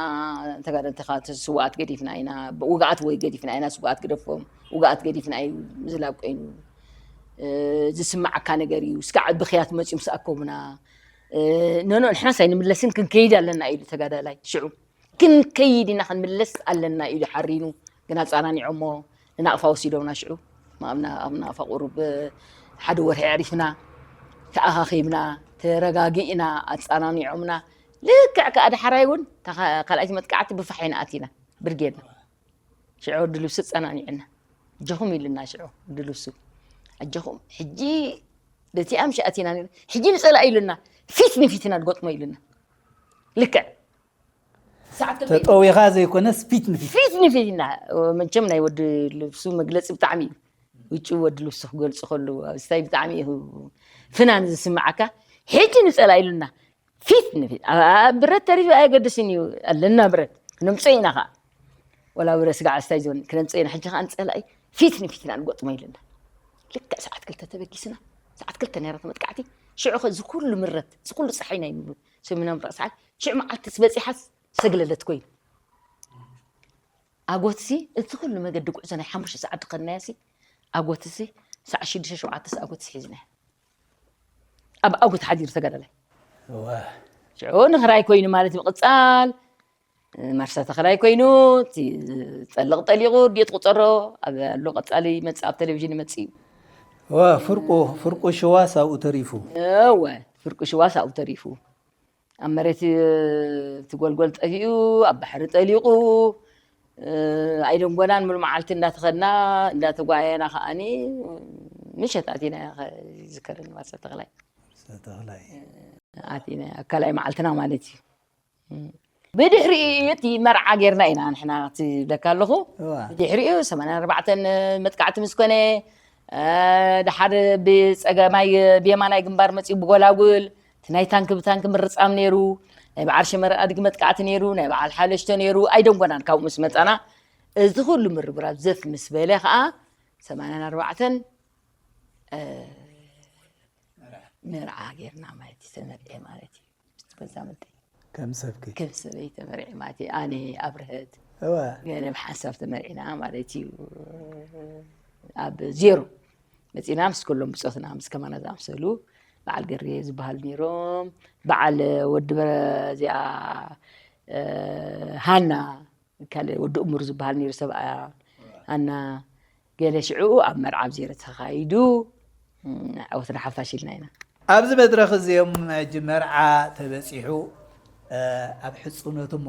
ተጋደልቲ ስዋኣት ገዲፍና ኢና ውግኣት ወይ ገዲፍና ኢና ስዋኣት ግደፎም ውግኣት ገዲፍና እዩ ምዝላብ ኮይኑ ዝስማዓካ ነገር እዩ ስጋዕ ብክያት መፅዩ ምስ ኣከቡና ኖኖ ንሕናስ ኣይንምለስን ክንከይድ ኣለና ኢሉ ተጋዳላይ ሽዑ ክንከይድ ኢና ክንምለስ ኣለና ኢሉ ሓሪኑ ግን ኣፀናኒዖሞ ንናቕፋ ወሲዶምና ሽዑ ኣብ ናቕፋ ቁሩብ ሓደ ወርሒ ኣዕሪፍና ተኣኻኺብና ተረጋጊእና ኣፀናኒዖምና ልክዕ ከዓ ዳሕራይ እውን ካልኣይቲ መጥቃዕቲ ብፋሕ ኢና ኣቲና ብርጌድና ሽዑ ወዲ ልብሲ ጸናኒዕና ኣጆኹም ኢልና ሽዑ ወዲ ልብሱ ኣጆኹም ሕጂ በቲ ኣምሻኣት ኢና ነይሩ ሕጂ ንጸላኢ ኢሉና ፊት ንፊት ኢና ንገጥሞ ኢሉና ልክዕ ሰዓት ክንደይ? ተጠዊኻ ዘይኮነስ ፊት ንፊት ፊት ንፊት ኢና። መቸም ናይ ወዲ ልብሱ መግለፂ ብጣዕሚ እዩ። ውጭ ወዲ ልብሱ ክገልፁ ከለዉ ኣብ ስታይ ብጣዕሚ እዩ ፍናን ዝስምዓካ። ሕጂ ንፀላ ኢሉና ፊት ንፊት። ኣ- ኣ- ብረት ተሪፉ ኣየገድስን እዩ፣ ኣለና ብረት ክነምፅኦ ኢና ከዓ። ወላ ብረት ስጋዕ ስታይ ዞን ክነምፅኦ ኢና። ሕጂ ከዓ ንፀላኢ ፊት ንፊት ኢና ንገጥሞ ኢሉና። ልክዕ ሰዓት ክልተ ተበጊስና፣ ሰዓት ክልተ ነይራ መጥቃዕቲ። ሽዑ ኸ እዚ ኩሉ ምረት፣ እዚ ኩሉ ፀሓይ ናይ ሰሚና ምብራቕ ሰዓት ሽዑ መዓልትስ በፂሓስ ሰግለለት ኮይኑ ኣጎትሲ እቲ ኩሉ መገዲ ጉዕዞ ናይ ሓሙሽተ ሰዓት ዝኸድናዮ ሲ ኣጎትሲ ሰዓት ሽዱሽተ ሸውዓተስ ኣጎትሲ ሒዝና ኣብ ኣጎት ሓዲሩ ተጋዳላይ እወ። ሽዑ ንኽራይ ኮይኑ ማለት ምቕፃል ማርሳ ተኽላይ ኮይኑ እቲ ጠልቕ ጠሊቑ ድዮ ትቁፀሮ ኣብ ኣሎ ቀፃሊ ይመፅእ ኣብ ቴሌቪዥን ይመፅእ እዩ እወ፣ ፍርቁ ፍርቁ ሽዋስ ኣብኡ ተሪፉ። እወ ፍርቁ ሽዋስ ኣብኡ ተሪፉ ኣብ መሬት እቲ ጎልጎል ጠፊኡ ኣብ ባሕሪ ጠሊቑ ኣይደንጎናን ሙሉ መዓልቲ እንዳተኸድና እንዳተጓየና ከዓኒ ምሸት ኣቲና ዝከረኒ ማርሳ ተኽላይ ተኽላይ ኣቲና ኣብ ካልኣይ መዓልትና ማለት እዩ ብድሕሪኡ እዩ እቲ መርዓ ጌርና ኢና ንሕና ትብለካ ኣለኹ እዋ። ብድሕሪኡ ሰማንያ ኣርባዕተን መጥቃዕቲ ምስ ኮነ ድሓር ብፀገማይ ብየማናይ ግንባር መፅኡ ብጎላጉል እቲ ናይ ታንክ ብታንክ ምርፃም ነይሩ ናይ በዓል ሸመረ ኣድጊ መጥቃዕቲ ነይሩ ናይ በዓል ሓለሽቶ ነይሩ ኣይደንጎናን ካብኡ ምስ መፃና እዚ ኩሉ ምርብራብ ዘፍ ምስ በለ ከዓ ሰማንያን ኣርባዕተን መርዓ ጌርና ማለት እዩ ተመርዐ ማለት እዩ ተዛመድተይ ከም ሰብኪ ከም ሰበይ ተመርዐ ማለት እዩ ኣነ ኣብርሀት እወ ገለ ብሓንሳብ ተመርዒና ማለት እዩ ኣብ ዜሮ መፂና ምስ ኩሎም ብፆትና ምስ ከማና ዝኣምሰሉ በዓል ገሬ ዝበሃሉ ነይሮም በዓል ወዲ በ- እዚኣ ሃና ካልእ ወዲ እሙር ዝበሃል ነይሩ ሰብኣያ ኣና ገለ ሽዕኡ ኣብ መርዓ ኣብ ዜሮ ተኻይዱ ዓወትና ሓፋሽ ኢልና ኢና ኣብዚ መድረኽ እዚኦም ሕጂ መርዓ ተበፂሑ ኣብ ሕፁነት እሞ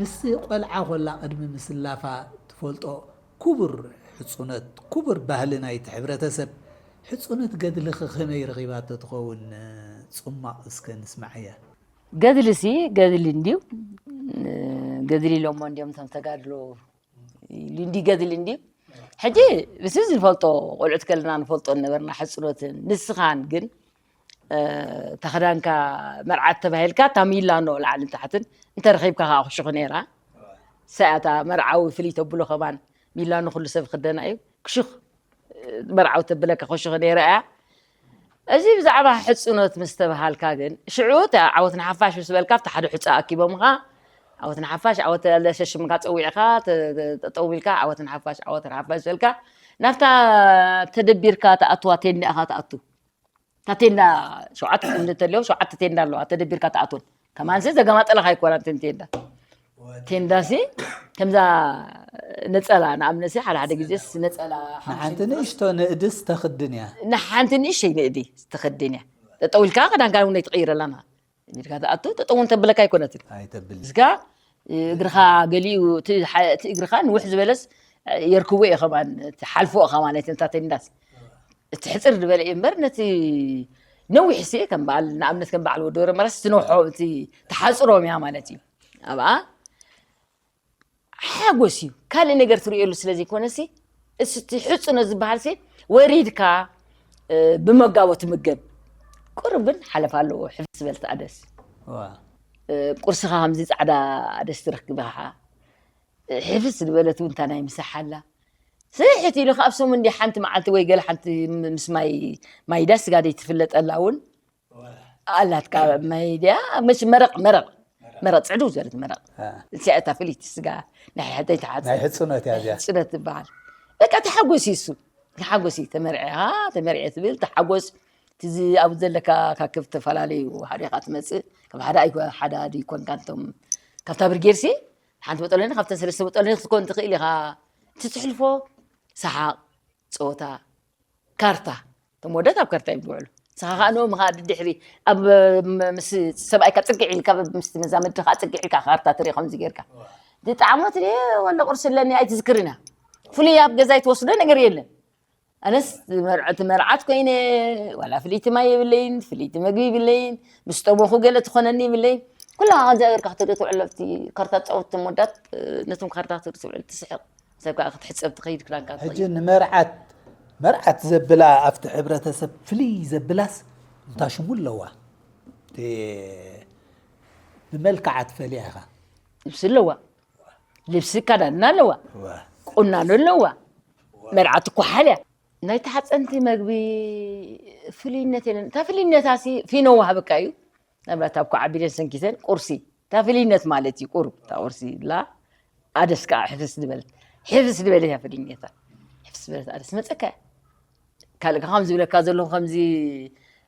ምስ ቆልዓ ኮላ ቅድሚ ምስላፋ ትፈልጦ ክቡር ሕፁነት ክቡር ባህሊ ናይቲ ሕብረተሰብ ሕፁነት ገድልኺ ከመይ ረኺባቶ ትኸውን ፅሟቕ እስከ ንስማዓያ ገድልሲ ገድሊ እንድዩ ገድሊ ኢሎሞ እንዲዮም እቶም ተጋድሎ ኢሉ እንዲ ገድሊ እንዲ ሕጂ ብስዚ ንፈልጦ ቆልዑት ከለና ንፈልጦ ነበርና ሕፅኖትን ንስኻን ግን ተኸዳንካ መርዓት ተባሂልካ እታ ሚላ ኖ ላዕልን ታሕትን እንተረኺብካ ከዓ ክሹኽ ነይራ ሰያታ መርዓዊ ፍልይ ተብሎ ከማን ሚላ ንኩሉ ሰብ ክደና እዩ ክሹኽ መርዓዊ ተብለካ ክሹኽ ነይራ እያ እዚ ብዛዕባ ሕፅኖት ምስ ተባሃልካ ግን ሽዑ ዓወት ንሓፋሽ ምስ በልካ ኣብቲ ሓደ ሑፃ ኣኪቦምኻ ዓወት ንሓፋሽ ዓወት ለሸሽምካ ፀዊዕኻ ጠጠው ኢልካ ዓወት ንሓፋሽ ዓወት ንሓፋሽ በልካ ናብታ ተደቢርካ ተኣትዋ ቴንዳ ኢኻ ተኣቱ እታ ቴንዳ ሸውዓተ ቁምዲ እንተልዮም ሸውዓተ ቴንዳ ኣለዋ ተደቢርካ ተኣትወን ከማንሲ ዘገማጠለኻ ኣይኮና ቴንዳ ቴንዳሲ ከምዛ ነፀላ ንኣብነሲ ሓደ ሓደ ግዜስ ነፀላ ንሓንቲ ንእሽቶ ንእድስ ተኽድን እያ ንሓንቲ ንእሽተይ ንእዲ ዝተኸድን እያ ጠጠው ኢልካ ክዳንካ እውን ኣይትቕይረላና ኢልካ ትኣቱ ጠጠው እንተብለካ ኣይኮነትን ኣይተብል እስካ እግርኻ ገሊኡ እቲ እግርኻ ንውሕ ዝበለስ የርክቦ እየ ከማን ትሓልፎ እኻ ማለት እንታ ተንዳስ እቲ ሕፅር ዝበለ እዩ እምበር ነቲ ነዊሕ ሲ ከም በዓል ንኣብነት ከም በዓል ወዲ ወረ መራስ ትነውሖ እቲ ትሓፅሮም እያ ማለት እዩ ኣብኣ ሓጎስ እዩ ካልእ ነገር ትርእየሉ ስለ ዘይኮነሲ እቲ ሕፅኖ ዝበሃል ሲ ወሪድካ ብመጋቦ ትምገብ ቁርብን ሓለፍ ኣለዎ ሕፍስ ዝበል ተኣደስ ቁርስኻ ከምዚ ፃዕዳ ኣደስ ትረክብኻ ሕፍስ ዝበለት እውን እንታይ ናይ ምሳሕ ኣላ ስሕት ኢሉ ካብ ሰሙን እንዲ ሓንቲ መዓልቲ ወይ ገለ ሓንቲ ምስ ማይ ማይዳ ስጋ ደይ ትፍለጠላ እውን ኣላትካ ማይ ድያ መሽ መረቕ መረቕ መረቕ ፅዕዱ ዝበለት መረቕ እዚኣ እታ ፍልይቲ ስጋ ናይ ሕተይ ተሓፅ ናይ ሕፅኖት እያ እዚኣ ፅነት ትበሃል በቃ ተሓጎስ እዩ እሱ ተሓጎስ እዩ ተመርዒኻ ተመርዒ ትብል ተሓጎስ ትዚ ኣብ ዘለካ ካብ ከብ ዝተፈላለዩ ሓደ ኢኻ ትመፅእ ካብ ሓደ ኣይኮ ሓደ ሓደ ይኮንካ እንቶም ካብታ ብርጌርሲ ሓንቲ መጠለኒ ካብተን ሰለስተ መጠለኒ ክትኮን ትኽእል ኢኻ ትትሕልፎ ሰሓቕ ፀወታ ካርታ እቶም ወዳት ኣብ ካርታ እዮም ዝውዕሉ ንስኻ ከዓ ንኦም ከዓ ድድሕሪ ኣብ ምስ ሰብኣይካ ፅግዕ ኢልካ ምስቲ መዛመድቲ ከዓ ፅግዕ ኢልካ ካርታ ትርኢ ከምዚ ጌርካ ዝጣዕሞት ወለ ቁርሲ ኣለኒ ኣይትዝክርና ፍሉይ ኣብ ገዛ ይትወስዶ ነገር የለን ኣነስ መርዐቲ መርዓት ኮይነ ዋላ ፍልይቲ ማይ የብለይን ፍልይቲ መግቢ ይብለይን ምስ ጠሞኹ ገለ ትኾነኒ ይብለይን ኩላ ከምዚ ገርካ ክትርኢ ትውዕል ኣብቲ ካርታ ትጻወት እቶም ወዳት ነቶም ካርታ ክትርኢ ትውዕል ትስሕቕ። ሰብ ከዓ ክትሕጸብ ትኸይድ ክዳንካ ሕጂ ንመርዓት መርዓት ዘብላ ኣብቲ ሕብረተሰብ ፍልይ ዘብላስ እታ ሽሙ ኣለዋ። እቲ ብመልክዓ ትፈልያ ኢኻ። ልብሲ ኣለዋ፣ ልብሲ ኣከዳድና ኣለዋ፣ ዋ። ቁናኖ ኣለዋ፣ መርዓ ትኳሓል እያ። ናይ ተሓፀንቲ መግቢ ፍልይነት የለን። እታ ፍልይነታ ሲ ፊኖ ወሃበካ እዩ። ንኣብነት ኣብ ኮዓቢለን ሰንኪተን ቁርሲ፣ እታ ፍልይነት ማለት እዩ። ቁሩብ እታ ቁርሲ ላ ኣደስ ከዓ ሕፍስ ዝበለት ሕፍስ ዝበለት እያ ፍልይነታ። ሕፍስ ዝበለት ኣደስ መፀካ እያ። ካልእ ከም ዝብለካ ዘለኹ ከምዚ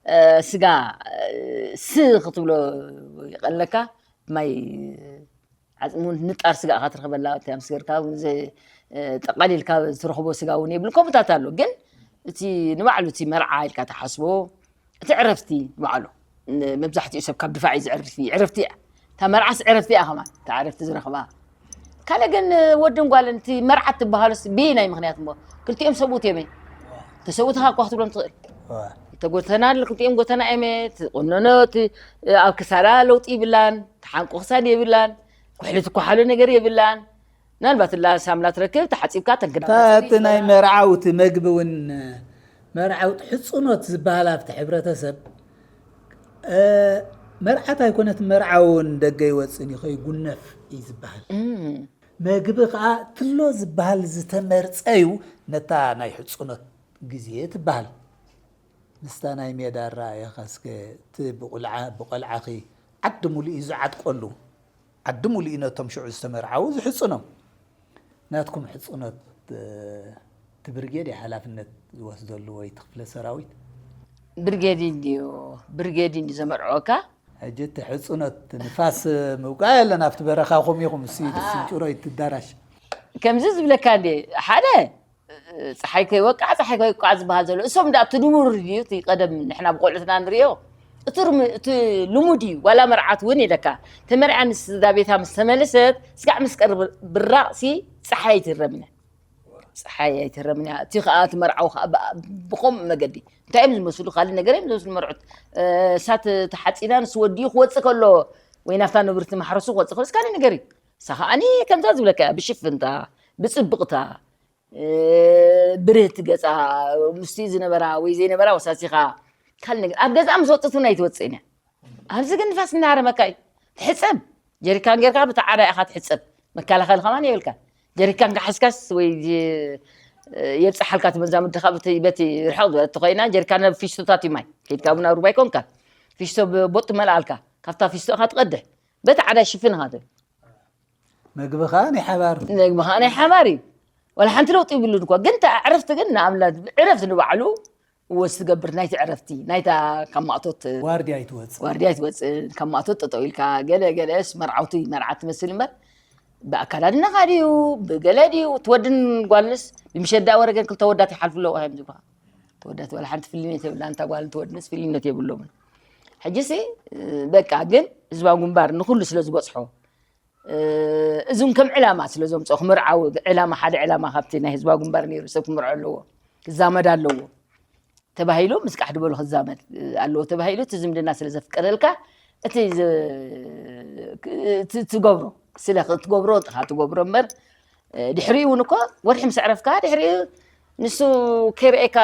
እ፣ ስጋ እ፣ ስ ክትብሎ ይቐለካ ማይ ዓፅሚ እውን ንጣር ስጋ ኢኻ ትረኽበላ። እቲ ኣምስገርካ እውን ዘ- እ፣ ጠቓሊልካ ትረኽቦ ስጋ እውን የብሉ። ከምኡታት ኣሎ። ግን እቲ ንባዕሉ እቲ መርዓ ኢልካ ትሓስቦ እቲ ዕረፍቲ ንባዕሉ ን- መብዛሕትኡ ሰብ ካብ ድፋዕ እዩ ዝዕርፍ እዩ። ዕረፍቲ እያ። እታ መርዓስ ዕረፍቲ እያ ከማን እታ ዕረፍቲ ዝረኽባ። ካልእ ግን ወድን ጓልን እቲ መርዓት ትበሃሉስ ብየናይ ምኽንያት እሞ ክልቲኦም ሰብኡት እዮም። ተሰብኡትኻ እኳ ክትብሎም ትኽእል። ዋ። እተጎተና ክልቲኦም ጎተና እዮም። ትቁነኖ እቲ ኣብ ክሳዳ ለውጢ ይብላን፣ ተሓንቆ ክሳድ የብላን፣ ኩሕሊ ትኳሓሎ ነገር የብላን። ምናልባት እላ ሳምላ ትረክብ ተሓፂብካ ተንክዳ እታ እቲ ናይ መርዓውቲ መግቢ እውን መርዓውቲ ሕፁኖት ዝበሃል ኣብቲ ሕብረተሰብ እ፣ መርዓት ኣይኮነት መርዓውን ደገ ይወፅን እዩ ከይጉነፍ እዩ ዝበሃል። እም፣ መግቢ ከዓ ትሎ ዝበሃል ዝተመርፀ እዩ ነታ ናይ ሕፁኖት ግዜ ትበሃል። ምስታ ናይ ሜዳ ኣረኣየኻ እስከ እቲ ብቁልዓ ብቆልዓኺ ዓዲ ሙሉእ እዩ ዝዓጥቀሉ። ዓዲ ሙሉእ እዩ ነቶም ሽዑ ዝተመርዓዉ ዝሕፅኖም። ናትኩም ሕፅኖት እ፣ እቲ ብርጌድ እዩ ሓላፍነት ዝወስደሉ ወይ እቲ ክፍለ ሰራዊት? ብርጌድ እንድዩ ብርጌድ እንድዩ ዘመርዕወካ። ሕጂ እቲ ሕፅኖት ንፋስ ምውቃዕ የለን ኣብቲ በረኻኹም ኢኹም እሱ እዩ ስንጭሮ ይትዳራሽ። ከምዚ ዝብለካ እንዴ ሓደ ፀሓይ ከይወቃዕ ፀሓይ ከይወቃዕ ዝበሃል ዘሎ እሶም ዳ እቲ ድሙር ድዩ እቲ ቀደም ንሕና ብቆልዑትና ንሪኦ እቲ ርም- እቲ ልሙድ እዩ። ዋላ መርዓት እውን ኢለካ ተመርዓ ንስዳ ቤታ ምስ ተመለሰት ስጋዕ ምስ ቀርብ ብራቕሲ ፀሓይ ኣይትረምነ ፀሓይ ኣይትረምነ እያ። እቲ ከዓ እቲ መርዓዊ ከዓ ብኣ- ብኸምኡ መገዲ እንታይ እዮም ዝመስሉ ካልእ ነገር እዮም ዝመስሉ መርዑት እ፣ እሳት ተሓፂና ንሱ ወዲኡ ክወፅእ ከሎ ወይ ናብታ ንብርቲ ማሕረሱ ክወፅእ ከሎ ካልእ ነገር እዩ። እሳ ከዓኒ ከምዛ ዝብለካ እያ ብሽፍንታ ብፅብቕታ እ፣ ብርህቲ ገፃ ምስቲ ዝነበራ ወይ ዘይነበራ ወሳሲኻ ካልእ ነገር ኣብ ገዛ ምስ ወፅት እውን ኣይትወፅእን እያ። ኣብዚ ግን ንፋስ እናሃረመካ እዩ ትሕፀብ። ጀሪካን ጌርካ ብተዓዳ ኢኻ ትሕፀብ። መከላኸሊ ከማን የብልካ። ጀሪካን ክሓዝካስ ወይ ዚ- የብፅሓልካ እቲ መዛምድኻ በቲ በቲ ርሕቕ ዝበለት ተኮይና ጀሪካን ናብ ፊስቶታት እዩ ማይ ከይድካ ቡና ሩባ ይኮንካ ፊስቶ ቦጥ ትመልኣልካ ካብታ ፊስቶ ኢኻ ትቐድሕ በቲ ዓዳ ሽፍን ኢኻ ትብል መግብኻ ናይ ሓባር መግብኻ ናይ ሓባር እዩ። ዋላ ሓንቲ ለውጢ ይብሉን እኳ ግን እታ ዕረፍቲ ግን ንኣብነት ዕረፍቲ ንባዕሉ ወስ ትገብር ናይቲ ዕረፍቲ ናይታ ካብ ማእቶት ዋርድያ ኣይትወፅእ ዋርድያ ኣይትወፅእ ካብ ማእቶት ጠጠው ኢልካ ገለ ገለስ መርዓውቲ መርዓት ትመስል እምበር ብኣካዳድናኻ ድዩ ብገለ ድዩ ትወድን ጓልንስ ብምሸዳ ወረገን ክልተ ወዳት ይሓልፉ ኣለዉ እዮም ዝብልካ ተወዳት ዋላ ሓንቲ ፍልነት የብላ እንታ ጓልን ትወድንስ ፍልነት የብሎምን ሕጂሲ በቃ ግን ህዝባዊ ግንባር ንኩሉ ስለ ዝበፅሖ እዞም ከም ዕላማ ስለ ዘምፅኦ ክምርዓው ዕላማ ሓደ ዕላማ ካብቲ ናይ ህዝባዊ ግንባር ነይሩ ሰብ ክምርዖ ኣለዎ ክዛመድ ኣለዎ ተባሂሉ ምስ ቃሕ ድበሉ ክዛመድ ኣለዎ ተባሂሉ እቲ ዝምድና ስለ ዘፍቀደልካ እቲ ትገብሮ ስለ ትገብሮ ጥኻ ትገብሮ እምበር ድሕሪኡ እውን እኮ ወርሒ ምስ ዕረፍካ ድሕሪኡ ንሱ ከይረኤካ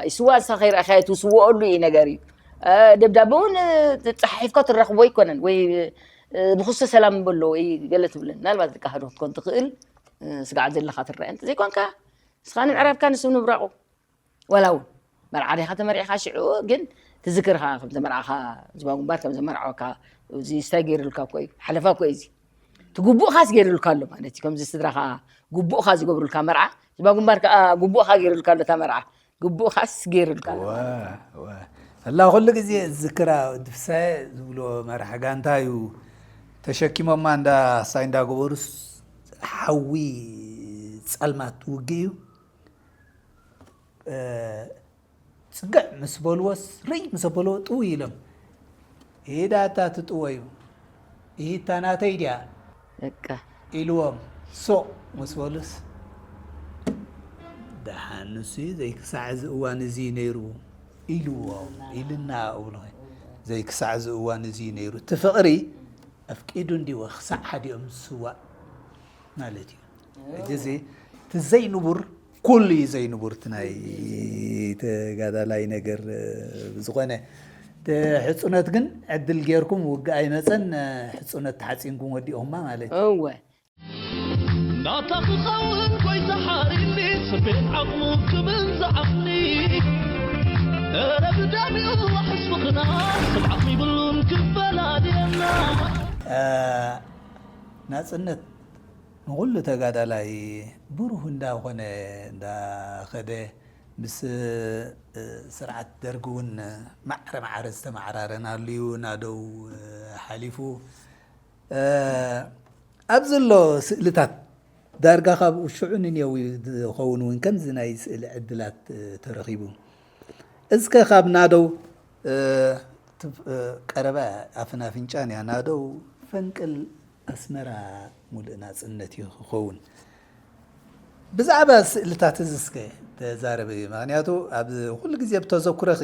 ይስዋ ንሳ ከይረኣኻ ትስወኦሉ እዩ ነገር እዩ ደብዳቤ እውን ፀሓሒፍካ ትረኽቦ ኣይኮነን ወይ ብክስቶ ሰላም በሎ ወይ ገለ ትብለን ምናልባት ደቂ ኣህዶ ክትኮን ትኽእል ስጋዕ ዘለኻ ትረአ እንተዘይኮንካ ንስኻ ንምዕራፍካ ንሱ ምብራቑ ዋላ እውን መርዓ ዲኻ ተመሪዕኻ ሽዑ ግን ትዝክርኻ ከም ዘመርዓኻ ዝባ ግንባር ከም ዘመርዓወካ እዚ ስታይ ገይሩልካ እኮ እዩ ሓለፋ እኮ እዩ እዚ ትግቡእኻስ ገይሩልካ ኣሎ ማለት እዩ ከምዚ ስድራኻ ግቡእኻ ዝገብሩልካ መርዓ ዝባ ግንባር ከዓ ግቡእኻ ገይሩልካ ኣሎ እታ መርዓ ግቡእኻስ ገይሩልካ ኣሎ ማለት እዩ። ዋ፣ ዋ። ኣላ ኩሉ ግዜ ዝክራ ድፍሳኤ ዝብሎ መራሕ ጋንታ እዩ ተሸኪሞማ እንዳ ሳይ እንዳገበሩስ ሓዊ ጸልማት ውግእ እዩ። እ፣ ጽግዕ ምስ በልዎስ ርይ ምስ በልዎ ጥው ኢሎም ኢዳ እታ ትጥወዩ ኢታ ናተይ ድያ በቃ ኢልዎም ሶቕ ምስ በሉስ ደሓን ንሱ ዘይክሳዕ እዚ እዋን እዚ ነይሩ ኢልዎም ኢልና እብሎ ዘይክሳዕ እዚ እዋን እዚ ነይሩ እቲ ፍቕሪ ኣፍቂዱ እንዲወ ክሳዕ ሓዲኦም ዝስዋእ ማለት እዩ። ሕጂ እዚ እቲ ዘይንቡር ኩሉ እዩ ዘይንቡር፣ እቲ ናይ ተጋዳላይ ነገር። ብዝኾነ እቲ ሕፁነት ግን ዕድል ጌርኩም ውግእ ኣይመፀን፣ ሕፁነት ተሓፂንኩም ወዲእኹማ ማለት እዩ። እወ ናታ ክኸውን ጎይታ ሓሪኒ ስቤት ዓቕሙ ክብል ዝዓቕኒ እረ ብደሚኡ ዋሕስ ምኽና ስብዓኽ ይብሉን ክፈላልየና ናፅነት ንኹሉ ተጋዳላይ ብሩህ እንዳኾነ እንዳኸደ ምስ ስርዓት ደርግ እውን ማዕረ ማዕረ ዝተማዕራረናሉ እዩ። ናደው ሓሊፉ ኣብ ዘሎ ስእልታት ዳርጋ ካብ ሽዑ ንኔው ዝኸውን እውን ከምዚ ናይ ስእሊ ዕድላት ተረኺቡ። እስከ ካብ ናደው ቀረባ ኣፍን ኣፍንጫን እያ። ናደው ፈንቅል ኣስመራ ሙሉእ ናፅነት እዩ ክኸውን። ብዛዕባ ስእልታት እዚ እስከ ተዛረበ እዩ። ምክንያቱ ኣብ ኩሉ ግዜ ብተዘኩረኺ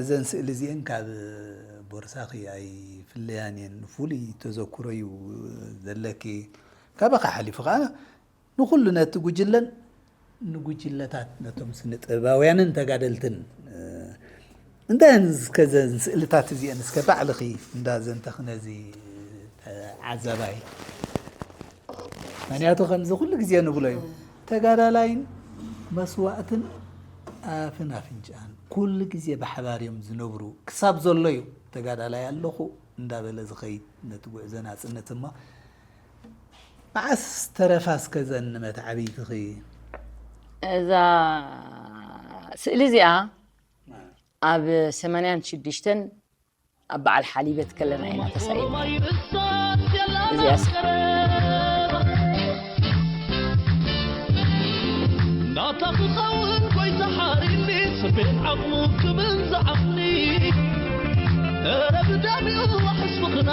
እዘን ስእሊ እዚአን ካብ ቦርሳኺ ኣይፍለያን እየን። ፍሉይ ተዘኩሮ እዩ ዘለኪ። ካባኻ ሓሊፉ ከዓ ንኹሉ ነቲ ጉጅለን ንጉጅለታት ነቶም ስነ ጥበባውያንን ተጋደልትን እንታይ እስከ ዘን ስእልታት እዚአን እስከ ባዕልኺ እንዳ ዘንተኽ ነዚ ተዓዛባይ ምክንያቱ ከምዚ ኩሉ ግዜ ንብሎ እዩ ተጋዳላይን መስዋእትን ኣፍን ኣፍንጫን ኩሉ ግዜ ብሓባር እዮም ዝነብሩ ክሳብ ዘሎ እዩ ተጋዳላይ ኣለኹ እንዳበለ ዝኸይድ ነቲ ጉዕዞ ናፅነት እሞ መዓስ ተረፋ እስከ ዘን መተዓብይትኺ እዛ ስእሊ እዚኣ ኣብ ሰማንያን ሽዱሽተን ኣብ በዓል ሓሊበት ከለና ኢና ተሳኢልና እዚኣ ስ- ናታ ክኸውን ጎይታ ሓሪኒ ስቤት ዓቕሙ ክብል ዝዓቕኒ እረ ብደሚኡ ዋሕስ ምኽና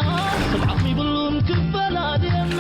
ስብዓኽ ይብሉን ክፈላልየና